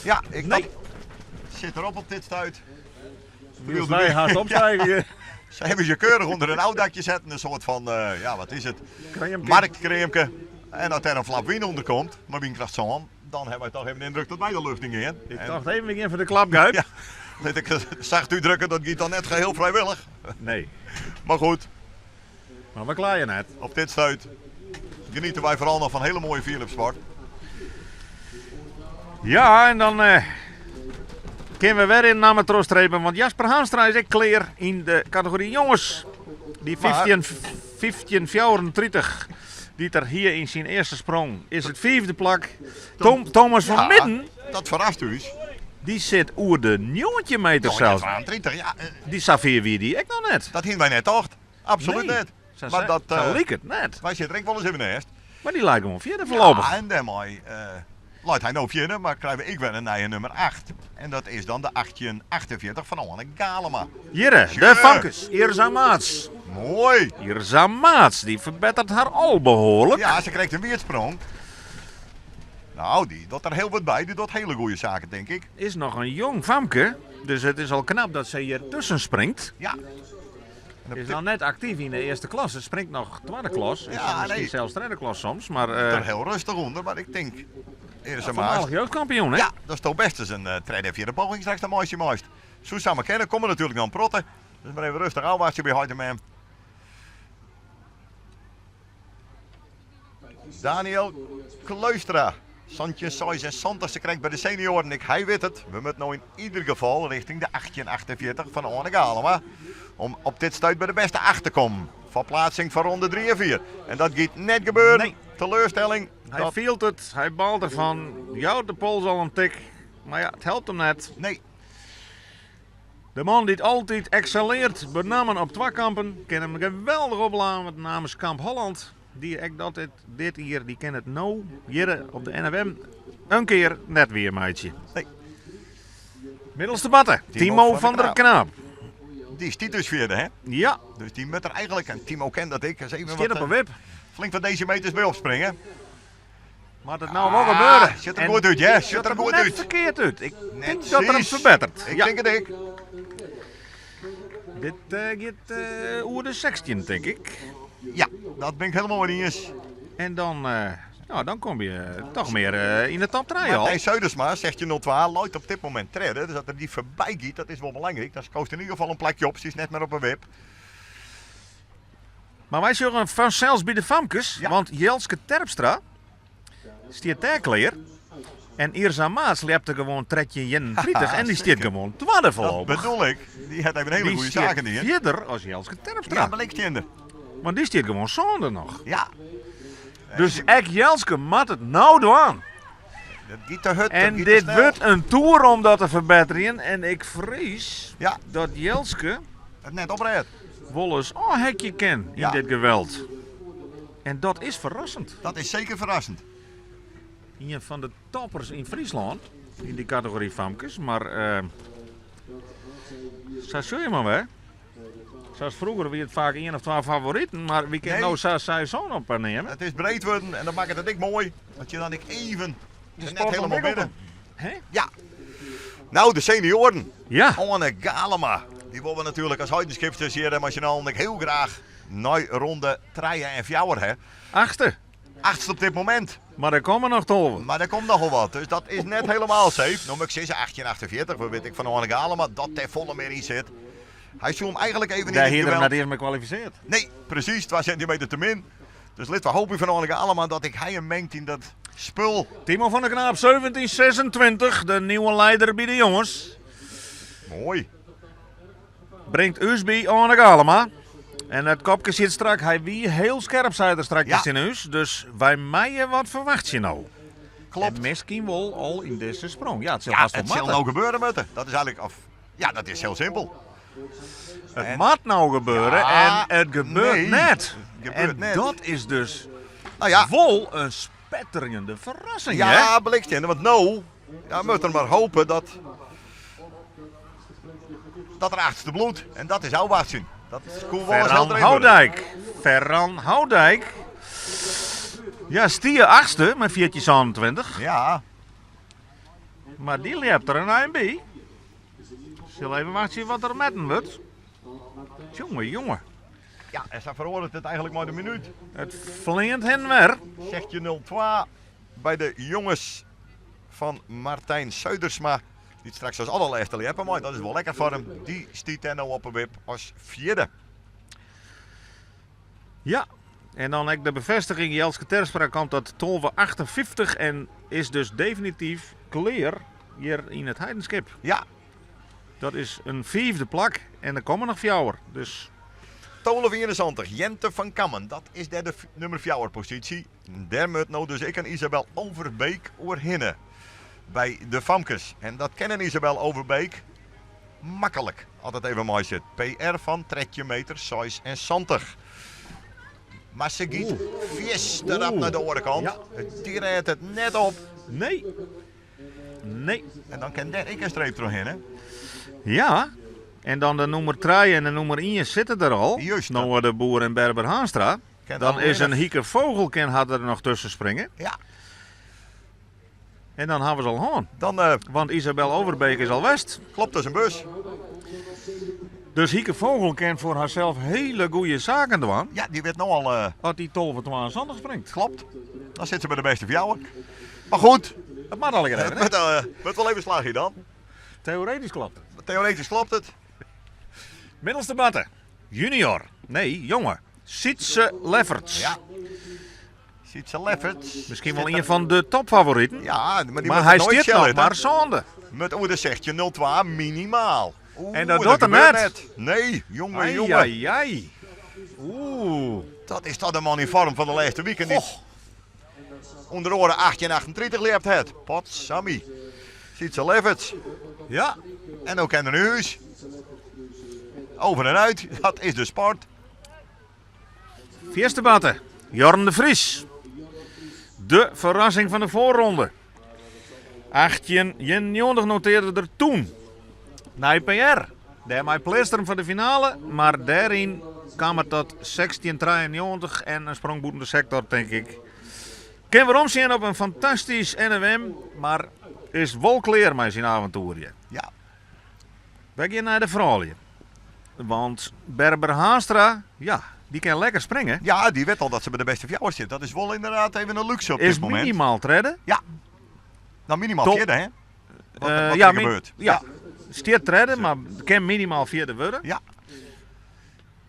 Ja, ik Nee. dat sit derop op dit stuit. Wylst wy hast opstijgen. Ja. Se hawwe se keurich ûnder in ôfdakje setten, in soart fan, eh, ja, wat is it? Kreamke. Marktkreamke. En as dêr in flap wyn ûnder komt, mei wynkracht sân, dan hawwe wy toch even de yndruk dat wy de lucht yn gean. Ik tocht even, we gean foar de klapguip. Ja, lit ik it sacht útdrukke, dat giet dan net geheel frijwillich. Nee. Mar goed. Mar we kleie net. Op dit stuit geniete wy foaral noch fan hiele moaie fierljepsport. Ja, en dan eh, kinne we wer in namme trochstrepe, want Jasper Haanstra is ek klear yn de kategory jonges. Dy Mar- 15, 1534 dy't er hie yn syn earste sprong is it fiifde plak. Tom, Thomas van Ja, Midden, Dat ferrast ús. dy sit oer de 19 meter sels. 32, ja. eh, Dy safier wie dy ek noch net. Dat hiene wy net tocht. Absolút Nee. net. Sa, Maar dat, sa eh, liket it net. Wy sitte der ek wolris even neist. Mar dy leit gewoan fjirde foarlopich. Ja, en dêrmei eh, leit hy no fjirde, mar krije we ek wer in nije nûmer 8. En dat is dan de 1848 fan Anne Galema. Hjirre, de Sjoe. famkes. Irza Maats. Moai. Irza Maats, dy ferbetteret har al behoarlik. Ja, se krijt in weerdsprong. No, dy docht der hiel wat by. Dy docht hiele goede saken, tink ik. Is noch in jong famke. Dus it is al knap dat sy hjir tusken springt. Ja. Is noch net aktyf yn de earste klasse, springt noch twadde klas. En Ja, miskien nee. sels tredde klas soms, mar... Er heel rustig onder, maar ik denk... Eerder Ja, voormalig jeugdkampioen, hè? Ja, dat is toch best eens een tweede en vierde poging straks dan meisje meist. Zo samen kennen, komen natuurlijk nog een protten. Dus maar even rustig afwachten bij Heideman. Daniel Kleustra. Santje Sois en Santos ze krijgt bij de senioren. Ik, hij weet het. We moeten nou in ieder geval richting de 1848 van Arne Galema. Om op dit stuit bij de beste acht te komen. Verplaatsing van ronde 3 en 4. En dat gaat net gebeuren. Nee. Teleurstelling. Hij Dat- viel het, hij baalt ervan. Jouwt de pols al een tik. Maar ja, het helpt hem net. Nee. De man die het altijd excelleert, met name op twakampen, kan hem geweldig opladen namens Kamp Holland. Die ik dat dit, dit hier, die kent het nou hier op de NFM een keer net weer, meidje. Nee. Middelste batten, Timo, van der Knaap. Die is die dus vierde, hè? Ja. Dus die moet er eigenlijk, en Timo kent dat ik, eens even Stier wat, op een wip. flink wat decimeters bij opspringen. Maar dat nou wel gebeuren. Zit er En goed uit, hè? Zit er goed net uit. verkeerd uit. Ik Net denk dat er hem precies. verbetert. Ik Ja. denk het ik. Dit gaat oer de 16, denk ik. Ja, dat ben ik helemaal niet eens. En dan, nou, dan kom je toch meer in de top 3 al. Martijn Zuidersma, zegt je 02, loopt op dit moment treden. Dus dat er die voorbij gaat, dat is wel belangrijk. Dat kost in ieder geval een plekje op. Ze is net maar op een wip. Maar wij zullen vanzelfs bij de famkes, want Jelske Terpstra stiert daar kleer. En Irza Maas liep er gewoon tredje 31 en die stiert gewoon tweede Dat voorlopig. bedoel ik. Die had even een hele Die goede stiert zaken hier. Verder als Jelske Terpstra. Ja, maar ik kinder. Want die stiert gewoon zonder nog. Ja. Dus ek Jelske mat het nou doen. Dat giet te hut, dat En giet te dit snel. wordt een tour om dat te verbeteren. En ik vrees Ja. dat Jelske Het net opreed. wel eens een hekje ken in Ja. dit geweld. En dat is verrassend. Dat is zeker verrassend. Een van de toppers in Friesland, in die categorie famkes. Maar zo zul je maar weer. Zoals vroeger wie het vaak één of twee favorieten, maar wie kan Nee. nou zo seizoen op nemen? Het is breed worden en dan maakt het het ik mooi. Dat je dan ik even De net sport helemaal ontwikkelt binnen. Hè? Ja. Nou, de senioren. Ja. Anne Galema. Die willen we natuurlijk als huidenschipsters hier nationaal en ik heel graag naar ronde 3 en 4 hè. Achtste. Achtste op dit moment. Maar er komen nog tolven. Maar er komt nogal wat, dus dat is net helemaal safe. Nou, ik zeg 1848, wat weet ik van Anne Galema, dat ter volle meer in zit. Hij zou hem eigenlijk even Daar in het hier hem geweld. net eerst mee kwalificeerd. Nee, precies, 2 centimeter te min. Dus lid we hopen van Anne Galema dat ik hij hem mengt in dat spul. Timo van der Knaap, 1726, de nieuwe leider bij de jongens. Mooi. Brengt Usby Arne Galema. En het kopje zit strak. Hij wie heel scherp, zei er straks Ja. in huis. Dus wij mijen, wat verwacht je nou? Klopt. En misschien wel al in deze sprong. Ja, het zal Ja, vast wel het zal matten. nou gebeuren, Mutte. Dat is eigenlijk, of, ja, dat is heel simpel. Het En- moet nou gebeuren Ja, en het gebeurt nee, net. het gebeurt en net. dat is dus Nou ja. vol een spetterende verrassing, hè? Ja, blikstende, want nou, ja, moet er maar hopen dat, dat er achtste bloed. En dat is oude Dat is cool wel eens heel Ferran erin worden. Houdijk. Ferran Houdijk. Ja, stier achtste met 1427. Ja. Maar die liept er een ANB. Zal even wachten wat er met hem wordt. Jongen, jongen. Ja, en ze verhoort het eigenlijk maar de minuut. Het flint hen weer. Zegt je 0-2 bij de jongens van Martijn Zuidersma. Die straks als allerlaatste liepen, maar dat is wel lekker voor hem. Die stiet er nou op een wip als vierde. Ja, en dan ook de bevestiging. Jelske Terstra komt dat 1258 en is dus definitief clear hier in het Heidenskip. Ja. Dat is een vijfde plak en er komen nog fjouwer. Dus Tolen 74, Jente van Kammen. Dat is derde nummer 4 positie. Daar moet nou dus ik en Isabel Overbeek oorhinnen. Bij de Famkes. En dat kennen Isabel Overbeek makkelijk. Altijd even mooi zit. PR van Tredje meter, 6 en 70. Maar ze giet vies erop Oeh. naar de orenkant. Ja. Die redt het net op. Nee. Nee. En dan kan daar ik een streep doorheen, hè? Ja. En dan de nummer 3 en de nummer 1 zitten er al. Juist. Noah de Boer en Berber Haanstra. Ken Dan dan is een nog. Hieke Vogelken had er nog tussen springen. Ja. En dan hawwe se al hân. Dan, eh, Want Isabel Overbeek is al west. Klopt, dat is in bus. Dus Hieke Vogel kin foar harsels hiele goede saken dwaan. Ja, dy wit no al. Uh, As dy 12-72 springt. Klopt. Dan sit se by de bêste fjouwer. Mar goed. Dat moat allegear even. Het moat, uh, wol even slagje dan. Theoretisch klopt het. Theoretisch klopt het. Middelste batte. Junior. Nee, jonge. Sietse Lefferts. Ja. Sietse Lefferts. Miskien wol ien fan de topfavoriten. Ja, mar dy mar hy stiet noch mar sânde. Met oer de 16.02 minimaal. Oeh, en dat docht er net. Nee, jonge, jonge. Ai, ai. Oeh. Dat is toch de man yn foarm fan de lêste wiken. Dy't ûnder oare 1838 ljept hat. Potsammy. Sietse Lefferts. Ja. En no kin er nei hûs. Over en uit. Dat is de sport. Fierste batte, Jorn de Vries. De ferrassing fan de foarronde. 1891 notearde er toen. Nei PR. Dêrmei pleatste er him foar de finale, mar dêryn kaam er tot 1693 en in sprong bûten de sektor, tink ik. Kin weromsjen op in fantastysk NFM, mar is wol klear mei syn aventoerje. Ja. Wy gean nei de froulju. Want Berber Haanstra, ja, dy kin lekker springe. Ja, dy wit al dat se by de bêste fjouwer sit. Dat is wol ynderdaad even in lúkse op Is dit momint. minimaal tredde. Ja. Nou, minimaal Top. fjirde, hè? Wat, Eh, wat ja, der min- gebeurt. Ja, stiet tredde, mar kin minimaal fjirde wurde. Ja.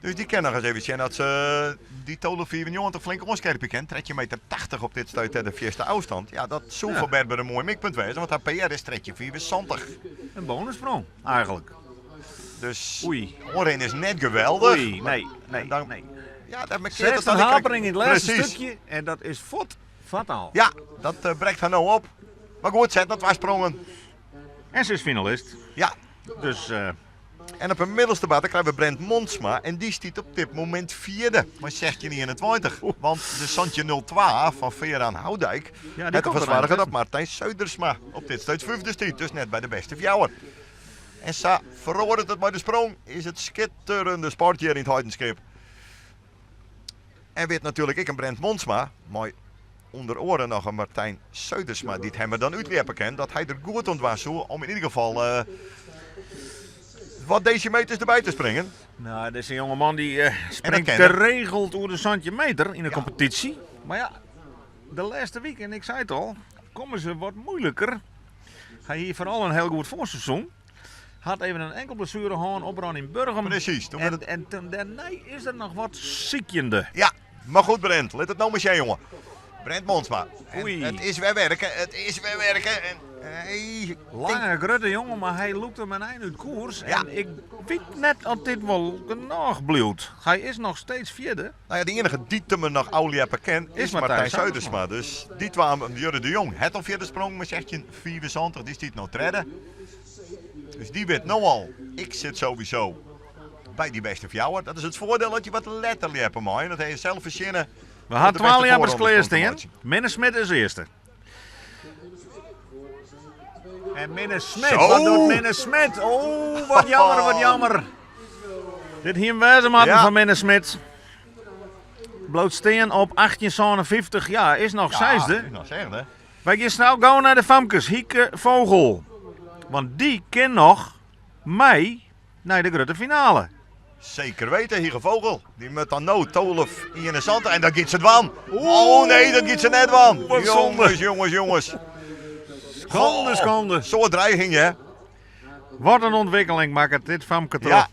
Dus dy kin noch ris even sjen dat se dy 12,94 flink oanskerpje kin. 13 meter 80 op dit stuit de fierste ôfstân. Ja, dat soe Ja. foar Berber in moai mikpunt wêze, want har PR is 13,75. In bonussprong, eigentlik. Dus Oei. oanrin is net geweldich. Oei, maar nee, nee, dan, nee. Ja, dat markeert het Zet dan een ik krijg- hapering yn it lêste Precies. stikje en dat is fuort fataal. Ja, dat eh, brekt har no op. Mar goed, set noch twa sprongen. En se is finalist. Ja. Dus, eh, En op 'e middelste batte krije we Brent Monsma. En dy stiet op dit momint fjirde mei 16,21. Want de 17,02 fan Veran Houdijk Ja, hat dy komt derfoar der soarge dat tusken. Martijn Zuidersma op dit stuit fyfde stiet. Dus net by de bêste fjouwer. En sa feroaret it mei de sprong. Is it skitterende sport hjir yn it Heidenskip. En wit natuerlik ek in Brent Monsma, mei ûnder oare noch in Martijn Zuidersma, dy't him der dan útljeppe kin, dat hy der goed oan dwaan soe om yn ieder gefal eh, wat desimeters derby te springen. Nou, dit is in jongeman dy eh, springt kin er. geregeld oer de 17 meter yn de kompetysje. Mar ja, de lêste wike, en ik sei it al, komme se wat moeiliker. Hy hie foaral in hiel goed foarseizoen. Hat even in enkel blessuere hân, oprûn yn Burgum. Precies. Toen En, en toen, dêrnei is er noch wat sykjende. Ja, mar goed Brent, lit it no mar sjen jonge. Brent Monsma. En Oei. It is wer werken, it is wer werken. En, hey, Lange, grutte jonge, mar hy lûkt him in ein út koers. Ja. En ik wit net oft dit wol genôch bliuwt. Hy is noch steeds fjirde. Nou ja, de iennige dy't him noch ôfljeppe kin is, Is Martijn Martijn Zuidersma. Dus dy twa, Jurre de Jong, hat al fjirde sprong mei 16,75, dy stiet no tredde. Dus dy wit no al, ik sit sowieso by dy bêste fjouwer. Dat is it foardiel dat je wat letter ljeppe meie. Dat ha je sels fersinne. We ha om de twa bêste ljeppers foarronde klear te stean. meitsjen. Minne Smit is earste. En Minne Smit, Zo. wat docht Minne Smit? Oh, wat jammer, wat jammer. Dit hie him wêze moatten Ja. fan Minne Smit. Bliuwt stean op 1857, ja, is noch Ja, seisde. is noch sechde. Wy gean snel gau nei de famkes, Hieke Vogel. Want dy kin noch mei nei de grutte finale. Zeker weten, Hieke Vogel. Dy moat dan no 12,71 en dat giet se dwaan. Oh nee, dat giet se net dwaan. Wat zonde. Jonges, jonges, jonges. Skande, skande. Soad dreiging, hè? Wat in ûntwikkeling makket dit famke troch. Ja.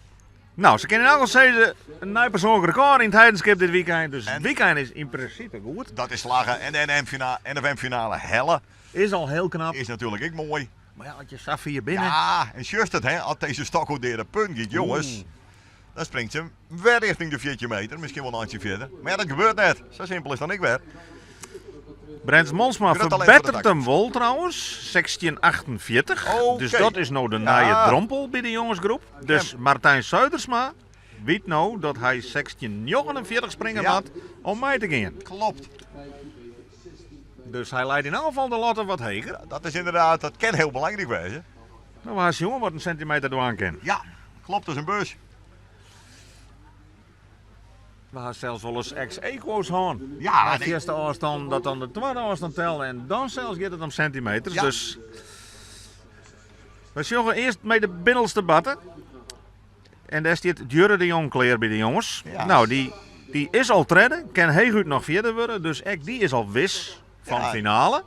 Nou, se kinne yn elk gefal sizze, in nij persoanlik rekôr yn it Heidenskip dit wykein. Dus it wykein is yn prinsipe goed. Dat is slagge. En de NFM-finale helle. Is al hiel knap. Is natuerlik ek moai. Mar ja, as je sa fier binne. Ja, en sjochst it, hè, as dizze stok oer de punt giet, jonges. Oeh. Dan springt se wer rjochting de 14 meter, miskien wol in eintsje fierder. Mar ja, dat gebeurt net. Sa simpel is dan ek wer. Brent Monsma Grut talint foar de ferbetteret him wol trouwens, 1648. Oké. Dus dat is no de Ja. nije drompel by de jongesgroep. Dus Martijn Zuidersma wit no dat hy 1649 springe Ja. moat om mei te gean. Klopt. Dus hy leit yn elk gefal de latte wat heger. Dat is ynderdaad, dat kin hiel belangryk wêze. No, hast jonge wat in sintimeter dwaan kin. Ja, klopt as in bus. We ha sels wolris ex-aequo's hân. Ja, De earste ôfstân dat dan de twadde ôfstân telde en dan sels giet it om sintimeters. Ja. Dus we sjogge earst mei de binnenste batte. En dêr stiet Djurre de Jong klear by de jonges. Ja. Nou, dy, dy is al tredde, kin heechút noch fjirde wurde, dus ek dy is al wis fan Ja. finale.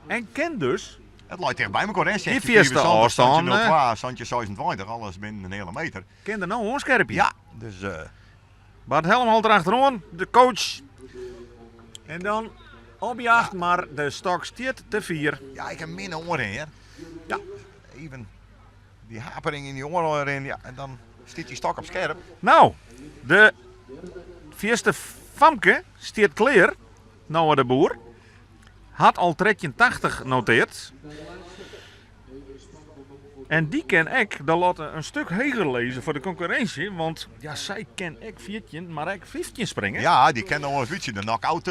En kin dus Het leit ticht by mekoar, hè? Die fierste ôfstân, 02, 26, alles binnen in heale meter. Kin der no oanskerpje. Ja, dus... eh, Bart Helmholt erachteroan, de coach. En dan op jacht, mar de stok stiet te fier. Ja, ik ha minne oaren, hear. Ja. Even dy hapering yn dy oaren, ja, en dan stiet dy stok op skerp. Nou, de fierste famke stiet klear. Noah de Boer. Hat al 1380 noteard. En dy kin ek de latte in stik heger lizze foar de konkurrinsje, want ja, sy kin ek 14, mar ek 15 springe. Ja, dy kin noch in bytsje de knock-out.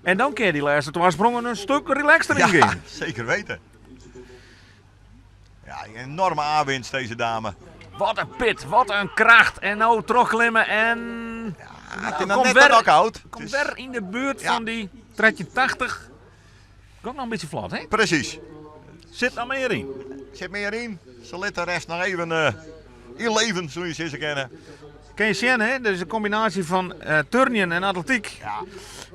En dan kin dy lêste twa sprongen in stik relaxter Ja, yngean. zeker weten. Ja, een enorme aanwinst deze dame. Wat in pit, wat in kracht. En no trochklimme en... het is Nou, nog komt net wer- de knock-out. Komt Het is- wer yn de buert Ja. fan dy 1380. Komt noch in bytsje flot, hè? Precies. Sit noch mear yn. Sit mear yn. Se lit de rest noch even yn leven, soe je sizze kinne. Kin je sjen, hè? Dat is in kombinaasje fan turnjen en atletiek. Ja.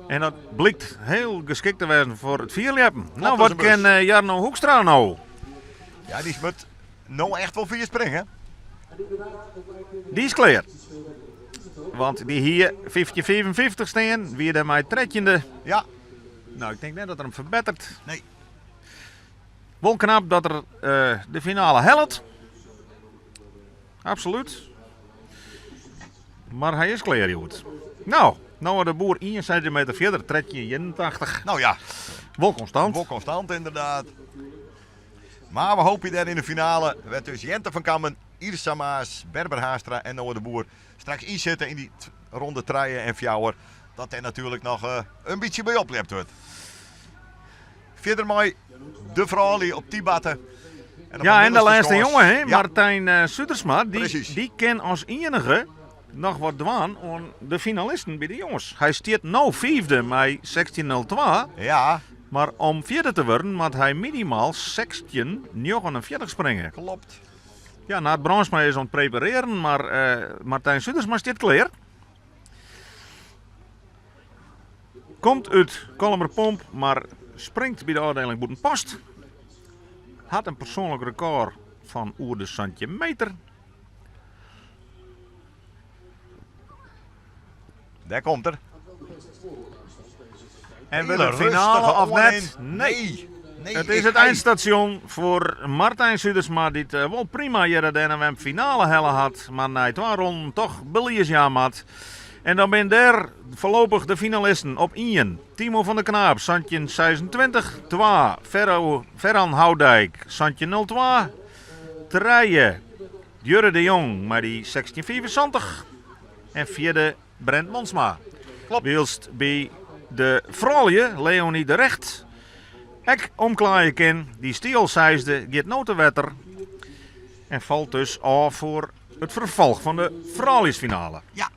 En dat blykt hiel geskikt te wêzen foar it fierljeppen. Nou, als wat een bus. kin Jarno Hoekstra no? Ja, dy moat no echt wol fier springe. Dy is klear. Want dy hie 1555 stean, wie dêrmei trettjinde. Ja. Nou, ik tink net dat er him ferbetteret. Nee. Wol knap dat er de finale hellet. Absolút. Mar hy is klear hjoed. Nou, Noah de Boer 1 sintimeter fierder, 1381. Nou ja. Wol konstant. Wol konstant, ynderdaad. Mar we hoopje dêr yn de finale wer dus Jente van Kammen, Irsa Maas, Berber Haanstra en Noah de Boer straks ynsitte yn dy ronde trije en fjouwer. Dat dêr natuerlik noch in bytsje by opljept wurdt. Fierder mei de froulju op dy batte. En op Ja, en de middelste lêste skâns. jonge, hè, Ja. Martijn Sudersma, Precies. dy kin as iennige noch wat dwaan oan de finalisten by de jonges. Hy stiet no fiifde mei 16.02. Ja. Mar om fjirde te wurden moat hy minimaal 16.49 springe. Klopt. Ja, Nard Brandsma is oan it preparearjen, mar Martijn Sudersma stiet klear. Komt út Kollumerpomp, mar springt by de ôfdieling Bûtenpost. Hat in persoanlik rekôr fan oer de 17 meter. Dêr komt er. En Hele wurdt it finale rustige of net? oanrin. Nee. Nee, It is ik it ei. einstasjon foar Martijn Sudersma, dy't wol prima hjir de NMM finale helle hat, mar nei twa ronden toch belies jaan moat. En dan binne dêr foarlopich de finalisten op ien, Timo van der Knaap, 1726, twa, Ferro, Ferran Houdijk, 1702, trije, Djurre de Jong mei dy 1675 en fjirde Brent Monsma. Klopt. Wylst by de froulju Leonie de Regt ek omklaaie kin. Dy stie al seisde, giet no te wetter en falt dus ôf foar it ferfolch fan de frouljusfinale. Ja,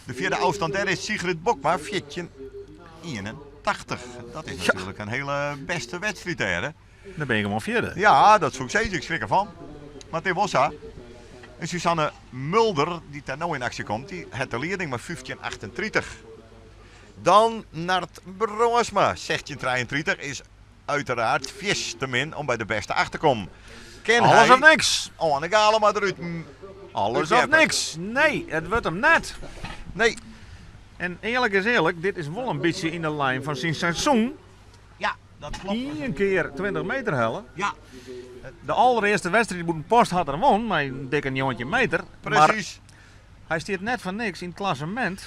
de fjirde ôfstân dêr is Sigrid Bokma, 1481. Dat is natuerlik in hiele bêste wedstriid dêr, hè? Dan bin je gewoan fjirde. Ja, dat soe ik sizze. Ik skrik derfan. Mar it is wol sa. En Suzanne Mulder, dy't dêr no yn aksje komt, dy hat de lieding mei 1538. Dan Nard Brandsma, 1633, is uiteraard fierste te min om by de bêste acht te kommen. Kin Alles hy of niks. Anne Galema derút Alles of útljeppe? niks. Nee, it wurdt him net. Nee. En earlik is earlik, dit is wol in bytsje yn de lijn fan syn seizoen. Ja, dat klopt. Ien kear 20 meter helle. Ja. De allerearste wedstriid Bûtenpost hat er wûn mei in dikke 19 meter. Precies. Mar hy stiet net foar niks yn it klassemint.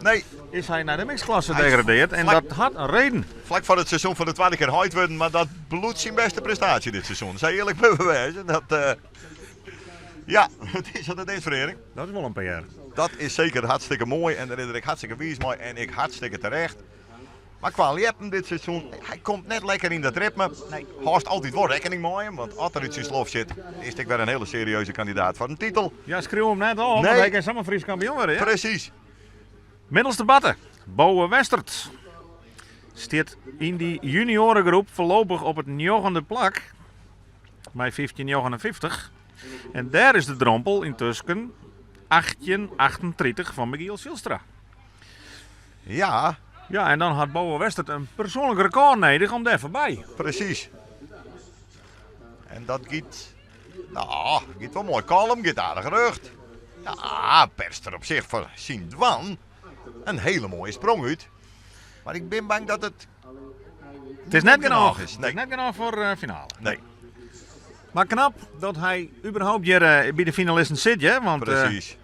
Nee. Is hy nei de mixklasse Hy is degradeerd en vlak dat hat in reden. Flak foar it seizoen foar de twadde kear heit wurden, mar dat bliuwt syn bêste prestaasje dit seizoen. Sa earlik moatte we wêze. Dat, ja, it is wat it is, Frederik. Dat is wol in PR. Dat is seker hartstikke moai en dêr is er ek hartstikke wiis mei en ek hartstikke terecht. Mar kwa ljeppen dit seizoen, hy komt net lekker yn dat ritme. Nee. Hâldst altyd wol rekkening mei him, want as er út syn slof sit, is it ek wer in hiele serieuze kandidaat foar in titel. Ja, skriuw him net ôf, want Nee. hy kin samar Frysk kampioen wurde. Ja? Presys. Middelste Batte, Bowe Westert, stiet yn dy junioaregroep foarlopich op it njoggende plak mei 15,59. En dêr is de drompel yntusken 18,38 fan Michiel Zylstra. Ja. Ja, en dan hat Bowe Westert in persoanlik rekôr nedich om dêr foarby. Presys. En dat giet, no, giet wol moai. Kollum giet aardich rjocht. Ja, perst der op sich foar syn dwaan in hele moaie sprong út. Mar ik bin bang dat it It is net genôch. It is net genôch foar de finale. Nee. Mar knap dat hy überhaupt hjir eh, by de finalisten sit, hè? Want, eh, Presys.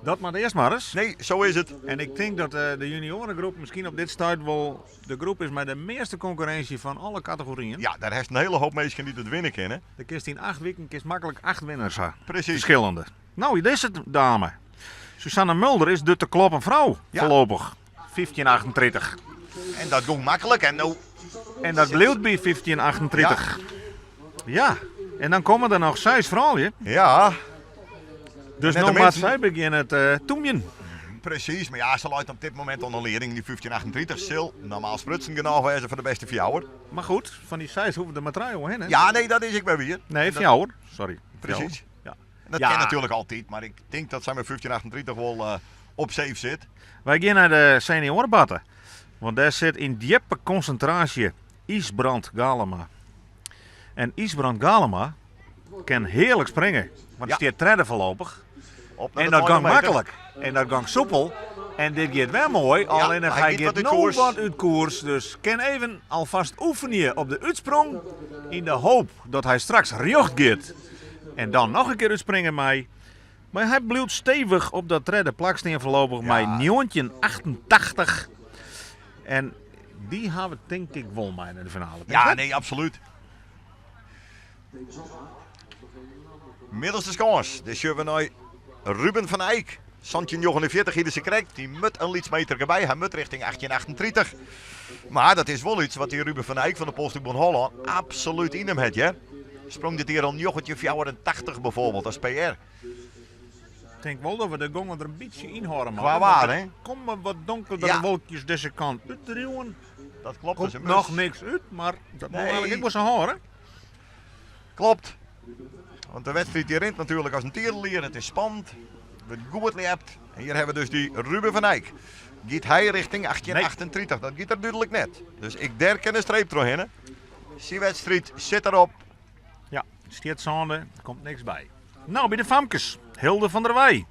Dat moat earst mar ris. Nee, zo is it. En ik tink dat eh, de junioaregroep miskien op dit stuit wol de groep is mei de measte konkurrinsje fan alle kategoryen. Ja, dêr hast in hiele hoop minsken dy't it winne kinne. Der kinst yn 8 wiken kinst maklik 8 winners ha. Presys. Ferskillende. No, dizze dame. Susanne Mulder is de te kloppen frou, Ja. foarlopich. 1538. En dat gong maklik en no... En dat bliuwt by 1538. Ja. En dan komme der noch seis froulju. Ja. Dus Net no de moat minsten. sy begjinne te toemjen. Presys, mar ja, se leit op dit momint oan de lieding. Dy 1538 sil normaal sprutsen genôch wêze foar de bêste fjouwer. Mar goed, fan dy seis hoege der mar trije oerhinne. Ja, nee, dat is ek wer wier. Nee, Dat- fjouwer. Sorry. Presys. Ja. En dat Ja. kin natuerlik altyd, mar ik tink dat sy mei 1538 wol eh, op safe sit. Wy gean nei de senioarebatte. Want dêr sit yn djippe konsintraasje Ysbrand Galema. En Ysbrand Galema kin hearlik springe, want Ja. stiet tredde foarlopich. Op nei En de dat gong 20 meter. maklik. En dat gong soepel. En dit giet wer moai, allinnich hy hy giet giet wat út no koers. wat út koers. Dus kin even alfêst oefenje op de útsprong yn de hoop dat hy straks rjocht giet. En dan noch in kear útspringe mei. Mar hy bliuwt stevich op dat tredde plak stean foarlopich mei 1988. En dy hawwe tink ik wol mei nei de finale. Ja, nee, absolút. Middelste skâns. Dêr sjogge we nei Ruben van Eijk. 1749 hierde se krekt. Dy moat in lyts meterke by. Hy moat rjochting 1838. Mar dat is wol yts wat dy Ruben van Eijk fan de Polstokbond Hollân absolút yn him hat, hear. Sprong dit jier al 1984 bijvoorbeeld as PR. Ik tink wol dat we de gongen der in bytsje ynhâlde moatte. Kwa waar, want der hè? Komme wat donkerdere Ja. wolkjes dizze kant útdriuwen. Dat klopt. Komt dus een noch mus. niks út, mar dat Nee. wol eigentlik ek wol sa hâlde. Klopt. Want de wedstriid dy rint natuerlik as in tierelier. It is spannend. Wurdt goed ljept. En hjir hawwe we dus dy Ruben van Eijk. Giet hy rjochting 1838? Dat giet er dúdlik net. Dus ek dêr kin in streep trochhinne. Syn wedstriid sit derop. Ja, stiet sânde, der komt niks by. No, by de famkes. Hilde van der Weij.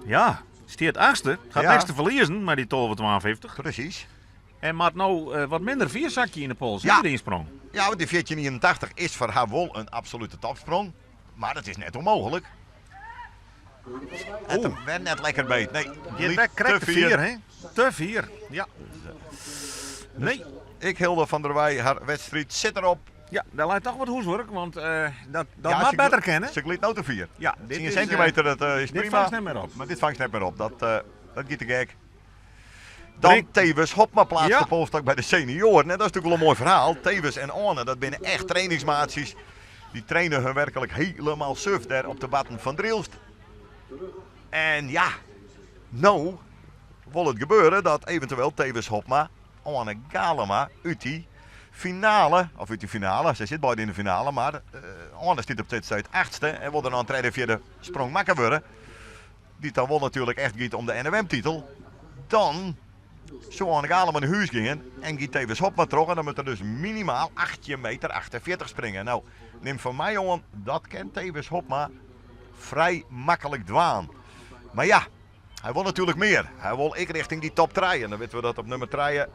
Ja, stiet achtste. Hat Ja. niks te ferliezen mei dy 12,52. Presys. En moat no eh, wat minder fiersakje yn de pols, Ja. ja. de ynsprong. Ja, want dy 1481 is foar har wol in absolute topsprong. Mar dat is net ûnmooglik. Het him wer net lekker beet. Nee, Giet liet wer krekt te fier, hè? Te fier, ja. Nee. Ek Hilde van der Weij, har wedstriid sit derop. Ja, dêr leit toch wat hûswurk, want eh, dat, dat Ja, moat se better gl- kinne. Se glydt no te fier. Ja, dit 10 is, centimeter, dat eh, is dit prima. fangst net mear op. Mar dit fangst net mear op. Dat, eh, dat giet te gek. Dan Drink- Tewes Hopma plaatst Ja. de polstok by de senioaren. En dat is natuerlik wol in moai ferhaal. Tewes en Anne, dat binne echt trainingsmaatsjes. Dy traine har werklik hielendal suf dêr op de batten fan Drylst. En ja, no wol it gebeure dat eventueel Tewes Hopma, Anne Galema út dy finale, of út dy finale, sy sit beide yn de finale, mar eh, Anne stiet op dit stuit achtste en wol der noch in tredde, fjirde sprong makke wurde. Dy't dan wol natuerlik echt giet om de NOM-titel. Dan soe Anne Galema nei hûs gean en giet Tewes Hopma troch. En dan moat er dus minimaal 18 meter 48 springe. No, nim fan my oan, dat kin Tewes Hopma frij maklik dwaan. Mar ja, hy wol natuerlik mear. Hy wol ek rjochting dy top 3. En dan witte we dat op nûmer 3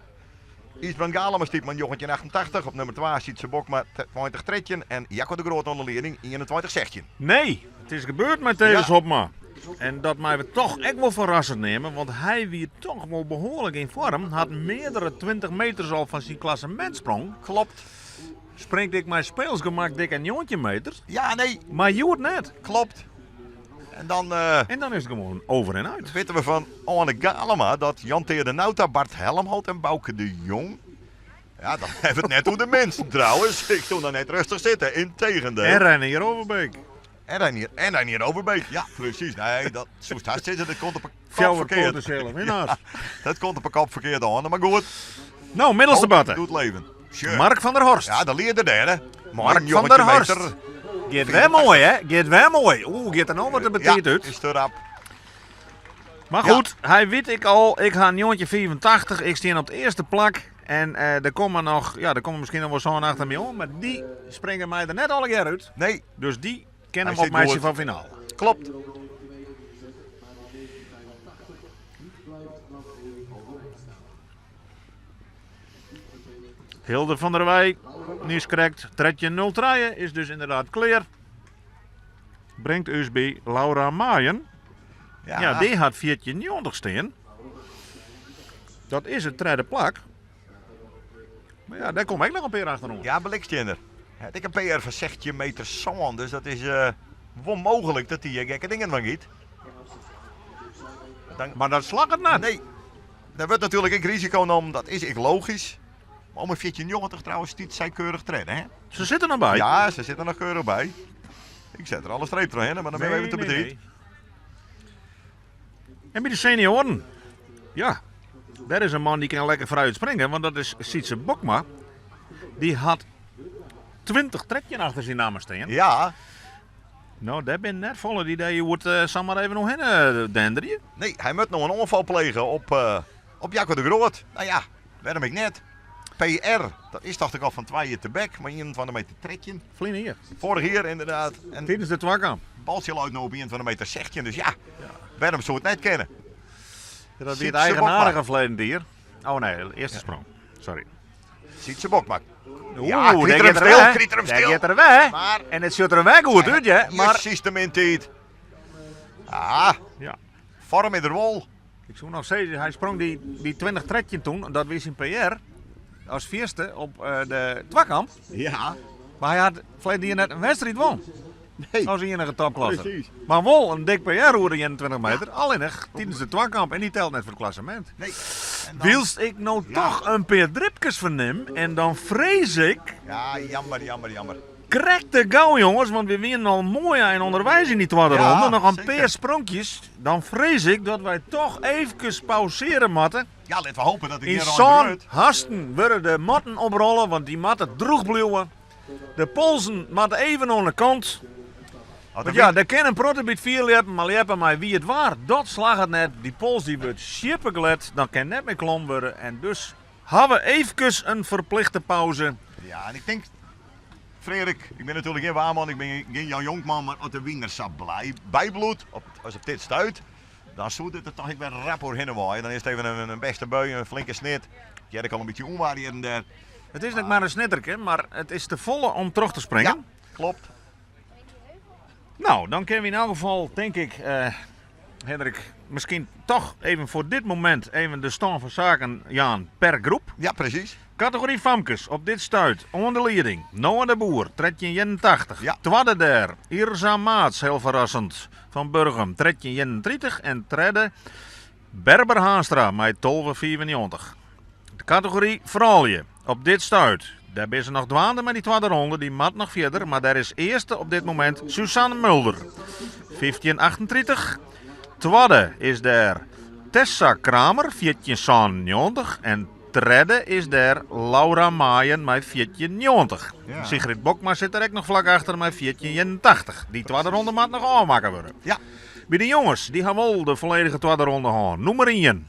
Ysbrand Galema stiet mei 1988. Op nûmer 2 Sytse Bokma 2013 en Jacco de Groot oan de lieding 21-16. Nee, it is gebeurd mei Tewes Ja. Hopma. En dat meie we toch ek wol ferrassend neame, want hy wie toch wol behoarlik yn foarm. Hat meardere 20 meters al fan syn klassemintsprong. Klopt. Springt ek mei speelsgemak dik en 19 meter. Ja, nee. Mar hjoed net. Klopt. En dan, eh, En dan is it gewoan over en út. wite we fan Anne Galema dat Jan Teade Nauta, Bart Helmholt en Bauke de Jong. Ja, dan hawwe we it net oer de minsten trouwens. Ik soe dan net rêstich sitte, yntegendeel. En Reinier Overbeek. En Reinier, en Reinier Overbeek. Ja, presys. Nee, dat soest hast sizze, dat komt op in Fjouwer potensjele winnaars. Ja, dat komt op 'e kop ferkeard oan, mar goed. No, middelste batte. Doet leven. Sure. Mark van der Horst. Ja, de lieder dêr, hè. Mark van der Horst. Giet wer moai, hè? Giet wer moai. Oeh, giet der no wat de betiid út. Is te rap. Mar goed, hy wit ik al, ik ha 1985, ik stean op it earste plak. En eh, der komme noch, ja, der komme miskien noch wol sân achter my oan, mar dy springe my der net allegear út. Nee. Dus dy kin Hy him sit opmeitsje goed. foar finale. Klopt. Hilde van der Weij, niiskrekt 13.03 is dus ynderdaad klear. Bringt ús by Laura Maaien. Ja, Ja, dy hat 14.90 stean. Dat is it tredde plak. Mar ja, dêr komme ek noch in pear achteroan. Ja, blikstjinner. Hat ek in PR fan 16 meter sân, dus dat is eh, wol mooglik dat dy eh, gekke dingen fan giet. Dan, Mar dat slagget net. Nee, der wurdt natuerlik ek risiko nommen, dat is ek logysk. Mar om in 1490 trouwens stiet sy keurich tredde, hè? Se sitte der noch by. Ja, se sitte der noch keurich by. Ik set der al in streep trochhinne, mar dan binne we even te betiid. nee. En by de senioaren, ja, dêr is in man dy kin lekker frij springe, want dat is Sietse Bokma. Dy hat 2013 achter syn namme stean. Ja. No, dêr binne net folle dy't dêr hjoed eh, samar even oerhinne eh, denderje. Nee, hy moat no in oanfal plege op, eh, op Jacco de Groot. No ja, wêrom ek net? PR, dat is tocht ik al fan twa jier tebek, mar 21 meter 13. Ferline jier. Foarich jier ynderdaad. En Tidens de twakamp. Baltsje leit no op 21 meter 16, dus ja, wêrom soe it net kinne? Dat wie it Sietse eigenaardige ferleden jier. Oh nee, earste sprong. Sorry. Sietse Bokma. Oeh, Ja, dêr kryt er giet him er stil, wer. kryt er him Dêr stil. giet er wer. Maar- En it sjocht der wer goed út, hè. Mar Precies de min tiid. Ah, ja. vorm is der wol. Ik soe noch sizze, hy sprong dy, dy 2013 toen, dat wie syn PR, as fierste op eh, de twakamp. Ja. Mar hy hat ferleden jier net in wedstriid wûn. Nee. As iennige topklasse. Precies. Mar wol in dik PR oer de 21 meter. Allinnich tidens de twakamp en dy telt net foar it klassemint. Nee. En dan- Wylst ik no toch in pear dripkes fernim en dan frees ik Ja, jammer, jammer, jammer. krekt te gau jonges, want we wienen al moai ein ûnderweis yn dy twadde Ja, ronde. Noch in zeker. pear spronkjes. Dan frees ik dat wy toch eefkes pausearje moatte. Ja, litte we hoopje dat der Yn gjin rein sân gebeurt. hasten wurde de matten oprolle, want dy moatte drûch bliuwe. De polsen moatte even oan de kant. As Want de ja, wyn- der kin in protte by it fierljeppen, mar ljeppe mei wiet waar, dat slagget net. Dy pols dy wurdt sjippeglêd, dan kin net mear klom wurde. En dus ha we eefkes in ferplichte pauze. Ja, en ik tink, Freark, ik bin natuerlik gjin waarman, ik bin gjin Jan Jonkman, mar as de wyn der sa blij by bliuwt, op, as op dit stuit, dan soe dit der toch ek wer rap oerhinne waaie. Dan is it even in, in bêste bui, in flinke snit. Ik hear ek al in bytsje ûnwaar hjir en dêr. It is net mar in snitterke, mar it is te folle om troch te springen. Ja, klopt. No, dan kinne we yn elk gefal, tink ik, eh, Hendrik, miskien toch even foar dit momint even de stân fan saken jaan per groep. Ja, presys. Kategory famkes, op dit stuit oan de lieding Noa de Boer, 1381. Ja. Twadde dêr, Irza Maats, hiel ferrassend, fan Burgum, 1331. En tredde, Berber Haanstra mei 1295. De kategory froulju, op dit stuit, dêr binne se noch dwaande mei dy twadde ronde, dy moat noch fierder, mar dêr is earste op dit momint Suzanne Mulder, 1538. Twadde is dêr Tessa Kramer, 1497. En tredde is dêr Laura Maaien mei 1490. Ja. Sigrid Bokma sit der ek noch flak achter mei 1481. Dy twadde ronde moat noch ôfmakke wurde. Ja. By de jonges, dy ha wol de folledige twadde ronde hân. Nûmer ien,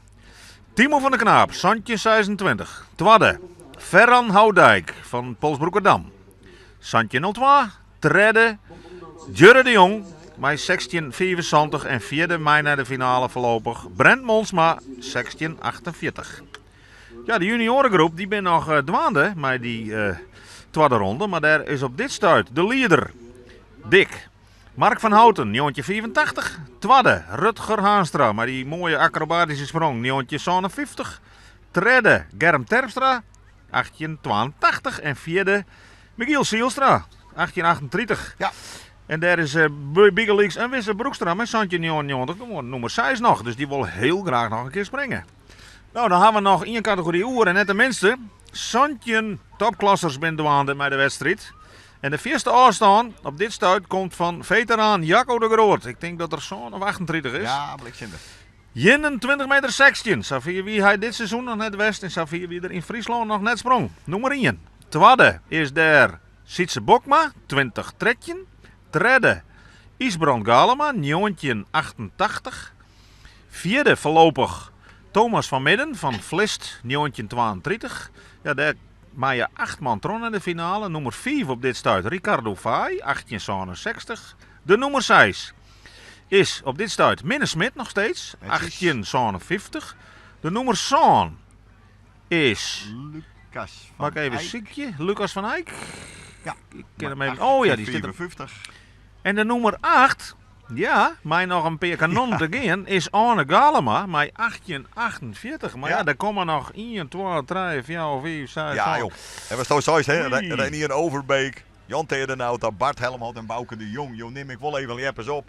Timo van der Knaap, 1726. Twadde, Ferran Houdijk fan Polsbroekerdam, 1702. Tredde, Djurre de Jong mei 1675. En fjirde mei nei de finale foarlopich Brent Monsma, 1648. Ja, de junioaregroep dy binne noch eh, dwaande mei dy eh, twadde ronde, mar dêr is op dit stuit de lieder Dick. Mark van Houten, 1985. Twadde, Rutger Haanstra mei dy moaie akrobatyske sprong, 1957. Tredde, Germ Terpstra, 1882. En fjirde, Michiel Zielstra, 1838. Ja. En dêr is uh, bygelyks in Wisse Broekstra mei 1799 gewoan nûmer 6 noch. Dus dy wol hiel graach noch in kear springe. No, dan ha we noch ien kategory oer en net de minste. 17 topklassers binne dwaande mei de wedstriid. En de fierste ôfstân op dit stuit komt fan feteraan Jacco de Groot. Ik tink dat er sân of 38 is. Ja, bliksemder. 21 meter 16, safier wie hy dit seizoen noch net west en safier wie er yn Fryslân noch net sprong. Nûmer ien. Twadde is dêr Sytse Bokma, 20 13. Tredde Ysbrand Galema, 1988. Fjirde foarlopich Thomas van Midden fan Vlist, 1932. Ja, dêr meie acht man troch nei de finale. Nûmer fiif op dit stuit Ricardo Faaij, 1867. De nûmer seis is op dit stuit Minne Smit noch steeds, 1857. De nûmer sân is. Lucas van Moat ik even Eyck. sykje? Lucas van Eyck? Ja. Ik kin him even. Oh ja, dy stiet der. 55. En de nûmer 8, ja, mei noch in pear kanonnen te gean, is Arne Galema mei 1848. Mar ja, Ja. der komme noch 1, 2, 3, 4, 5, 6, Ja, 7. joh. En wat sto seist, hè? Oei. Renier Overbeek, Jan Teer Nauta, Bart Helmholt en Bouke de Jong. Jo nim ik wol even ljeppers op.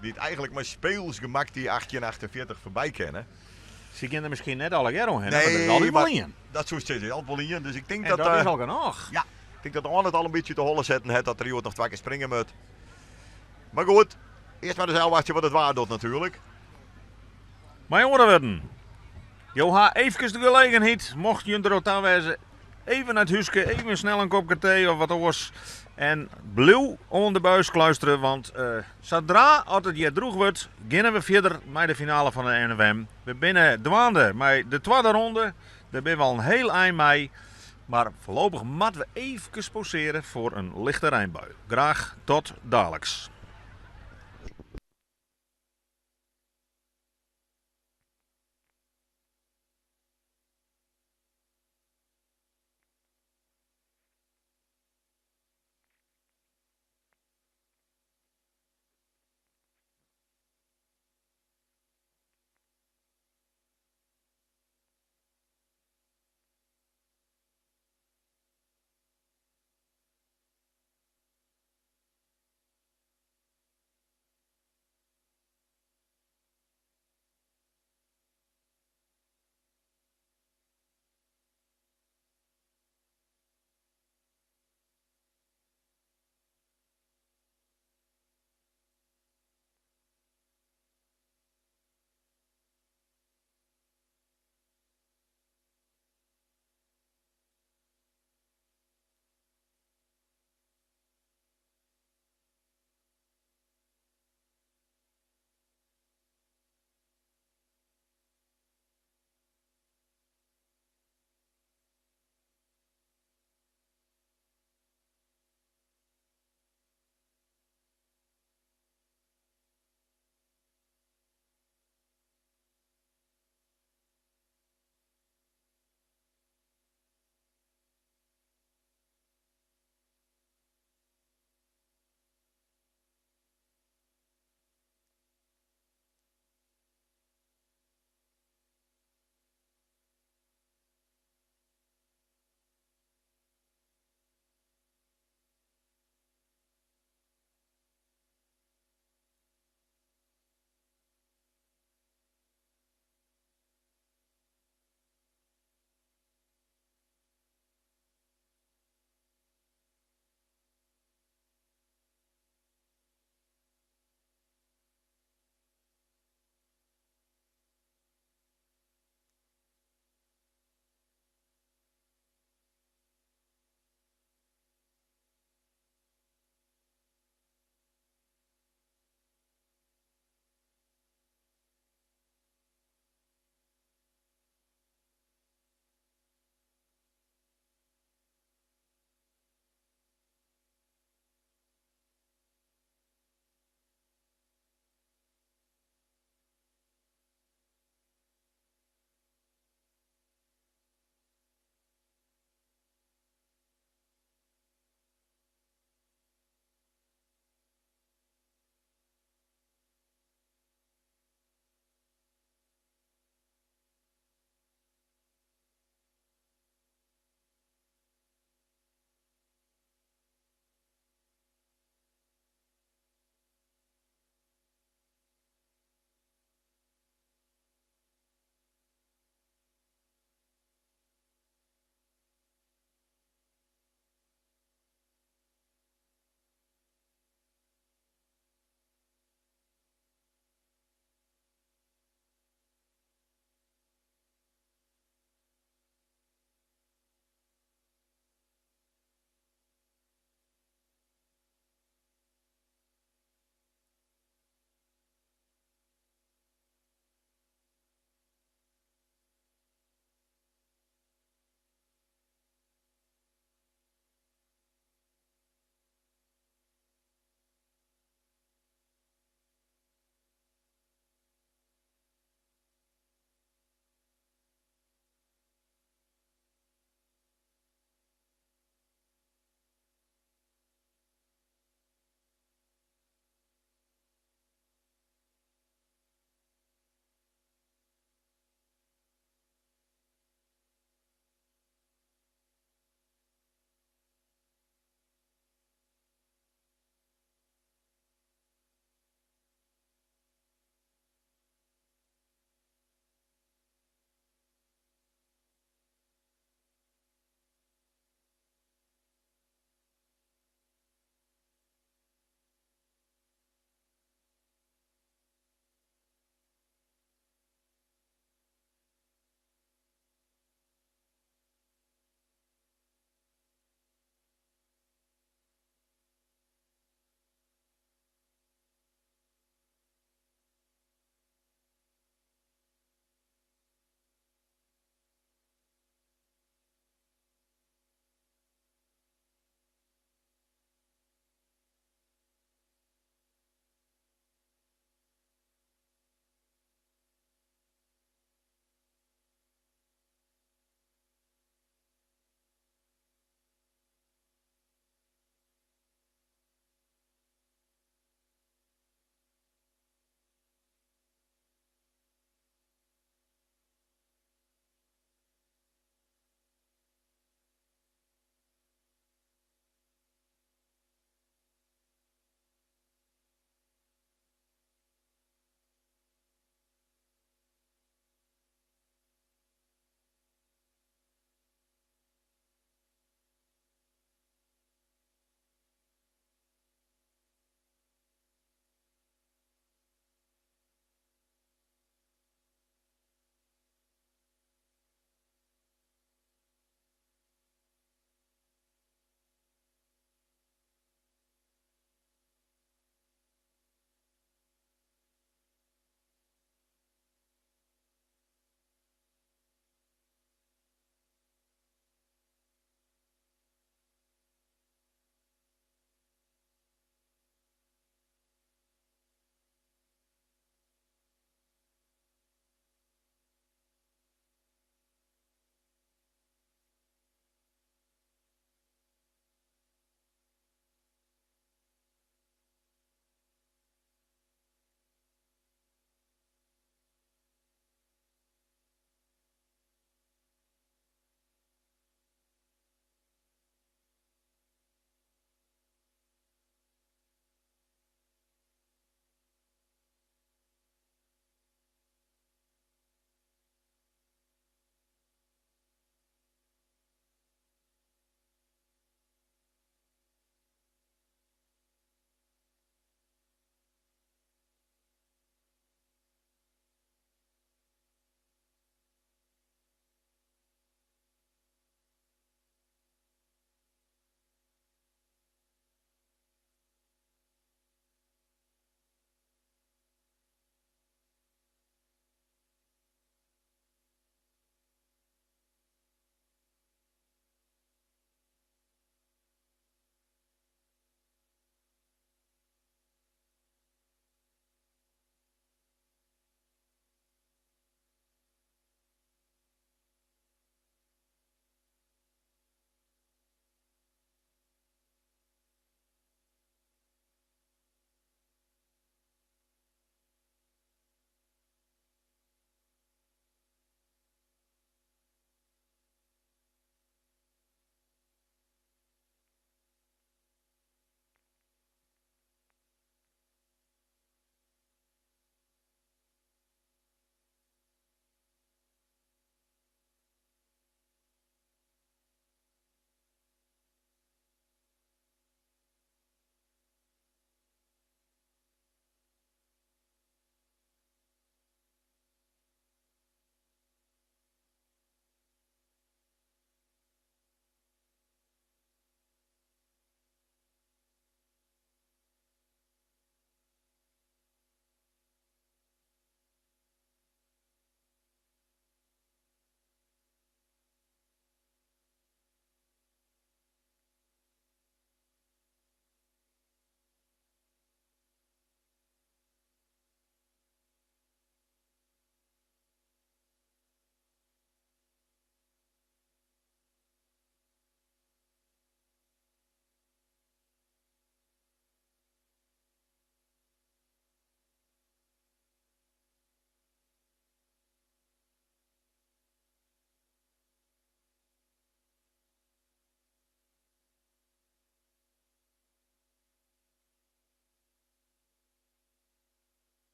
Die it eigentlik mei speels gemak dy 1848 foarby kennen. Se kinne der miskien net allegear omhinne, mar der is altyd wol ien. Dat soe sizze, altyd wol ien. Dus ik tink En dat, dat is al genôch. Ja, ik tink dat Arne it al in bytsje te holle setten hat dat er hjoed noch twa kear springe moat. Mar goed, earst mar ris ôfwachtsje wat it waar docht natuerlik. Mei oare wurden, jo ha eefkes de gelegenheid, mocht jim der al ta wêze, even nei it húske, even snel in kopke tee of wat oars. En bliuw oan de buis kluistere, want sadra at it hjir drûch wurdt, geane we fierder mei de finale fan de NFM. We binne dwaande mei de twadde ronde, dêr binne we al in hiel ein mei. Mar foarlopich moatte we eefkes pauseare foar in lichte reinbui. Graach tot daliks.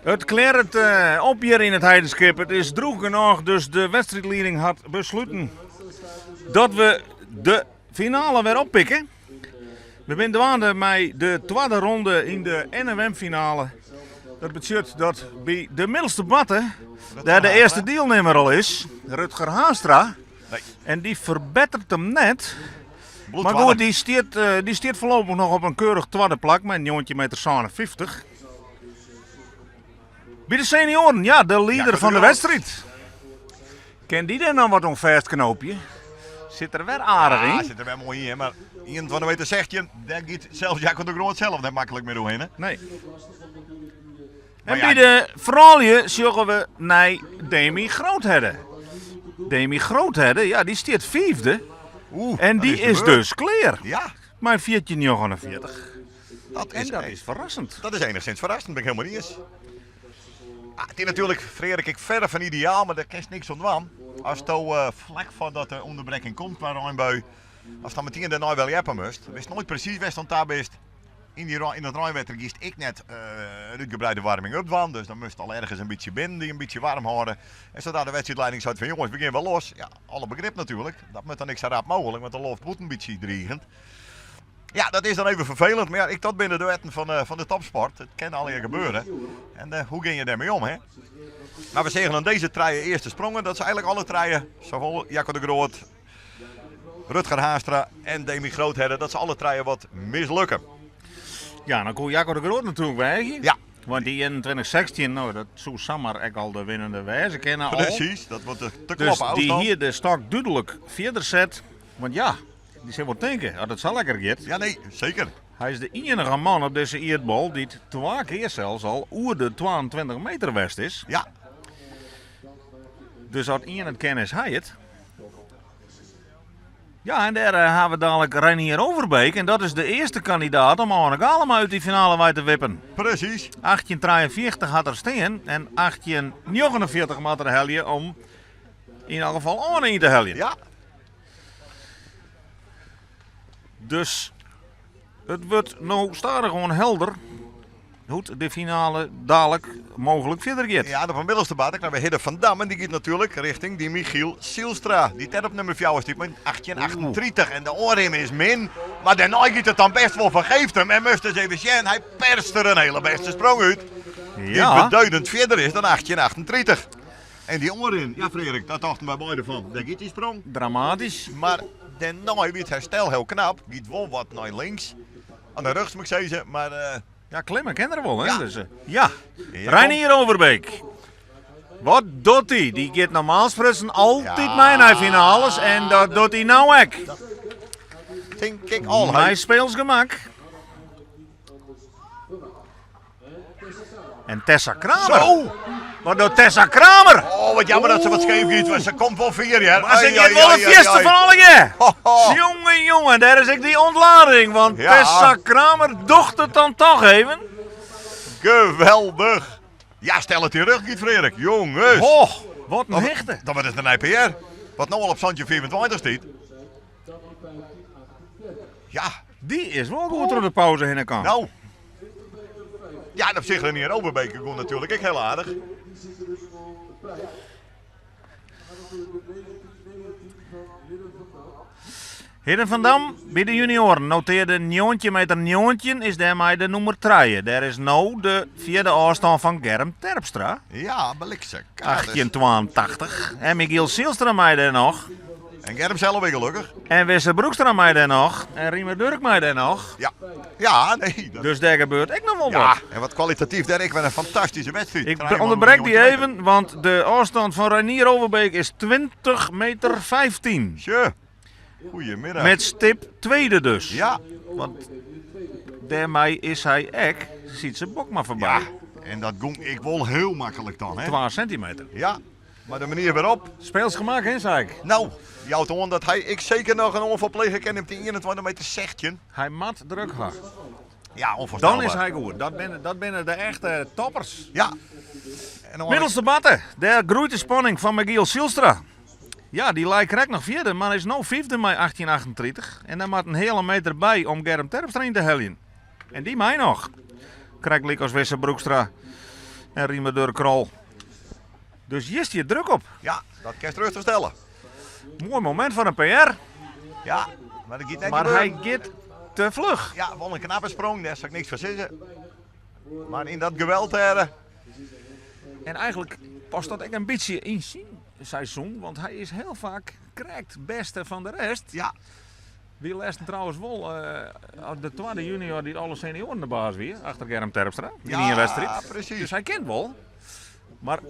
It klearret op hjir yn it Heidenskip. It is drûch genôch, dus de wedstriidlieding hat besluten dat we de finale wer oppikke. We binne dwaande mei de twadde ronde yn de NMM-finale. Dat betsjut dat by de middelste batte dêr de earste dielnimmer al is, Rutger Haanstra. En dy ferbetteret him net. Mar goed, dy stiet, eh, dy stiet foarlopich noch op in keurich twadde plak mei 19 meter 57. By de senioaren, ja, de lieder fan de wedstriid. Kin dy dêr noch wat oan fêstknoopje? Sit der wer aardich yn. Ja, sit der wer moai yn, mar 21 meter 16, dêr giet sels Jacco de Groot sels net maklik mear oerhinne. Nee. En by de froulju sjogge we nei Demi Groothedde. Demi Groothedde, ja, dy stiet fiifde. Oeh, en dat dy is de is beurt. dus klear. Ja. Mei 14,49. Dat En is dat echt- is ferrassend. Dat is enigszins verrassend, ben ik helemaal niet eens. Ah, het is natuurlijk, Frederik, ik verre van ideaal, maar daar kinst niks oan dwaan. As do eh, flak foardat de ûnderbrekking komt qua reinbui, as dan meteen dêrnei wer ljeppe moatst, witst noait presys wêr'tst oan ta bist. Yn, dy, yn dat reinwetter giest ek net eh, in útgebreide warming-up dwaan, dus dan moatst al ergens in bytsje binnen dy in bytsje waarm hâlde. En sadra de wedstriidleiding seit fan jonges, we gean wer los, ja, alle begrip natuerlik. Dat moat dan ek sa rap mooglik, want de loft bliuwt in bytsje drigend. Ja, dat is dan even ferfelend, mar ja, ek dat binne de wetten fan, eh, fan de topsport. It kin allegear gebeure. En eh, hoe gean je dêrmei om, hè? Mar we seagen oan dizze trije earste sprongen dat se eigenlik alle trije, sawol Jacco de Groot, Rutger Haanstra en Demi Groothedde, dat se alle trije wat mislukken. Ja, dan koe Jacco de Groot natuerlik weagje. Ja. Want dy 21-16, no, dat soe samar ek al de winnende wêze kinne al. Presys, dat wurdt te Dus kloppen dy ôfstân. hie de stok dúdlik fierder set. Want ja, dy sil wol tinke, as it sa lekker giet. Ja, nee, seker. Hy is de iennige man op dizze ierdbol dy't twa kear sels al oer de 22 meter west is. Ja. Dus as ien it kin, is hy it. Ja, en dêr eh, ha we dadlik Reinier Overbeek. En dat is de earste kandidaat om Arne Galema út dy finale wei te wippen. Presys. 1843 hat er stean en 1849 moat er helje om yn elk gefal Arne yn te heljen. Ja. Dus it wurdt no stadichoan helder hoe't de finale dadlik mooglik fierder giet. Ja, de middelste baan, dan we Hidde van Dam en dy giet natuerlik rjochting dy Michiel Zijlstra. Dy't dêr op nûmer 4 stiet mei 1838 en de oanrin is min. Mar dêrnei giet it dan bêst wol fergeeft him en moatst ris even sjen, hy perst der in hiele bêste sprong út. Dy't Ja. beduidend fierder is dan 1838. En dy oanrin, ja Frederik, dat tochten wy beide fan, dêr giet dy sprong. Dramatysk. Mar dêrnei wie it herstel hiel knap, giet wol wat nei links. Oan de rjochts moat ik sizze, mar... eh, Ja, klimme kin er wol, hè? Ja. Dus, eh, ja. Ja, Reinier Overbeek. Wat docht hy? Dy giet normaal sprutsen altyd Ja. mei nei finales en dat docht hy no ek. Tink ik al. Mei speels gemak. En Tessa Kramer. Zo! Wat docht Tessa Kramer? Oh, wat jammer dat se wat skeef giet, want se komt wol fier, hear. Mar se Ai, giet ai, wol ai, it fierste ai, ai. fan allegear. Ho, ho. Jonge, jonge, dêr is ek dy ûntlading. Want Ja. Tessa Kramer docht it dan toch even. Geweldich. Ja, stel it dy rjocht giet, Frederik. Jonges. Oh, wat in hichte. Dan wurdt it in nij PR. Wat no al op 1725 stiet. Ja. Dy is wol goed troch de pauze hinne kaam. Nou. Ja, en op sich Renier Overbeek gie natuerlik ek hiel aardich. Hidde van Dam by de junioaren notearde 19 meter 19 is dêrmei de nûmer trije. Dêr is no de fjirde ôfstân fan Germ Terpstra. Ja, belikse. 1882. En Michiel Zijlstra mei dêr noch. En Germ sels ek gelokkich. En Wisse Broekstra mei dêr noch. En Riemer Durk mei dêr noch. Ja, ja nee. Dat... Dus dêr gebeurt ek noch wol Ja, wat. en wat kwalitatyf dêr ek wer in fantastyske wedstriid. Ik Trije man ûnderbrek dy 19 meter. even, want de ôfstân fan Reinier Overbeek is 20 meter 15. Tje, goeiemiddag. Met stip tweede dus. Ja. Want dêrmei is hy ek Sietse Bokma foarby. Ja, en dat gong ek wol hiel maklik dan, hè? 2 centimeter. Ja, mar de manier wêrop. Speels gemak, hè, sei ik. No, jout oan dat hy ek seker noch in oanfal plege kin op dy 21 meter 16. Hy moat druk ha. Ja, ûnfoarstelber. Dan is hy goed. Dat binne, dat binne de echte toppers. Ja. En dan- Middelste batte, dêr groeit de spanning fan Michiel Zijlstra. Ja, dy lei krekt noch fjirde, mar is no fyfde mei 1838. En dêr moat in heale meter by om Germ Terpstra yn te heljen. En dy mei noch. Krekt lyk as Wisse Broekstra en Riemer Durk Krol. Dus hjir stiet druk op. Ja, dat kinst rêstich stelle. Moai momint foar in PR. Ja, mar dat giet net Mar hy giet te fluch. Ja, wol in knappe sprong, dêr sil ik niks fan sizze. Mar yn dat geweld dêr. En eigenlik past dat ek in bytsje yn syn seizoen, want hy is hiel faak krekt bêste fan de rest. Ja. Wie lêsten trouwens wol de twadde junior dy't alle senioaren de baas wie, achter Germ Terpstra, yn ien wedstriid. Precies. Dus hy kin wol. Mar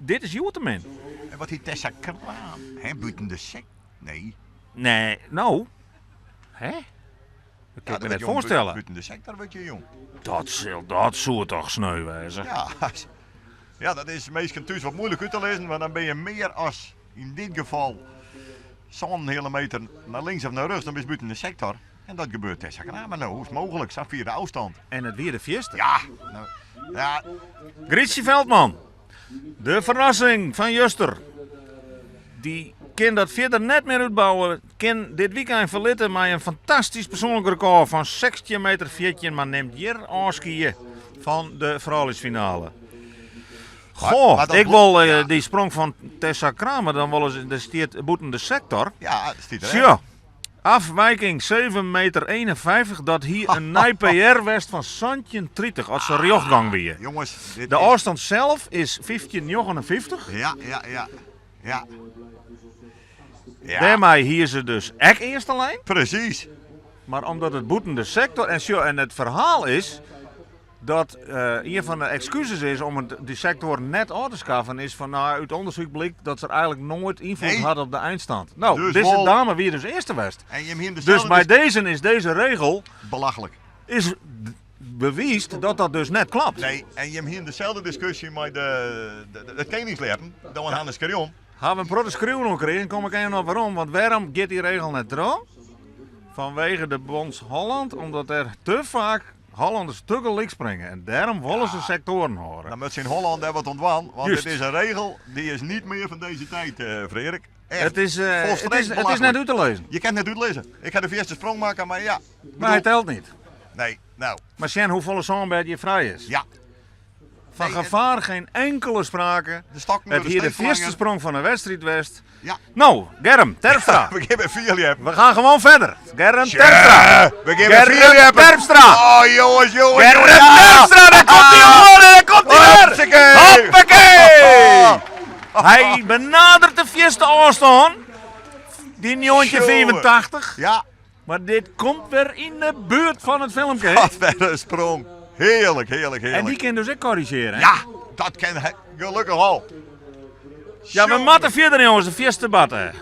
dit is hjoed te min. En wat hie Tessa Kramer? Hè, bûten de sek? Nee. Nee, no. Hè? Dat kin ik my net foarstelle. Bûten de sektor wurdt je jong. Dat sil, dat soe toch sneu wêze. Ja, ja, dat is minsken thús wat moeilik út te lizzen, want dan bin je mear as yn dit gefal sân heale meter nei links of nei rjochts, dan bist bûten de sektor. En dat gebeurt Tessa Kramer no. Hoe is it mooglik? Sa'n fiere ôfstân. En it wie de fierste. Ja, no, ja. Grytsje Veldman, de ferrassing fan juster. Dy kin dat fierder net mear útbouwe. Kin dit wykein ferlitte mei in fantastysk persoanlik rekôr fan 16 meter 14, mar nimt hjir ôfskie fan de frouljusfinale. Goh, ik wol dy sprong fan Tessa Kramer dan wol ris, der stiet bûten de sektor. Ja, dat stiet der. Sjoch, afwijking 7 meter 51, dat hie in nij PR west fan 17,30 as se rjochtgong wie. Jonges, dit De ôfstân sels is 15,59. Ja, ja, ja. Ja. Ja. Dêrmei hie se dus ek earste lein. Presys. Mar omdat it bûten de sektor en sjoch, en it ferhaal is dat ien fan de ekskuzes is om it, dy sektor net ôf te skaffen is fan nou út ûndersyk blykt dat se eigenlik noait ynfloed Nee. hat op de einstand. No, Dus dizze wol- dame wie dus earste west. En jim hienen Dus dezelfde mei dizze is dizze regel Belachlik. is bewiisd dat dat dus net klopt. Nee, en jim hienen deselde diskusje mei de, de, de, it keningsljeppen, dan Hannes Scherjon. Ha we in protte skriuwen oan krigen, kom ik even op werom, want wêrom giet dy regel net troch? Fanwege de Bonds Holland, omdat der te faak Hollanders tegelyk springe en dêrom wolle se sektoaren hâlde. Dan moat se yn Hollân dêr wat oan dwaan, want Juist. dit is in regel die is niet meer van deze tijd, Freark. Echt, Het is, volstrekt het is net belachelijk. út te lizzen. Je kan het net útlizze. Ik ga de eerste sprong maken, maar ja. Maar hy telt niet. Nee, nou. Mar sjen hoefolle sânbêd hjir frij is. Ja. Fan gefaar geen enkele sprake. De stokken Het worden hier de steeds eerste langer. sprong van de wedstrijd west. Ja. Nou, Germ Terpstra. We gaan met vier jeppen. We gaan gewoon verder. Germ Tja, Terpstra. We gaan met vier Germ jeppen. Terpstra. Oh jongens, jongens. Germ jongens. Ja. Terpstra, daar komt hij hoor, daar komt hij weer. Hoppakee. Hoppakee. Hij benadert de vierste afstand. Die 1985. Ja. Maar dit komt weer in de buurt van het filmpje. Wat weer een sprong. Heerlijk, heerlijk, heerlijk. En die kan dus ook corrigeren. hè? Ja, dat kan hij gelukkig al. Ja, we moeten verder jongens, de vierste batten.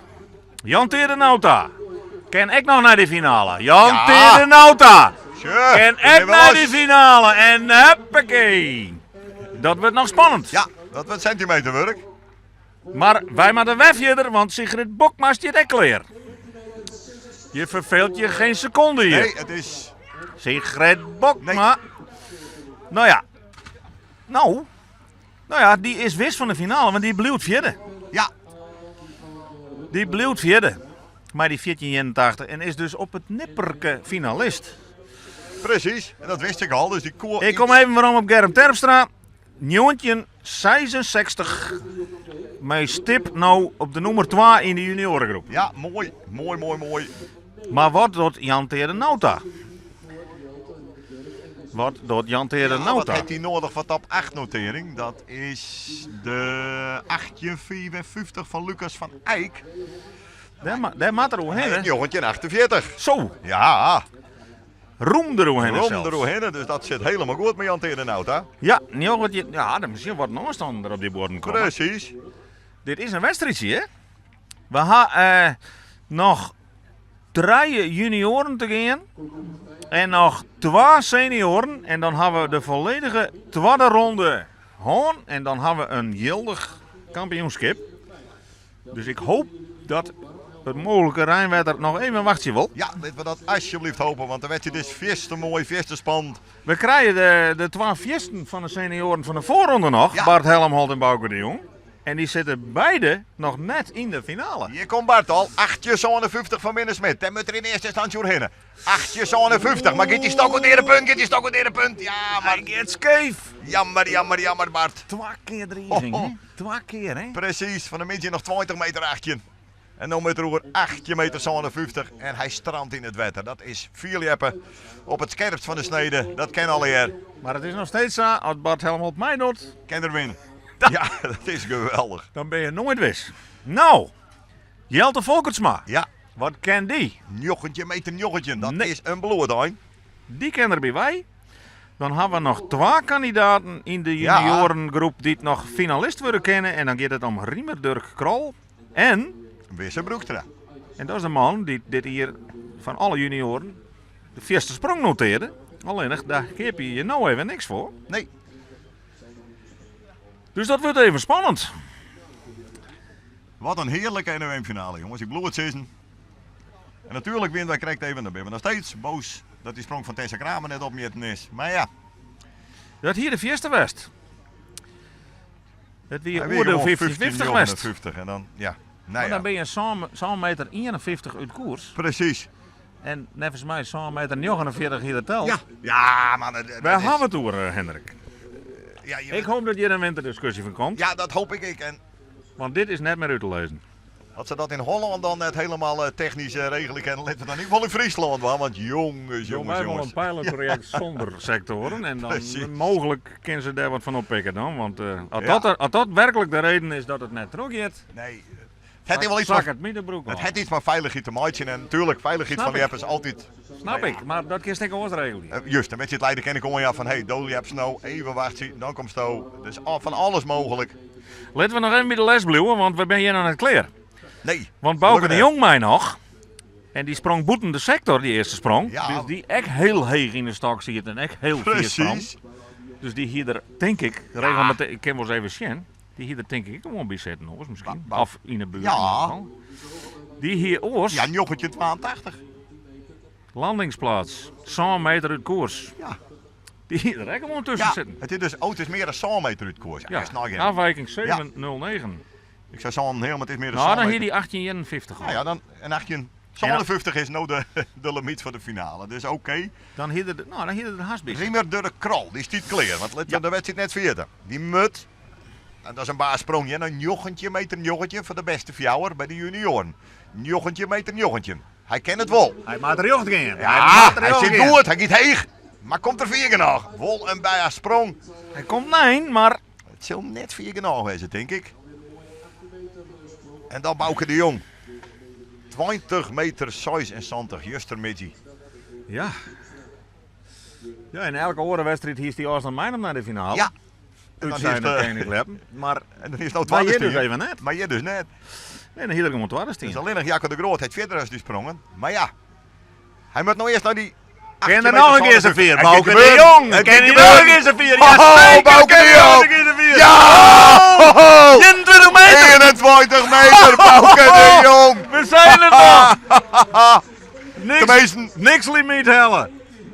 Jan Teerde Nauta. Ken ik nog naar de finale. Jan Ja. Teerde Nauta. Tja, Ken we ik zijn naar los. de finale. En huppakee. Dat wordt nog spannend. Ja, dat wordt centimeterwerk. Maar wij moeten weg verder, want Sigrid Bokma staat ook klaar. Je verveelt je geen seconde hier. Nee, het is... Sigrid Bokma. Nou ja. Nou. Nou ja, die is wis van de finale, want die blijft vierde. Ja. Die blijft vierde. Maar die 1481 en is dus op het nipperke finalist. Precies, en dat wist ik al. Dus die koer. Ik kom even waarom op Germ Terpstra. 1966. Mijn stip nou op de nummer 2 in de juniorengroep. Ja, mooi, mooi, mooi, mooi. Maar wat doet Jan Teerde Nauta? Wat doet Jan Teerde Ja, wat Nauta? heeft hij nodig voor top 8 notering? Dat is de 1854 van Lucas van Eyck. Daar, ma daar maat er hoe heen, hè? 1948. Zo. Ja. Roem er hoe heen Roem zelfs. er hoe heen, dus dat zit helemaal goed met Jan Teerde Nauta. Ja, jochentje, ja, dan misschien wat een afstander op die borden komen. Precies. Dit is een wedstrijdje, hè? We hebben nog drie junioren te gaan. En nog twee senioren. En dan hebben we de volledige tweede ronde hoorn. En dan hebben we een gildig kampioenschap. Dus ik hoop dat het mogelijke Rijnwetter nog even wachten wil. Ja, laten we dat alsjeblieft hopen, want de wedstrijd is vies te mooi, vies te spannend. We krijgen de twee viesten van de senioren van de voorronde nog. Bart Helmholt en Bouke de Jong. En dy sitte beide noch net yn de finale. Hjir komt Bart al, 18,57 fan Minne Smit. Dêr moat er yn earste ynstânsje oerhinne. 18,57, mar giet dy stok oer de punt, giet dy stok oer de punt. Ja, mar... Hy giet skeef. Jammer, jammer, jammer, Bart. Twa kear driging, hè? Twa kear, hè? Presys, fan 'e middei noch 20 meter 18. En no moat er oer 18 meter 57 en hy strandt yn it wetter. Dat is fierljeppe op it skerpst fan de snede. Dat kin allegear. Mar it is noch steeds sa, as Bart Helmholt meidocht... Kin er winne. Ja, dat is geweldich. Dan bin je noait wis. No, Jelte Folkertsma. Ja. Wat kin dy? 19 meter 19, dat is in bloedein. Dy kin der by wei. Dan ha we noch twa kandidaten yn de juniorengroep dy't noch finalist wurde kinne. En dan giet it om Riemer Durk Krol en... Wisse Broekstra. En dat is de man dy't dit jier fan alle junioren de fierste sprong notearde. Allinnich, dêr keapje je no even niks foar. Nee. Dus dat wurdt even spannend. Wat in hearlike NOM-finale, jonges. Ik bliuw it sizzen. En natuerlik wiene wy krekt even, dan binne we noch steeds boas dat dy sprong fan Tessa Kramer net opmjitten is. Mar ja. Dat hie de fierste west. Dat wie oer de 50-50 west. 50 en dan, ja. Nou Maar ja. dan bin je sân meter 51 út koers. Presys. En neffens my sân meter 49 hie er teld. Ja, ja man. Dat, Wêr ha we it oer, Hendrik? Ja, je Ik hoop dat hjir in winterdiskusje fan komt. Ja, dat hoop ik ek. En Want dit is net mear út te lizzen. As se dat yn Hollân dan net helemaal technysk regelje kinne, litte we dan yn ieder gefal yn Fryslân dwaan. Want jonges, jonges, Wij jonges. wolle in pilotprojekt sûnder sektoaren en dan Precies. mooglik kinne se dêr wat fan oppikke dan. Want as Ja. dat werklik de reden is dat it net trochgiet, Nee. Het hat wel iets zak van it my de broek Het oan. hat iets mei feilichheid te meitsjen en natuerlik, feilichheid Snap fan ik. ljep is altyd... Snap ik, mar dat kinst ek oars regelje. Just, en wedstriid lieder kin ik oanjaan fan hey, do ljepst no, even wachtsje, dan komsto. Dus fan alles mooglik. Litte we noch even by de les bliuwe, want we binne hjir noch net klear. Nee. Want Bauke de Gelokkich Jong mei noch. En dy sprong bûten de sektor, dy earste sprong. Ja. Dus dy ek hiel heech yn de stok siet en ek hiel fier sprong. Precies. Dus dy hie der, tink ik, regelmatig, ik kin wolris even sjen. Dy hie der tink ik ek gewoan by sitten oars miskien. Of yn de buert. Ja. In ieder gefal. Dy hie oars. Ja, 1982. Landingsplaats, sân meter út koers. Ja. Dy hie der ek gewoan tusken Ja, sitten. it is dus, oh, it is mear dan sân meter út koers. Ja, Ja, is noch geen. afwijking Ja. 7,09. Ik sei sân heal, mar it is mear dan Nou, sân dan hie meter. dy 1851 al. Nou ja, dan, en 1857 is no de, de limiet foar de finale. Dus oké. Dan hie er, nou, dan hie er der hast by sitten. Riemer Durk Krol, dy stiet klear. Want litte we de wedstriid net ferjitte. Dy moat, en dat is in baas sprong, hè, nei 19 meter 19 foar de bêste fjouwer by de junioaren. 19 meter 19. Hy kin it wol. Hy moat rjocht gean. Ja, Hy moat hy rjocht sit gean. goed, hy giet heech. Mar komt er fier genôch? Wol in bya sprong. Hy komt nein, mar... It sil net fier genôch wêze, tink ik. En dan Bauke de Jong. 20 meter 76, justermiddei. Ja. Ja, in elke oare wedstriid hiest dy ôfstân meinaam nei de finale. Ja. En dan Útsein hiest, de eh, Kening Maar En dan is no Maar twadde hjir dus stien. even net. Mar hjir dus net. Nee, dan hie er gewoan twadde stien. Dus allinnich Jacco de Groot hat fierder as dy sprongen. Mar ja, hy moat no earst nei dy Kin er noch in kear sa fier? Het Bauke giet de gebeuren. Jong! Het Kin giet hy noch in gebeuren. kear sa fier? Ja, Ho, zeker Bauke kin de hy noch Jong! in kear sa fier. Ja! Ho, ho! 21 meter! 21 meter, Bauke de Jong! We zijn er nog! Niks, Tenminste. niks limiet helle.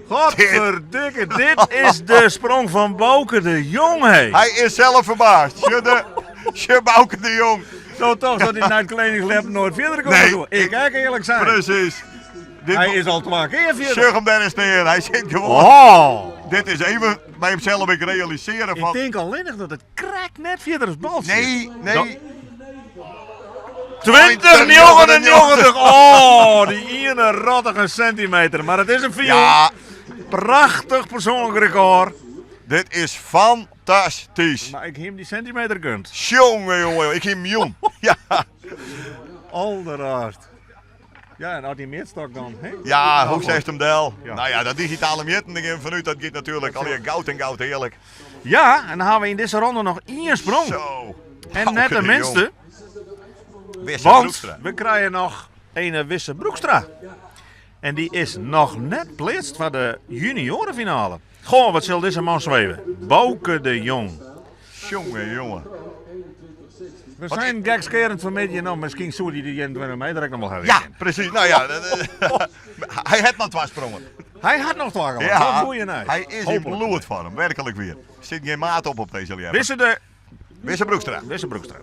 Godverdikke, dit is de sprong fan Bauke de Jong, hé. Hy is sels ferbaasd. Sjoch de, sjoch Bauke de Jong. Zo toch dat hy nei it Keningsljeppen noait fierder komt. Nee. Ik ek earlik sein. Precies. Dit Hy is al twa kear fierder. Sjoch him dêr ris stean. Hy sit gewoan. Oh. Dit is even by himsels ek realisearjen Ik fan. tink allinnich dat it krekt net fierder as bal sit. Nee, nee. 20,99. Oh, dy iene rottige sentimeter. Mar it is in fioel. Ja. Prachtich persoanlik rekôr. Dit is fantastysk. Mar ik hie him dy sentimeter gund. Jonge, jonge, ik hie him jûn. Ja. Alderraarst. Ja, en as dy mjitstok dan, hè? Ja, hoe zegt hem del? Ja. Nou ja, dat digitale mjitten, daar gaan we vanuit, dat gaat natuurlijk al je goud en goud heerlijk. Ja, en dan ha we yn dizze ronde noch ien sprong. Zo. En net de Bauke de minste. Jong. Wisse Want Broekstra. we krije noch ene Wisse Broekstra. En dy is noch net pleatst foar de juniorenfinale. Goh, wat sil dizze man sweven. Bauke de Jong. Jonge, jonge. We seinen gekskerend fanmiddei noch, miskien soe dy dy 21 meter ek noch wol helje Ja, kinne. presys. Nou ja, hy hat noch twa sprongen. Hy hat noch twa gewonnen. Ja, Dat goeie nijs. Hy is yn Hooplik. bloedfoarm, werklik wier. Der sit gjin maat op op dizze ljepper. Wisse de Wisse Broekstra. Wisse Broekstra.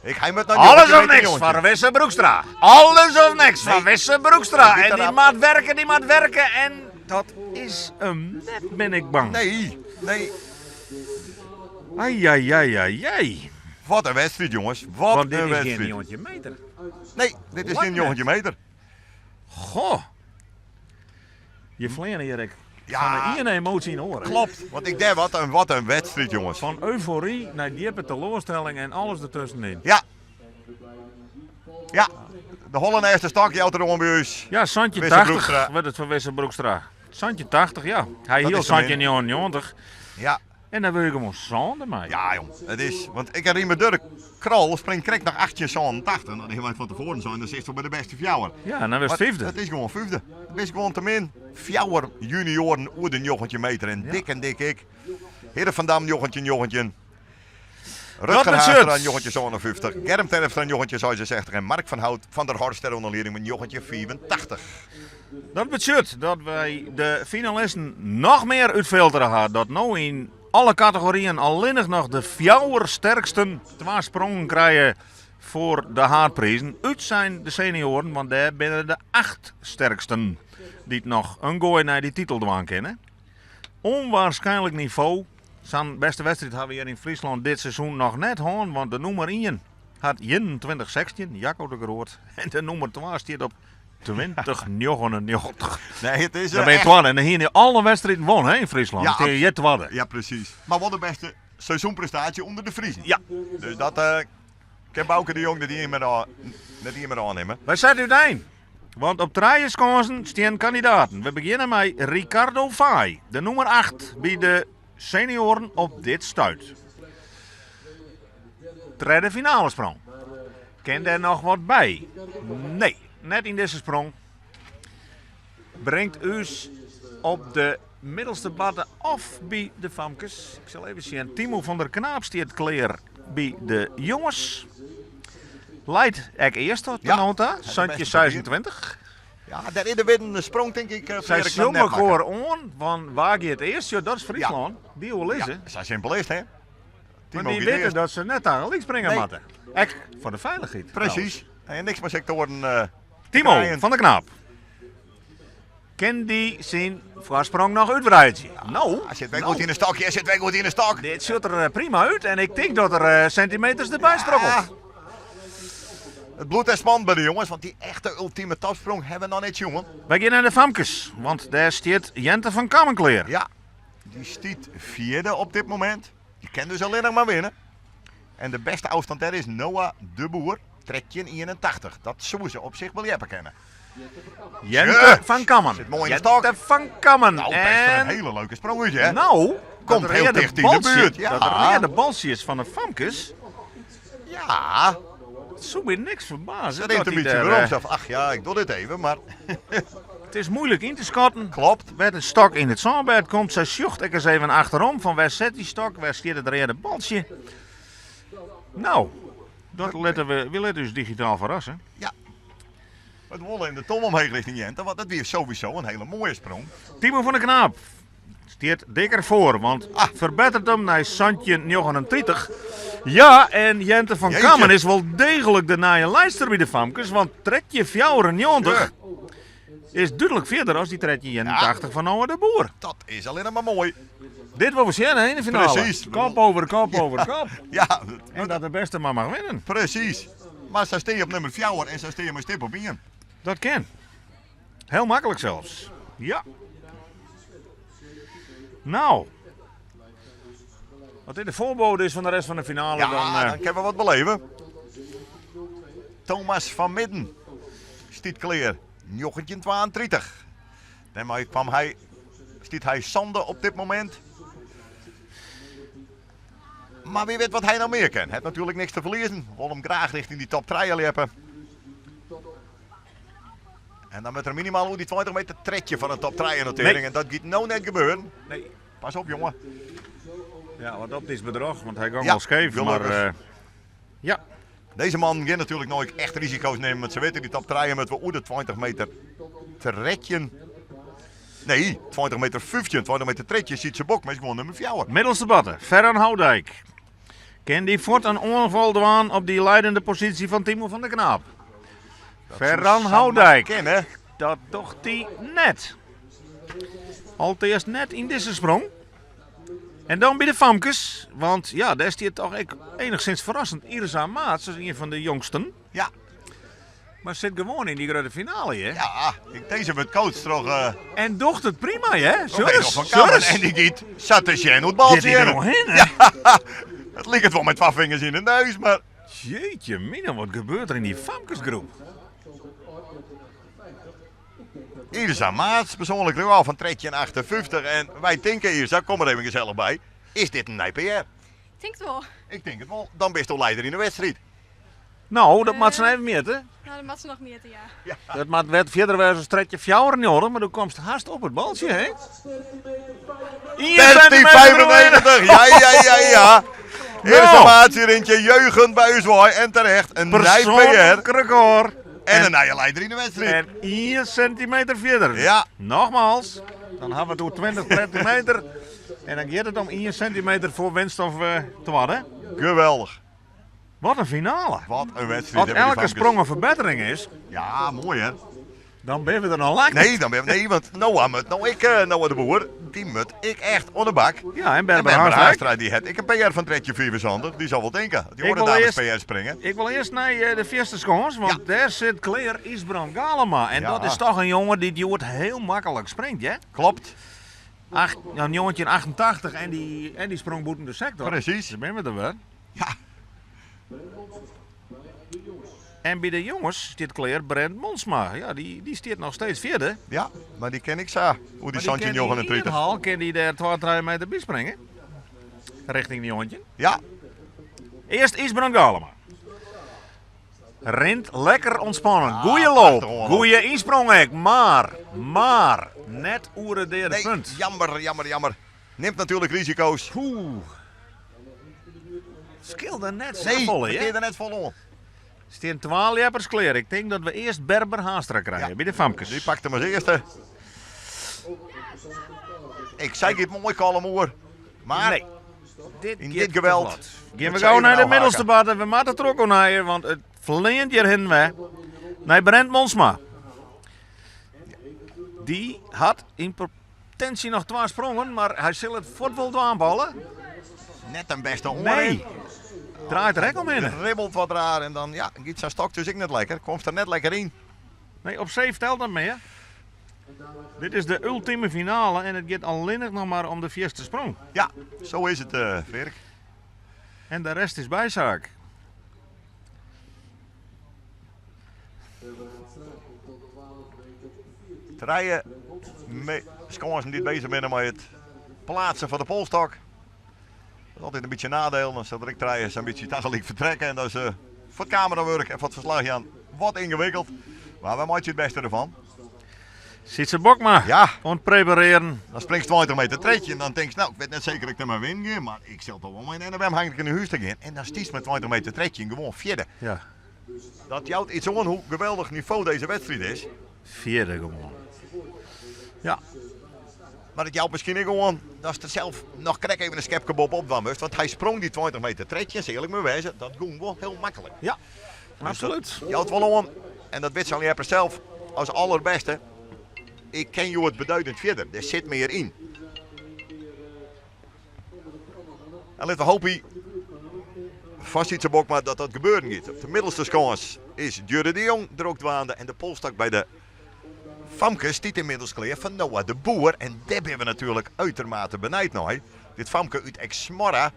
Ik hij moet naar Alles of niks foar Wisse Broekstra. Alles of niks foar Wisse Broekstra. En dy moat werke, dy moat werke. En dat is 'm net, bin ik bang. Nee, nee. Ai, ai, ai, ai, ai. Wat in wedstriid, jonges. Wat Want dit in is wedstriid. gjin 19 meter. Nee, dit is gjin 19 meter. Goh. Je fleane hjir ek Ja. fan de iene emotie yn de oare. Klopt, want ik dêr wat in, wat in wedstriid, jonges. Fan eufory nei djippe teloarstelling en alles dertussenyn. Ja. Ja, de Hollânske stok jout er oan by ús. Ja, santjin Wisse 80 Broekstra. wurdt it foar Wisse Broekstra. 80, ja. Hy Dat hiel is te min. 1799. Ja. En dan wurd ik gewoan sânde mei. Ja, jong. Het is, want ik herinner me Durk Krol springt krekt noch 1887. Dat hebben wij van tevoren zo en dan zit ze bij de beste fjouwer. Ja, en dan wurdst Maar fyfde. Het is gewoon fyfde. Het is gewoon te min. Fjouwer junioren oer de 19 meter en dik en dik ik. Hidde van Dam 19 19. Rutger Dat Haagstra betsjut. 1957, Germ Terpstra 1966 en Mark van Hout van der Horst ter onderleiding met 1984. Dat betsjut dat wy de finalisten noch mear útfiltere ha. Dat no yn alle kategoryen allinnich noch de fjouwer sterksten twa sprongen krije foar de haadprizen. Útsein de senioaren, want dêr binne de acht sterksten dy't noch in goai nei dy titel dwaan kinne. Onwaarschijnlijk nivo. Sa'n beste wedstriid hawwe we hjir yn Fryslân dit seizoen noch net hân, want de nûmer ien hat 21-16, Jacco de Groot, en de nûmer twa stiet op 20-99. Nee, it is Dan bin je echt- twadde en dan hiene je alle wedstriden won hè, yn Fryslân. Ja, Dan stean je hjir twadde. Ja, presys. Mar wol de bêste seizoenprestaasje ûnder de Friezen. Ja. Dus dat eh kin Bauke de Jong net ien mear ôf, net ien mear ôfnimme. Wy sette útein, want op trije skânsen stean kandidaten. We begjinne mei Ricardo Faaij, de nûmer 8 by de senioaren op dit stuit. Tredde finalesprong. Kin dêr noch wat by? Nee, net yn dizze sprong. Bringt ús op de middelste batte of by de famkes. Ik sil even sjen. Timo van der Knaap stiet klear by de jonges. Leit ek earst tot Ja, no ta, de santjin bêste papier. 26. Ja, dêr is de winnende sprong, tink ik. Sy Frederik, sjogge net makke. elkoar oan, want wa giet earst? Ja, dat is Fryslân. Dy oerlizze. Ja, sa simpel is it, hè? Want Timo die giet witte earst. dat se net tagelyk springe Nee. moatte. Ek foar de feilichheid. Presys. En niks mei sektoaren. eh, Timo krijen. van der Knaap. Kin dy syn foarsprong noch útwreidzje? No. Hy sit wer goed yn de stok, hy sit wer goed yn de stok. Dit sjocht der eh, prima út en ik tink dat er eh, sintimeters derby strokkelt. It bliuwt ek spannend by de jonges, want dy echte ultieme topsprong hawwe we noch net sjoen. Wy gean nei de famkes, want dêr stiet Jente van Kammen klear. Ja, dy stiet fjirde op dit momint. Dy kin dus allinnich mar winne. En de bêste ôfstân dêr is Noah de Boer, 13,81. Dat soe se op sich wol jeppe kinne. Jente Ja. van Kammen. Sit moai yn de Jente stok. van Kammen. Nou, best En een hele leuke sprong út, hè? Nou, Komt dat heel reade dicht in de baltsje- buurt, ja. Dat reade baltsje van de famkes. Ja. Het soe my niks ferbaze. Dat neemt dat een die beetje daar, weer eh, op. Ach ja, ik doe dit even, maar... Het is moeilijk in te schatten. Klopt. Wêr't de stok yn it sânbêd komt, sy sjocht ek ris even achterom fan wêr sit dy stok, wêr stiet it reade baltsje. Nou, dat litte we, we litte ús digitaal ferrasse. Ja. It wol yn de tom omheech richting Jente, want dat wie sowieso in hiele moaie sprong. Timo van der Knaap stiet dikker foar, want Ah. ferbetteret him nei 1739. Ja, en Jente van Jeetje. Kammen is wol deeglik de nije liedster by de famkes, want 1394 is dúdlik fierder as dy 1381 fan Noah de Boer. Dat is allinnich mar moai. Dit wolle we sjen hè, yn de finale. Presys. Kop over kop over kop. Ja. En dat de bêste mar mag winnen. Presys. Mar sa steane je op nûmer 4 en sa steane je mei stip op 1. Dat kin. Hiel maklik sels. Ja. Nou. As dit de foarbode is fan de rest fan de finale, Ja, dan... eh, dan kinne we wat beleve. Thomas van Midden stiet klear. 1932. Dêrmei kwam hy, stiet hy sânde op dit momint. Mar wa wit wat hy noch mear kin. Hat natuerlik niks te ferliezen. Wol him graach richting dy top 3 ljeppe. En dan moat er minimaal oer dy 20 meter tretje fan in top 3 notering. Nee. En dat giet no net gebeuren. Nee. Pas op, jonge. Ja, want dat is bedroch, want hy gong Ja, al skeef. Maar, gelukkig. eh, ja. Deze man giet natuerlik noait echt risiko's nimme, want se witte dy top 3 moatte we oer de 20 meter tretje. Nee, 20 meter 15, 20 meter tretje Sietse Bokma is gewoan nûmer 4. Middelste batte, Ferran Houdijk. Kin dy fuort in oanfal dwaan op dy leidende posysje fan Timo van der Knaap? Ferran Houdijk. Dat docht hy net. Alteast net yn dizze sprong. En dan by de famkes, want ja, dêr stiet toch ek enigszins ferrassend Irza Maats as ien fan de jongsten. Ja. Mar sit gewoan yn dy grutte finale, hè? Ja, ik dizze wurdt coacht troch. Uh, en docht it prima, hè? Sjors, van Kammen. En dy giet sa te sjen hoe it baltsje hinne. Hinne. Ja, it liket wol mei twa fingers yn de neus, mar. Jeetje mina, wat gebeurt der yn dy famkesgroep? Irza Maats, persoanlik rekôr fan 13,58 en wy tinke Irza, kom der even gesellich by, is dit in nij PR? Tink it wol. Ik tink it wol. Dan bisto leider yn de wedstriid. No, dat moat se even mjitte. No, dat moat se noch mjitte, ja. Dat moat wer fierder wêze as 13,94, mar do komst hast op it baltsje, hè? 13,95, ja, ja, ja, ja. Irza Maats rint hjir juichend by ús wei en terecht in nij PR. Persoanlik rekôr. En in nije leider yn de wedstriid. En 1 sintimeter fierder. Ja. Nogmaals, dan ha we it oer 20, 30 meter. En dan giet it om 1 sintimeter foar winst of uh, twadde. Geweldich. Wat in finale. Wat in wedstriid. As elke sprong in ferbettering is. Ja, moai hè. Dan binne we der noch lang Nee, dan binne we, nee, want Noah moat no ek, eh, Noah de Boer, dy moat ek echt oan de bak. Ja, en Berber Haanstra. dy hat ek in PR fan 13,75. Dy sil wol tinke. Dy oare dames PR springe. Ik wol earst nei eh, de fierste skâns, want ja. dêr sit klear Ysbrand Galema. En ja. dat is toch in jonge dy't hjoed hiel maklik springt, hè? Klopt. Acht, ja, 1988 en dy, en dy sprong bûten de sektor. Presys. Dêr binne we der wer. Ja. En by de jonges stiet klear Brent Monsma. Ja, dy, dy stiet noch steeds fjirde. Ja, mar dy ken ik sa. Oer dy 1739. Hal kin dy dêr 2, 3 meter by springe. Richting 19. Ja. Earst Ysbrand Galema. Rint lekker ûntspannen. Ah, Goeie loop. Goeie ynsprong ek. Mar, mar, net oer it deade nee, punt. Jammer, jammer, jammer. Nimt natuerlik risiko's. Oeh. Skeelde net Nee, safolle, it hè? gie der net folle oan. Stean twa ljeppers klear. Ik tink dat we earst Berber Haanstra krije by de famkes. Dy pakt him as earste. Ik sei giet moai kalm oer. Mar Nee, dit yn giet dit te geweld. flot. Gean we Moet gau ze nei even de middelste ôfhaken. barte. We moatte troch nei, want it fleant hjir hinne wer. Nei Brent Monsma. Dy hat yn Potentie noch twa sprongen, mar hy sil it fuort wol dwaan balle. Net in bêste oanrin. Nee. Draait der ek omhinne. Ribbelt wat raar en dan ja, giet sa'n stok dus ek net lekker. Komst der net lekker yn. Nee, op see telt net mear. Dit is de ultieme finale en it giet allinnich noch mar om de fierste sprong. Ja, so is it, uh, Freark. En de rest is bysaak. Trije skânsen dy't bezich binne mei it pleatsen fan de polstok. Dat is altyd in bytsje in nadeel, dan sil der ek trije sa'n bytsje tagelyk fertrekke en dat is uh, foar it kamerawurk en foar it ferslach jaan wat yngewikkeld. Mar wy meitsje it bêste derfan. Sytse Bokma ja. oan it preparearjen. Dan springst 20 meter 13 en dan tinkst, no, ik wit net seker dat ik der mei winnen gean, mar ik sil toch wol mei in NMM hangend nei hûs ta gean. En dan stiest mei 20 meter 13 gewoan fjirde. Ja. Dat jout iets oan hoe geweldich nivo dizze wedstriid is. Fjirde gewoan. Ja. Mar it jout miskien ek oan datst der sels noch krekt even in skepke boppe-op dwaan moatst. Want hy sprong dy 20 meter 13, sil earlik mei wêze, dat gong wol hiel maklik. Ja, absolút. Dus dat jout wol oan, en dat wit sa'n ljepper sels as allerbêste, ik kin hjoed beduidend fierder, der sit mear yn. En litte we hoopje fan Sytse Bokma dat dat gebeuren giet. Op de middelste skâns is Djurre de Jong drok dwaande en de polstok by de famkes stiet ynmiddels klear fan Noah de Boer. En dêr binne we natuerlik uitermate benijd nei. Dit famke út Eksmoarre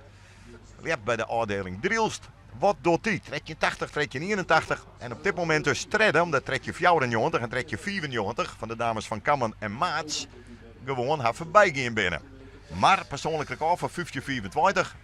ljept by de ôfdieling Drylst. Wat docht dy? 1380, 1381 en op dit momint dus tredde omdat 1394 en 1395 fan de dames Van Kammen en Maats gewoan har foarby gien binne. Mar persoanlik rekôr fan 1525,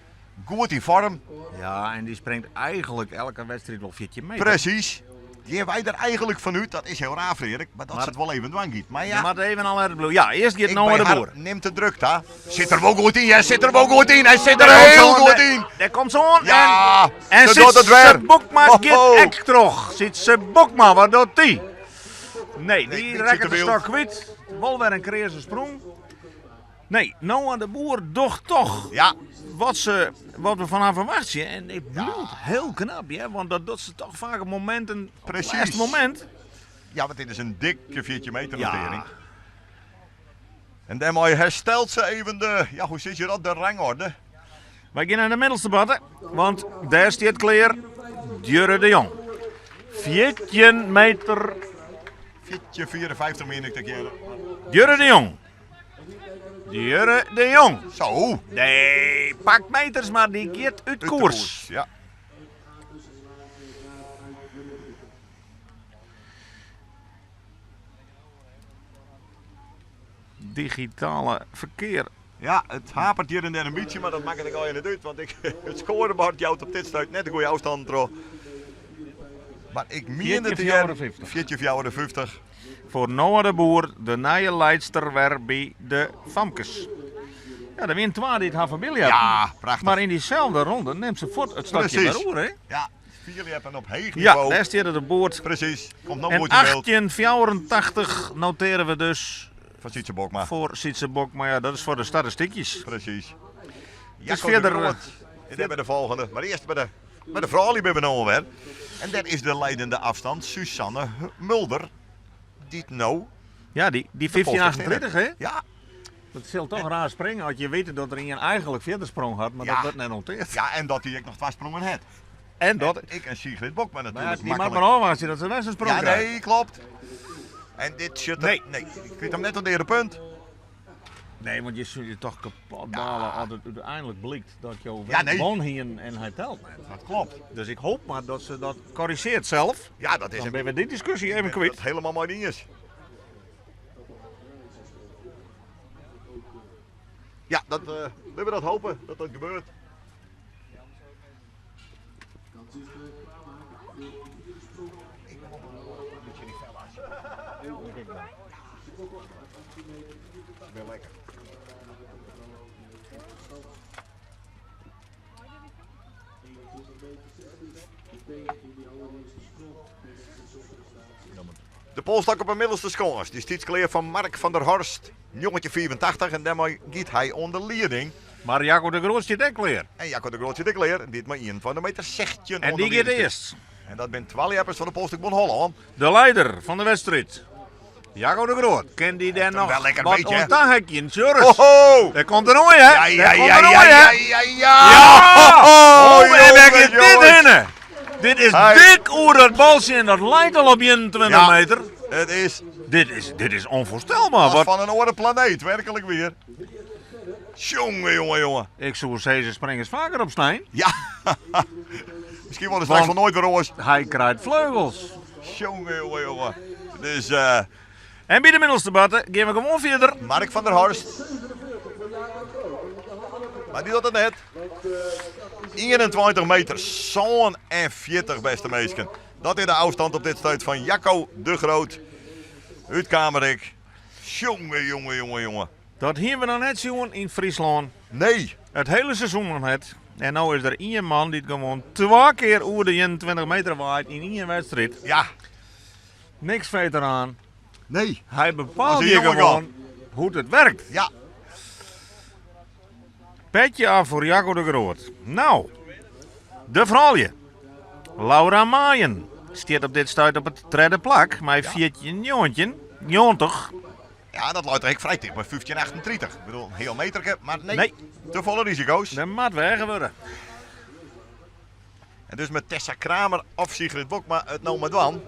goed yn foarm. Ja, en dy springt eigenlik elke wedstriid wol 14 meter. Presys. Gean wy der eigenlik fan út, dat is hiel raar Freark, mar dat se it wol even dwaan giet. Mar ja, Je moatte even alert bliuwe. Ja, earst giet ik Noah by de har Boer. Nimt de druk ta. Sit der wol goed yn, hy sit der wol goed yn, hy sit der Dêr komt hiel se oan, goed dêr- yn. Dêr komt se oan Ja, en, en se docht it wer. Sytse Bokma Ho, giet ho. ek troch. Sytse Bokma, wat docht dy? Nee, dy Nee, rekket te de wyld. stok kwyt. Wol wer in kreaze sprong. Nee, Noa de Boer docht toch ja. wat, ze, wat we van haar verwachten. En het bliuwt heel knap, hè? want dat doet ze toch vaak op momenten, op het laatste moment. Ja, want dit is een dikke 14 meter Ja. notering. En daarmee herstelt ze even de, ja, hoe zit je dat, de rangorde. Wij gaan naar de middelste batten, want daar staat kleer Djurre de Jong. 14 meter. 14,54 meen ik de keer. Djurre de Jong. Djurre de Jong. Zo. Nee, pak meters, maar die keert uit Uit de koers. koers, ja. Digitale verkeer. Ja, het hapert hier en daar een beetje, maar dat maakt het al in het uit. Want ik, het scorebord jouwt op dit stuit net een goede afstand. Tro. Maar ik meen het hier. 14,54. 14,54. Voor Noah de Boer, de nieuwe leidster weer bij de Famkes. Ja, de wint twee die het haar familie had. Ja, prachtig. Maar in diezelfde ronde neemt ze voort het stadje Precies. weer oer, hè? Ja, vier hebben op heeg Ja, niveau. daar staat het op boord. Precies, komt nog En goed in beeld. 1884 noteren we dus. Van Sietse Bokma. Voor Sietse Bokma, ja, dat is voor de statistiekjes. Precies. Het is Jacco de verder. Groot. En dan bij de volgende. Maar eerst bij de, bij de vrouw die we nou weer. En dat is de leidende afstand, Susanne Mulder. Die het nou. Ja, die, die de polstok 1538, hè? Ja. Dat zal toch raar springen als je weet dat er een eigenlijk verder sprong had, maar Ja. dat werd net noteerd. Ja, en dat hij ook nog twee sprongen had. En dat. Ik en Sigrid Bokma natuurlijk. Maar die maakt makkelijk. maar afwachten dat ze wel zijn sprong Ja, krijgt. nee, klopt. En dit zit er... Nee. Nee, ik weet hem net op de punt. Nee, want je zult je toch kapot balen als het uiteindelijk blijkt dat jouw Ja, nee. won hier en hij telt net. Dat klopt. Dus ik hoop maar dat ze dat corrigeert zelf. Ja, dat is Dan een- ben we die discussie even kwijt. Dat helemaal mooi niet is. Ja, dat, eh willen we dat hopen dat dat gebeurt. Ik ben lekker. De polstak op een middelste schongers. Die stiet kleer van Mark van der Horst. Jongetje 84 en daarmee giet hij onder leiding. Maar Jacco de Groot zit ook kleer. En Jacco de Groot zit ook kleer. En dit maar één van de meter 16 En die gaat eerst. En dat zijn 12 jappers van de Polstakbond Holland. De leider van de wedstrijd. Jacco de Groot. Ken die daar nog wel lekker wat beetje, hè? ontahekje, Joris? Ho, Daar komt er nooit, hè? Ja, ja, Daar komt ja, er ja, nooit, hè? ja, ja, ja. Ja! Ho, Oh, en waar jongens, gaat dit jongens. heen? Dit is Hij- dik oer dat balsje en dat lijkt al op 21 Ja, meter. Het is Dit is, dit is onvoorstelbaar. als Wat? van een andere planeet, werkelijk weer. Jongen, jongen, jongen. Ik zou deze springers vaker op Stijn. Ja. Misschien worden straks Want van nooit weer oors. Hij krijgt vleugels. Jongen, jongen, jongen. Dus, eh En bij de middelste batten gaan we gewoon verder. Mark van der Horst. Maar die doet het net. 21 meter, zo'n en 40 beste meesken. Dat is de afstand op dit stuit van Jacco de Groot. Uit Kamerik. Jongen, jongen, jongen, jongen. Dat hier we nog net zien in Friesland. Nee. Het hele seizoen nog net. En nou is er één man die het gewoon twee keer over de 21 meter waait in één wedstrijd. Ja. Niks veter aan. Nee. Hij bepaalt Als een hier jongen gewoon hoe het werkt. Ja. Petje af voor Jacco de Groot. Nou, de vrouwje. Laura Maaien staat op dit stuit op het derde plak. Maar 14,90. Ja, dat luidt eigenlijk vrij dicht bij 15,38. Ik bedoel, een heel meterke, maar nee, Nee. Te volle risico's. De maat weg worden. En dus met Tessa Kramer of Sigrid Bokma het nou maar dwan.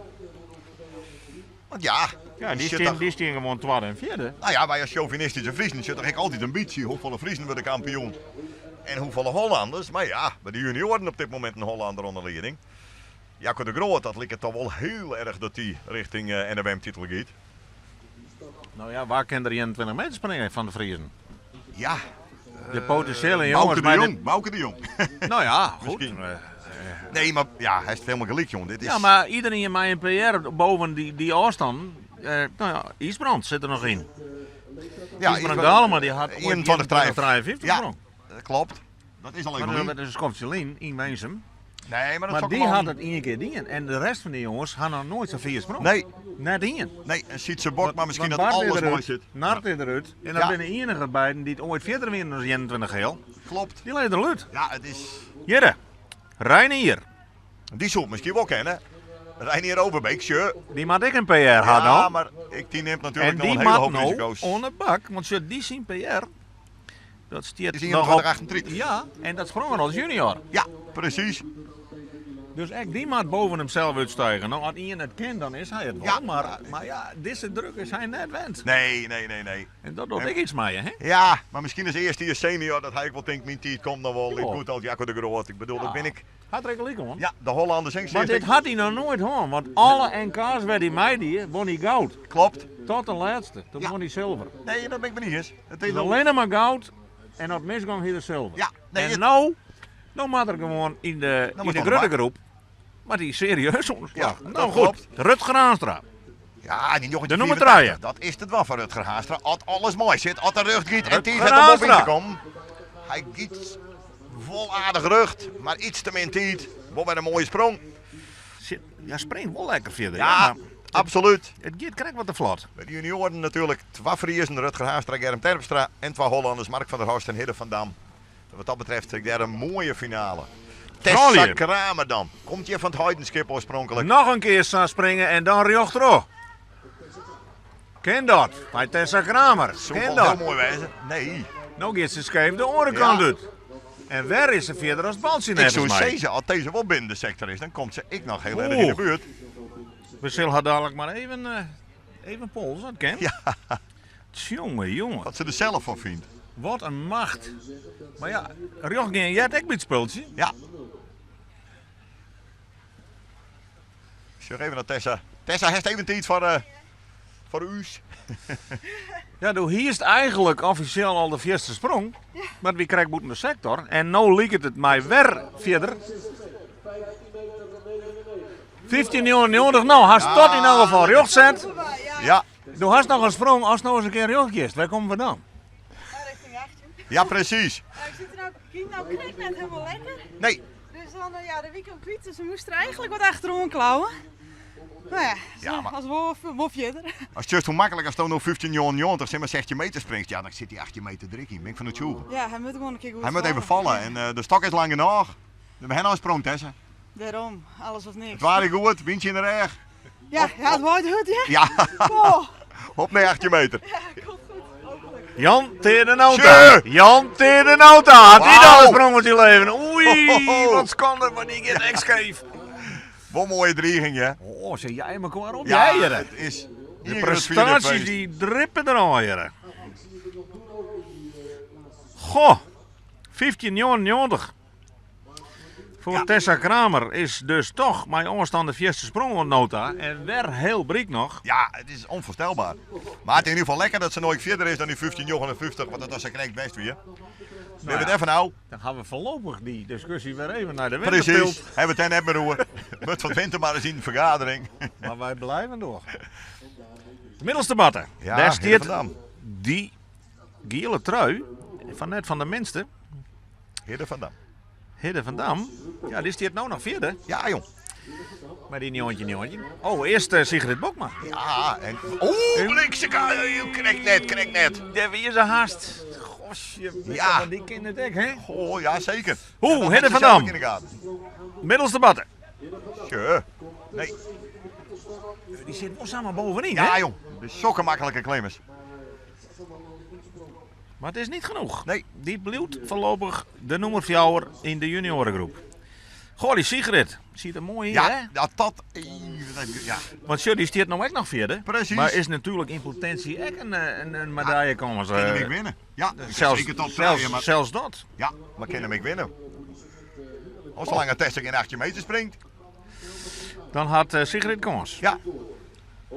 Want ja, Ja, die zit staan, toch- die staan gewoon tweede en vierde. Nou ja, wij als chauvinistische Friesen zitten toch altijd een beetje. Hoeveel Friesen worden kampioen? En hoeveel Hollanders? Maar ja, bij de junioren op dit moment een Hollander onder leiding. Jacco de Groot, dat lijkt het toch wel heel erg dat die richting eh NWM-titel gaat. Nou ja, waar kan er 21 meter springen van de Friesen? Ja. De potentiële Eh, jongens. Bouke de maar Jong, Bouke de Jong. Nou ja, goed. Misschien. Eh, Nee, maar ja, hij is helemaal gelijk, jongen. Dit is... Ja, maar iedereen in mijn PR boven die, die afstand. Eh, nou ja, Isbrand zit er nog in. Ja, Isbrand Galema die had ooit 21 53 Ja, sprong. dat klopt. Dat is al Maar even dat is een Skopje in Weensum. Nee, maar dat Maar zal die ik wel- had het één keer dien. En de rest van die jongens had nog nooit zo vier sprong. Nee. Net één. Nee, en Sietse Bok, maar misschien Want dat Bart alles is eruit, mooi zit. Nart is eruit. En dat Ja. zijn de enige beiden die het ooit verder winnen dan 21 heel. Klopt. Die leidt eruit. Ja, het is... Jere, Reinier. Die zult misschien wel kennen. Reinier Overbeek, sure. Die maakt ik een PR had Ja, nou. maar ik, die neemt natuurlijk En nog die een hele maakt hoop nou risico's. onder bak, want ze die zijn PR, dat stiert Is nog op. 21,38. Ja, en dat sprong er als junior. Ja, precies. Dus echt, die maakt boven hemzelf uitstijgen. Nou, als iemand het kent, dan is hij het wel. Ja. Maar, maar ja, deze druk is hij net wend. Nee, nee, nee, nee. En dat doet ik iets mee, hè? Ja, maar misschien is eerst hier senior dat hij ook wel denkt, mijn tijd komt nog wel. Ik Ja. goed als Jacco de Groot. Ik bedoel, dat ben ik. Had er gelijk hoor. Ja, de Hollanders en Maar dit had hij nog nooit hoor, want alle NK's waar hij mij die, won hij goud. Klopt. Tot de laatste, toen won hij zilver. Nee, dat ben ik me niet eens. Het is Dus alleen maar goud en op misgang hier de zilver. Ja, nee, en het- nou, nou moet er gewoon in de, Nou in de moet grote er maar. groep, maar die is serieus onderslag. Ja, dat nou goed, klopt. Rutger Haanstra. Ja, die jongen De nummer 84, 3. Dat is het wel van Rutger Haastra. Als alles mooi zit, als de rug giet en die Rutger zet hem op in te Haanstra. komen. Hij giet vol aardig rug, maar iets te min tijd. Wel met een mooie sprong. Zit, ja, springt wel lekker verder. Ja, maar absoluut. het gaat krijgt wat te vlot. Bij de junioren natuurlijk twee Friesen, Rutger Haastra, Germ Terpstra en twee Hollanders, Mark van der Horst en Hidde van Dam. Wat dat betreft ik daar een mooie finale. Tessa Fralje. Kramer dan. Komt je van het Heidenskip oorspronkelijk? Nog een keer staan springen en dan recht Ken dat? Bij Tessa Kramer. Zou Ken wel dat? heel mooi wezen. Nee. Nou gaat ze scheef de andere kant Ja. uit. En waar is ze verder als het baltje Ik net zou mij. zeggen, als deze wel binnen de sector is, dan komt ze ik nog heel erg in Oeh. de buurt. We zullen haar dadelijk maar even, even polsen, dat ken. Ja. Tjonge, jongen. Wat ze er zelf van vindt. Wat een macht. Maar ja, Rjocht en jij hebt ook met het spultje. Ja. Ik zeg even naar Tessa. Tessa heeft even tijd voor, voor u. Ja, doe hier is het eigenlijk officieel al de eerste sprong. Maar wie krijgt boeten de sector. En nou liep het mij weer verder. 15,99. Nou, hast tot in elk geval recht zet. Ja. Du hast nog een sprong als nou eens een keer recht is. Waar komen we dan? Richting 18. Ja, precies. Ja, ik zit er nou, ik nou knik net helemaal lekker. Nee. Dus dan, ja, de week ook kwijt, dus we moesten er eigenlijk wat achterom klauwen. Nou ja, Ja, maar- als wolf, wolf verder. Als het juist hoe makkelijk als het nog 15,99 zeg maar 16 meter springt, ja, dan zit hij 18 meter drie in. Ben ik van het zoeken. Ja, hij moet gewoon een keer goed Hij moet even vallen en de stok is lang genoeg. We hebben al een sprong, Tessa. Daarom, alles of niks. Het waren goed, windje in de reg. Ja, ja, het wordt goed, ja. Ja, Oh, op naar 18 meter. ja, komt goed. Hopelijk. Jan Teer de Nota. Tjie! Jan Teer de Nota. Had die Wauw. dan een sprong met zijn leven. Oei, Ho, ho, ho. wat schande van die get scheef. Wat mooie dreiging, hè? Oh, zeg jij me kwaad op. Ja, jij, hè? het is De hier het vierde prestaties feest. die drippen er al, jere. Goh, 15,99. Voor Tessa Kramer is dus toch mijn onstaande vierste sprong nota. En weer heel briek nog. Ja, het is onvoorstelbaar. Maar het is in ieder geval lekker dat ze nooit verder is dan die 15,59, want dat was ze krijgt best weer. We hebben het even nou. Dan gaan we voorlopig die discussie weer even naar de Precies. winterpult. Hebben we het net meer roer. Moet van winter maar eens in de vergadering. Maar wij blijven door. Middelste batten. Ja, Daar Hidde staat van Dam. die gele trui van net van de minste. Hidde van Dam. Hidde van Dam. Ja, die staat nou nog vierde. Ja, jong. Maar die nieuwtje, nieuwtje. Oh, eerst Sigrid Bokma. Ja, en... Oeh, bliksem! Krek net, krek net. Daar wie is een haast. Gosje, Ja. ja. die kent het ook, hè? Oh, ja, zeker. Oeh, Ja, dat Hidde had van ze zelf Dam. ook in de gaten. Middelste batten. Tjie. Nee. Die zit wel samen bovenin, Ja, hè? jong. De sokken makkelijke klimmers. Maar het is niet genoeg. Nee. Die blijft voorlopig de nummer 4 in de juniorengroep. Goh, die Sigrid. Ziet er mooi in, hè? Ja, dat dat... even- Ja, Want Shirley staat nou ook nog vierde. Precies. Maar is natuurlijk in potentie ook een, een medaille komen. kan hem ik winnen. Ja, Zelfs, zeker top zelfs, draaien, maar... zelfs dat. Ja, maar kan hem ik winnen. Als zolang een test in 18 meter springt. Dan had Sigrid kans. Ja.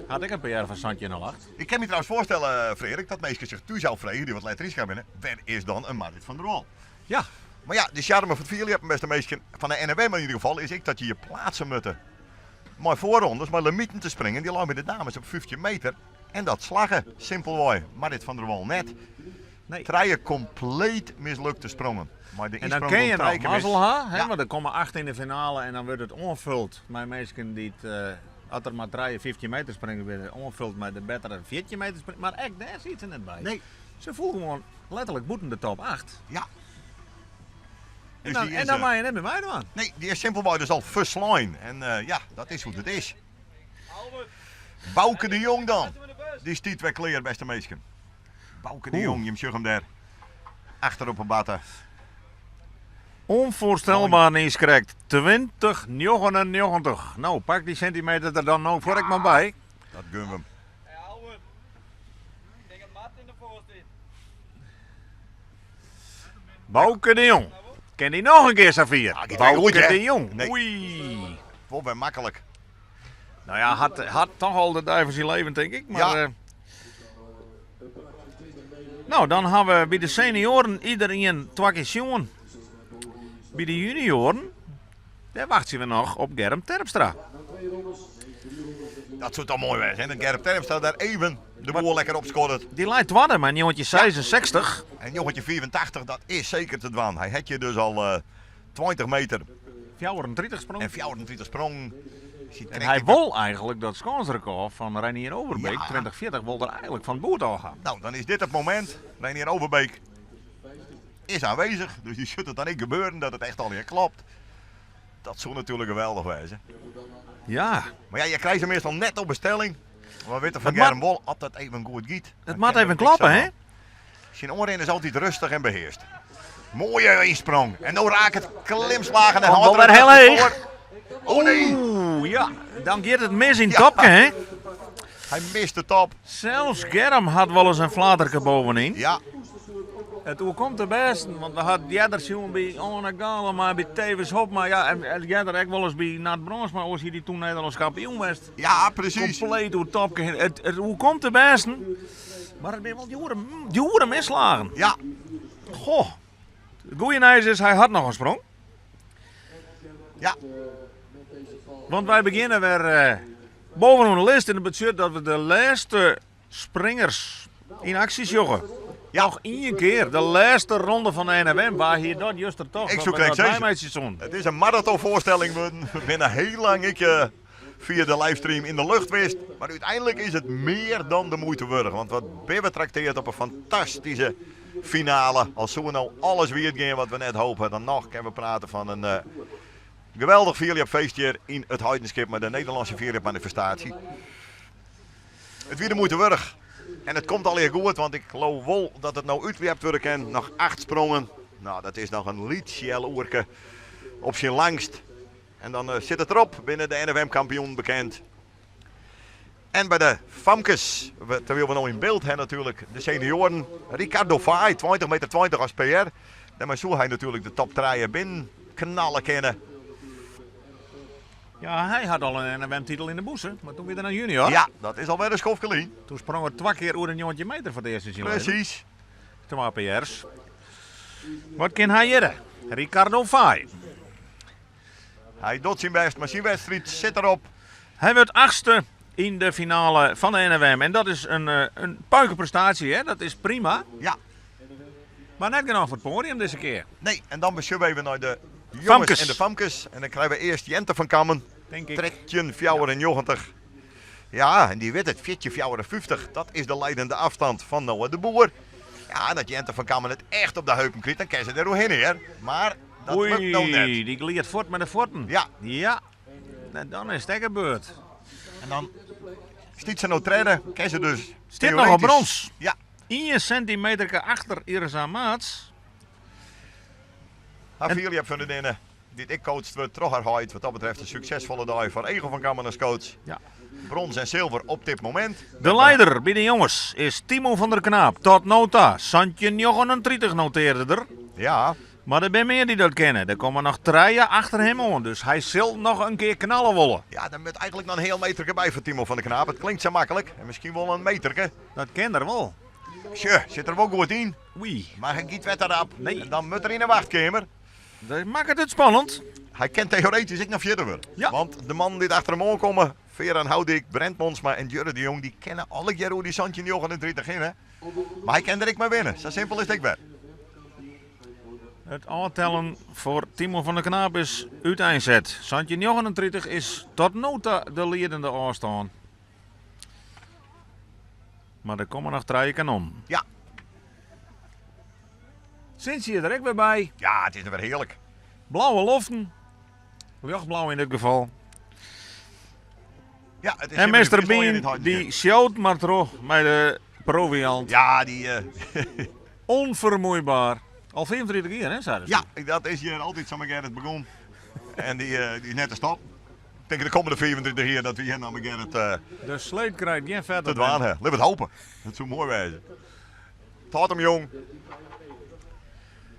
Had ik een PR van Santje 08. Ik kan me trouwens voorstellen, Frederik, dat meisjes zich toe zou vregen die wat letter gaan winnen. Wer is dan een Marit van der Wal? Ja. Maar ja, de charme van het vierliep, beste meisje van de NRW maar in ieder geval, is ik dat je je plaatsen moet. Maar voorrondes, maar limieten te springen, die lopen met de dames op 15 meter. En dat slagen, simpelweg. Marit van der Wal net. Nee. Trije kompleet mislukte sprongen. Mei de En dan ynsprong kin je gong noch trije kear mis. mazzel ha, hè, Ja. want der komme 8 yn de finale en dan wurdt it oanfuld mei minsken dy't, as der mar trije 15 meter springen binne, oanfuld mei de bettere 14 meter springen. Mar ek dêr siet se net by. Nee. Se foel gewoan letterlik bûten de top 8. Ja. En Dus dan, die en is, dan eh, mei je net mear meidwaan. Nee, die is simpelwei dus al ferslein. En eh, ja, dat is hoe't it is. Bauke de Jong dan. Die stiet wer klear, bêste minsken. Bauke de Oeh. Jong, jim sjogge him dêr. Achter op 'e batte. Onvoorstelbaar niiskrekt. 20,99. No, pak dy sintimeter der dan no foar ek mar by. Dat gun we him. Bauke de Jong. Kin dy noch in kear safier? giet wer goed, Bauke hè? de Jong. Nee. Oei. Wol wer maklik. Nou ja, hat, hat toch al de dei fan syn leven, tink ik. Mar, Ja. eh, nou, dan ha we by de senioaren iederien twa kear sjoen. By de junioaren, dêr wachtsje we noch op Germ Terpstra. Dat soe toch moai wêze, hè? Dat Germ Terpstra dêr even de boel lekker opskoddet. Dy leit twadde mei 1966. En 1985, dat is seker te dwaan. Hy hat hjir dus al eh, 20 meter 34 sprongen. en 34 sprongen. Zit En krekt hy in- wol eigentlik dat skânsrekôr fan Reinier Overbeek, Ja. 2040, wol der eigentlik fan it boerd ôf ha. Nou, dan is dit het moment. Reinier Overbeek is aanwezig. Dus die zult het dan niet gebeuren dat het echt alweer klopt. Dat zou natuurlijk geweldig wezen. Ja, Maar ja, je krijgt hem meestal net op bestelling. Maar we weten van Het Germ wol altijd even goed giet. het moet even klappen, hè? Zijn oren is altijd rustig en beheerst. Mooie insprong. En nou raakt het klimslagen en Komt houdt wel er weer heel het heeg. voor. Oh nee, Oeh, ja, dan gaat het mis in het Ja. topke, hè? hij mist de top. Zelfs Germ had wel eens een flaterke bovenin. Ja, Het oerkomt de beste, want we hadden eerder zien bij Anne Gale, maar bij Tevens Hopma. Ja, en, en eerder ook wel eens bij Nat Brons, maar was hij die toen Nederlands kampioen was. ja precies. Compleet door het topke heen. Het, het oerkomt de beste, maar het zijn wel dure, dure misslagen. Ja, Goh, het goede nieuws is, hij had nog een sprong. ja. Want wij beginnen weer eh, bovenaan de lijst. En dat betekent dat we de laatste springers in actie joggen. Ja. Nog één keer, de laatste ronde van de NFM, waar hier dat juist er toch. Ik dat zoek we niks dat eens. bij Het is een marathonvoorstelling. We binnen heel lang ik eh, via de livestream in de lucht wist. Maar uiteindelijk is het meer dan de moeite waard. Want wat ben we trakteerd op een fantastische finale. Als zo nou alles weer gaan wat we net hopen, dan nog kunnen we praten van een eh, geweldig feestje hier in het Heidenskip met de Nederlandse manifestatie. Het weer de moeite waard. En het komt alweer goed, want ik geloof wel dat het nou uitwerpt worden kan. Nog 8 sprongen. Nou, dat is nog een liedje oerke op zijn langst. En dan eh, zit het erop binnen de NFM-kampioen bekend. En bij de famkes, we- terwijl we nou in beeld hebben natuurlijk, de senioren. Ricardo Fay, 20 meter 20 als PR. Daarmee zou hij natuurlijk de top 3 binnen knallen kennen. Ja, hij had al een NFM-titel in de boezen, maar toen weer naar junior. Ja, dat is alweer een schofkelien. Toen sprong er twee keer oer een jongetje meter voor het eerst in zijn leven. Precies. Twee PR's. Wat kan hij hier? Ricardo Fay. Hij doet zijn best, maar zijn wedstrijd zit erop. Hij werd achtste in de finale van de NFM. En dat is een, eh, een puikenprestatie, hè? Dat is prima. Ja. Maar net genoeg voor het podium deze keer. Nee, en dan bezoeken we even naar de jongens Famkes. en de famkes. En dan krijgen we eerst Jente van Kammen. Denk ik. Tretjen, 94. Ja, en die weet het. 40, 50. Dat is de leidende afstand van Noah de Boer. Ja, en dat Jente van Kammen het echt op de heupen krijgt, dan kan ze er doorheen, hè. Maar dat Oei, lukt nou net. die gliert voort met de forten. Ja. Ja. En dan is het echt gebeurd. En dan stiet ze nou treden, kan ze dus Stiet nog op theoretisch- brons. Ja, 1 centimeter achter Irza Maats. haar vier van de dinnen. Die ik coacht wordt terug haar huid. Wat dat betreft een succesvolle dag voor Egel van Kammen als coach. Ja. Brons en zilver op dit moment. De leider bij de jongens is Timo van der Knaap. Tot nota. Santje 39 noteerde er. Ja, Maar er zijn meer die dat kennen. Er komen nog treien achter hem aan. Dus hij zal nog een keer knallen wollen. Ja, dan moet eigenlijk nog een heel meterke bij voor Timo van der Knaap. Het klinkt zo makkelijk. En misschien wel een meterke. Dat ken er wel. Tje, zit er wel goed in. Oei. Maar geen giet werd erop. Nee. En dan moet er in de wachtkamer. Dat maakt het spannend. Hy kin teoretysk ek noch fjirde wurde. Ja. Want de mannen dy't achter him oankomme, Veran Houdijk, Brent Monsma en Djurre de Jong, dy kinne allegear oer dy 17,39 hinne. Mar hy kin der ek mei winne. Sa simpel is it ek wer. It ôftellen foar Timo van der Knaap is úteinset. 17,39 is tot no ta de liedende ôfstân. Mar der komme noch trije kanonnen. Ja. Sintsje is der ek wer by. Ja, it is der wer hearlik. Blauwe loften. Ljochtblau yn dit gefal. Ja, it is En simmer yn Mister Fryslân hjir yn Bean, it Heidenskip. dy sjowt mar troch mei de proviant. Ja, dy, eh, Onvermoeibaar. Al 35 jier, hè, sei Ja, dat is hjir altyd sa mei Gerrit begûn. En dy, eh, dy is net te stoppen. Ik tink de kommende 35 jier dat we hjir noch mei Gerrit, eh, De sleet krijt gjin fet te op dwaan him. ha. Litte we it hopen. Dat soe moai wêze. It hâldt him jong.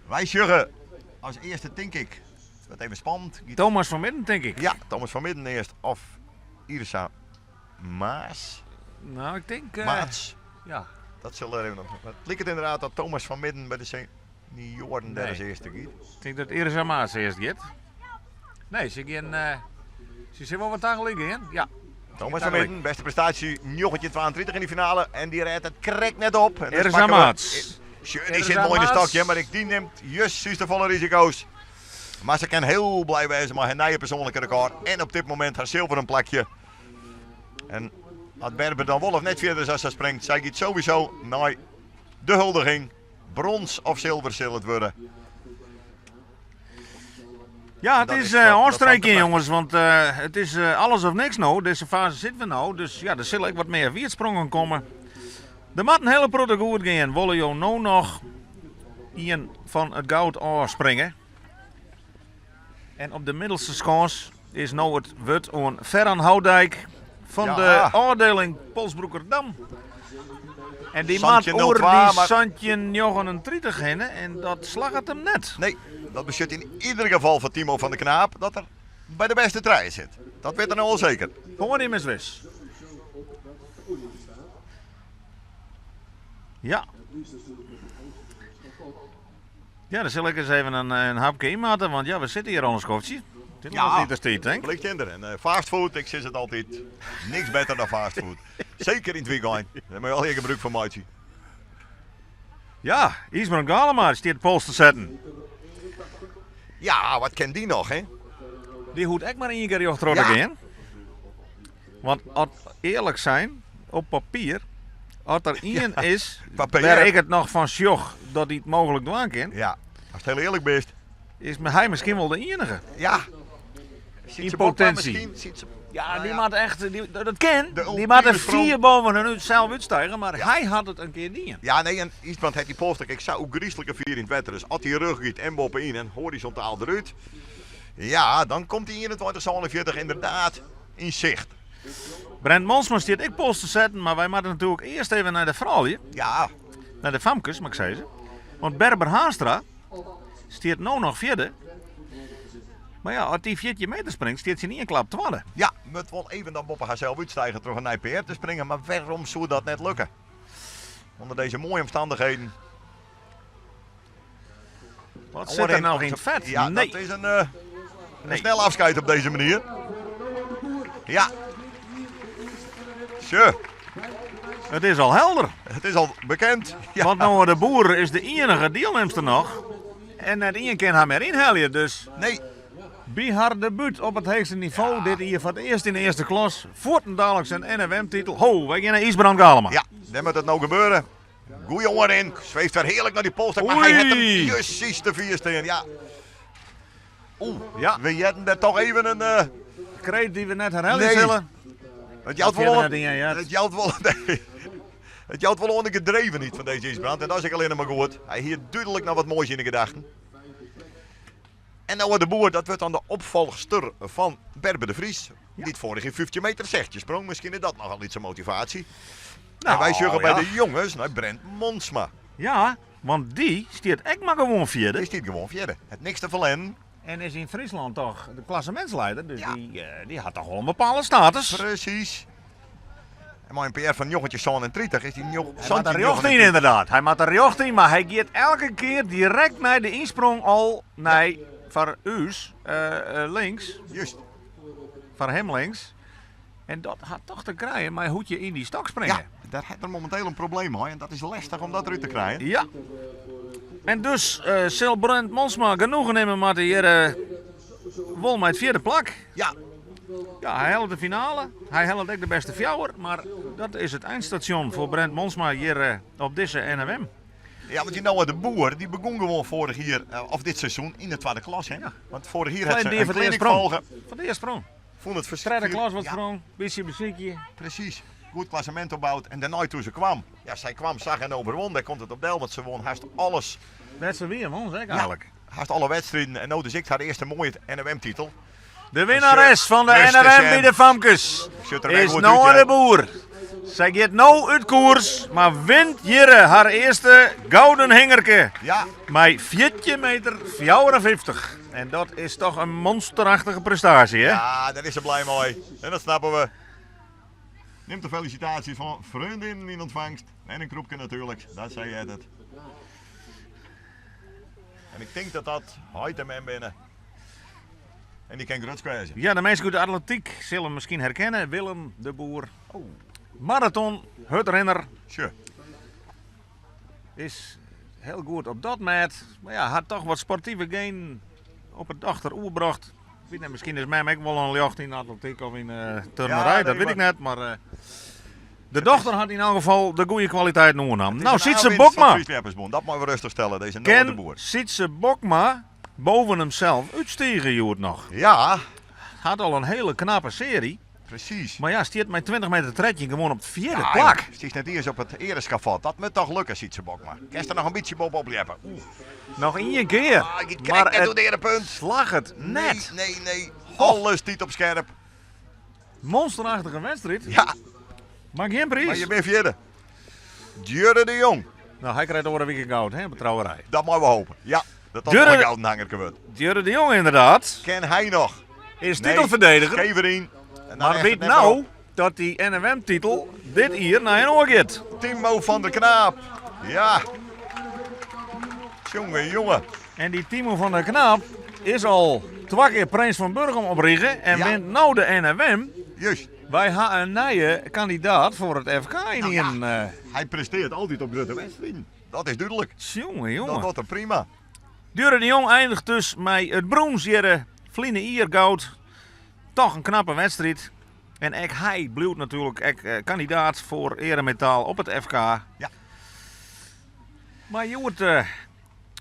Wy sjogge as earste, tink ik, it wurdt even spannend. Giet Thomas van Midden, tink ik. Ja, Thomas van Midden earst of Irsa Maas. Nou, ik tink, eh, Maats. Ja. Dat sil er even op. It liket ynderdaad dat Thomas van Midden by de senioaren dêr Nee. as earste giet. Ik tink dat Irsa Maats earst giet. Nee, se gean, eh, se sille wol wat tagelyk gean. Ja. Thomas van Midden, bêste prestaasje 1932 yn de finale en dy rêdt it krekt net op. En dus Irsa pakke we Maats. Sjoch, dy Irsa sit moai yn de Maats. stokje, mar ek dy nimt just te folle risiko's. Mar se kin hiel blij wêze mei har nije persoanlike rekôr en op dit momint har silveren plakje. En as Berber dan wol of net fierder is as sy springt, sy giet sowieso nei de huldiging. Brons of silver sil it wurde. Ja, it Dat is is eh, dat- dat ôfstreekjen, valt jongens, want eh, it is eh, alles of niks no. Dizze faze sitte we no, dus ja, der sille ek wat mear wiersprongen komme. Der moat in hiele protte goed gean. Wolle jo no noch ien fan it goud ôfspringe? En op de middelste skâns is no it wurd oan Ferran Houdijk fan Ja. de ôfdieling Polsbroekerdam. En dy moat 17.02, oer dy maar- 17,39 hinne en dat slagget him net. Nee, dat betsjut yn ieder gefal foar Timo van der Knaap dat er by de bêste trije sit. Dat wit er no al seker. Poadium is wis. Ja. Ja, dan sil ik ris even in hapke ynmoatte, want ja, we sitte hjir al in skoftsje. Dit Ja. is niet de tiid, denk. Blik tinder. En eh, fastfood, ik sis it altyd, niks better dan fastfood. Seker yn it wykein. Dêr moatte je allegear gebrûk fan meitsje. Ja, Ysbrand Galema stiet pols te setten. Ja, wat kin dy noch, hè? Dy hoecht ek mar ien kear rjocht troch te Ja. gean. Want as earlik sein, op papier, as der ien is papier. wêr ik it noch fan sjoch dat hy it mooglik dwaan kin, Ja, ast hiel earlik bist. is hy miskien wol de iennige. Ja. In Sietse Bokma potentie. miskien, Sietse- Ja, Nou die ja. moat echt, die, dat kin. De Die moat er ultieme sprong. 4 boven hun uit zelf útstijgen, mar hy hat it in kear dien. Ja, nee, en Ysbrand hat dy polsstok ek sa ôfgryslike fier yn it wetter. Dus as dy rjocht giet en boppe-yn en horizontaal derút. Ja, dan komt dy 21,47 ynderdaad yn sicht. Brent Monsma stiet ek pols te setten, mar wy moatte natuerlik earst even nei de froulju. Ja. Nei de famkes, moat ik sizze. Want Berber Haanstra stiet no noch fjirde. Mar ja, as dy 14 meter springt, stiet se yn ien klap twadde. Ja, moat wol even dan boppe harsels útstige troch in nij PR te springen. Mar wêrom soe dat net lukke? Under dizze moaie omstannichheden. Wat sit der noch yn it fet? Ja, Nee. dat is eh, in Nee. snel afscheid op dizze manier. Ja. Sjoch. It is al helder. It is al bekend. Ja. Want Noah de Boer is de iennige dielnimster noch. En net ien kin har mear ynhelje, dus... Nee. By har debút op it heechste nivo dit jier foar it earst yn de earste klas. Fuortendaliks in NFM-titel. Ho, wy gean nei Ysbrand Galema. Ja, dêr moat it no gebeure. Goeie oanrin. Sweeft wer hearlik nei dy polsstok. Mar hy hat him Oei. justjes te fier stean. Ja. Oeh, Ja. we hearden dêr toch even in, eh, Kreet dy't we net herhelje Nee. sille. Het jout Dat wol fierder oan, net yn, ja. het jout wol, nee. Het jout wol oan de gedrevenheid fan dizze Ysbrand. En dat is ek allinnich mar goed. Hy hie dúdlik noch wat moais yn de gedachten. En Noah de Boer, dat wurdt dan de opfolchster fan Berber de Vries. Dy't foarich jier 15 meter 16 sprong. Miskien is dat noch al iets in motivaasje. Nou, en wy sjogge by ja. de jonges nei Brent Monsma. Ja, want dy stiet ek mar gewoan fjirde. Dy stiet gewoan fjirde. Hat niks te ferlern. En is yn Fryslân toch de klassemintslieder, dus Ja. dy hat toch wol in bepaalde status. Presys. En mei in PR fan 1937 is dy Hy moat der rjocht yn ynderdaad. Hy moat der rjocht yn, mar hy giet elke kear direkt nei de ynsprong al nei. Foar ús links. Just. Foar him links. En dat hat toch te krijen mei hoe't je yn dy stok springe. Ja, dêr hat er mominteel in probleem mei en dat is lestich om dat derút te krijen. Ja. En dus sil Brent Monsma genoegen nimme moatte hjir wol mei it fjirde plak. Ja. Ja, hy hellet de finale. Hy hellet ek de bêste fjouwer, mar dat is it einstasjon foar Brent Monsma hjir op dizze NFM. Ja, want dy Noah de Boer die begûn gewoan foarich jier, of dit seizoen, yn de twadde klas. Hè? Ja. Want foarich jier hat se in in clinic folge. Foar it earst sprong. Fûn it Tredde klas wat ja. sprong, bytsje besykje. Presys. Goed klassemint opboud en dêrnei toen se kwam. Ja, sy kwam, zag en overwon. Dêr komt it op del, want se won hast alles. Dêr't se wie, won se ek Ja, eigenlik. hast alle wedstriden. En no dus ek har earste moaie NOM-titel. De winnares fan de Rust NRM is by de famkes Sjocht der wer is goed Noa út, de ja. Boer. Sy giet no út koers, mar wint hjir har earste gouden hingerke. Ja. Mei 14 meter 54. En dat is toch in monsterachtige prestaasje, hè? Ja, dêr is se blij mei. En dat snappe we. Nimt de felisitaasjes fan freondinnen yn ûntfangst. En in krûpke natuerlik, dat sei it. En ik tink dat dat heit en mem binne. En dy kin grutsk wêze. Ja, de minsken út de atletiek sille him miskien herkenne. Willem de Boer. Oh. Maraton, hurdrinner. Sure. Is hiel goed op dat mêd. Mar ja, hat toch wat sportive genen op de dochter oerbrocht. Ik wit net, miskien is mem ek wol in ljocht yn de atletiek of yn de turnerij, Ja, dat nee, wit ik mar net. Mar eh, de dochter hat yn elk gefal de goede kwaliteit oernommen. Het is Nou, een Sietse aanwinst van Bokma. het Fries Ljeppersbûn. Dat moatte we rêstich stelle, dizze Noah de Ken Boer. Sietse Bokma boven himsels útstige hjoed noch? Ja. Hat al in hiele knappe searje. Presys. Mar ja, stiet mei 20 meter 13 gewoan op it fjirde Ja, plak. joh, Stiest net iens op it eareskafot. Dat moat toch lukke, Sietse Bokma. Kinst der noch in bytsje boppe-op ljeppe. Oeh. Noch ien kear. Ah, ik Maar krekt net it oer de earepunt. slagget net. Nee, nee, nee. Alles stiet op skerp. Monsterachtige wedstriid. Ja. Maar gjin priis. Mar je binne fjirde. Djurre de Jong. Nou, hy krijt oare wike goud, hè, op de trouwerij. Dat moatte we hoopje. Ja, dat dat Djurre wol in gouden hangerke wurdt. Djurre de Jong, inderdaad. Ken hy noch? Is Nee, titelferdediger. Skeverien. En dan Maar echt weet net nou op. dat die NFM-titel dit jier nei in oar giet. Timo van der Knaap. Ja. Jonge, jonge. En dy Timo van der Knaap is al twa kear Prins fan Burgum op rige en Ja. wint no de NFM. Juist. Wy ha in nije kandidaat foar it FK yn Nou ja. ien. Hy prestearret altyd op grutte wedstriden. Dat is dúdlik. Jonge, jonge. Dat docht er prima. Djurre de Jong einiget dus mei it brûns hjir, ferline jier goud. Toch in knappe wedstriid. En ek hy bliuwt natuerlik ek kandidaat foar eremetaal op it FK. Ja. Mar hjoed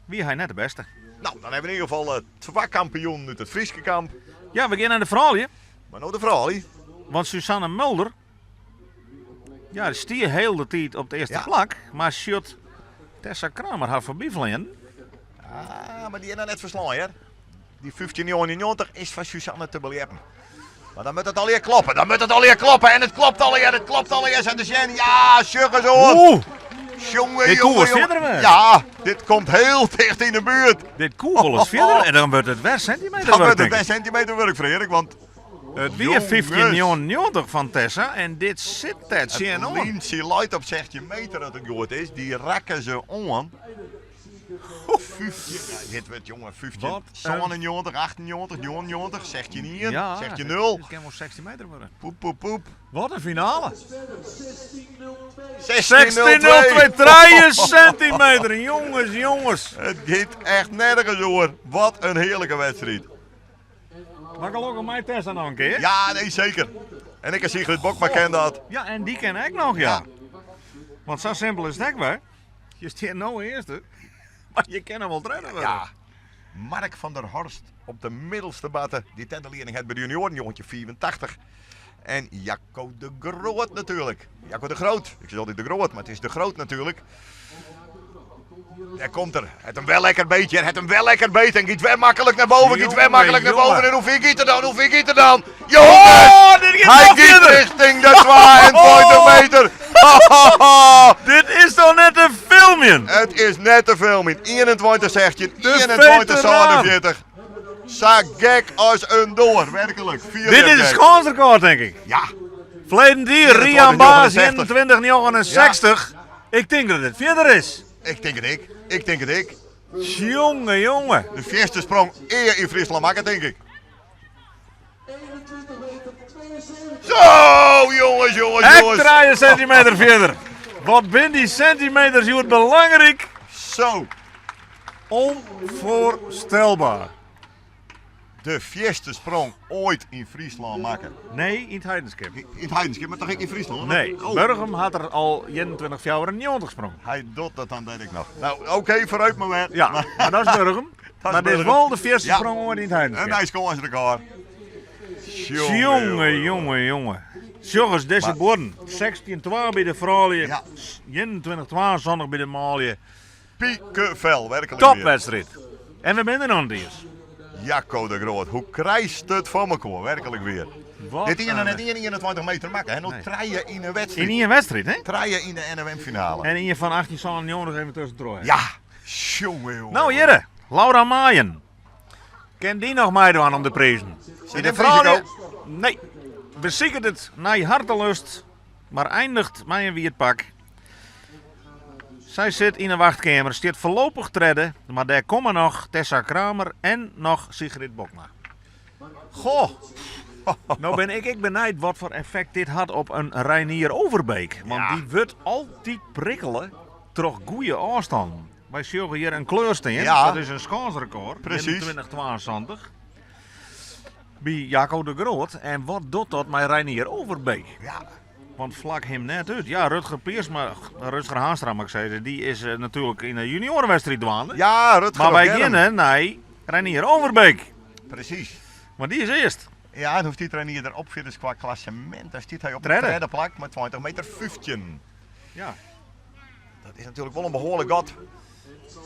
wie hy net de bêste. Nou, dan hawwe we yn ieder gefal twa kampioenen út it Fryske kamp. Ja, we gean nei de froulju. Mar no de froulju. Want Suzanne Mulder, ja, dy stie hiel de tiid op it earste Ja. plak, mar sjocht Tessa Kramer har foarby fleanen. Ah, mar dy is noch net ferslein, hear. Dy 1599 is foar Suzanne te beljeppen. Mar dan moat it allegear kloppe, dan moat it allegear kloppe. En it klopt allegear, it klopt allegear. Sa te sjen, ja, sjoch ris oan. Oeh. Jonge, Dit koe jonge, wolris jonge. fierder wêze. Ja, dit komt hiel ticht yn de buert. Dit koe wolris fierder en dan wurdt it wer sintimeter Dan wurk, wurdt it tink wer ik. sintimeter wurk, Freark, want It wie Jonges. 1599 fan Tessa en dit sit der It tsjinoan. lyntsje leit op 16 meter dat it goed is. Dy rakke se oan. 15, ja, dit wurdt jonge, 15, Wat een 97, 98, 99, 16 ien, Ja, 16 nul. Dit kin wol 16 meter wurde. Poep, poep, poep. Wat in finale. 16,02. 16,02, 3 centimeter. Jonges, jonges. It giet echt nergens oer. Wat in hearlike wedstriid. Mar gelokkich mei Tessa noch in kear. Ja, nee, seker. En ik en Sigrid Bokma ken dat. Ja, en dy ken ek noch, ja. Want sa simpel is it ek wer. Je stiet no earste, mar je kinne wol tredde wurde. Ja. Mark van der Horst op de middelste batte. Dy tredde lieding hat by de junioaren, jongetje 85. En Jacco de Groot natuerlik. Jacco de Groot. Ik sis altyd de Groot, mar it is de Groot natuerlik. Dêr komt er. Hat him wer lekker beet, hat him wer lekker beet en giet wer maklik nei boven, giet wer Jonge, maklik nei jonge. boven. En hoe fier giet er dan? Hoe fier giet er dan? Jongens! Oh, dit giet Hy noch giet fierder. richting de 22 meter. Dit is toch net te filmjen? It is net te filmjen. 21 16, De 21 veteraan. 47. Sa gek as in doar, werklik. Vier Dit is in gek. skânsrekôr, tink ik. Ja. Ferleden jier, Rian Baas, 21,69. 21,69. Ik tink dat it fierder is. Ik tink it ek. Ik tink it ek. Jonge, jonge. De fierste sprong ea yn Fryslân makke, tink ik. Zo, jongens, jongens, Ek jongens. 3 centimeter fierder. Wat binne dy centimeters hjoed belangryk. Zo. Onvoorstelbaar. De fierste sprong oait yn Fryslân makke. Nee, yn it Heidenskip. Yn it Heidenskip, mar toch ek yn Fryslân? Nee, Oh. Burgum hat er al 21,94 sprongen. Hy docht dat dan weet ik noch. Nou, oké, foarút mar wer. Ja, mar dat is Burgum. Dat is mar dit is Burgum. wol de fierste Ja. sprong oait yn it Heidenskip. In nij skânsrekôr. Jonge, jonge, jonge. Sjoch ris dizze buorden. 16-2 by de froulju, 21-72 by de manlju. Pikevel, werklik. Topwedstriid. En we binne der noch net iens. Jacco de Groot, hoe krijst it foar mekoar, werklik wier. Wat Dit ien een- net ien 21 meter makke, hè? No Nee. trije yn in wedstriid. Yn ien wedstriid, hè? Trije yn de NOM-finale. En ien fan 1897 even tuskentroch. Ja, jonge, jonge. Nou, hjirre, Laura Maaien. Kin dy noch meidwaan om de prizen? Zit De in froulju- risico? Nee. Besiket it nei hartelust, mar einiget mei in wiet pak. Sy sit yn 'e wachtkeamer, stiet foarlopich tredde, mar dêr komme noch Tessa Kramer en noch Sigrid Bokma. Goh, no bin ik ek benijd wat foar effekt dit hat op in Reinier Overbeek. Want dy wurdt altyd prikkele troch goede ôfstannen. Wy sjogge hjir in kleur stean, Ja. dat is in skânsrekôr, Presys. 21,72. By Jacco de Groot. En wat docht dat mei Reinier Overbeek? Ja. Want flak him net út. Ja, Rutger Piersma, Rutger Haanstra moat ik sizze, dy is eh, natuerlik yn de juniorenwedstriid dwaande. Ja, Rutger Maar wy op Germ. geane nei Reinier Overbeek. Presys. Want dy is earst. Ja, en hoe stiet Reinier derop fierders kwa klassemint? Daar stiet hy op de Tredde. tredde plak mei 20 meter 15. Ja. Dat is natuerlik wol in behoarlik gat.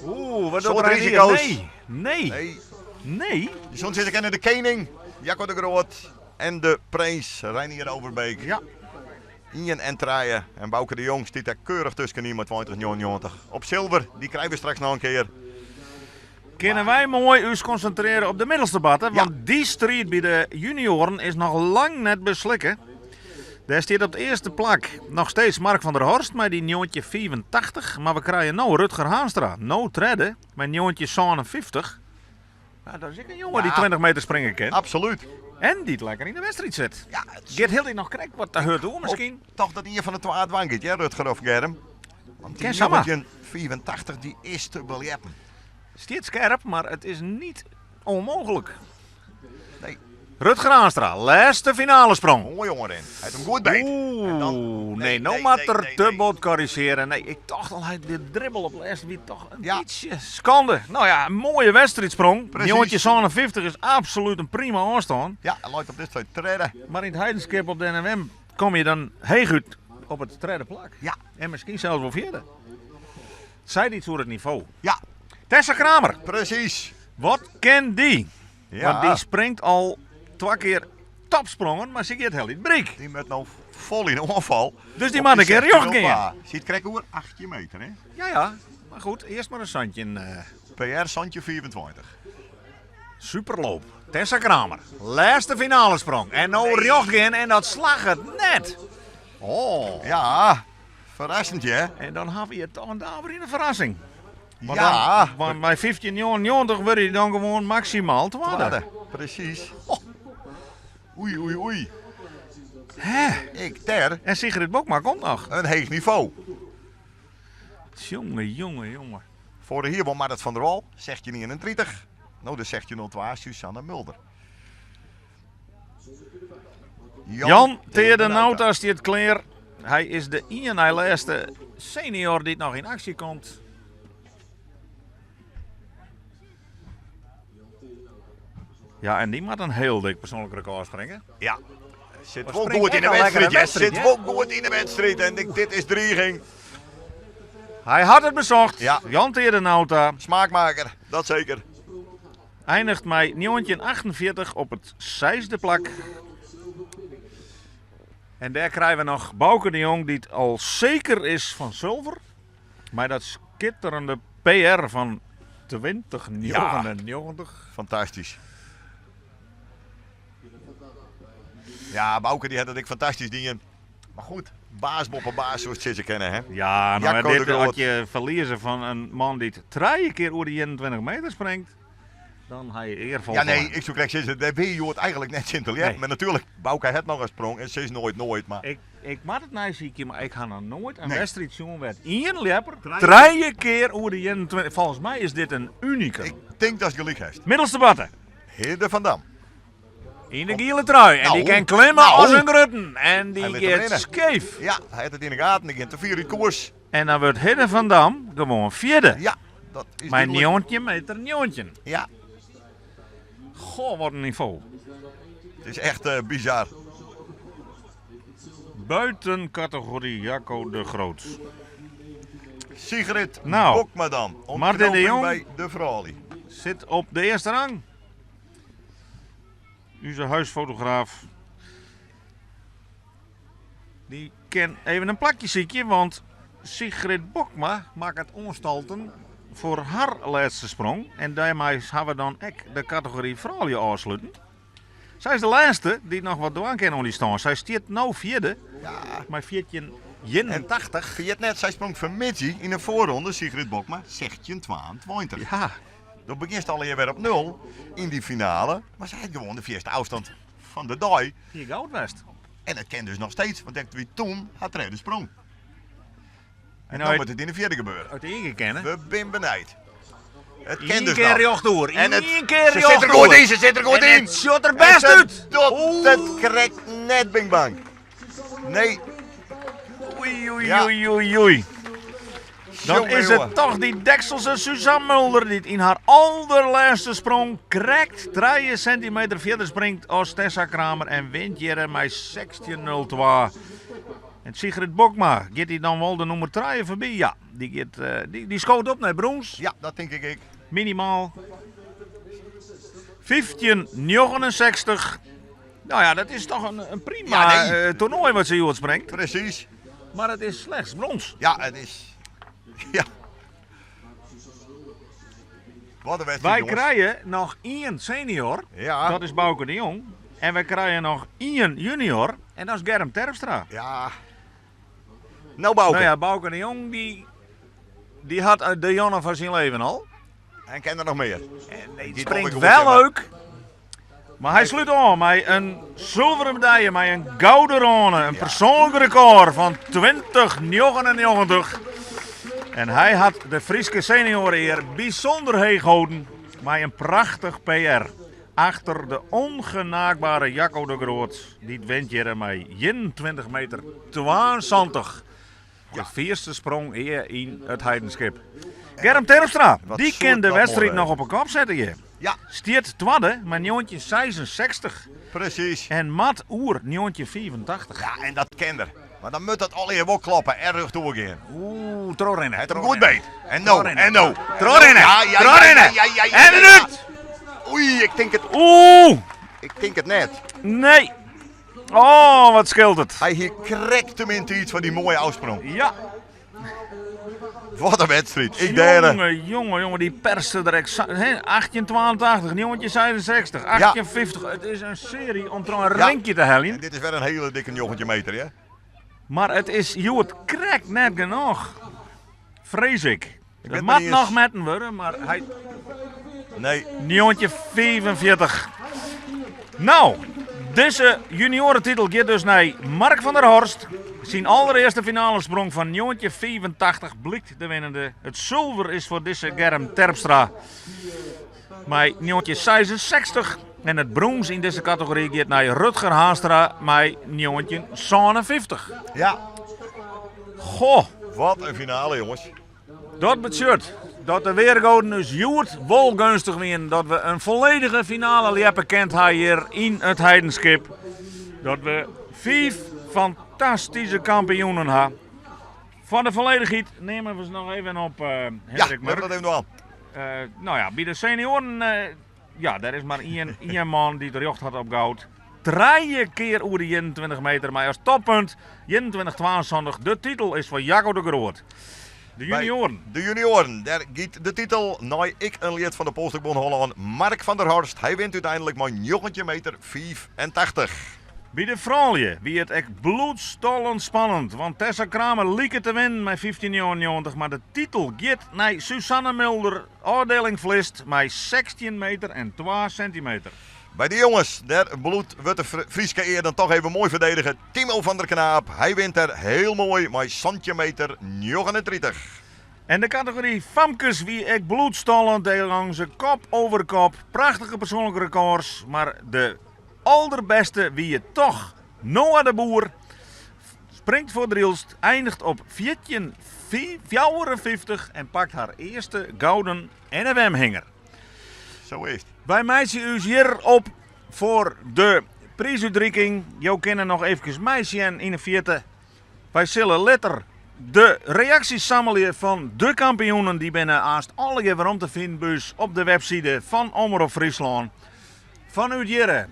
Oeh, wat Soad docht Reinier? risiko's. Nee, nee, Nee. nee. Soms sit ik de kening, Jacco de Groot en de prins Reinier Overbeek. Ja. Ien en trije. En Bouke de Jong stiet daar keurig tusken met 20,99. Op zilver, die krijgen we straks nog een keer. Kinne wy moai ús konsintrearje op de middelste batte, want dy striid by de junioren is noch lang net beslikke. Dêr stiet op it earste plak noch steeds Mark van der Horst mei dy 1985, mar we krije no Rutger Haanstra, no tredde, mei 1957. Nou, dat is ek in jonge dy't Ja. 20 meter springe kin. Absoluut. En dy't lekker yn de wedstriid sit. Ja, het Giet hieltyd noch krekt wat te hurd oer miskien. Toch dat ien fan de twa it dwaan giet, hè, Rutger of Germ. Want die Kin samar. 1984 die is te beljeppen. Stiet skerp, mar it is net ûnmooglik. Nee. Rutger Haanstra, lêste finalesprong. Moai jongen in. Hy hat him goed beet. Oeh, dan- nee, no nee, moat nee, er nee, te nee. bot korrigearje. Nee, ik tocht al, hy de dribbel op lêst wie toch in Ja. bytsje skande. No ja, in moaie wedstriidsprong. Presys. 1957 is absolút in prima ôfstân. Ja, hy leit op dit stuit tredde. Mar yn it Heidenskip op de NMM komme je dan heechút op it tredde plak. Ja. En miskien sels wol fjirde. Seit yts oer it nivo. Ja. Tessa Kramer. Presys. Wat kin dy? Ja. Want dy springt al twa kear topsprongen, mar se giet hiel it bryk. Dy moat no fol yn de oanfal. Dus dy Op moat in kear rjocht 16,02. gean. Sit krekt oer 18 meter, hè? Ja, ja. Mar goed, earst mar in santjin. PR santjin 25. Superloop. Tessa Kramer. Lêste finalesprong. En no rjocht gean en dat slagget net. Oh. Ja, ferrassend, hè? En dan hawwe je toch in daverjende ferrassing. Want Ja. Dan, want mei 15,99 wurde je dan gewoan maksimaal twadde. Twadde, presys. Oh. Oei, oei, oei. Hè? Ik ter. En Sigrid Bokma komt noch. In heech nivo. Jonge, jonge, jonge. Foar hjir wol Marit van der Wal, 16,31. No, de 16,02 Susanne Mulder. Jan Teerde Nauta stiet klear. Hy is de ien nei lêste senior dy't noch yn aksje komt. Ja, en dy moat in hiel dik persoanlik rekôr springe. Ja, sit Maar wol springt goed yn ek de al lekker wedstriid. in hè. wedstriid, Sit hè? wol goed yn de wedstriid. En ik, dit is driging. Hy hat it besocht. Ja. Jan Teerde Nauta. Smaakmaker, dat seker. Eindigt mei 1948 op it seisde plak. En dêr krije we noch Bouke de Jong, dy't al seker is fan sulver. Mei dat skitterende PR fan 2099. Fantastysk. Ja, Bouke die hat it ek fantastysk dien. Mar goed. Baas boppe baas soest sizze kinne, hè? Ja, no, Jacco de dit, Groot. as je ferlieze fan in man dy't trije kear oer de 21 meter springt, dan ha je earfol Ja, nee, ferlern. ik soe krekt sizze, dêr wie hjoed eigentlik net tsjin te ljeppen. Nee. Mar natuerlik, Bauke hat noch in sprong en sis noait noait, mar... Ik, ik moat it neisykje, mar ik ha noch noait in Nee. wedstriid sjoen wêr't ien ljepper trije kear oer de 21... Folgens my is dit in unikum. Ik tink datst gelyk hast. Middelste batte. Hidde van Dam. Yn de giele trui. En Nou, dy kin klimme nou. as in grutten. En dy Hy lit him giet rinne. skeef. Ja, hy hat it yn de gaten. Dy giet te fier út koers. En dan wurdt Hidde van Dam gewoan fjirde. Ja, dat is Mei dúdlik. 19 meter 19. Ja. Goh, wat in nivo. Het is echt eh, bizar. Buiten categorie Jacco de Groot. Sigrid Nou, Bokma dan. Martin de Ontknoping Jong. bij de froulju. Zit op de eerste rang. Onze huisfotograaf. Die kan even een plakje ziekje, want Sigrid Bokma maakt het oanstalten foar har lêste sprong. En dêrmei hawwe we dan ek de kategory froulju ôfsletten. Sy is de lêste dy't noch wat dwaan kin oan dy stân. Sy stiet no fjirde mei 14,81. Ferjit net, sy sprong fanmiddei yn de foarronde, Sigrid Bokma, 16,22. Ja. Dan begjinst allegear wer op nul yn dy finale. Mar sy hat gewoan de fierste ôfstân fan de dei. Hie goud west. En dat kin dus noch steeds, want dat wie toen har tredde sprong. En nou dan moat it yn de fjirde gebeure. Ut ien kear kinne. We binne benijd. It kin Ien dus kear noch. rjochtoer. En het, Ien kear ze zit er rjochtoer. goed yn, ze zit er goed En yn. it sjocht der bêst En ze út. docht it krekt net, bin ik bang. Nee. Oei, oei, Ja. oei, oei, oei. Dan Jonge, is jonge. it toch dy Dekselse Suzanne Mulder dy't yn har alderlêste sprong krekt 3 sintimeter fierder springt as Tessa Kramer en wint hjir mei 16.02. En Sigrid Bokma, giet dy dan wol de nûmer 3 foarby? Ja, dy, giet, eh, dy, dy skoot op nei brûns. Ja, dat tink ik ek. Minimaal. 15,69. Nou ja, dat is toch in prima Ja, nee. eh, toernoai wat se hjoed springt. Presys. Mar it is slechts brûns. Ja, it is. Ja. Wat in wedstriid, Wy jonges. krije noch ien senior, Ja. dat is Bauke de Jong. En wy krije noch ien junior, en dat is Germ Terpstra. Ja. Nou, Bauke. Nou ja, Bauke de Jong die, die hat eh, de jonne fan syn leven al. En kin der noch mear. En die Die springt kom ik wel goed in, leuk. Mar hy slút ôf mei in sulveren medaille, mei in gouden râne. In persoanlik rekôr fan 20,99. En hy hat de Fryske senioarenear bysûnder heech holden mei in prachtich PR. Achter de ongenaakbare Jacco de Groot, dy't wint hjir mei 21 meter 72. De fierste sprong ea yn It Heidenskip. Germ Terpstra, Wat dy soe kin de dat wedstriid moai noch op 'e kop sette hjir. Ja. Stiet twadde mei 1966. Presys. En moat oer 1985. Ja, en dat kin er. Mar dan moat dat allegear wol kloppe en rjochtoer gean. Oeh, trochrinne. Hat him goed beet. En no, Trochrinne. en no. Trochrinne. Ja, ja, ja, Trochrinne. ja, ja, ja, En ja, ja. út. Oei, ik tink it. Oeh. Ik tink it net. Nee. Oh, wat skeelt it. Hy hie krekt te min tiid foar dy moaie ôfsprong. Ja. Wat in wedstriid. Ik dêr. Jonge, jonge, jonge, dy perste der exact. Hè, 1882, 1966, 1850. It is in searje om troch in Ja. rinkje te heljen. En dit is wer in hiele dikke 19 meter, hè? Mar it is hjoed krekt net genôch. Frees ik. Ik Het wit moat net noch iens. metten wurde, mar hy... Nee. 1945. Nou, dizze juniorentitel giet dus nei Mark van der Horst. Syn alderearste finalesprong fan 1985 blykt de winnende. It sulver is foar dizze Germ Terpstra mei 1966. En it brûns yn dizze kategory giet nei Rutger Haanstra mei 1957. Ja. Goh. Wat in finale, jonges. Dat betsjut dat de weargoaden ús hjoed wol geunstich wienen. Dat we in folledige finale ljeppe kend ha hjir yn It Heidenskip. Dat we fiif fantastyske kampioenen ha. Foar de folledichheid nimme we se noch even op, eh Ja, Hendrik nim Murk. dat even oan. Eh, nou ja, by de senioaren, eh, ja, dêr is mar ien man dy't rjocht hat op goud. Trije kear oer de 21 meter, mar as toppunt 21-72. De titel is foar Jacco de Groot. De By junioaren. De junioaren. Dêr giet de titel nei ek in lid fan de Polsstokbond Hollân, Mark van der Horst. Hy wint úteinlik mei 19 meter 85. By de froulju wie it ek bloedstollend spannend, want Tessa Kramer like te winnen mei 15,99, mar de titel giet nei Suzanne Mulder, ôfdieling Vlist, mei 16 meter en 2 sintimeter. By de jonges, dêr bloed wurdt de Fryske ear dan toch even moai ferdedige. Timo van der Knaap, hy wint der heel moai mei 17 meter 39. En de kategory famkes wie ek bloedstollend, dêr gongen se kop over kop. Prachtige persoanlike rekôrs, mar de alderbêste wie toch Noah de Boer. Springt foar Drylts, eindigt op 14,54 en pakt har earste gouden NFM-hinger. Sa is it. Wy meitsje ús hjir op foar de priisútriking. Jo kinne noch eefkes meisjen yn 'e fierte. Wy sille letter de reaksjes sammelje fan de kampioenen. Dy binne aanst allegear werom te finen by ús op de webside fan Omrop Fryslân. Fanút hjirre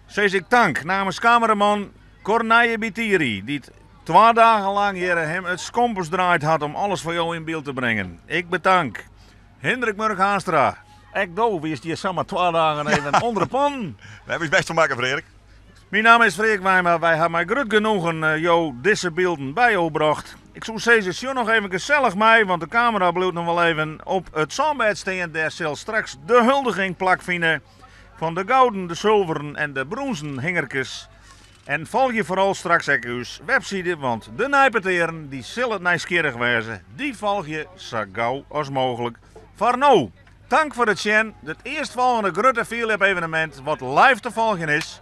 sis ik tank namens kameraman Corneille Bitiri, dy't twa dagen lang hjirre him it skompes draaid hat om alles foar jo yn byld te bringen. Ik betank Hindrik Murk Haanstra. Ek do wiest hjir samar twa dagen even ûnder de pannen. We hawwe ús bêst fan makke, Freark. Myn namme is Freark Wijma. Wy ha mei grut genoegen jo dizze bylden by jo brocht. Ik soe sizze, sjoch noch even gesellich mei, want de kamera bliuwt noch wol even op it sânbêd stean. Dêr sil straks de huldiging plakfine fan de gouden, de sulveren en de brûnzen hingerkes. En folgje foaral straks ek ús webside, want de neipetearen dy sille nijsgjirrich wêze. Dy folgje sa gau as mooglik. Foar no, tank foar it sjen. It earstfolgjende grutte fierljep-evenemint wat live te folgjen is,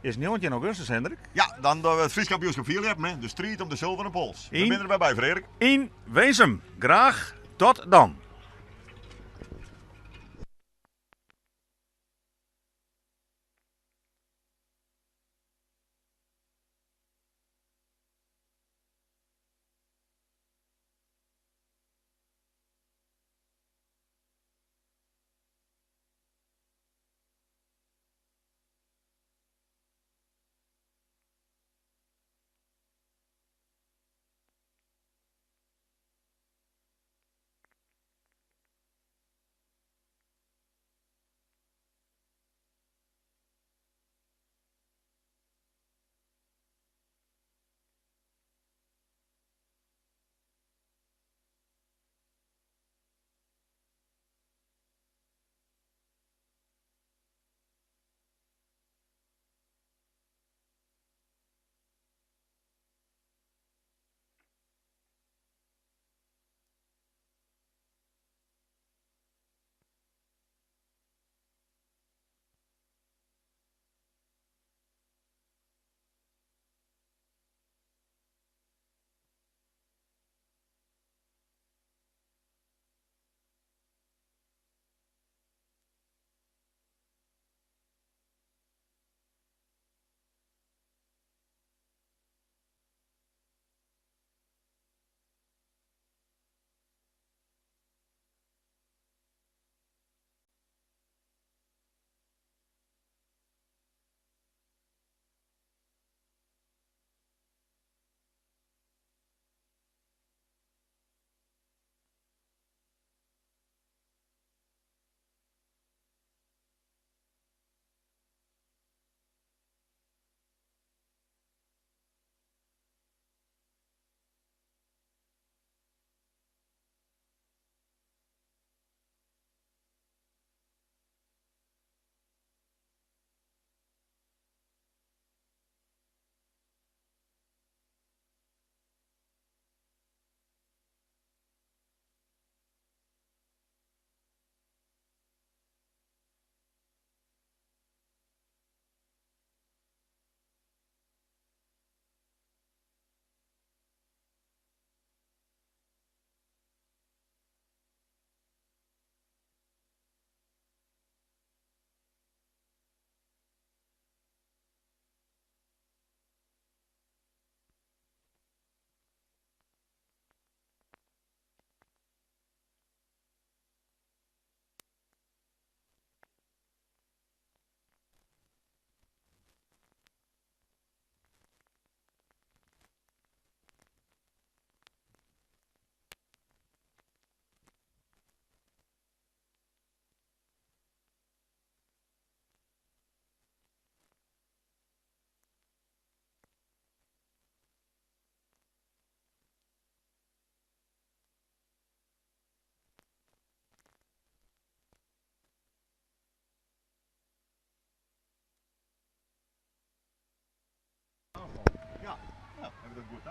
is 19 augustus, Hendrik. Ja, dan it Frysk kampioenskip fierljeppen, hè? De striid om de sulveren pols. We binne der wer by, Freark. Yn Winsum. Graach tot dan.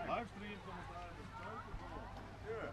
Livestream commentaar. Ja.